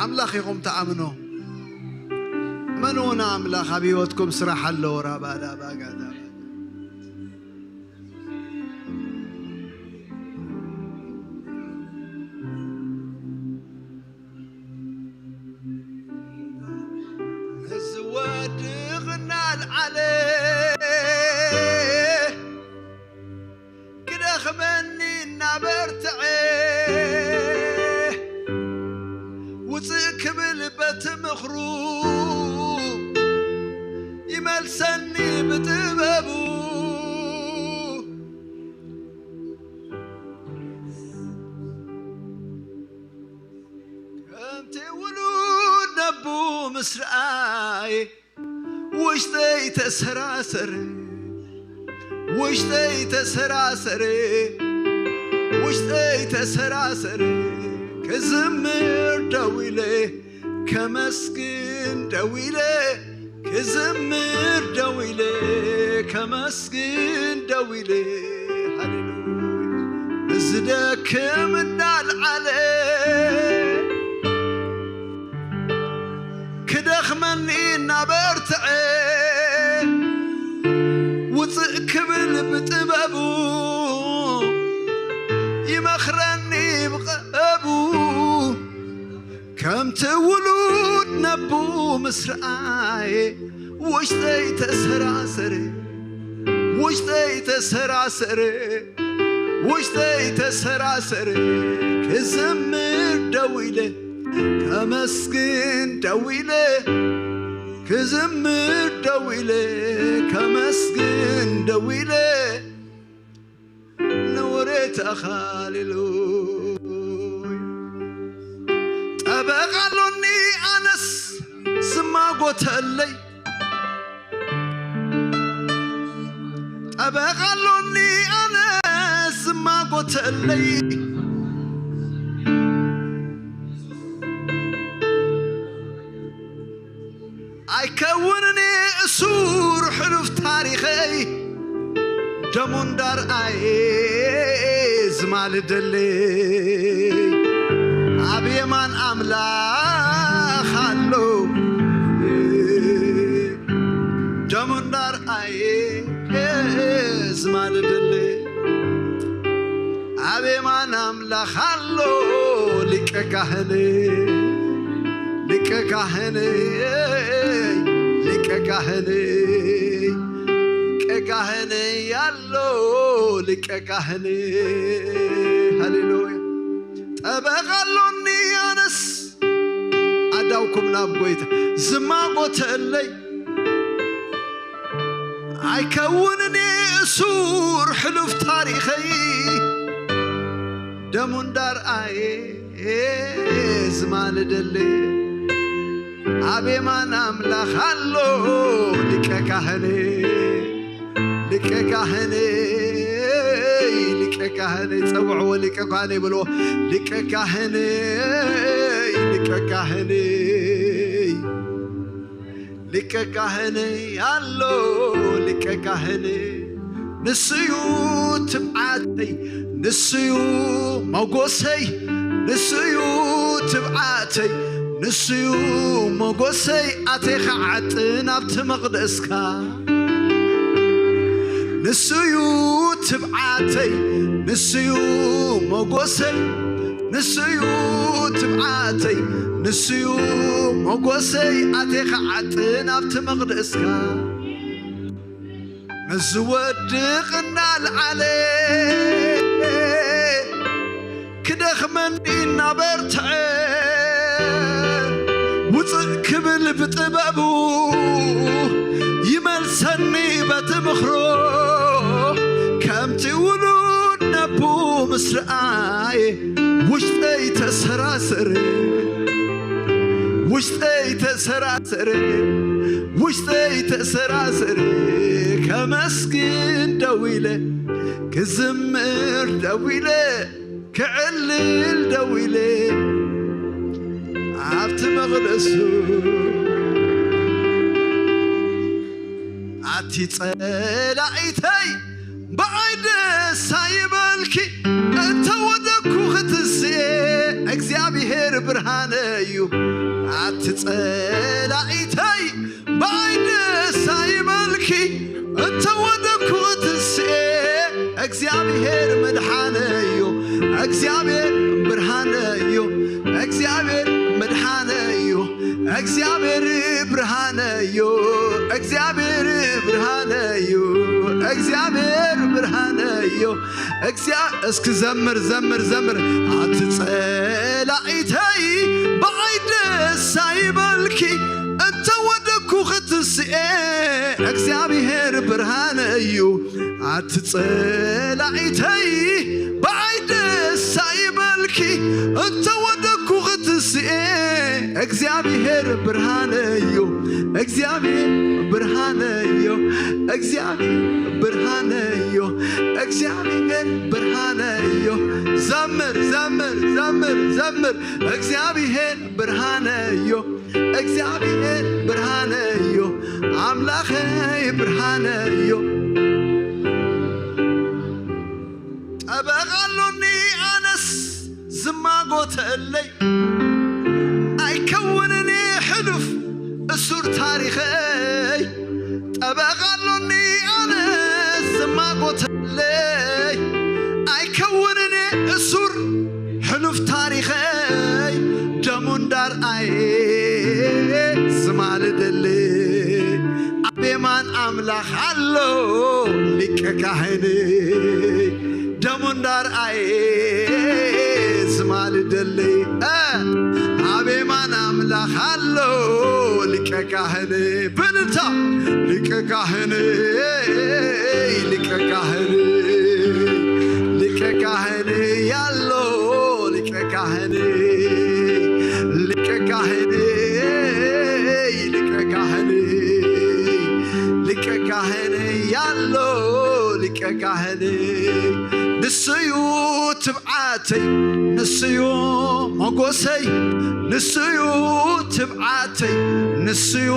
ኣምላኽ ኢኹም ትኣምኖ። እመኑና፣ ኣምላኽ ኣብ ህይወትኩም ስራሕ ኣለዎ። ራባዳባጋዳ እዚ ወድቕ እናልዓለ ክደኽመኒ እናበርትዐ ውፅእ ክብል በቲ ምኽሩ ይመልሰኒ ብጥበቡ። ከምቲ ውሉድ ነቡ ምስ ረኣየ ውሽጠይ ተሰራሰረ፣ ውሽጠይ ተሰራሰረ፣ ውሽጠይ ተሰራሰረ። ክዝምር ደው ኢለ ከመስግን ደው ኢለ ክዝምር ደው ኢለ ከመስግን ደው ኢለ፣ ሃሌሉያ። ንዝደክም እናልዓለ ክደኽመኒ እናበርትዐ ውፅእ ክብል ብጥበቡ ይመኽረኒ ብቐቡ። ከምቲ ውሉድ ነቡ ምስ ረኣየ ውሽጠይ ተሰራሰረ፣ ውሽጠይ ተሰራሰረ፣ ውሽጠይ ተሰራሰረ። ክዝምር ደው ኢለ ከመስግን ደው ኢለ ክዝምር ደው ኢለ ከመስግን ደው ኢለ ንውሬታኻ ሃሌሉያ። ጠበቓ ኣሎኒ ኣነስ ዝማጎተለይ፣ ጠበቓ ኣሎኒ ኣነስ ዝማጎተለይ። ኣይከውንን እየ እሱር ሕሉፍ ታሪኸይ፣ ደሙ እንዳርኣየ ዝማልደለይ። ኣብ የማን ኣምላኽ ኣሎ፣ ደሙ እንዳርኣየ ዝማልደለይ። ኣብ የማን ኣምላኽ ኣሎ ሊቀ ካህን፣ ሊቀ ካህን። ካህነይ፣ ሊቀ ካህነይ ኣሎ፣ ሊቀ ካህነይ። ሃሌሉያ። ጠበቃ ኣሎኒ ኣነስ ኣዳውኩም ናብ ጎይታ ዝማጎተለይ ኣይከውንን እየ እሱር ሕሉፍ ታሪኸይ ደሙ እንዳርኣየ ዝማልደለይ ኣብ የማን ኣምላኽ ኣሎ ሊቀ ካህነይ ሊቀ ካህነይ ሊቀ ካህነይ ጸውዕዎ ሊቀ ካህነይ ብልዎ ሊቀ ካህነይ ሊቀ ካህነይ ሊቀ ካህነይ ኣሎ ሊቀ ካህነይ ንስዩ ትብዓተይ ንስዩ ሞጎሰይ ንስዩ ትብዓተይ ንስዩ ሞጎሰይ ኣቴኻ ዓጥን ኣብቲ መቕደስካ ንስዩ ትብዓተይ ንስዩ ሞጎሰይ ንስዩ ትብዓተይ ንስዩ ሞጎሰይ ኣቴኻ ዓጥን ኣብቲ መቕደስካ ምስ ዝወድቕ እናልዓለ ክደኽመኒ እናበርትዐ ውፅእ ክብል ብጥበቡ ይመልሰኒ በቲ ምኽሮ ከምቲ ውሉድ ነቡ ምስ ረኣየ ውሽጠይ ተሰራሰረ ውሽጠይ ተሰራሰረ ውሽጠይ ተሰራሰረ ከመስግን ደው ኢለ ክዝምር ደው ኢለ ክዕልል ደው ኢለ ኣብቲ መቕደሱ ኣቲ ጸላኢተይ ብኣይ ደስ ኣይበልኪ እንተ ወደኩ ክትስኤ እግዚኣብሔር ብርሃነ እዩ ኣቲ ጸላኢተይ ብኣይ ደስ ኣይበልኪ እንተ ወደኩ ክትስኤ እግዚኣብሔር መድሓነ እዩ እግዚኣብሔር ብርሃነ እዩ እግዚኣብሔር መድሓነ እዩ እግዚኣብሔር ብርሃነ እዩ እግዚኣብሔር ብርሃነ እዩ እግዚኣብሔር ብርሃነ እዩ እግዚኣብ እስኪ ዘምር ዘምር ዘምር ኣቲ ጸላኢተይ ብኣይ ደስ ኣይበልኪ እንተ ወደኩ ክትስኤ እግዚኣብሔር ብርሃነ እዩ ኣቲ ጸላኢተይ ብኣይ ደስ ኣይበልኪ እንተ ወደኩ ክትስኤ እግዚኣብሔር ብርሃነ እዩ እግዚኣብሔር ብርሃነ እዩ እግዚኣብሔር ብርሃነ እዩ እግዚኣብሔር ብርሃነ እዩ ዘምር ዘምር ዘምር ዘምር እግዚኣብሔር ብርሃነ እዩ እግዚኣብሔር ብርሃነ እዩ ኣምላኸይ ብርሃነ እዩ ጠበቓ ኣሎኒ ኣነስ ዝማጎተለይ ኣይከውንን ሕሉፍ እሱር ታሪኸይ ጠበቓ ኣሎኒ ኣነስ ዝማጎተለይ ኣይከውንን እሱር ሕሉፍ ታሪኸይ ደሙ እንዳርኣየ ዝማልደለይ ኣብ የማን ኣምላኽ ኣሎ ሊቀ ካህነይ ደሙ እንዳርኣየ ዝማልደለይ ኣብ የማን ኣምላኽ ኣሎ ሊቀ ካህነይ ብልልታ ሊቀ ካህነይ ሊቀ ካህነይ ሊቀ ካህነይ ኣሎ ሊቀ ካህነይ ሊቀ ካህነይ ሊቀ ካህነይ ሊቀ ካህነይ ኣሎ ሊቀ ካህነይ ንስዩ ትብዓተይ ንስዩ ሞጎሰይ ንስዩ ትብዓተይ ንስዩ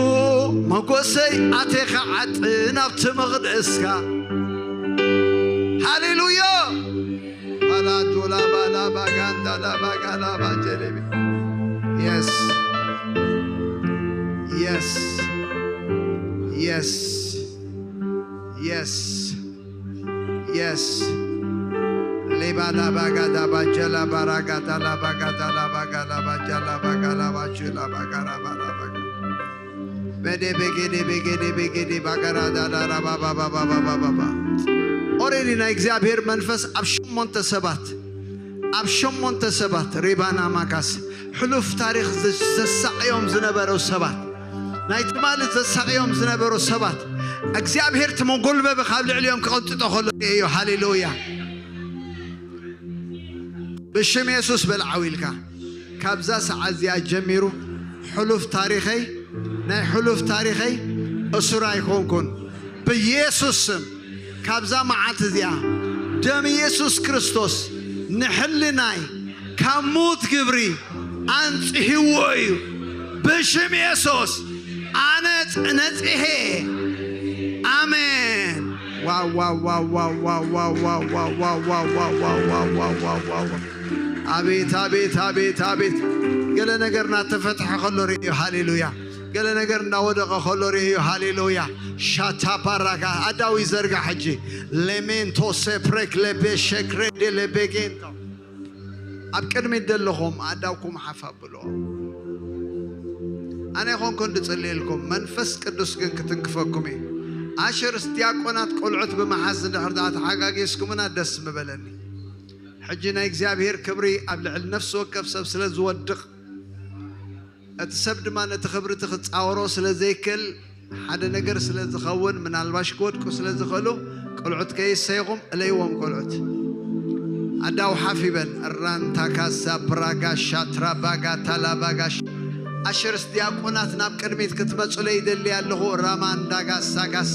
ሞጎሰይ ኣቴኻ ዓጥን ኣብቲ መቕደስካ ሃሌሉያ ባላጆላ ባላ ባጋንዳ ላባጋላ ባጀሌቤ Yes. Yes. Yes. Yes. Yes. Lebala bagada bajela baragada la bagada la bagala bajala bagala bajela bagara bara bagala. በደ በገደ በገደ በገደ ባገራ ዳዳራ ባባባባባባባ ኦሬዲ ናይ እግዚኣብሔር መንፈስ ኣብ ሸሞንተ ሰባት ኣብ ሸሞንተ ሰባት ሬባና ማካስ ሕሉፍ ታሪኽ ዘሳቅዮም ዝነበሩ ሰባት ናይ ትማሊ ዘሳቅዮም ዝነበሩ ሰባት እግዚኣብሔር ትመጎልበቢ ካብ ልዕሊኦም ክቐንጥጦ ከሎ ርእዮ። ሃሌሉያ። ብሽም የሱስ በል ዓው ኢልካ። ካብዛ ሰዓት እዚኣ ጀሚሩ ሕሉፍ ታሪኸይ ናይ ሕሉፍ ታሪኸይ እሱር ኣይኮንኩን። ብየሱስ ስም ካብዛ መዓልቲ እዚኣ ደም የሱስ ክርስቶስ ንሕልናይ ካብ ሙት ግብሪ ኣንጽህዎ እዩ። ብሽም የሱስ ኣነ ነጽሄ። ኣሜን። ዋው ዋው ዋው ዋው ዋው ዋው ዋው ዋው ዋው ዋው ዋው ዋው ዋው ዋው ዋው ዋው። አቤት አቤት አቤት አቤት። ገለ ነገር እናተፈትሐ ከሎ ርእዮ። ሃሌሉያ። ገለ ነገር እናወደቐ ከሎ ርእዮ። ሃሌሉያ። ሻታ ፓራካ ኣዳዊ ዘርጋ ሕጂ ሌሜንቶ ሴፕሬክ ለቤ ሸክሬ ዴ ለቤጌንቶ ኣብ ቅድሚት ዘለኹም ኣዳውኩም ሓፍ ኣብሎ። ኣነ ይኾንኩ እንድጽልየልኩም መንፈስ ቅዱስ ግን ክትንክፈኩም እዩ። ኣሽርስ ዲያቆናት ቆልዑት ብምሓዝ እንድሕር ደኣ ተሓጋጊዝኩምና ደስ ምበለኒ። ሕጂ ናይ እግዚኣብሔር ክብሪ ኣብ ልዕሊ ነፍሲ ወከፍ ሰብ ስለ ዝወድቕ እቲ ሰብ ድማ ነቲ ክብሪ እቲ ክጻወሮ ስለ ዘይክእል ሓደ ነገር ስለ ዝኸውን ምናልባሽ ክወድቁ ስለ ዝኽእሉ ቆልዑት ከይሰይኹም እለይዎም። ቆልዑት ኣዳው ሓፍ ይበል። ራንታ ካሳ ብራጋ ሻትራ ባጋ ታላ ባጋሽ ኣሽርስ ዲያቆናት ናብ ቅድሚት ክትመጹለይ ይደሊ ኣለኹ። ራማንዳጋስ ሳጋስ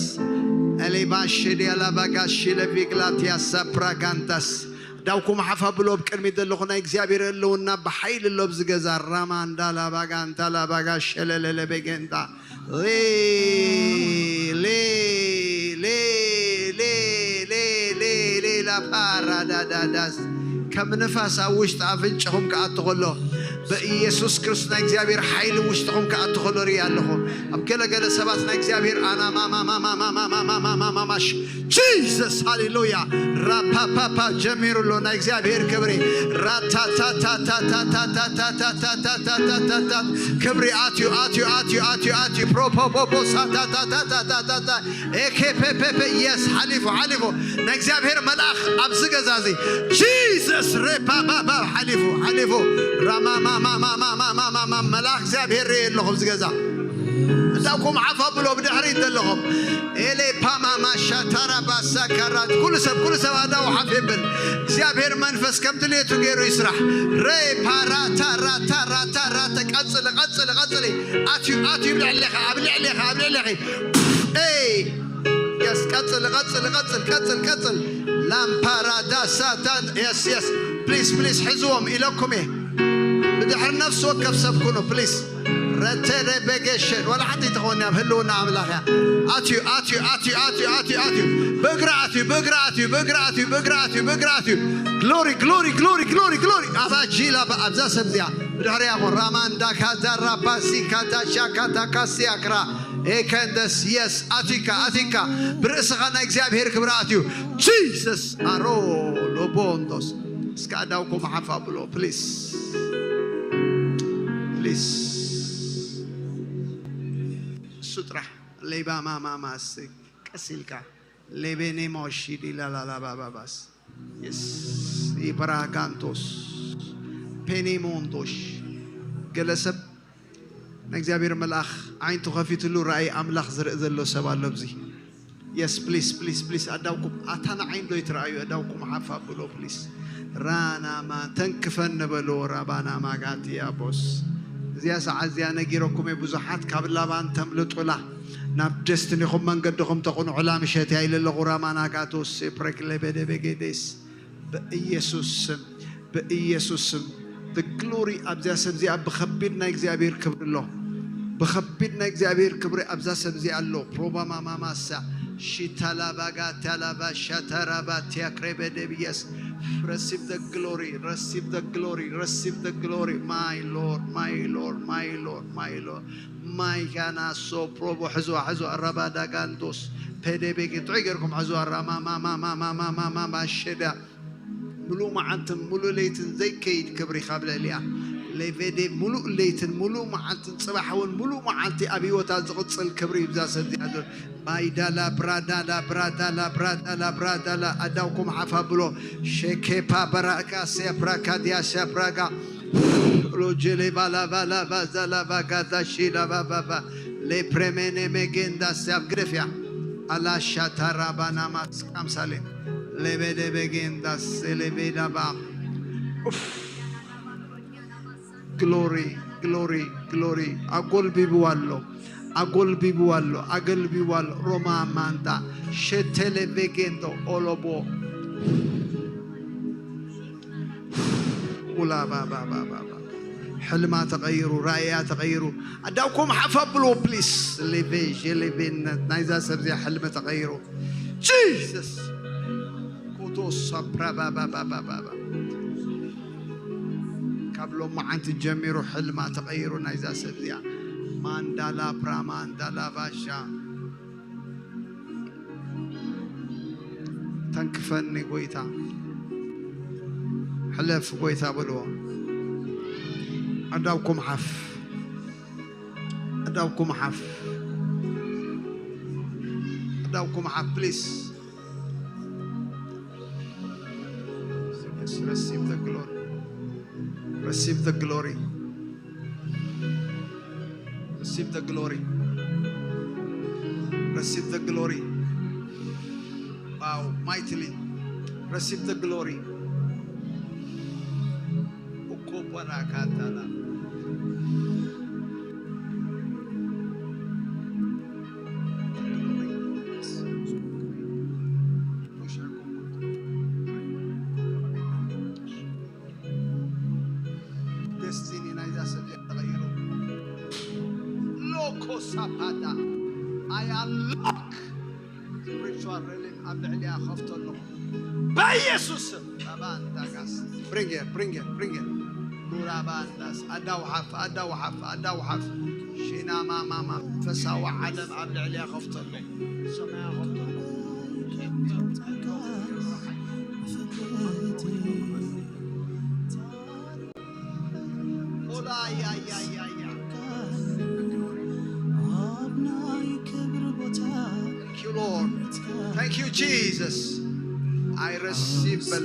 ኤሌባሽ ዲያላ ባጋሽ ሽለቪግላትያሳ ፕራጋንታስ ዳውኩም ሓፍ ኣብሎ። ኣብ ቅድሚት ዘለኹ ናይ እግዚኣብሔር ህልውና ብሓይሊ ኣሎ ኣብዚ ገዛ። ራማ እንዳላ ባጋ እንታላ ባጋ ሸለለለ በጌንታ ሌ ሌ ሌ ሌ ሌ ሌ ሌ ሌ ላፓራዳዳዳስ ከም ንፋስ ኣብ ውሽጢ ኣፍንጭኹም ክኣቱ ከሎ ብኢየሱስ ክርስቶስ ናይ እግዚኣብሔር ሓይሊ ውሽጥኹም ክኣቱ ከሎ ርኢ ኣለኹ። ኣብ ገለገለ ሰባት ናይ እግዚኣብሔር ኣናማማማማማማማማማማሽ ጂሰስ ሃሌሉያ። ራፓፓፓ ጀሚሩ ኣሎ ናይ እግዚኣብሔር ክብሪ ራታታታታታታታታታታታታታታታታት ክብሪ ኣትዩ ኣትዩ ኣትዩ ኣትዩ ኣትዩ ፕሮፖፖፖ ሳታታታታታታታ ኤኬፔፔፔ የስ ሓሊፉ ሓሊፉ ናይ እግዚኣብሔር መልኣኽ ኣብዚ ገዛ እዚ ጂሰስ ሬፓፓፓ ሓሊፉ ሓሊፉ ራማማማማማማማማ መልኣኽ እግዚኣብሔር ርኢ ኣለኹ ኣብዚ ገዛ። እዳኩም ሓፍ ኣብሎ ብድሕሪት ዘለኹም ኤሌ ፓማማ ሻታራ ባሳ ካራት ኩሉ ሰብ ኩሉ ሰብ ኣዳው ሓፍ ይብል። እግዚኣብሔር መንፈስ ከም ድሌቱ ገይሩ ይስራሕ። ሬ ፓራ ታራ ታራ ታራ ተቀጽል ቀጽል ቀጽል ኣትዩ ኣትዩ ኣብ ልዕሌኻ ኣብ ልዕሌኻ ኣብ ልዕሌኺ ኤይ የስ ቀጽል ቀጽል ቀጽል ቀጽል ቀጽል ላምፓራዳ ሳታን የስ የስ ፕሊስ ፕሊስ ሕዝዎም ኢለኩም እየ። ብድሕሪ ነፍሲ ወከፍ ሰብ ኩኑ ፕሊስ። ረተደ በገሸን ወላ ሓንቲ ተኾኒ ኣብ ህልውና ኣምላኽ እያ። ኣትዩ ኣትዩ ኣትዩ ኣትዩ ኣትዩ ኣትዩ ብእግራ ኣትዩ ብእግራ ኣትዩ ብእግራ ኣትዩ ብእግራ ኣትዩ ብእግራ ኣትዩ ግሎሪ ግሎሪ ግሎሪ ግሎሪ ግሎሪ ኣባጂላ ኣብዛ ሰብ እዚኣ ብድሕሪያ ኾን ራማንዳ ካዛራ ባሲ ካታሻ ካታካሲያ ክራ ኤከንደስ የስ ኣቲካ ኣቲካ ብርእስኻ ናይ እግዚኣብሔር ክብሪ ኣትዩ ጂሰስ ኣሮ ሎቦንዶስ እስከ ኣዳውኩም ሓፍ ኣብሎ ፕሊስ ፕሊስ እሱ ጥራሕ ሌባ ማማማስ ቀስ ኢልካ ሌቤኔ ሞሺዲ ላላላባባባስ የስ ኢብራጋንቶስ ፔኔሞንቶሽ ገለ ሰብ ንእግዚኣብሔር መልኣኽ ዓይንቱ ከፊትሉ ራእይ ኣምላኽ ዝርኢ ዘሎ ሰብ ኣሎ ኣብዚ የስ ፕሊስ ፕሊስ ፕሊስ ኣዳውኩም ኣታ ንዓይን ዶ ይትረኣዩ ኣዳውኩም ሓፍ ኣብሎ ፕሊስ ራናማ ተንክፈን ነበሎ ራባና ማጋትያ ቦስ እዚኣ ሰዓት እዚኣ ነጊረኩም እየ ብዙሓት ካብ ላባን ተምልጡላ ናብ ደስትኒኹም መንገድኹም ተቕንዑላ ምሸት እያ ኢለ ኣለኹ ራማና ጋቶስ ፕሬክሌቤደቤጌዴስ በኢየሱስ ስም በኢየሱስ ስም ግሎሪ ኣብዚያ ሰብ እዚኣ ብኸቢድ ናይ እግዚኣብሔር ክብሪ ኣሎ ብኸቢድ ናይ እግዚኣብሔር ክብሪ ኣብዛ ሰብ እዚኣ ኣሎ ፕሮባማማማሳ ሺታላባጋ ታላባ ሻታራባ ቲያክሬበ ደብየስ receive the glory receive the glory receive the glory my lord my lord my lord my lord ማይካና ሶፕሮቦ ሕዝዋ ሕዝዋ ረባዳጋንዶስ ፔዴቤጌ ጥዑይ ገርኩም ሕዝዋ ራማማማማማማማማማማሸዳ ምሉእ መዓልትን ምሉእ ለይትን ዘይከይድ ክብሪ ካብ ልዕሊኣ ሌቬዴ፣ ሙሉእ ለይትን ሙሉእ መዓልትን ጽባሕ እውን ሙሉእ መዓልቲ ኣብ ህይወታ ዝቕጽል ክብሪ ይብዛ ሰብ እዚኣ ዘሎ። ባይዳላ ብራዳላ ብራዳላ ብራዳላ ብራዳላ ኣዳውኩም ሓፍ ኣብሎ። ሸኬፓ በራካ ሴፕራካ ዲያ ሴፕራካ ሎጀሌ ባላ ባላ ባዛላ ባጋዛ ሺላ ባባባ ሌፕሬሜኔ ሜጌንዳ ሲያብ ግደፍያ ኣላሻ ታራባና ማስቃምሳሌ ሌቤዴ ቤጌንዳ ሴሌቤዳባ ግሎሪ ግሎሪ ግሎሪ ኣጎልቢብዋ ኣሎ ኣጎልቢብዋ ኣሎ ኣገልቢብዋ ኣሎ ሮማ ማንታ ሸቴሌ ቤጌንዶ ኦሎቦ ኡላ ባባባባባ ሕልማ ተቐይሩ ራእያ ተቐይሩ ኣዳውኩም ሓፍ ኣብልዎ ፕሊስ ሌቬ ሌቬነት ናይዛ ሰብዚያ ሕልሚ ተቐይሩ ጂሰስ ኮቶ ሳፕራ ባባባባባ ካብ ሎማዓንቲ ጀሚሩ ሕልማ ተቐይሩ ናይዛ ሰብ እዚኣ ማንዳላ ፕራ ማንዳላ ባሻ ተንክፈኒ ጎይታ ሕለፍ ጎይታ በልዎ ኣዳብኩም ሓፍ ኣዳብኩም ሓፍ ኣዳብኩም ሓፍ ፕሊስ Yes, receive the glory. Receive the glory. Receive the glory. Receive the glory. Wow, mightily. Receive the glory. Ukoparakatala. Destiny ናይዛ ሰብ ተቐይሩ ሎኮ ሳፓታ I unlock spiritual realm ኣብ ልዕሊያ ከፍቶ ኣለኹ በኢየሱስ ስም ባባንታጋስ bring it bring it bring it ኑራባንዳስ ኣዳውሓፍ ኣዳውሓፍ ኣዳውሓፍ ሺናማማማ መንፈሳዊ ዓለም ኣብ ልዕሊያ ከፍቶ ኣለኹ ሰማያ ከፍቶ ኣለኹ Thank you, Lord. Thank you, Jesus. I receive the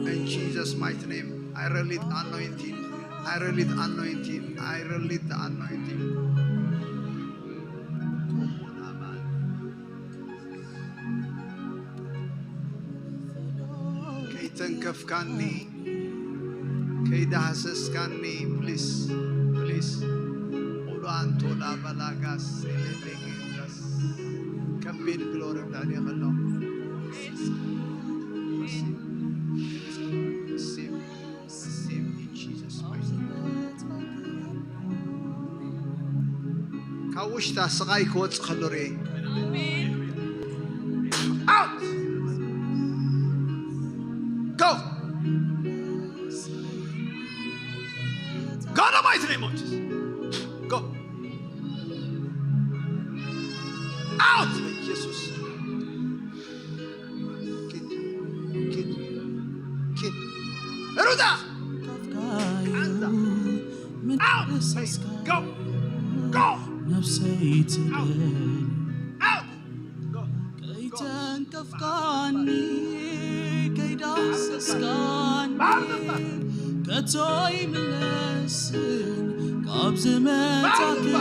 in Jesus' mighty name. I release the anointing. I release the anointing. I release the anointing. ከይተንከፍካኒ ከይዳህሰስካኒ ፕሊስ ፕሊስ ኦላንቶ ላባላጋስ ሴሌቤጌንዳስ ከቢድ ግሎሪ ብልዕሊ ከሎ ካብ ውሽጣ ስቓይ ክወጽእ ከሎ ርእየ። Out! Go! Go in the mighty name of Jesus. Go! Out! በኢየሱስ ኪድ ኪድ ኪድ ሩጣ ቃንዛ Out! Go! Go! ነፍሰይ ትበል Out! Go! ከይተንከፍካኒ ከይዳሰስካኒ ከቶ ይምለስን ካብ ዝመጻክዎ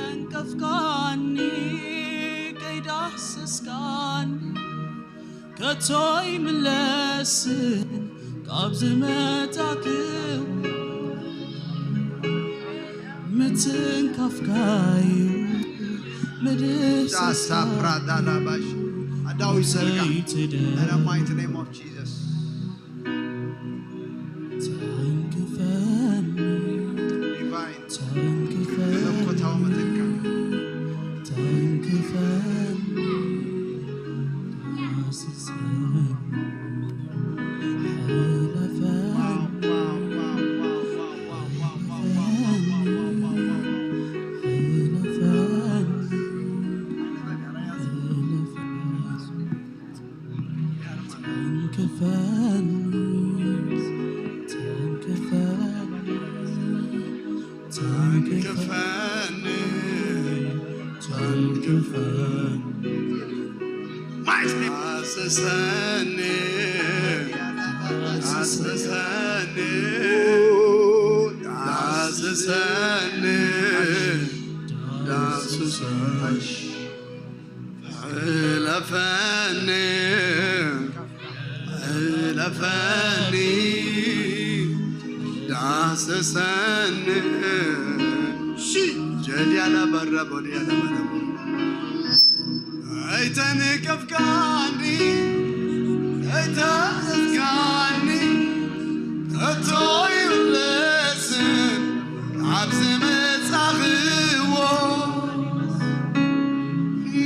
ከይተንከፍካኒ ከይዳሰስካኒ ከቶ ይምለስን ካብ ዝመጻክዎ ምትንካፍካዩ ምድሳስካ ሳፕራዳላባሽ ኣዳዊ ዘርጋ ሰይትደ In the mighty name of Jesus. ተንክፈኒ Divine ተንክፈኒ መለኮታዊ መተካ ተንክፈኒ ዳስሰኒ ሕለፈኒ ሕለፈኒ ሕለፈኒ ተንክፈኒ፣ ተንክፈኒ፣ ዳስሰኒ፣ ዳስሰኒ፣ ዳስሰኒ፣ ዳስሰኒ፣ ሕለፈኒ፣ ሕለፈኒ፣ ዳስሰኒ። ሺ ጀዲያላ ባራ ቦዲያላ ባራ። ኣይተንከፍካኒ፣ ኣይተንከፍካኒ፣ ከቶ ይብለስን ኣብዚ መጻኽዎ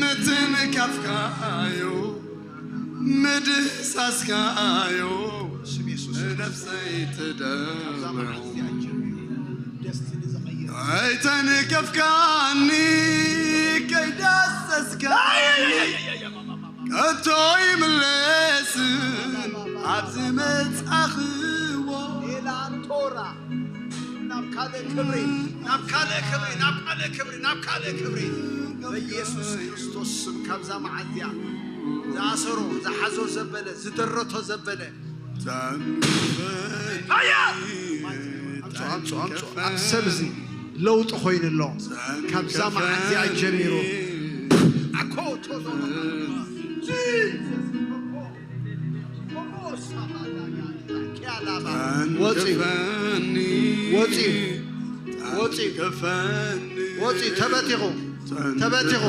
ምትንካፍካዮ ምድህሳስካዮ ስም የሱስ ነፍሰይ ትደብሮ። ኣይተንከፍካኒ ከይዳሰስካኒ ከቶ ይምለስን ኣብዚ መጻኽዎ። ሌላ ኣንቶራ ናብ ካልእ ክብሪ፣ ናብ ካልእ ክብሪ፣ ናብ ካልእ ክብሪ፣ ናብ ካልእ ክብሪ። በኢየሱስ ክርስቶስ ስም ካብዛ መዓልቲ እዚኣ ዝኣሰሮ፣ ዝሓዞ ዘበለ፣ ዝደረቶ ዘበለ። ሃያ! ኣምጽኦ፣ ኣምጽኦ፣ ኣምጽኦ። ኣብ ሰብ እዚ ለውጢ ኮይኑ ኣሎ። ካብዛ መዓልቲ እዚኣ ጀሚሩ። ኣኮ ቶዞ ወፂ፣ ወፂ፣ ወፂ፣ ወፂ፣ ተበቲኹ፣ ተበቲኹ፣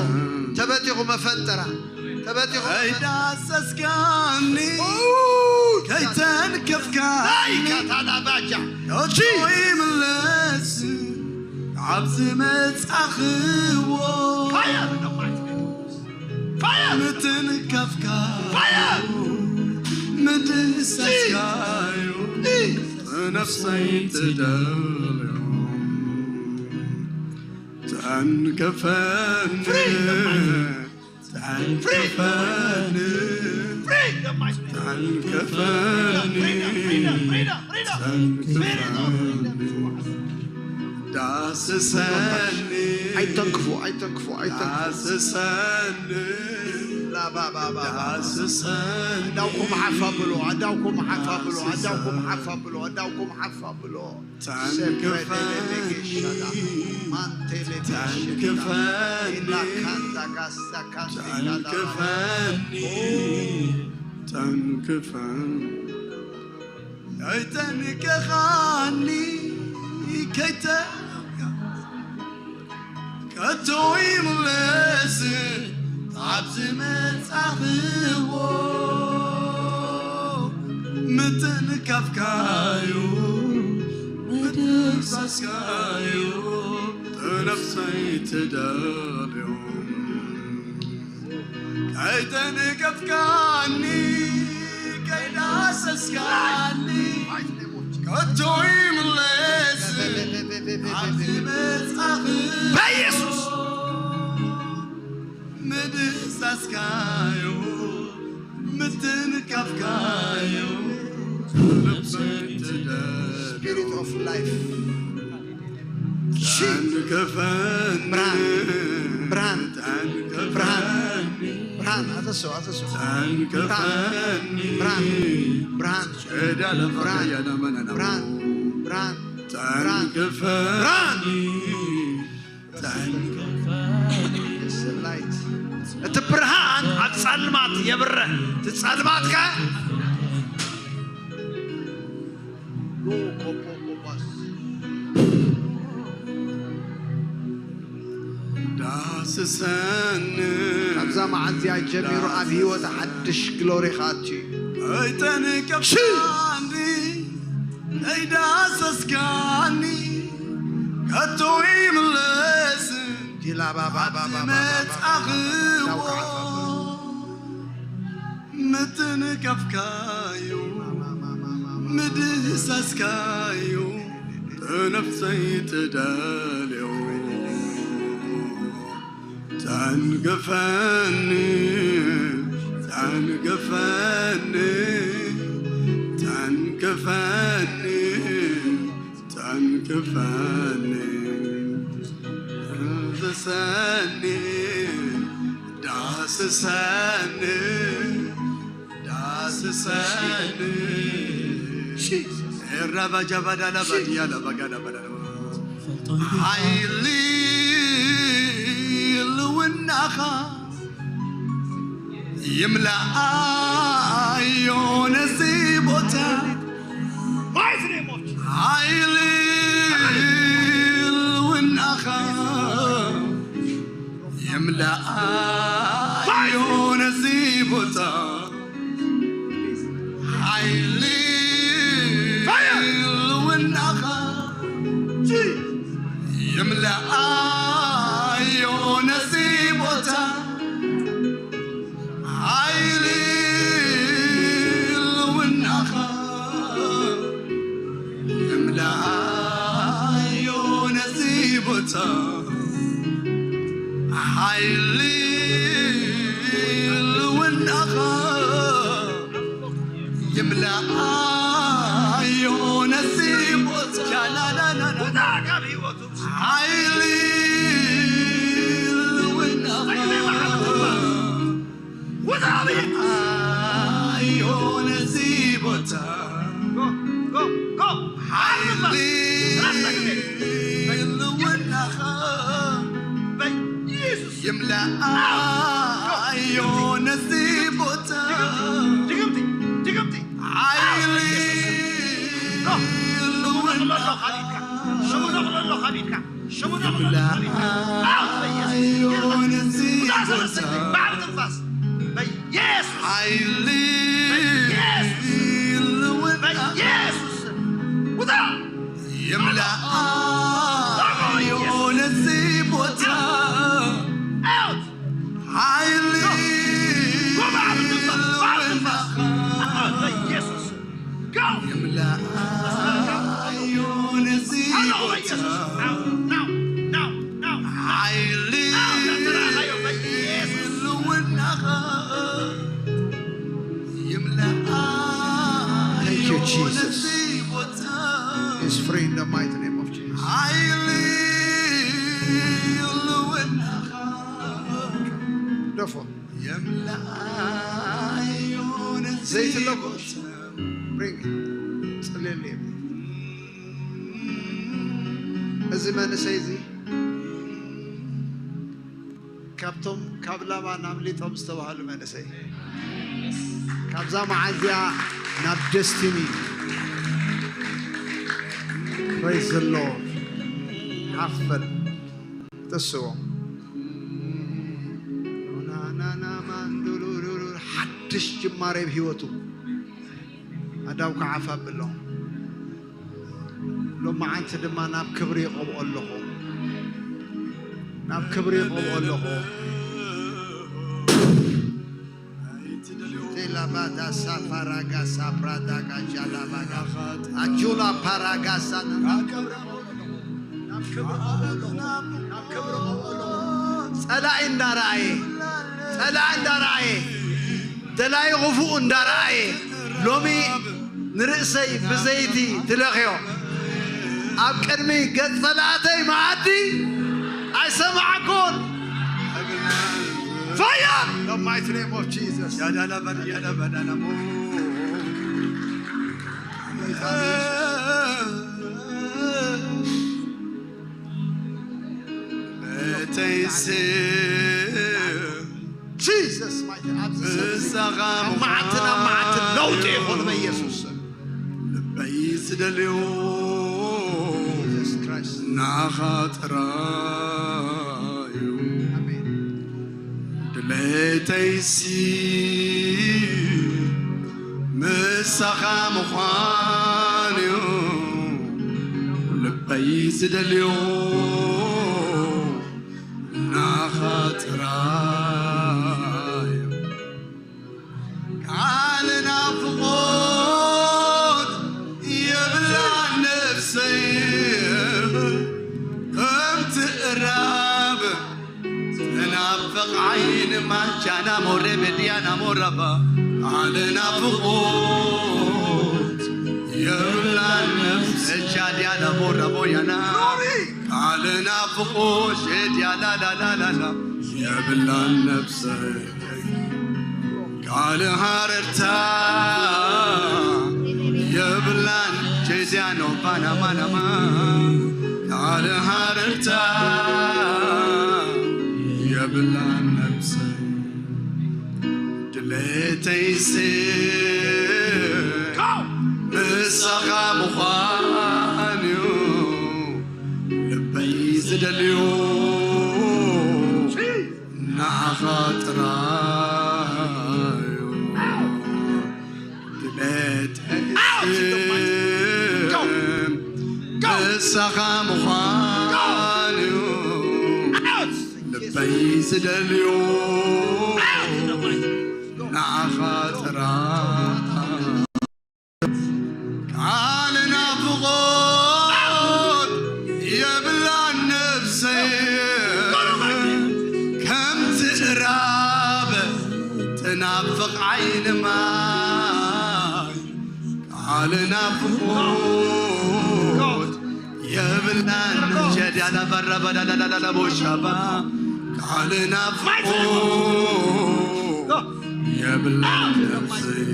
ተበቲኹ መፈንጠራ፣ ተበቲኹ መፈንጠራ። ከይዳሰስካኒ፣ ኡ፣ ከይተንከፍካኒ፣ ካታላባጃ። ኖቹ ይምለስ ኣብዚ መጻኽዎ። ፋየር ነው ማለት ነው። ፋየር! ምትንካፍካ ፋየር! ምድሳስካዩ እ! ነፍሰይ ትደልዮ። ተንከፈኒ፣ ፍሪ! ተንከፈኒ፣ ፍሪ! ተንከፈኒ፣ ተንከፈኒ፣ ዳስሰኒ፣ ኣይተንክፉ፣ ኣይተንክፉ፣ ኣይተንክፉ። ዳስሰኒ፣ ላባባባባ። ዳስሰኒ፣ ኣዳውኩም ሓፍ ኣብሎ፣ ኣዳውኩም ሓፍ ኣብሎ፣ ኣዳውኩም ሓፍ ኣብሎ፣ ኣዳውኩም ሓፍ ኣብሎ። ተንክፈኒ፣ ሰፕረደለቤጌሻዳ፣ ማንቴሌቤሽዳ፣ ተንክፈኒ፣ ኢላካንዳ ጋስታ ካንቴጋዳ፣ ተንክፈኒ፣ ኦ። ተንክፈኒ። ከይተንከኻኒ፣ ከይተ-፣ ከቶ ይምለስ ኣብ ዝመጻኽዎ። ምትንካፍካዩ፣ ምድህሳስካዩ፣ ነፍሰይ ትደልዮ። ከይተንከፍካኒ፣ ከይዳሰስካኒ፣ ከቶ ይምለስ ኣብዚ መጻኽዎ። በኢየሱስ ምድህሳስካዮ፣ ምትንካፍካዮ፣ ነፍሰይ ትደልዮ። Spirit of life። ተንከፈኒ፣ ብርሃን፣ ብርሃን፣ ተንከፈኒ፣ ብርሃን፣ ብርሃን፣ ኣተስኦ፣ ኣተስኦ። ተንከፈኒ፣ ብርሃን፣ ብርሃን፣ ብርሃን፣ ሸዳ ለፈያ ለመነና። ብርሃን፣ ብርሃን፣ ብርሃን፣ ተንከፈኒ፣ ብርሃን። ተንከፈኒ። Yes, light። እቲ ብርሃን ኣብ ጸልማት የብርህ። እቲ ጸልማት ከ ዳስሰኒ። ካብዛ መዓልቲ እዚኣ ጀሚሩ ኣብ ህይወት ሓድሽ ግሎሪ ክኣቱ እዩ። ኣይተንከፍካኒ፣ ኣይዳሰስካኒ፣ ከቶ ይምለስ ዲላ ባባ ኣብዚ ባባ መጻኽዎ። ምትንከፍካዩ፣ ምድህሳስካዩ፣ ነፍሰይ ትደልዮ። ተንክፈኒ፣ ተንክፈኒ፣ ተንክፈኒ፣ ተንክፈኒ። ዳስሰኒ፣ ዳስሰኒ፣ ዳስሰኒ። ኤራባጃባዳላባዲያላባጋዳባዳ። ሓይሊ ልውናኻ ይምልኣዮ ነዚ ቦታ። ሓይሊ ልውናኻ ይምልኣዮ ነዚ ቦታ። ሓይሊ ልውናኻ ይምልኣዮ ነዚ ቦታ። ሓይሊ ልውናኻ ይምልኣዮ ነዚ ቦታ። ሓይሊ ልውናኻ ይምልኣዮ ነዚ ቦታ። ሓይሊ ልውናኻ ይምልኣዮ ነዚ ቦታ። ሓይሊ ልውናኻ ይምልኣዮ ነዚ ቦታ። ድግምቲ፣ ድግምቲ። ሓይሊ ሽሙ ነቕሎ ኣሎ ካሊድካ። ሽሙ ነቕሎ ኣሎ ካሊድካ። ሽሙ ነቕሎ ኣሎ ካሊድካ። ኣው በኢየሱስ። ይምልኣዮ ነዚ ቦታ። ባዕሪ ትንፋስ። በኢየሱስ። ሓይሊ በኢየሱስ። ልውና በኢየሱስ። ውጣ። ይምልኣዮ ነዚ ቦታ። ኣውት። ሓይሊ በኢየሱስ። ይምልኣዮ ነዚ ቦታ። ሓይሊ ልውናኻ ይምልኣዮ ነዚ ቦታ። He's free in the mighty name of Jesus. ሓይሊ ልውናኻ ደፎ። የምልኣዮ ነዚ ዘይትለኮስ። Bring it. ጽልየለይ። እዚ መንእሰይ እዚ ካብቶም ካብ ላባን ኣምሊጦም ዝተባህሉ መንእሰይ፣ ካብዛ መዓዚያ ናብ ደስቲኒ። Praise the Lord። ሓፈል ተስዎ ሓድሽ ጅማሬ ኣብ ህይወቱ ኣዳው ክዓፍ ኣብሎ። ሎማዓንቲ ድማ ናብ ክብሪ ይቐብኦ ኣለኹ። ናብ ክብሪ ይቐብኦ ኣለኹ። ቴላባዳ ሳፋራጋ ሳፕራዳጋ ጃላባጋ ኣጁላ ፓራጋሳ ናብ ክብሪ ይቐብኦ ኣለኹ። ናብ ክብሪ ይቐብኦ ኣለኹ። ጸላኢ እንዳረኣየ፣ ጸላኢ እንዳረኣየ፣ ደላይ ክፉእ እንዳረኣየ፣ ሎሚ ንርእሰይ ብዘይቲ ትለኽዮ። ኣብ ቅድሚ ገጽ ጸላእተይ መኣዲ ኣይሰማዕኩን። Fire! The mighty name of Jesus. ያዳላ በል፣ ያዳ በዳላ ሞ። እተይስ Jesus mighty። ኣብዚ ሰብ እዚ ካብ መዓልቲ ናብ መዓልቲ ለውጢ ይኹን በኢየሱስ ስም። ልበይ ዝደልዮ Jesus Christ። ናኻ ጥራዩ። ኣሜን። ድሌተይሲ ምሳኻ ምዃን እዩ። ልበይ ዝደልዮ ናኻ ጥራይ። ካልእ ናፍቖት የብላን ነፍሰይ፣ ከምቲ እራብ ትናፍቕ ዓይኒ ማቻና ሞሬ ቤድያና ሞራባ። ካልእ ናፍቖት የብላን ነፍሰይ፣ ቻድያና ሞራ ቦያና። ቃል ናፍቆት ሸድያ ላላላላላ የብላን ነብሰይ፣ ቃል ሃረርታ የብላን ሸድያ ኖ ባናማናማ፣ ቃል ሃረርታ የብላን ነብሰይ። ድሌተይስ ምሳኻ ምዃን እዩ፣ ልበይ ዝደልዮ ንዓኻ ጥራይ እዩ። ድሌተይስ ምሳኻ ምዃን እዩ፣ ልበይ ዝደልዮ ንዓኻ ጥራይ። ቃል ናፍቆት የብላን ነብሰይ፣ ከምቲ እራብ ትናፍቕ ዓይኒ ማይ። ቃል ናፍቆት የብላን ሸድያ ላባራባዳዳዳዳ ቦሻባ፣ ቃል ናፍቆት የብላን ነብሰይ፣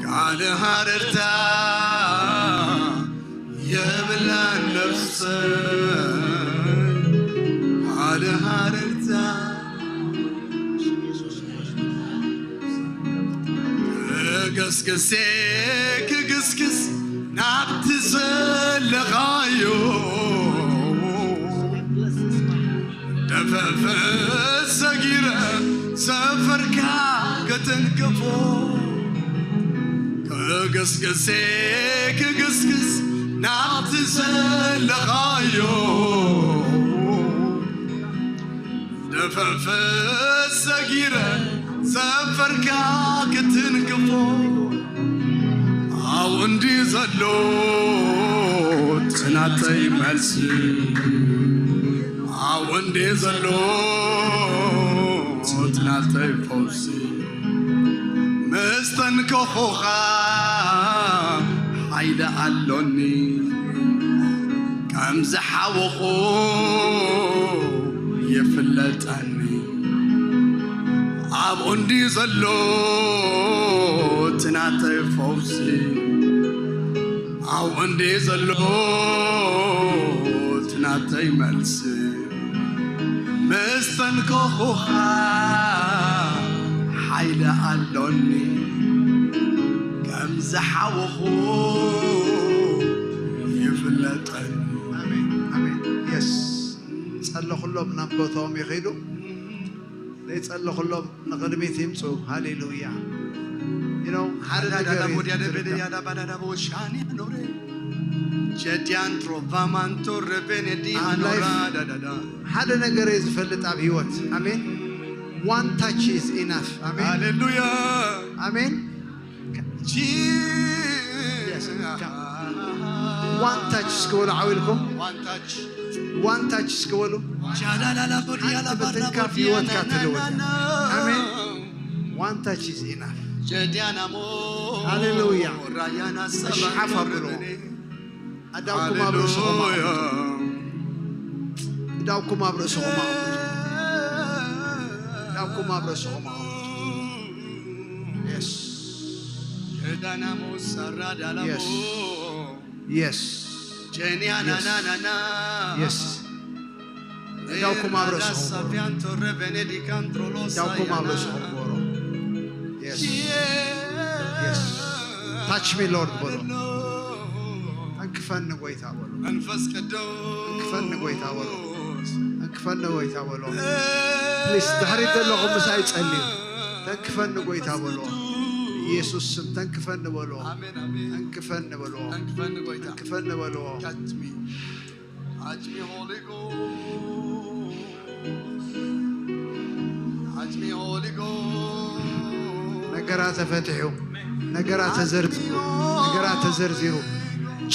ቃል ሃረርታ የብላን ነብሰይ፣ ቃል ሃረርታ። ክገስግሴ ክግስግስ ናብቲ ዘለኻዮ፣ ደፈፈ ሰጊረ ሰፈርካ ክትንክፎ። ክግስግሴ ክግስግስ ናብቲ ዘለኻዮ፣ ደፈፈ ሰጊረ ሰፈርካ ክትንክፎ። ኣብኡ እንዲ ዘሎ ትናተይ መልሲ፣ ኣብኡ እንዲ ዘሎ ትናተይ ፈውሲ። ምስ ተንከኹኻ ሓይሊ ኣሎኒ፣ ከም ዝሓወኹ ይፍለጠኒ። ኣብኡ እንዲ ዘሎ ትናተይ ፈውሲ፣ ኣብኡ እንዲ ዘሎ ትናተይ መልሲ። ምስ ተንከኹኻ ሓይሊ ኣሎኒ፣ ከም ዝሓወኹ ይፍለጠኒ። ኣሜን፣ ኣሜን። የስ። ጸለኹሎም ናብ ቦታኦም ይኸይዱ። ዘይጸለኹሎም ንቕድሚት ይምጹ። ሃሌሉያ። You know፣ ሓደ ነገር እዩ ዝርዳእ። ጀዲያን ትሮቫማንቶ ረቤኔዲ I'm አኖራ life። ዳዳዳ። ሓደ ነገር እየ ዝፈልጥ ኣብ ህይወት። ኣሜን። One touch is enough። ኣሜን። ሃሌሉያ። ኣሜን። ጂ- Yes, come። One touch እስኪ በሉ ዓው ኢልኩም። One touch። One touch እስኪ በሉ። ጃላላላ ቦዲያ ሓንቲ ላባራ ምትንካፍ ቦዲያ ህይወትካ ናናናና። ትልውጥ። ኣሜን። One touch is enough። ጀዲያናሞ። ሃሌሉያ። ራያና እሺ፣ ሓፍ ኣብሉ። ረበኔ። ኣእዳውኩም ኣብ ርእስኹም ኣቕምጡ። ሃሌሉያ። ኣእዳውኩም ኣብ ርእስኹም ኣቕምጡ። ኣእዳውኩም ኣብ ርእስኹም ኣቕምጡ። የስ። ጀዳናሞ ሳራ ዳላሞ። የስ። የስ። ጀኒያ የስ። ናናናና። የስ። እዳውኩም ኣብ ርእስኹም በሉ። እዳውኩም ኣብ ርእስኹም በሉ። የስ። የስ። ታች ሚ ሎርድ በሉ። ተንክፈኒ ጎይታ በሉ። መንፈስ ቅዱስ። ተንክፈኒ ጎይታ በሉ። ተንክፈኒ ጎይታ በሉ። ፕሊስ፣ ድሕሪት ዘለኹም ምሳይ ጸልዩ። ተንክፈኒ ጎይታ በሉ። ኢየሱስ ስም ተንክፈኒ በሉ። ኣሜን፣ ኣሜን። ተንክፈኒ በሉ። ተንክፈኒ ጎይታ። ተንክፈኒ በሉ። ታች ሚ። Touch me, Holy Ghost. Touch me, Holy Ghost. ነገራ ተፈትሑ። ነገራ ተዘርዚሩ። ነገራ ተዘርዚሩ።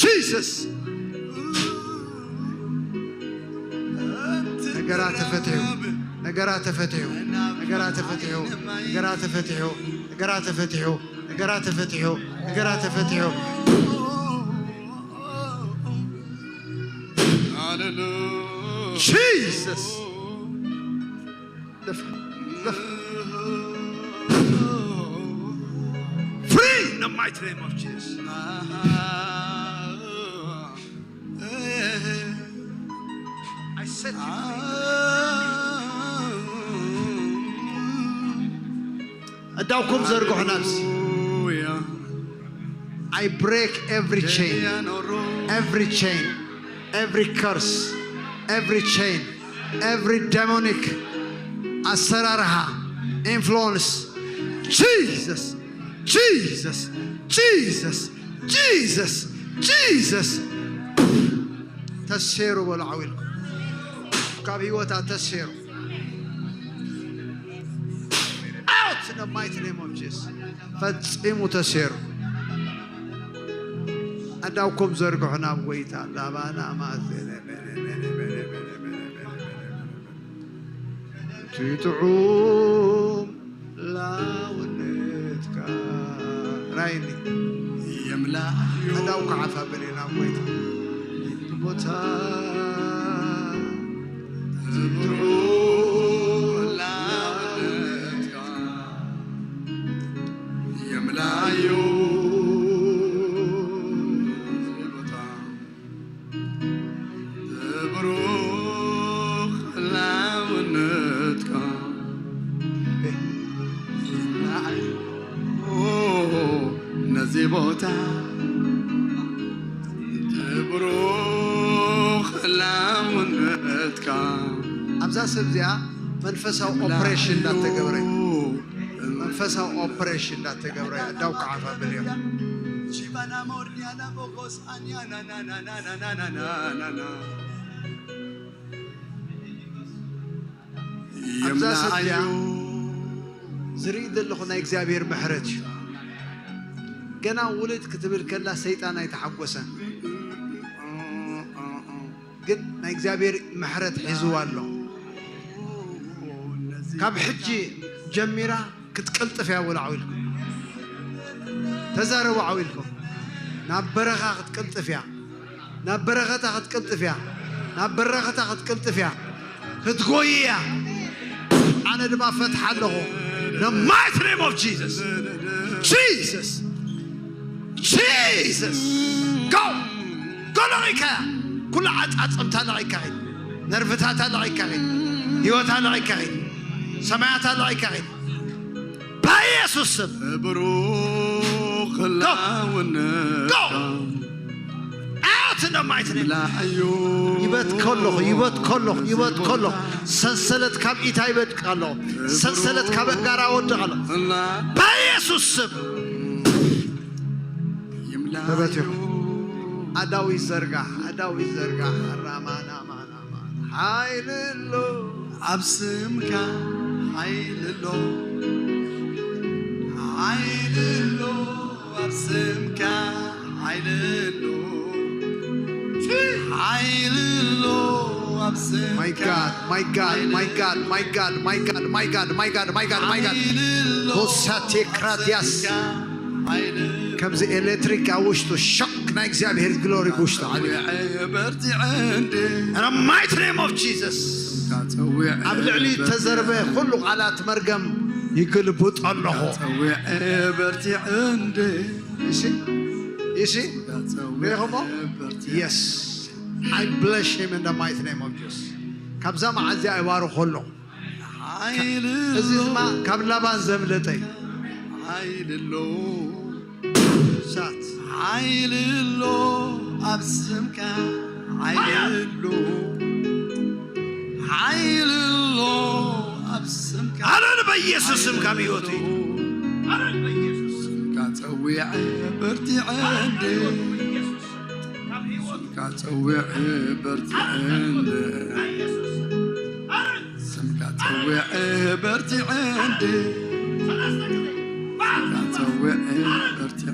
ጂሰስ። ነገራ ተፈትሑ። ነገራ ተፈትሑ። ነገራ ተፈትሑ። ነገራ ተፈትሑ። ነገራ ተፈትሑ። ነገራ ተፈትሑ። ነገራ ተፈትሑ። Jesus. Lift, lift. Free in the mighty name of Jesus. I set you free. ኣእዳውኩም ዘርግሑ ናብዚ። I break every chain, every chain, every curse, every chain, every demonic ኣሰራርሓ፣ influence. Jesus, Jesus, Jesus, Jesus, Jesus። ተሴሩ በሉ ዓው ኢልኩም። ካብ ህይወታ ተሴሩ። Out in the mighty name of Jesus. ፈጺሙ ተሴሩ። ኣእዳውኩም ዘርግሑ ናብ ጎይታ። ላባና ማዘነ እቲ ጥዑም ላውነትካ ራይኒ የምላእ ኣእዳው ከዓፋ በል ናብ ጎይታ። ቦታ ዝብሩ ላውነትካ የምላዩ ዝብታ ብሩኽ ላውነትካ ይምልኣዮ ነዚ ቦታ ብሩኽ ላውነትካ። ኣብዛ ሰብ እዚኣ መንፈሳዊ ኦፕሬሽን እንዳተገብረ እዩ። መንፈሳዊ ኦፕሬሽን እንዳተገብረ እዩ። ኣዳው ከዓፋ ብልዮ። ኣብዛ ሰብ እዚኣ ዝርኢ ዘለኹ ናይ እግዚኣብሔር ምሕረት እዩ። ገና ውልድ ክትብል ከላ ሰይጣን ኣይተሓጎሰን። ግን ናይ እግዚኣብሔር ምሕረት ሒዝዋ ኣሎ። ካብ ሕጂ ጀሚራ ክትቅልጥፍ እያ። ወላ ዓው ኢልኩም ተዛረቡ። ዓው ኢልኩም ናብ በረኻ ክትቅልጥፍ እያ። ናብ በረኸታ ክትቅልጥፍ እያ። ናብ በረኸታ ክትቅልጥፍ እያ። ክትጎይ እያ። ኣነ ድማ ፈትሓ ኣለኹ። The mighty name of Jesus. Jesus. Jesus. Go. Go ለቒካ እያ። ኩሉ ዓጻጸምታ ለቒካ ኺድ። ነርቭታታ ለቒካ ኺድ። ህይወታ ለቒካ ኺድ። ሰማያታ ለቒካ ኺድ። በኢየሱስ ስም ብሩኽ ላውነትካ። Out in the mighty name. ይበትከ ኣለኹ፣ ይበትከ ኣለኹ፣ ይበትከ ኣለኹ። ሰንሰለት ካብ ኢታ ይበድቅ ኣለኹ። ሰንሰለት ካብ ኣንጋራ ወድቕ ኣለኹ። በኢየሱስ ስም ተበትኹ። ኣዳዊት ዘርጋሕ፣ ኣዳዊት ዘርጋሕ። ራማናማናማ። ሓይሊ ኣሎ ኣብ ስምካ፣ ሓይሊ ኣሎ፣ ሓይሊ ኣሎ ኣብ ስምካ፣ ሓይሊ ኣሎ፣ ሓይሊ ኣሎ ኣብ ስምካ። My God, my God, my God, my God, my God, my God, my God, my God, my God. ሓይሊ ኣሎ ሆሳቴ ኣብ ክራዲያስ። ስምካ፣ ሓይሊ ኣሎ። ከምዚ ኤሌክትሪክ ኣብ ውሽጡ ሾክ ናይ እግዚኣብሔር ግሎሪ ብውሽጡ ዓሊሉ። በርቲዐ እንዴ። In the mighty name of Jesus። ኣብ ልዕሊ ተዘርበ ኩሉ ቃላት መርገም ይግልብጦ ኣለኹ። ጸዊዐ በርቲዐ እንዴ። You see? You see? ሪኢኹሞ? በርቲዐ። Yes. I bless him in the mighty name of Jesus. ካብዛ መዓዚያ ይባርኾ ኣለኹ። ሓይሊ እዚ ድማ ካብ ላባን ዘምለጠ እዩ። ሓይሊ ኣሎ። እሳት። ሓይሊ ኣሎ ኣብ ስምካ፣ ሓይሊ ኣሎ። ሓይሊ ኣሎ ኣብ ስምካ። ኣለን በኢየሱስ ስም ካብ ህይወቱ። ኣለን በኢየሱስ ስም። ስምካ ጸዊዐ በርቲዐ እንደ። ስምካ ጸዊዐ በርቲዐ እንደ። ስምካ ጸዊዐ በርቲዐ እንደ። ስምካ ጸዊዐ በርቲዐ።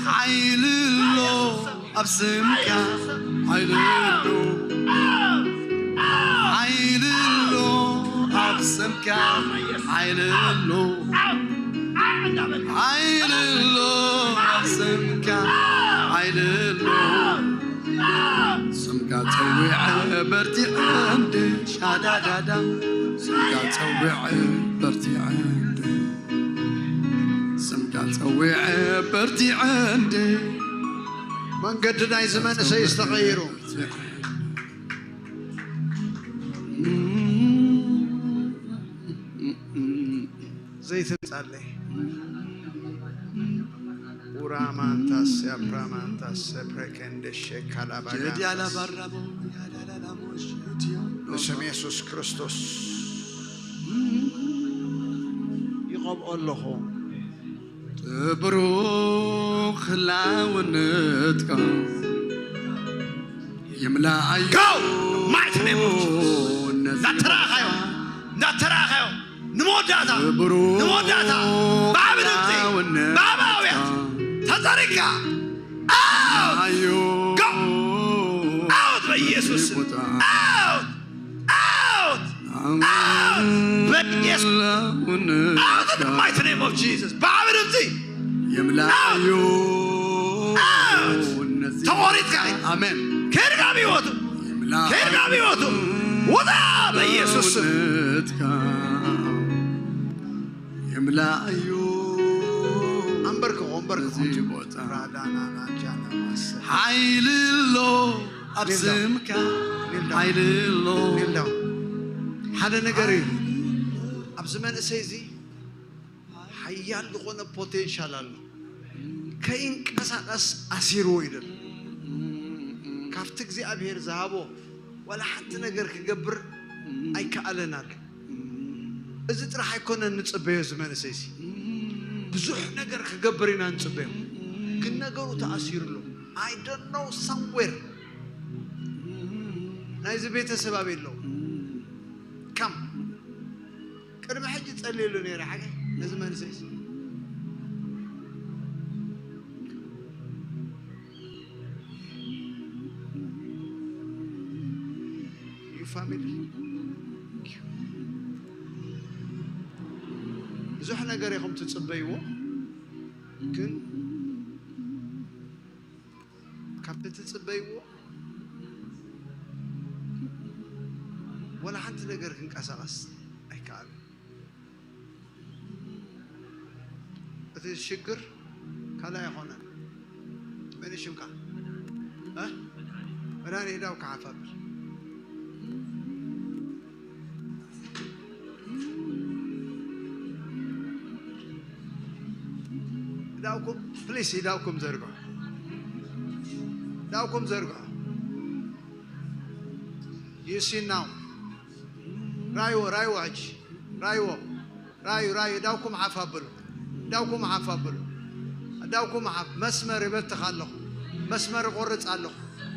ሓይሊ ኣሎ ኣብ ስምካ፣ ሓይሊ ኣሎ። ሓይሊ ኣሎ ኣብ ስምካ፣ ሓይሊ ኣሎ። ሓይሊ ኣሎ ኣብ ስምካ፣ ሓይሊ ኣሎ። ስምካ ጸዊዐ በርቲዐ እንደ ሻዳዳዳ፣ ስምካ ጸዊዐ በርቲዐ እንደ፣ ስምካ ጸዊዐ በርቲዐ እንደ። መንገዲ ናይዚ መንእሰይ ዝተቐይሩ። ዘይትንጻለይ። ኡራማንታስ ያፕራማንታስ ሰፕረከንደ ሸካላባጋንታስ። በስም የሱስ ክርስቶስ ይቐብኦ ኣለኹ። ብሩኽ ህላውነትካ ይምላኣዮ። Go! Mighty name of Jesus. እንዳተራኻዮ፣ እንዳተራኻዮ። ንመወዳእታ፣ ንመወዳእታ። ብዓቢ ድምፂ፣ ብዓቢ ኣውያት። ተፀሪግካ። Out! ኣዮ። Go! Out በኢየሱስ ስም። Out! Out! Out! በኢየሱስ። Out in the mighty name of Jesus. ብዓቢ ድምፂ። የምላዩ። Out! ተቖሪጽካ። ኣሜን። ከድካ ብህይወቱ። የምላዩ። ከድካ ብህይወቱ። ውጣ በኢየሱስ ስም። የምላዩ። ኣንበርክኾ፣ ኣንበርክኾ። እዚ ቦታ። ራዳናና ጃና ማሰ። ሓይሊ ኣሎ ኣብ kneel down። ስምካ kneel down። ሓይሊ ኣሎ። Kneel down። ሓደ ነገር እዩ። ኣብዚ መንእሰይ እዚ ሓያል ዝኾነ ፖቴንሻል ኣሎ። ከይንቀሳቐስ ኣሲርዎ እዩ ዘሎ። ካብቲ እግዚኣብሔር ዝሃቦ ዋላ ሓንቲ ነገር ክገብር ኣይከኣለን ኣሎ። እዚ ጥራሕ ኣይኮነን ንጽበዮ፣ እዚ መንእሰይ እዚ ብዙሕ ነገር ክገብር ኢና ንጽበዮ፣ ግን ነገሩ ተኣሲሩ ኣሎ። I don't know somewhere ናይዚ ቤተሰብ ኣበይ ኣለዉ። ከም ቅድሚ ሕጂ ጸልየሉ ነይረ ሓቂ ነዚ መንእሰይ እዚ። You family? ብዙሕ ነገር ኢኹም ትጽበይዎ፣ ግን ካብቲ ትጽበይዎ ወላ ሓንቲ ነገር ክንቀሳቐስ ኣይከኣልን። እቲ ሽግር ካልእ ኣይኮነን። መን እዩ ሽምካ? እ? መድሃኔ ዳው ከሓፍ ኣብል። ዳውኩም፣ ፕሊስ፣ ዳውኩም ዘርግሑ። ዳውኩም ዘርግሑ። You see now. ራይዎ፣ ራይዎ ሕጂ። ራይዎ። ራዩ፣ ራዩ፣ ዳውኩም ሓፍ ኣብሉ። ዳውኩም ሓፍ ኣብሉ። ዳውኩም ሓፍ። መስመር እበትኽ ኣለኹ። መስመር እቆርጽ ኣለኹ።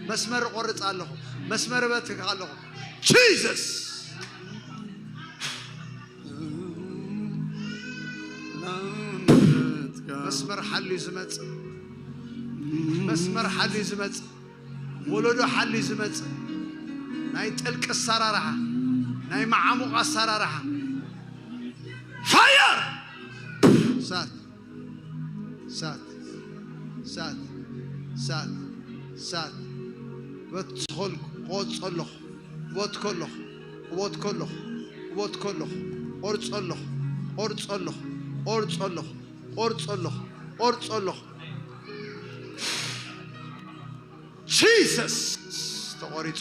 መስመር እቆርጽ ኣለኹ። መስመር እበትኽ ኣለኹ። ጂሰስ! መስመር ሓልዩ ዝመጽእ። መስመር ሓልዩ ዝመጽእ። ወለዶ ሓልዩ ዝመጽእ። ናይ ጥልቂ ኣሰራርሓ፣ ናይ መዓሙቕ ኣሰራርሓ። ፋየር! እሳት፣ እሳት፣ እሳት፣ እሳት፣ እሳት። በትኸልኩ፣ ክወጽእ ኣለኹ። ክወትኮ ኣለኹ፣ ክወትኮ ኣለኹ፣ ክወትኮ ኣለኹ። ቆርጾ ኣለኹ፣ ቆርጾ ኣለኹ፣ ቆርጾ ኣለኹ፣ ቆርጾ ኣለኹ፣ ቆርጾ ኣለኹ። ጂሰስ! ተቖሪጹ።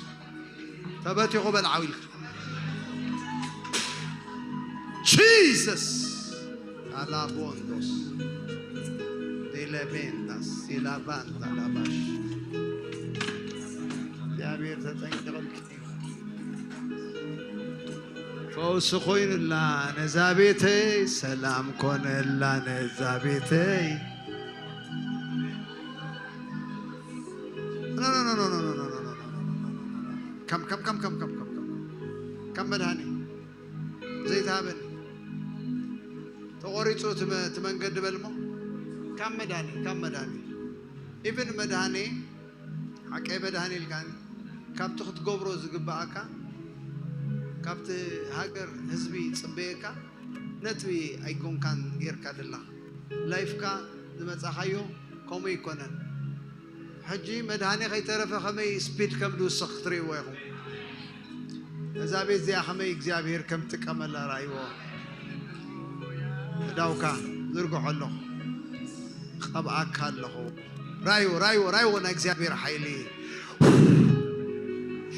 ተበቲኹ በል ዓው ኢልካ። ጂሰስ! ታላቦንዶስ ዴለቤንዳስ ሴላባንታ ላባሽ። እግዚኣብሔር ተጠንቀቐልኪ። ፈውሲ ኮይኑላ ነዛ ቤተይ፣ ሰላም ኮነላ ነዛ ቤተይ። ኖ፣ ኖ፣ ኖ። ከም፣ ከም፣ ከም መድሃኒ ዘይትሃበኒ። ተቖሪጹ እቲ መ-፣ እቲ መንገዲ በልሞ። ካብ መድሃኒ፣ ካብ መድሃኒ። ኢቭን መድሃኒ፣ ሓቀይ መድሃኒ ኢልካኒ። ካብቲ ክትገብሮ ዝግብኣካ፣ ካብቲ ሃገር ህዝቢ ይጽበየካ፣ ነጥቢ ኣይኮንካን ጌርካ ደለኻ። ላይፍካ ዝመጻኻዮ ከምኡ ኣይኮነን። ሕጂ መድሃኔ ከይተረፈ ከመይ ስፒድ ከም ዝውስኽ ክትርእይዎ ኢኹም። እዛ ቤት እዚኣ ከመይ እግዚኣብሔር ከም ትጥቀመላ ራእይዎ። እዳውካ ዝርግሖ ኣለኹ። ቀብኣካ ኣለኹ። ራእይዎ፣ ራእይዎ፣ ራእይዎ ናይ እግዚኣብሔር ሓይሊ።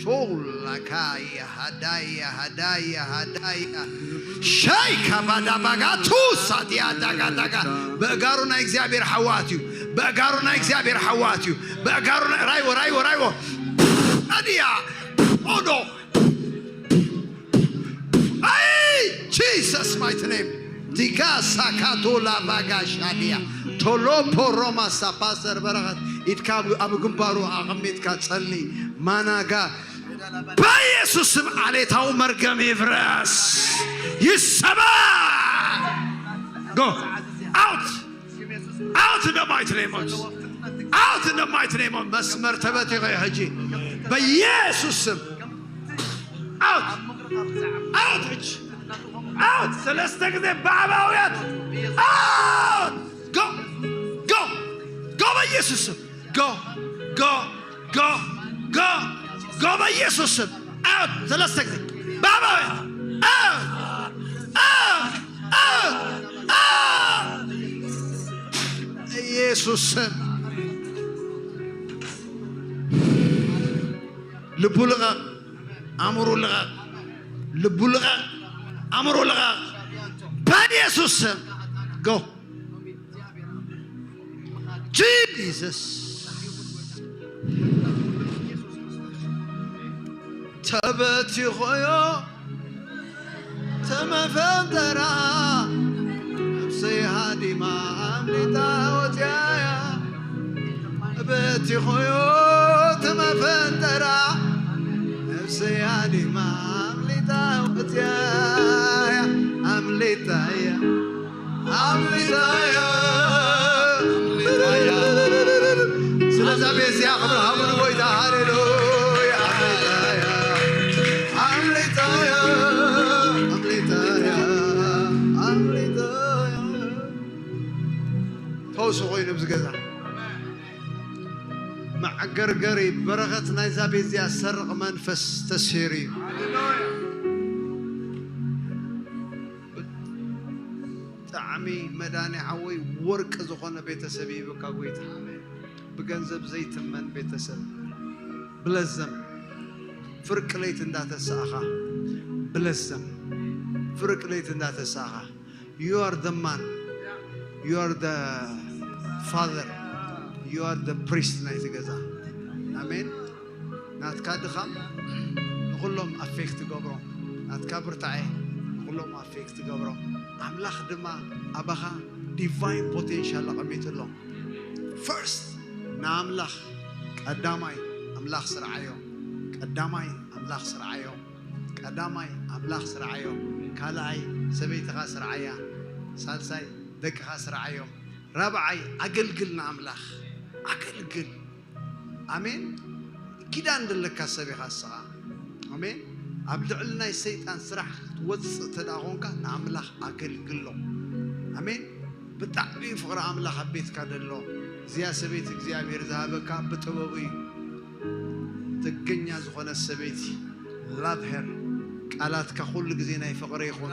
ሾላካ የሃዳያ ሃዳያ ሃዳያ ሻይ ካባዳ ባጋቱ ሳዲያ ዳጋ ዳጋ በእጋሩ ናይ እግዚኣብሔር ሓዋት እዩ። በእጋሩ ናይ እግዚኣብሔር ሓዋት እዩ። በእጋሩ ናይ- ራይዎ ራይዎ ራይዎ ኣድያ ኦዶ ኣይ Jesus mighty name ዲጋ ሳካቶ ላባጋ ሻዲያ ቶሎ ፖሮማ ሳፓስተር በረኸት ኢድካ ኣብ- ኣብ ግንባሩ ኣቐሚጥካ ጸሊ ማናጋ በኢየሱስ ስም ዓሌታዊ መርገም ይፍረስ፣ ይሰበር። Go out, out in the mighty name of Jesus. Out in the mighty name of መስመር ተበቲኸ ሕጂ በኢየሱስ ስም out, out ሕጂ out ሰለስተ ግዜ ባዕባውያት out go go go በኢየሱስ ስም go go go go go በኢየሱስ ስም out ሰለስተ ግዜ ባዕባውያት out out out out ኢየሱስ ስም ልቡ ልቐቕ፣ ኣእምሮ ልቐቕ፣ ልቡ ልቐቕ፣ ኣእምሮ ልቐቕ በኢየሱስ ስም go Jesus ተበቲኾዮ ተመፈንጠራ ነብሰይ ሃዲማ ኣምሊጣ ወፅያያ በቲኾዮ ተመፈንጠራ ነብሰይ ሃዲማ ኣምሊጣ ወፅያያ ኣምሊጣያ ኣምሊጣያ ኣምሊጣያ ስለዛ ቤዝያ ክብሪ ሃብሉ ጎይታ ሃሌሉያ ኣምሊጣያ ኣምሊጣያ ኣምሊጣያ ኣምሊጣያ ፈውሲ ኮይኑ ኣብዚ ገዛ መዓገርገሪ በረኸት ናይዛ ቤዝያ ሰርቕ መንፈስ ተስሂሩ እዩ። ብጣዕሚ መዳኒ ሓወይ ወርቂ ዝኾነ ቤተሰብ ይህብካ ጎይታ። ብገንዘብ ዘይትመን ቤተሰብ ብለዘም ፍርቂ ለይቲ እንዳተሳእኻ ብለዘም ፍርቂ ለይቲ እንዳተሳእኻ you are the man you are the father you are the priest ናይቲ ገዛ ኣሜን። ናትካ ድኻም ንኹሎም ኣፌክት ገብሮም ናትካ ብርታዐ ንኹሎም ኣፌክት ገብሮም ኣምላኽ ድማ ኣባኻ ዲቫይን ፖቴንሻል ኣቐሚጡ ኣሎ። ፈርስት ንኣምላኽ ቀዳማይ ኣምላኽ ስርዓዮ ቀዳማይ ኣምላኽ ስርዓዮ ቀዳማይ ኣምላኽ ስርዓዮ ካልኣይ ሰበይትኻ ስርዓያ ሳልሳይ ደቅኻ ስርዓዮም ራብዓይ ኣገልግል ንኣምላኽ ኣገልግል ኣሜን። ኪዳን ዘለካ ሰብ ኢኻ እስኻ። ኣሜን። ኣብ ልዕሊ ናይ ሰይጣን ስራሕ ክትወፅእ እንተ ደኣ ኾንካ ንኣምላኽ ኣገልግሎ። ኣሜን። ብጣዕሚ እዩ ፍቕሪ ኣምላኽ ኣብ ቤትካ ደሎ። እዚኣ ሰበይቲ እግዚኣብሔር ዝሃበካ ብጥበቡ እዩ። ጥገኛ ዝኾነት ሰበይቲ love her ቃላትካ ኩሉ ግዜ ናይ ፍቕሪ ይኹን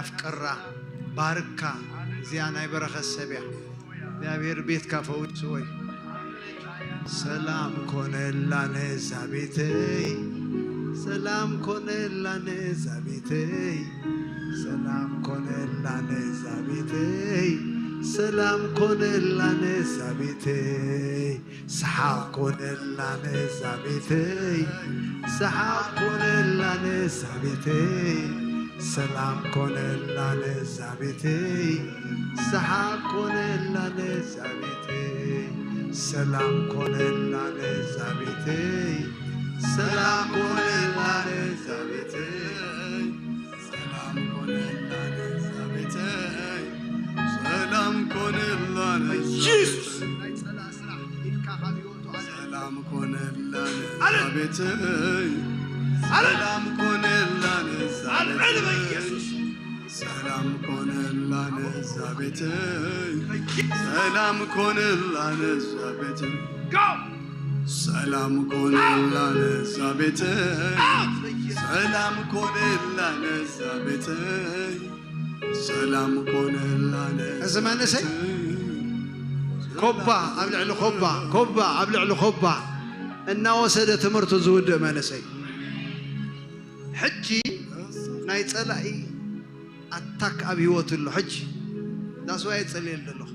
ኣፍቅራ ባርካ እዚኣ ናይ በረኸት ሰብ እያ እግዚኣብሔር ቤትካ ፈዊስዎ እዩ ሰላም ኮነላ ነዛ ቤተይ ሰላም ኮነላ ነዛ ቤተይ ሰላም ኮነላ ነዛ ቤተይ ሰላም ኮነላ ነዛ ቤተይ ሰሓቕ ኮነላ ነዛ ቤተይ ሰሓቕ ኮነላ ነዛ ቤተይ ሰላም ኮነላ ነዛ ቤተይ ሰሓቕ ኮነላ ነዛ ቤተይ ሰላም ኮነላ ነዛ ቤተይ ሰላም ኮነላ ነዛ ቤተይ ሰላም ኮነላ ነዛ ቤተይ ሰላም ኮነላ ነዛ Jesus! ቤተይ ሰላም ኮነላ ነዛ ቤተይ ሰላም ኮነላ ነዛ ቤተይ ሰላም ኮነላ ነዛ ቤተይ ሰላም ኮነላ ነዛ ቤተይ Go! ሰላም ኮነላ ነዛ ቤተይ፣ ሰላም ኮነላ ነዛ ቤተይ፣ ሰላም ኮነላ ነዛ እዚ መንእሰይ ቤተይ። ኮባ ኣብ ልዕሊ ኮባ፣ ኮባ ኣብ ልዕሊ ኮባ እናወሰደ ትምህርቱ ዝውድእ መንእሰይ። ሕጂ ናይ ጸላኢ ኣታክ ኣብ ህይወቱ ኣሎ። ሕጂ ዳስዋ የጸልየሉ ዘለኹ።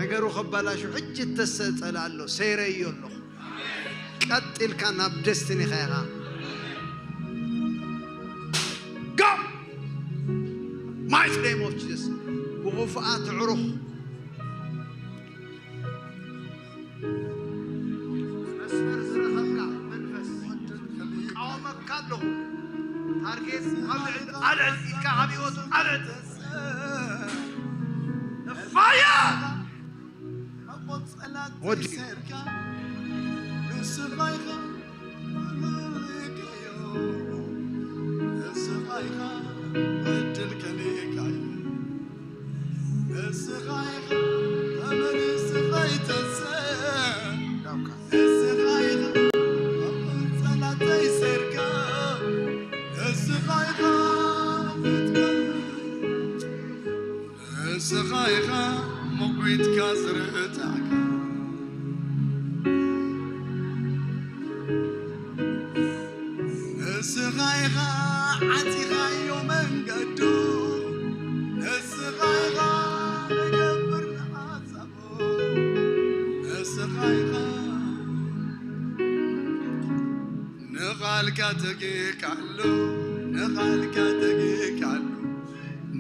ነገሩ ከባላሹ ሕጂ እተሰጸለ ኣሎ። ሰይረዮ ኣለኹ። ቀጥ ኢልካ ናብ ደስቲኒኻ ኢኻ። Go! Mighty name of Jesus. ብኽፉኣ ትዕሩኽ መስመር ዝረኸብካ መንፈስ እቃወመካ ኣለኹ። ታርጌት ኣብ ልዕሊ ኣልዕል ኢድካ ኣብ ህይወቱ ኣልዕል። Fire! ወዲ ንስኻ ኢኻ ንስኻ ኢኻ ዕድል ከሊእካዮ። ንስኻ ኢኻ ተመሊስኻ ይተሰ ንስኻ ኢኻ ኣብ ጸላተይ ሰርካ። ንስኻ ኢኻ ንስኻ ኢኻ መጒትካ ዝርታዕካ። ንስኻ ኢኻ ዓጺኻዮ መንገዱ። ንስኻ ኢኻ ንገብር ንሓሳቡ። ንስኻ ኢኻ ንቓልካ ተጌካሉ። ንቓልካ ተጌካሉ።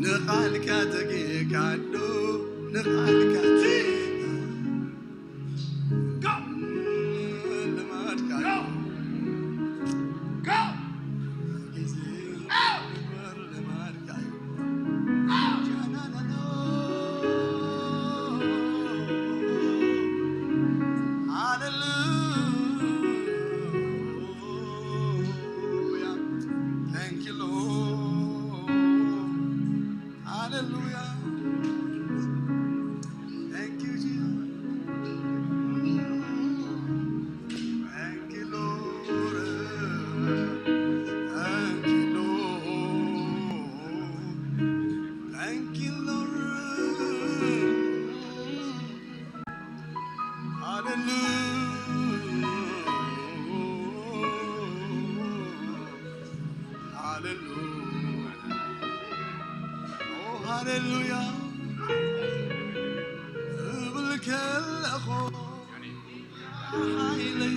ንቓልካ ተጌካሉ። ንቓልካ ተጌካሉ። ልማድካ እዩ። ግዜ ግበር ልማድካ እዩ። ሃሌሉያ። Thank you, Lord. Hallelujah. Thank you, Jesus. Thank you, Lord. Thank you, Lord. Thank you, Lord. Hallelujah. Hallelujah. Oh, hallelujah. እብል ከለኹ ሓይለይ።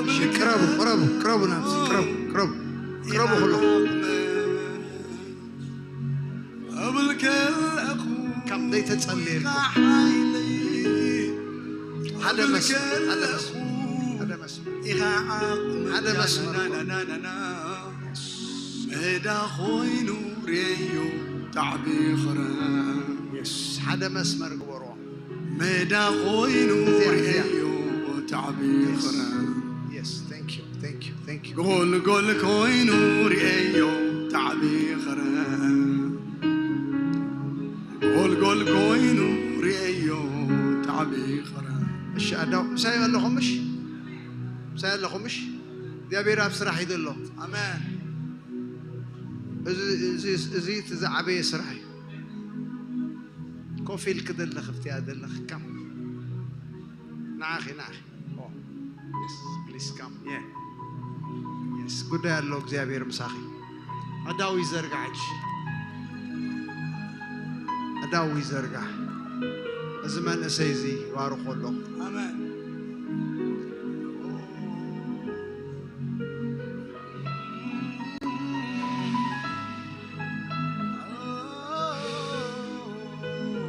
እሺ፣ ቅረቡ፣ ቅረቡ፣ ቅረቡ፣ ናብዚ፣ ቅረቡ፣ ቅረቡ፣ ቅረቡ፣ ኩሉ። እብል ከለኹ ካብ ዘይተጸለየልኩም ሓይለይ። ሓደ መስመር፣ ሓደ መስመር፣ ሓደ መስመር። ኢኻ ዓቕሚ ሓደ መስመር። ናናናናና። ሜዳ ኮይኑ ርእዮ ታዕቢ ኽረም። የስ፣ ሓደ መስመር ግበርዎ። ሜዳ ኮይኑ እዚኣ፣ እዚኣ። ርእዮ ታዕቢ Yes. ኽረም። Yes, thank you, thank you, thank you. ጎልጎል ኮይኑ ርእዮ ታዕቢ ኽረም። ጎልጎል ኮይኑ ርእዮ ታዕቢ ኽረም። እሺ፣ ኣዳው ምሳይ ኣለኹም፣ እሺ? ምሳይ ኣለኹም፣ እሺ? እግዚኣብሔር ኣብ ስራሕ እዩ ዘሎ። ኣሜን። እዚ፣ እዚ፣ እዚ እቲ ዝዓበየ ስራሕ እዩ። ኮፍ ኢልክ ዘለኽ ኣብቲኣ ዘለኽ ካም ንዓኺ፣ ንዓኺ። ኦ፣ yes, please come. Yeah. Yes, ጉዳይ ኣሎ እግዚኣብሔር ምሳኺ። ኣዳው ይዘርጋሕ ሕጂ። ኣዳው ይዘርጋሕ። እዚ መንእሰይ እዚ ባርኾ ኣለኹ። ኣሜን።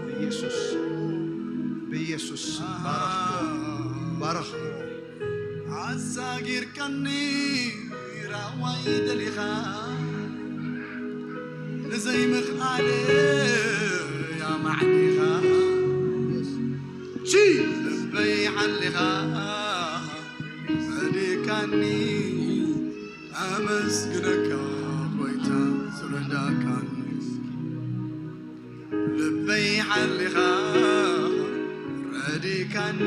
ብኢየሱስ፣ ብኢየሱስ ባረኽዎ፣ ባረኽዎ። ኣሳጊርካኒ ራዋይ ደሊኻ፣ ንዘይምኽኣለ ያማዕዲኻ፣ ጂ ልበይ ዓሊኻ ፈዲካኒ። ኣመስግነካ ጎይታ ዝረዳካኒ። ልቢ በይሓሊኻ ረዲካኒ፣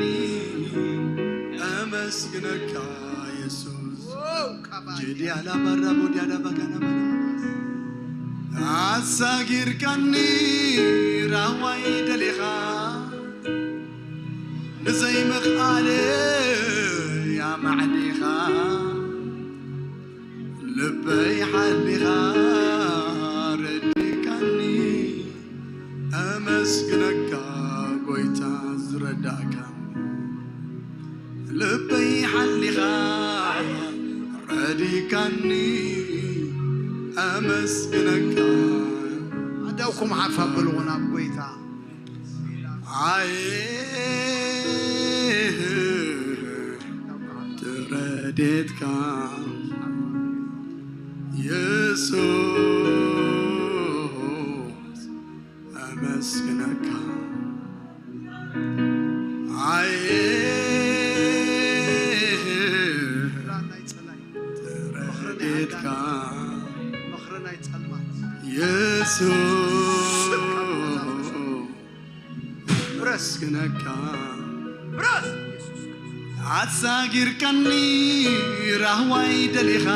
ኣመስግነካ የሱስ። ጀዲያ ላባራ ቦዲያ ዳባጋና ባናናስ። ኣሳጊርካኒ ራዋይ ደሊኻ፣ ንዘይምኽኣለይ ኣማዕዲኻ፣ ልበይ ሓሊኻ ረዲካኒ፣ ኣመስግነካ ጎይታ ዝረዳእካ። ልበይ ሓሊኻ ረዲካኒ፣ ኣመስግነካ። ኣዳውኩም ሓፍ ኣበልዎ ናብ ጎይታ። ኣየ ትረዴትካ የሱስ ኣመስግነካ። ኣየ ትረዴትካ የሱስ ብረስ። ኣመስግነካ። ብረስ። ኣሳጊርካኒ ራህዋይ ደሊኻ፣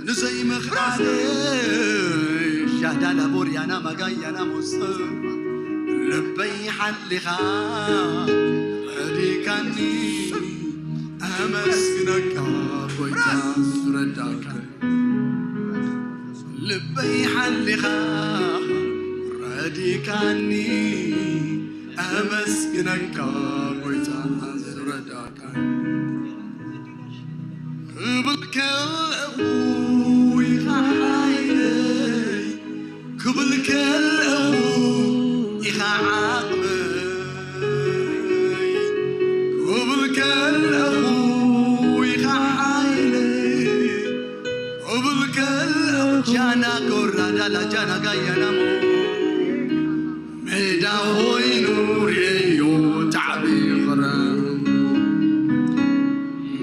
ንዘይምኽኣለይ ሻዳላ ቦርያና ማጋያና ሞስ ልበይ ሓሊኻ ረዲካኒ፣ ኣመስግነካ ጎይታ ዝረዳካ። ልበይ ሓሊኻ ረዲካኒ፣ ኣመስግነካ ጎይታ ዝረዳካ። ክብል ከለኹ ኢኻ ሓይለይ፣ ክብል ከለኹ ኢኻ ዓቕመይ፣ ክብል ከለኹ ኢኻ ሓይለይ፣ ክብል ከለኹ ጃና ጎራዳላ ጃና ጋያናሞ ሜዳ ኾይኑ ርእዮ ታዕቢ ኽረም፣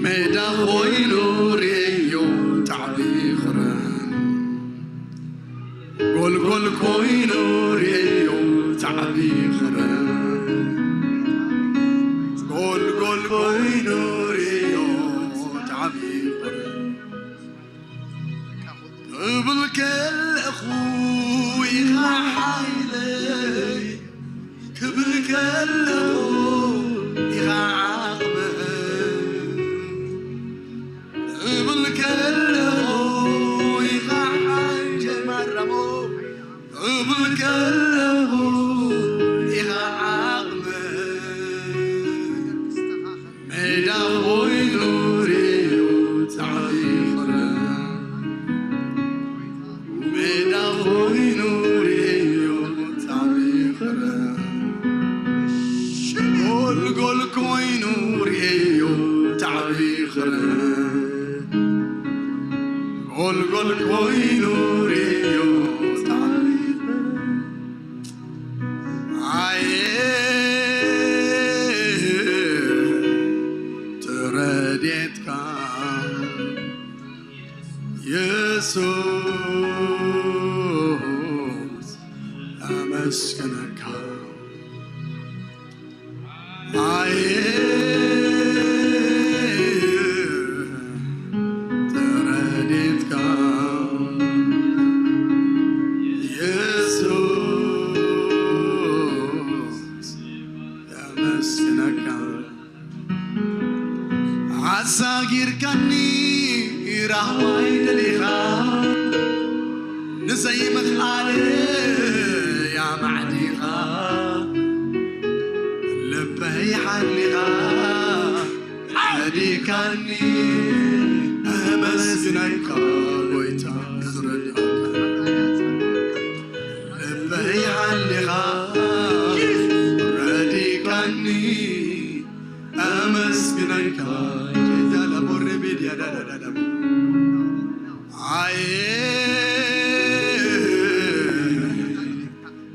ሜዳ ኾይኑ ርእዮ ታዕቢ ኽረም፣ ጎልጎል ኮይኑ ርእዮ ታዕቢ ኽረም፣ ጎልጎል ኮይኑ ርእዮ ታዕቢ ኽረም። ክብል ከለኹ ኢኻ ሓይለይ፣ ክብል ከለኹ ኢኻ ዓቕመይ፣ ክብል ከለኹ ኢኻ ሓይለይ ማራሞ፣ ክብል ከለኹ ኢኻ ዓቕመይ። ሜዳ ኾይኑ ርእዮ ጻዕሪ ኽረ፣ ሜዳ ኾይኑ ርእዮ ጻዕሪ ኽረ፣ ጎልጎል ኮይኑ ርእዮ ጻዕሪ ኽረ፣ ጎልጎል ኮይኑ ርእዮ ጻዕሪ ኽረ። ኣየ ትረዴትካ የሱስ ኣመስግነካ። ኣየ ትረዴትካ የሱስ ኣመስግነካ። ኣሳጊርካኒ ራህዋይ ደሊኻ፣ ንዘይምኽኣለይ ኣማዕዲኻ፣ ልበይ ሓሊኻ ኣዕዲካኒ፣ ኣመስግነካ ጎይታ ዝረዳእካ። ልበይ ሓሊኻ ረዲካኒ፣ ኣመስግነካ ጌታ። ለቦሬ ቤድያ ዳዳዳዳ። ኣየ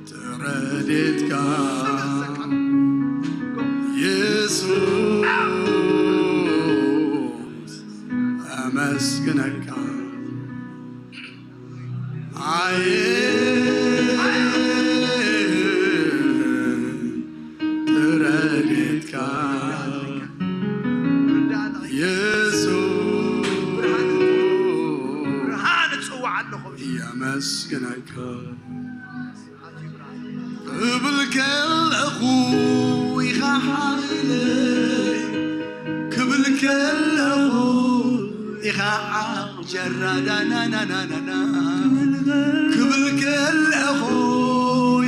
ትረዴትካ የሱስ ኣመስግነካ። ኣየ ኣመስግነካ። ክብል ከለኹ ኢኻ ሓይለይ፣ ክብል ከለኹ ኢኻ ዓቕጀራ ዳናናናናና፣ ክብል ከለኹ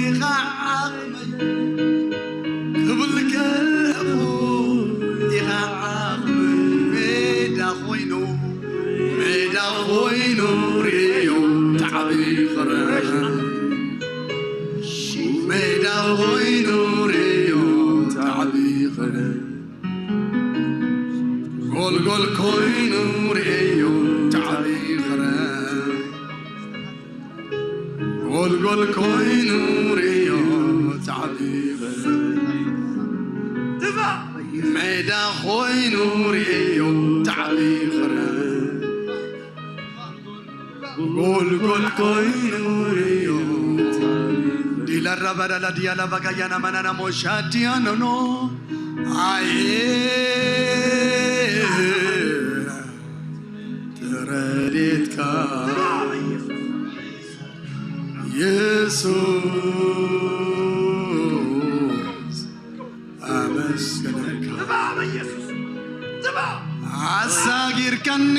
ኢኻ ዓቕመይ፣ ክብል ከለኹ ኢኻ ዓቕመይ። ሜዳ ኮይኑ፣ ሜዳ ኮይኑ ርእዮ ታዕቢ ኽረ፣ ሜዳ ኮይኑ ርእዮ ታዕቢ ኽረ፣ ጎልጎል ኮይኑ ርእዮ ታዕቢ ኽረ፣ ጎልጎል ኮይኑ ርእዮ ታዕቢ ኽረ፣ ሜዳ ኮይኑ ርእዮ ታዕቢ ኽረ፣ ጎልጎል ኮይኑ ርእዮ። ዲላራ ባዳላ ዲያላ ባጋያና ማናና ሞሻ ዲያኖኖ። ኣየ ተረዴትካ የሱስ ኣመስግነካ። ኣሳጊርከኒ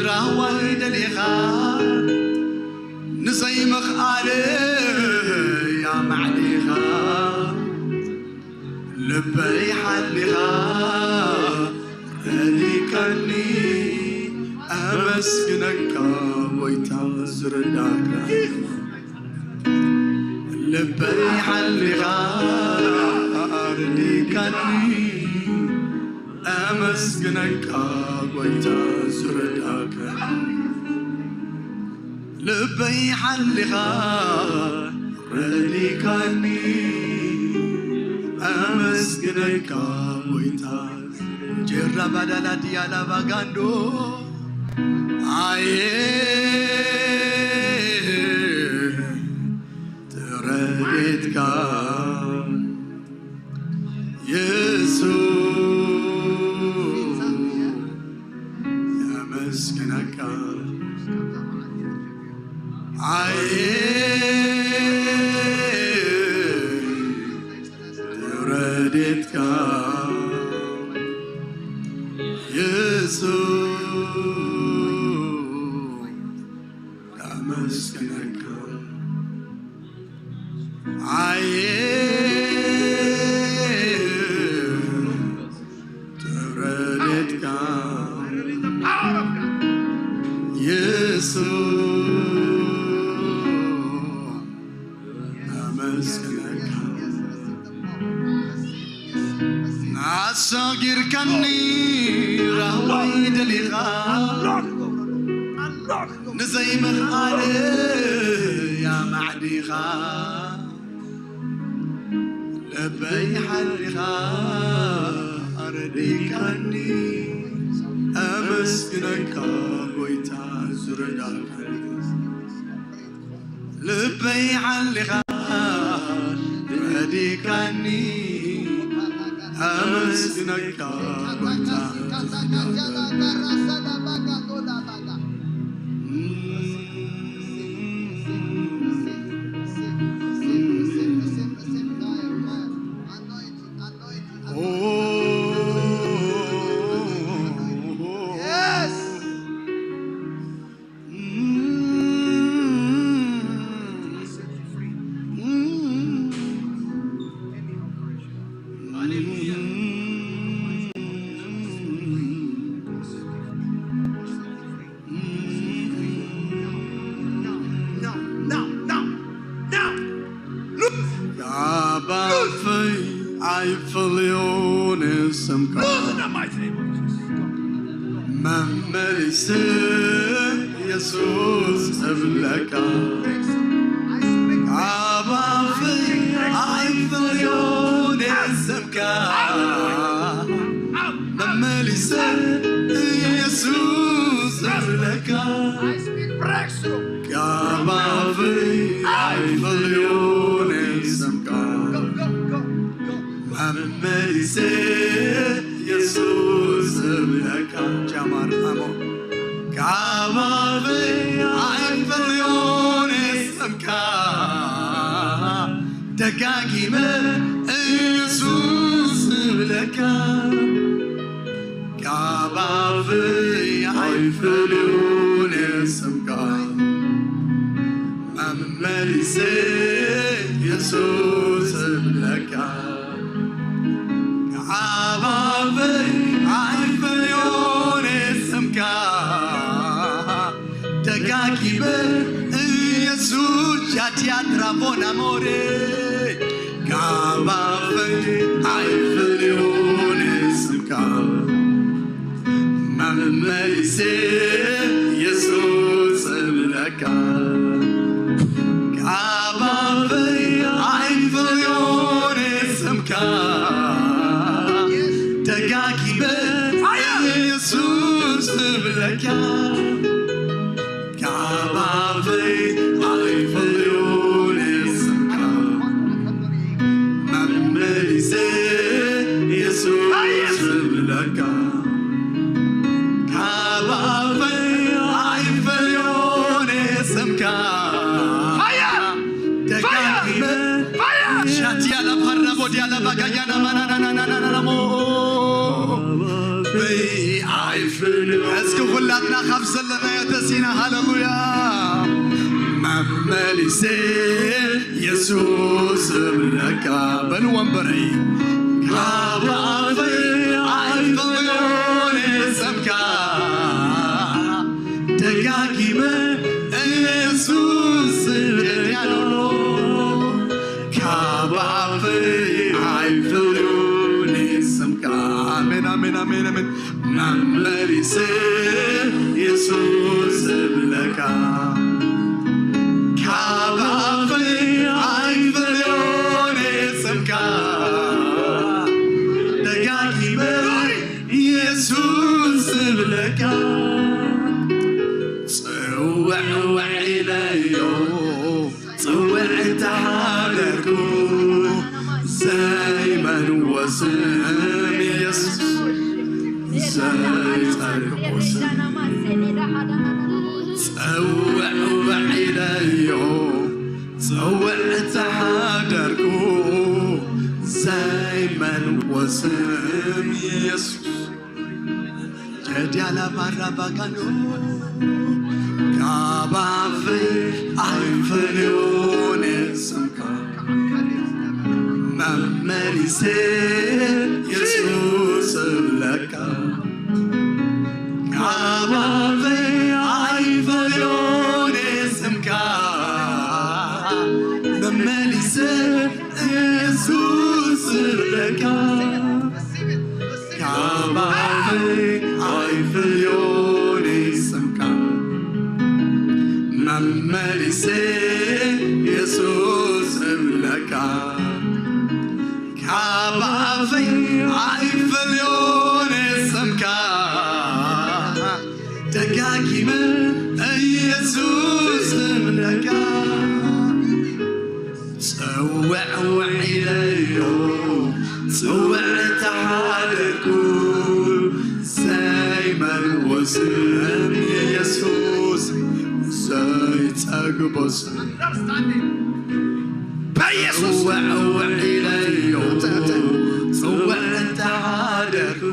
ራህዋይ ደሊኻ፣ ንዘይምኽኣለይ ኣማዕዲኻ፣ ልበይ ሓሊኻ ረዲካኒ፣ ኣመስግነካ ጎይታ ዝረዳካ። ልበይ ሓሊኻ ኣርዲካኒ፣ ኣመስግነካ ጎይታ ዝረዳካ። ልበይ ሓሊኻ ረዲካኒ፣ ኣመስግነካ ጎይታ። ጀራ ባዳላ ዲያላ ባጋንዶ ኣየ ተረዴትካ የሱስ ኣመስግነካ። ኣየ ተረዴትካ የሱስ ኣመስግነካ። ኣየ ተረዴትካ የሱስ ኣመስግነካ። ኣሳጊርከኒ ራህዋይ ደሊኻ፣ ንዘይምኽኣለይ ኣማዕዲኻ፣ ልበይ ሓሊኻ ኣረዲካኒ፣ ኣመስግነካ ጎይታ ዝረዳካኒ። ልበይ ሓሊኻ ረዲካኒ፣ ኣመስግነካ ጎይታ። Yes. ካብ ኣፈይ ኣይፈልዮ ንስምካ፣ መመሊሰ የሱስ እብለካ። ካብ ኣፈይ ኣይፈልዮ ንስምካ፣ መመሊሰ የሱስ እብለካ። ካብ ኣፈይ ኣይፈልዮ ንስምካ፣ መመሊሰ የሱስ እብለካ። ጃማር ኣሞ ካብ ኣፈይ ኣይፈልዮ ደጋጊመ ኢየሱስ እብለካ፣ ካብ ኣፈይ ኣይፈልዮን ስምካ፣ መመሊሰ ኢየሱስ እብለካ፣ ካብ ኣፈይ ኣይፈልዮን ስምካ፣ ደጋጊመ ኢየሱስ ጃቲያ ትራቦና ሞሬ፣ ካብ ኣፈይ ኣይፈልዮን ስምካ፣ መመሊሰ ኢየሱስ እብለካ፣ ካብ ኣፈይ ኣይፈልዮን ስምካ፣ ደጋጊመ ኢየሱስ እብለካ፣ ካብ ኣፈይ ኣይፈልዮን ስምካ፣ መመሊሰ ኢየሱስ እብለካ፣ ካብ ኣፈይ ኣይፈልዮን ስምካ፣ ደጋጊመ ሻቲያ ላፓራ ቦዲያ ላባጋያና ማናናናናናናሞ በይ ኣይፍል። እስኪ ኩላትና ካብ ዘለናዮ ተሲና ሃለሉያ፣ መመሊሰ ኢየሱስ እብለካ በሉ ወንበረይ፣ ካብ ኣፈይ ኣይፈልዮን ስምካ፣ ደጋጊመ ኢየሱስ እብለካ፣ ካብ ኣፈይ ኣይፈልዮን ስምካ። ኣሜን፣ ኣሜን፣ ኣሜን፣ ኣሜን። መመሊሰ ኢየሱስ እብለካ፣ ካብ ኣፈይ ኣይፈልዮን ስምካ፣ ደጋጊመ ኢየሱስ እብለካ፣ ጽውዕ ውዕ ኢለዮ፣ ጽውዕ ተሓደርኩ፣ ዘይመንዎ ስም ኢየሱስ፣ ዘይጸግቦ ስም። ጽውዕ ውዕ ኢለዮ፣ ጽውዕ ተሓደርኩ፣ ዘይመንዎ ስም ኢየሱስ። ጀዲያላ ባራ ባጋኖ፣ ካብ ኣፈይ ኣይፈልዮን ስምካ፣ መመሊሰ ኢየሱስ እብለካ፣ ካብ ኣፈይ ኣይፈልዮን ስምካ፣ መመሊሰ ኢየሱስ እብለካ፣ ካብ ኣፈይ ኣይፈልዮን ስምካ፣ መመሊሰ ኢየሱስ እብለካ፣ ካብ ኣፈይ ኣይፈልዮን ስምካ፣ ደጋጊመ ኢየሱስ እብለካ፣ ጽውዕ ውዕ ኢለዮ፣ ጽውዕ ተሓደርኩ፣ ዘይመንዎ ስም ኢየሱስ፣ ዘይጸግቦ ስም። በኢየሱስ ጽውዕ ውዕ ኢለዮ፣ ጽውዕ ተሓደርኩ፣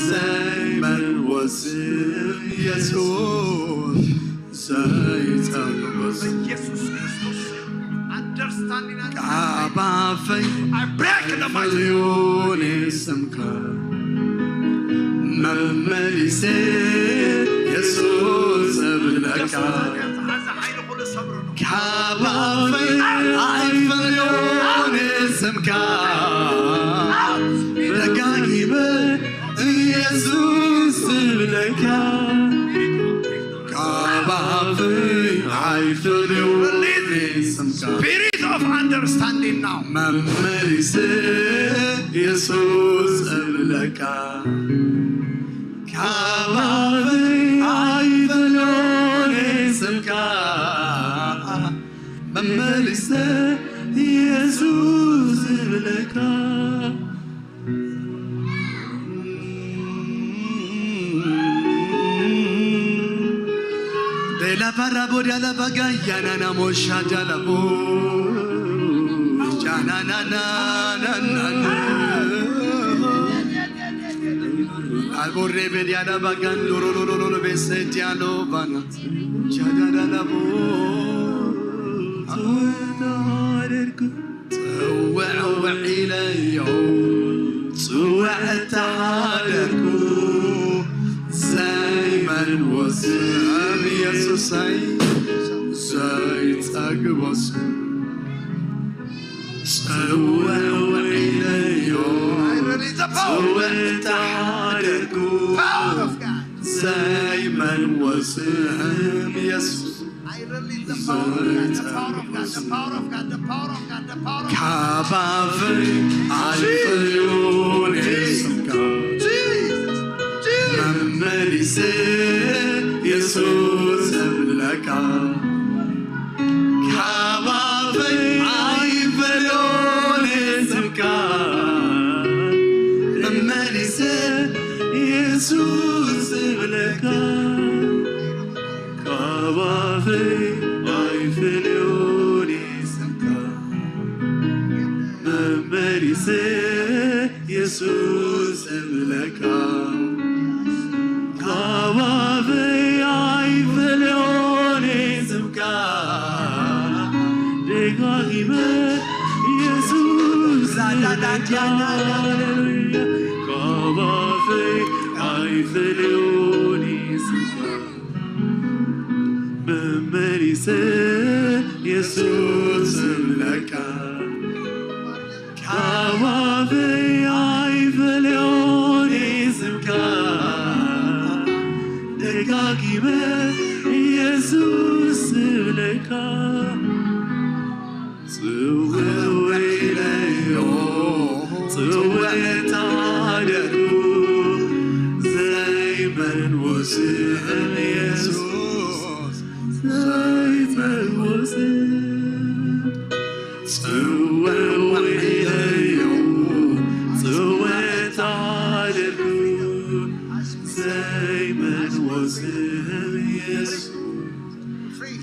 ዘይመንዎ ስም ኢየሱስ፣ ዘይጸግቦ ስም። ኢየሱስ ክርስቶስ understanding and ካብ ኣፈይ I break the mighty ኣይፈልዮን ስምካ፣ መመሊሰ ኢየሱስ እብለካ፣ ካብ ኣፈይ ኣይፈልዮን ስምካ፣ ደጋጊመ ኢየሱስ እብለካ፣ ካብ ኣፈይ ኣይፈልዮን ስምካ። Spirit of understanding now. መመሊሰ ኢየሱስ እብለካ፣ ካብ ኣፈይ ኣይፈልዮን ስምካ፣ መመሊሰ ኢየሱስ እብለካ። Della parra bodia la bagaya na na mosha da la bo. ናናናናናና አልቦሬ ቤዲያዳ ባጋን ሎሎሎሎሎ ቤሰ ዲያሎ ባና ቻዳዳዳቦ ጽውዕ ውዕ ኢለዮ ጽውዕ ተሓደርኩ ዘይመልዎ ስም ኢየሱሰይ ዘይጸግቦ ስም ጽውዕ ውዕ ኢለዮ ጽውዕ ተሓደርኩ ዘይመልዎ ስም ኢየሱስ ካባፈይ ኣይፈልዮን ስምካ መመሊሰ የሱስ እብለካ ካባፈይ ኣይፈልዮን ስምካ መመሊሰ የሱስ እብለካ ካባፈይ ኣይፈልዮን ስምካ መመሊሰ የሱስ እብለካ ካባፈይ ኣይፈልዮን ስምካ ደጋጊመ የሱስ እብለካ ካባፈይ ኣይፈልዮን ስምካ መመሊሰ የሱስ እብለካ ካባፈይ ኣይፈልዮን ስምካ ደጋጊመ የሱስ እብለካ ጽውዕ ኢለዮ ጽውዕ ተሓደርኩ ዘይመልዎ ስም ኢየሱስ ዘይመልዎ ስም ጽውዕ ኢለዮ ጽውዕ ተሓደርኩ ዘይመልዎ ስም ኢየሱስ Free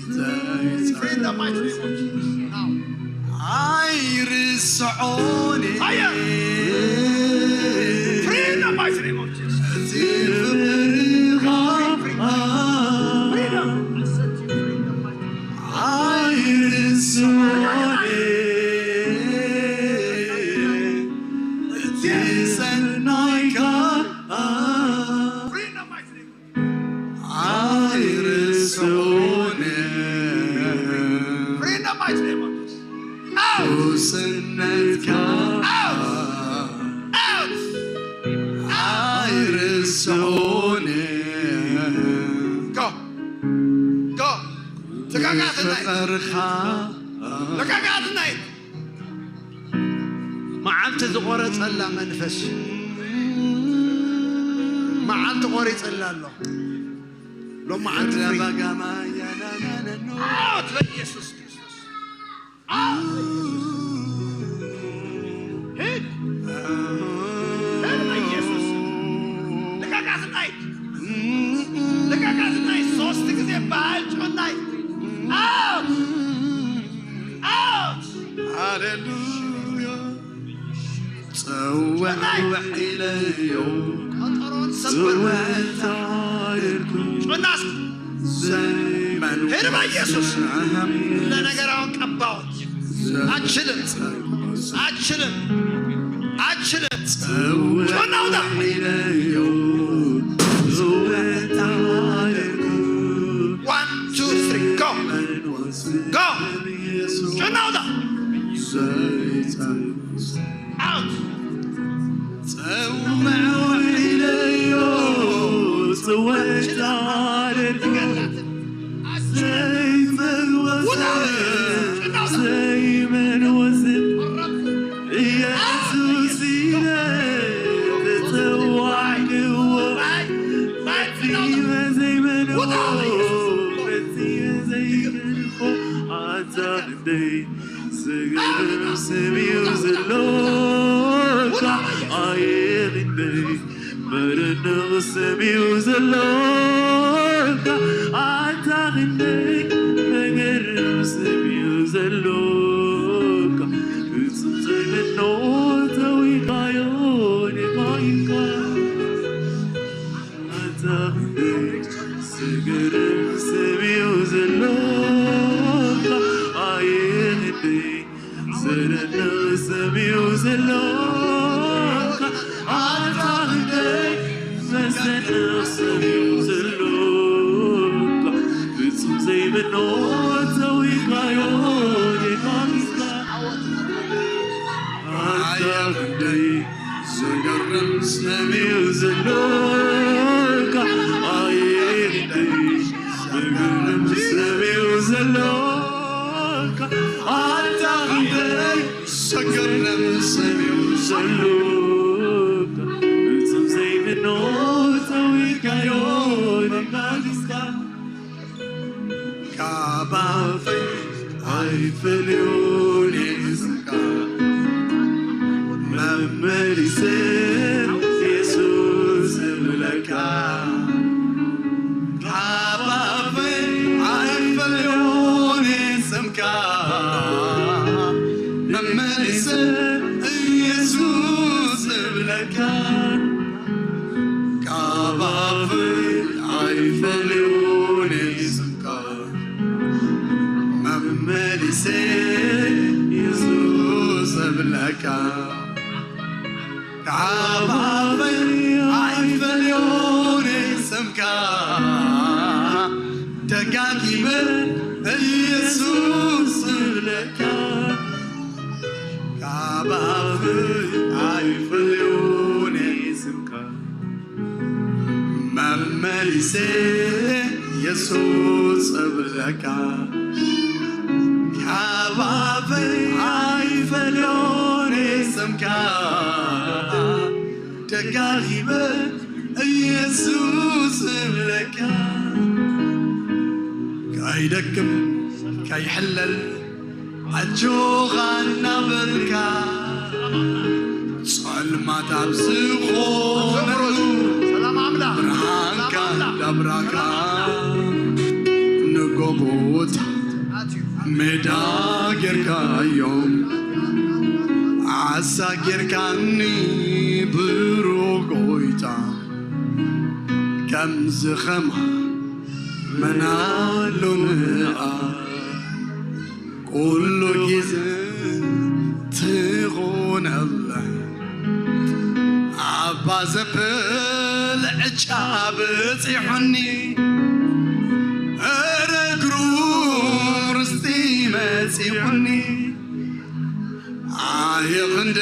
in the mighty name of Jesus. Now. ኣይርስዖን Fire! Free in the mighty name of Jesus. እቲ ፍቕርኻ Freedom! I set you free in the mighty name. ኣይርስዖን እቲ ሰናይካ Free in the mighty name of ኣይርስዖን Free in the mighty name of Jesus. Out! ቅዱስነትካ Out! Out! ኣይርስዖን Go! Go! ልቀቃትና ኢድ! ፍቕርኻ ልቀቃትና ኢድ! መዓልቲ ዝቆረጸላ መንፈስ መዓልቲ ቆሪጸላ ኣሎ። ሎም መዓልቲ ፍሪ። Out በኢየሱስ ክርስቶስ። Out በኢየሱስ። ሂድ። ሂድ በኢየሱስ። ልቀቃትና ሂድ። ልቀቃትና ሂድ። ሶስት ጊዜ በኃይል ጩና ሂድ። Out! Out! ሃሌሉያ። ጸውዕ ኢለዮ ቀጠሮን ሰበር። ጸውዕ ታሪኩ ጩና እስኪ። ዘይመን ሄድ በኢየሱስ። ለነገር አሁን ቀባሁት። አችልም፣ አችልም፣ አችልም። ጸውዕ ጩና ውጣ። ኢለዮ ጸውዕ ታሪኩ One, two, three, go! Go! ጩና ውጣ። Out! ጸውዕ ኢለዮ ጽውዕ ታሪኩ ዘይመልወስ ዘይመልወስ ኢየሱስ ኢለ ተጸዋዕክዎ ፈጺመ ዘይመልዎ ፈጺመ ዘይመልዎ ኣንታ ክንደይ ዝገርም ስም እዩ ዘሎካ ኣየ ክንደይ መደነቕ ስም እዩ ዘሎካ ኣንታ ክንደይ መገርም ስም እዩ ዘሎካ ዘገርም ስምዩ ዘሎካ ኣይደይ ዘገርም ስምዩ ዘሎካ ኣታ ክንደይ ዘገርም ስምዩ ዘሎካ እቶም ዘይምኖ ተዊካዮ ንባልስካ ካብ ኣፈይ ኣይፈልዮን እየ ስምካ መመሊሰ የሱስ እብለካ ካብ ኣፈይ ኣይፈልዮን እየ ስምካ መመሊሰ የሱስ እብለካ ካብ ኣፈይ ኣይፈልዮን እየ ስምካ መመሊሰ የሱስ እብለካ ካብ ኣፈይ ኣይፈልዮን ስምካ ደጋጊመ ኢየሱስ እብለካ ካብ ኣፈይ ኣይፈልዮን ስምካ መመሊሰ የሱስ እብለካ ካብ ኣፈይ ኣይፈልዮን ስምካ ደጋጊመ ኢየሱስ እብለካ ከይደክም ከይሕለል ኣጆኻ እናበልካ ጸልማት ኣብ ዝኾነሉ ሰላም ኣምላኽ ብርሃንካ ሰላም ኣምላኽ እንዳብራካ ንጎቦታት ሜዳ ጌርካዮም ዓሳ ጌርካኒ ብሩኽ ጎይታ ከምዚ ኸማ መን ኣሎ ንኣ ኩሉ ግዜ ትኾነለይ ኣባ ዘብል ዕጫ በጺሑኒ እረ ግሩም ርስቲ መጺሑኒ ኣየ ክንደ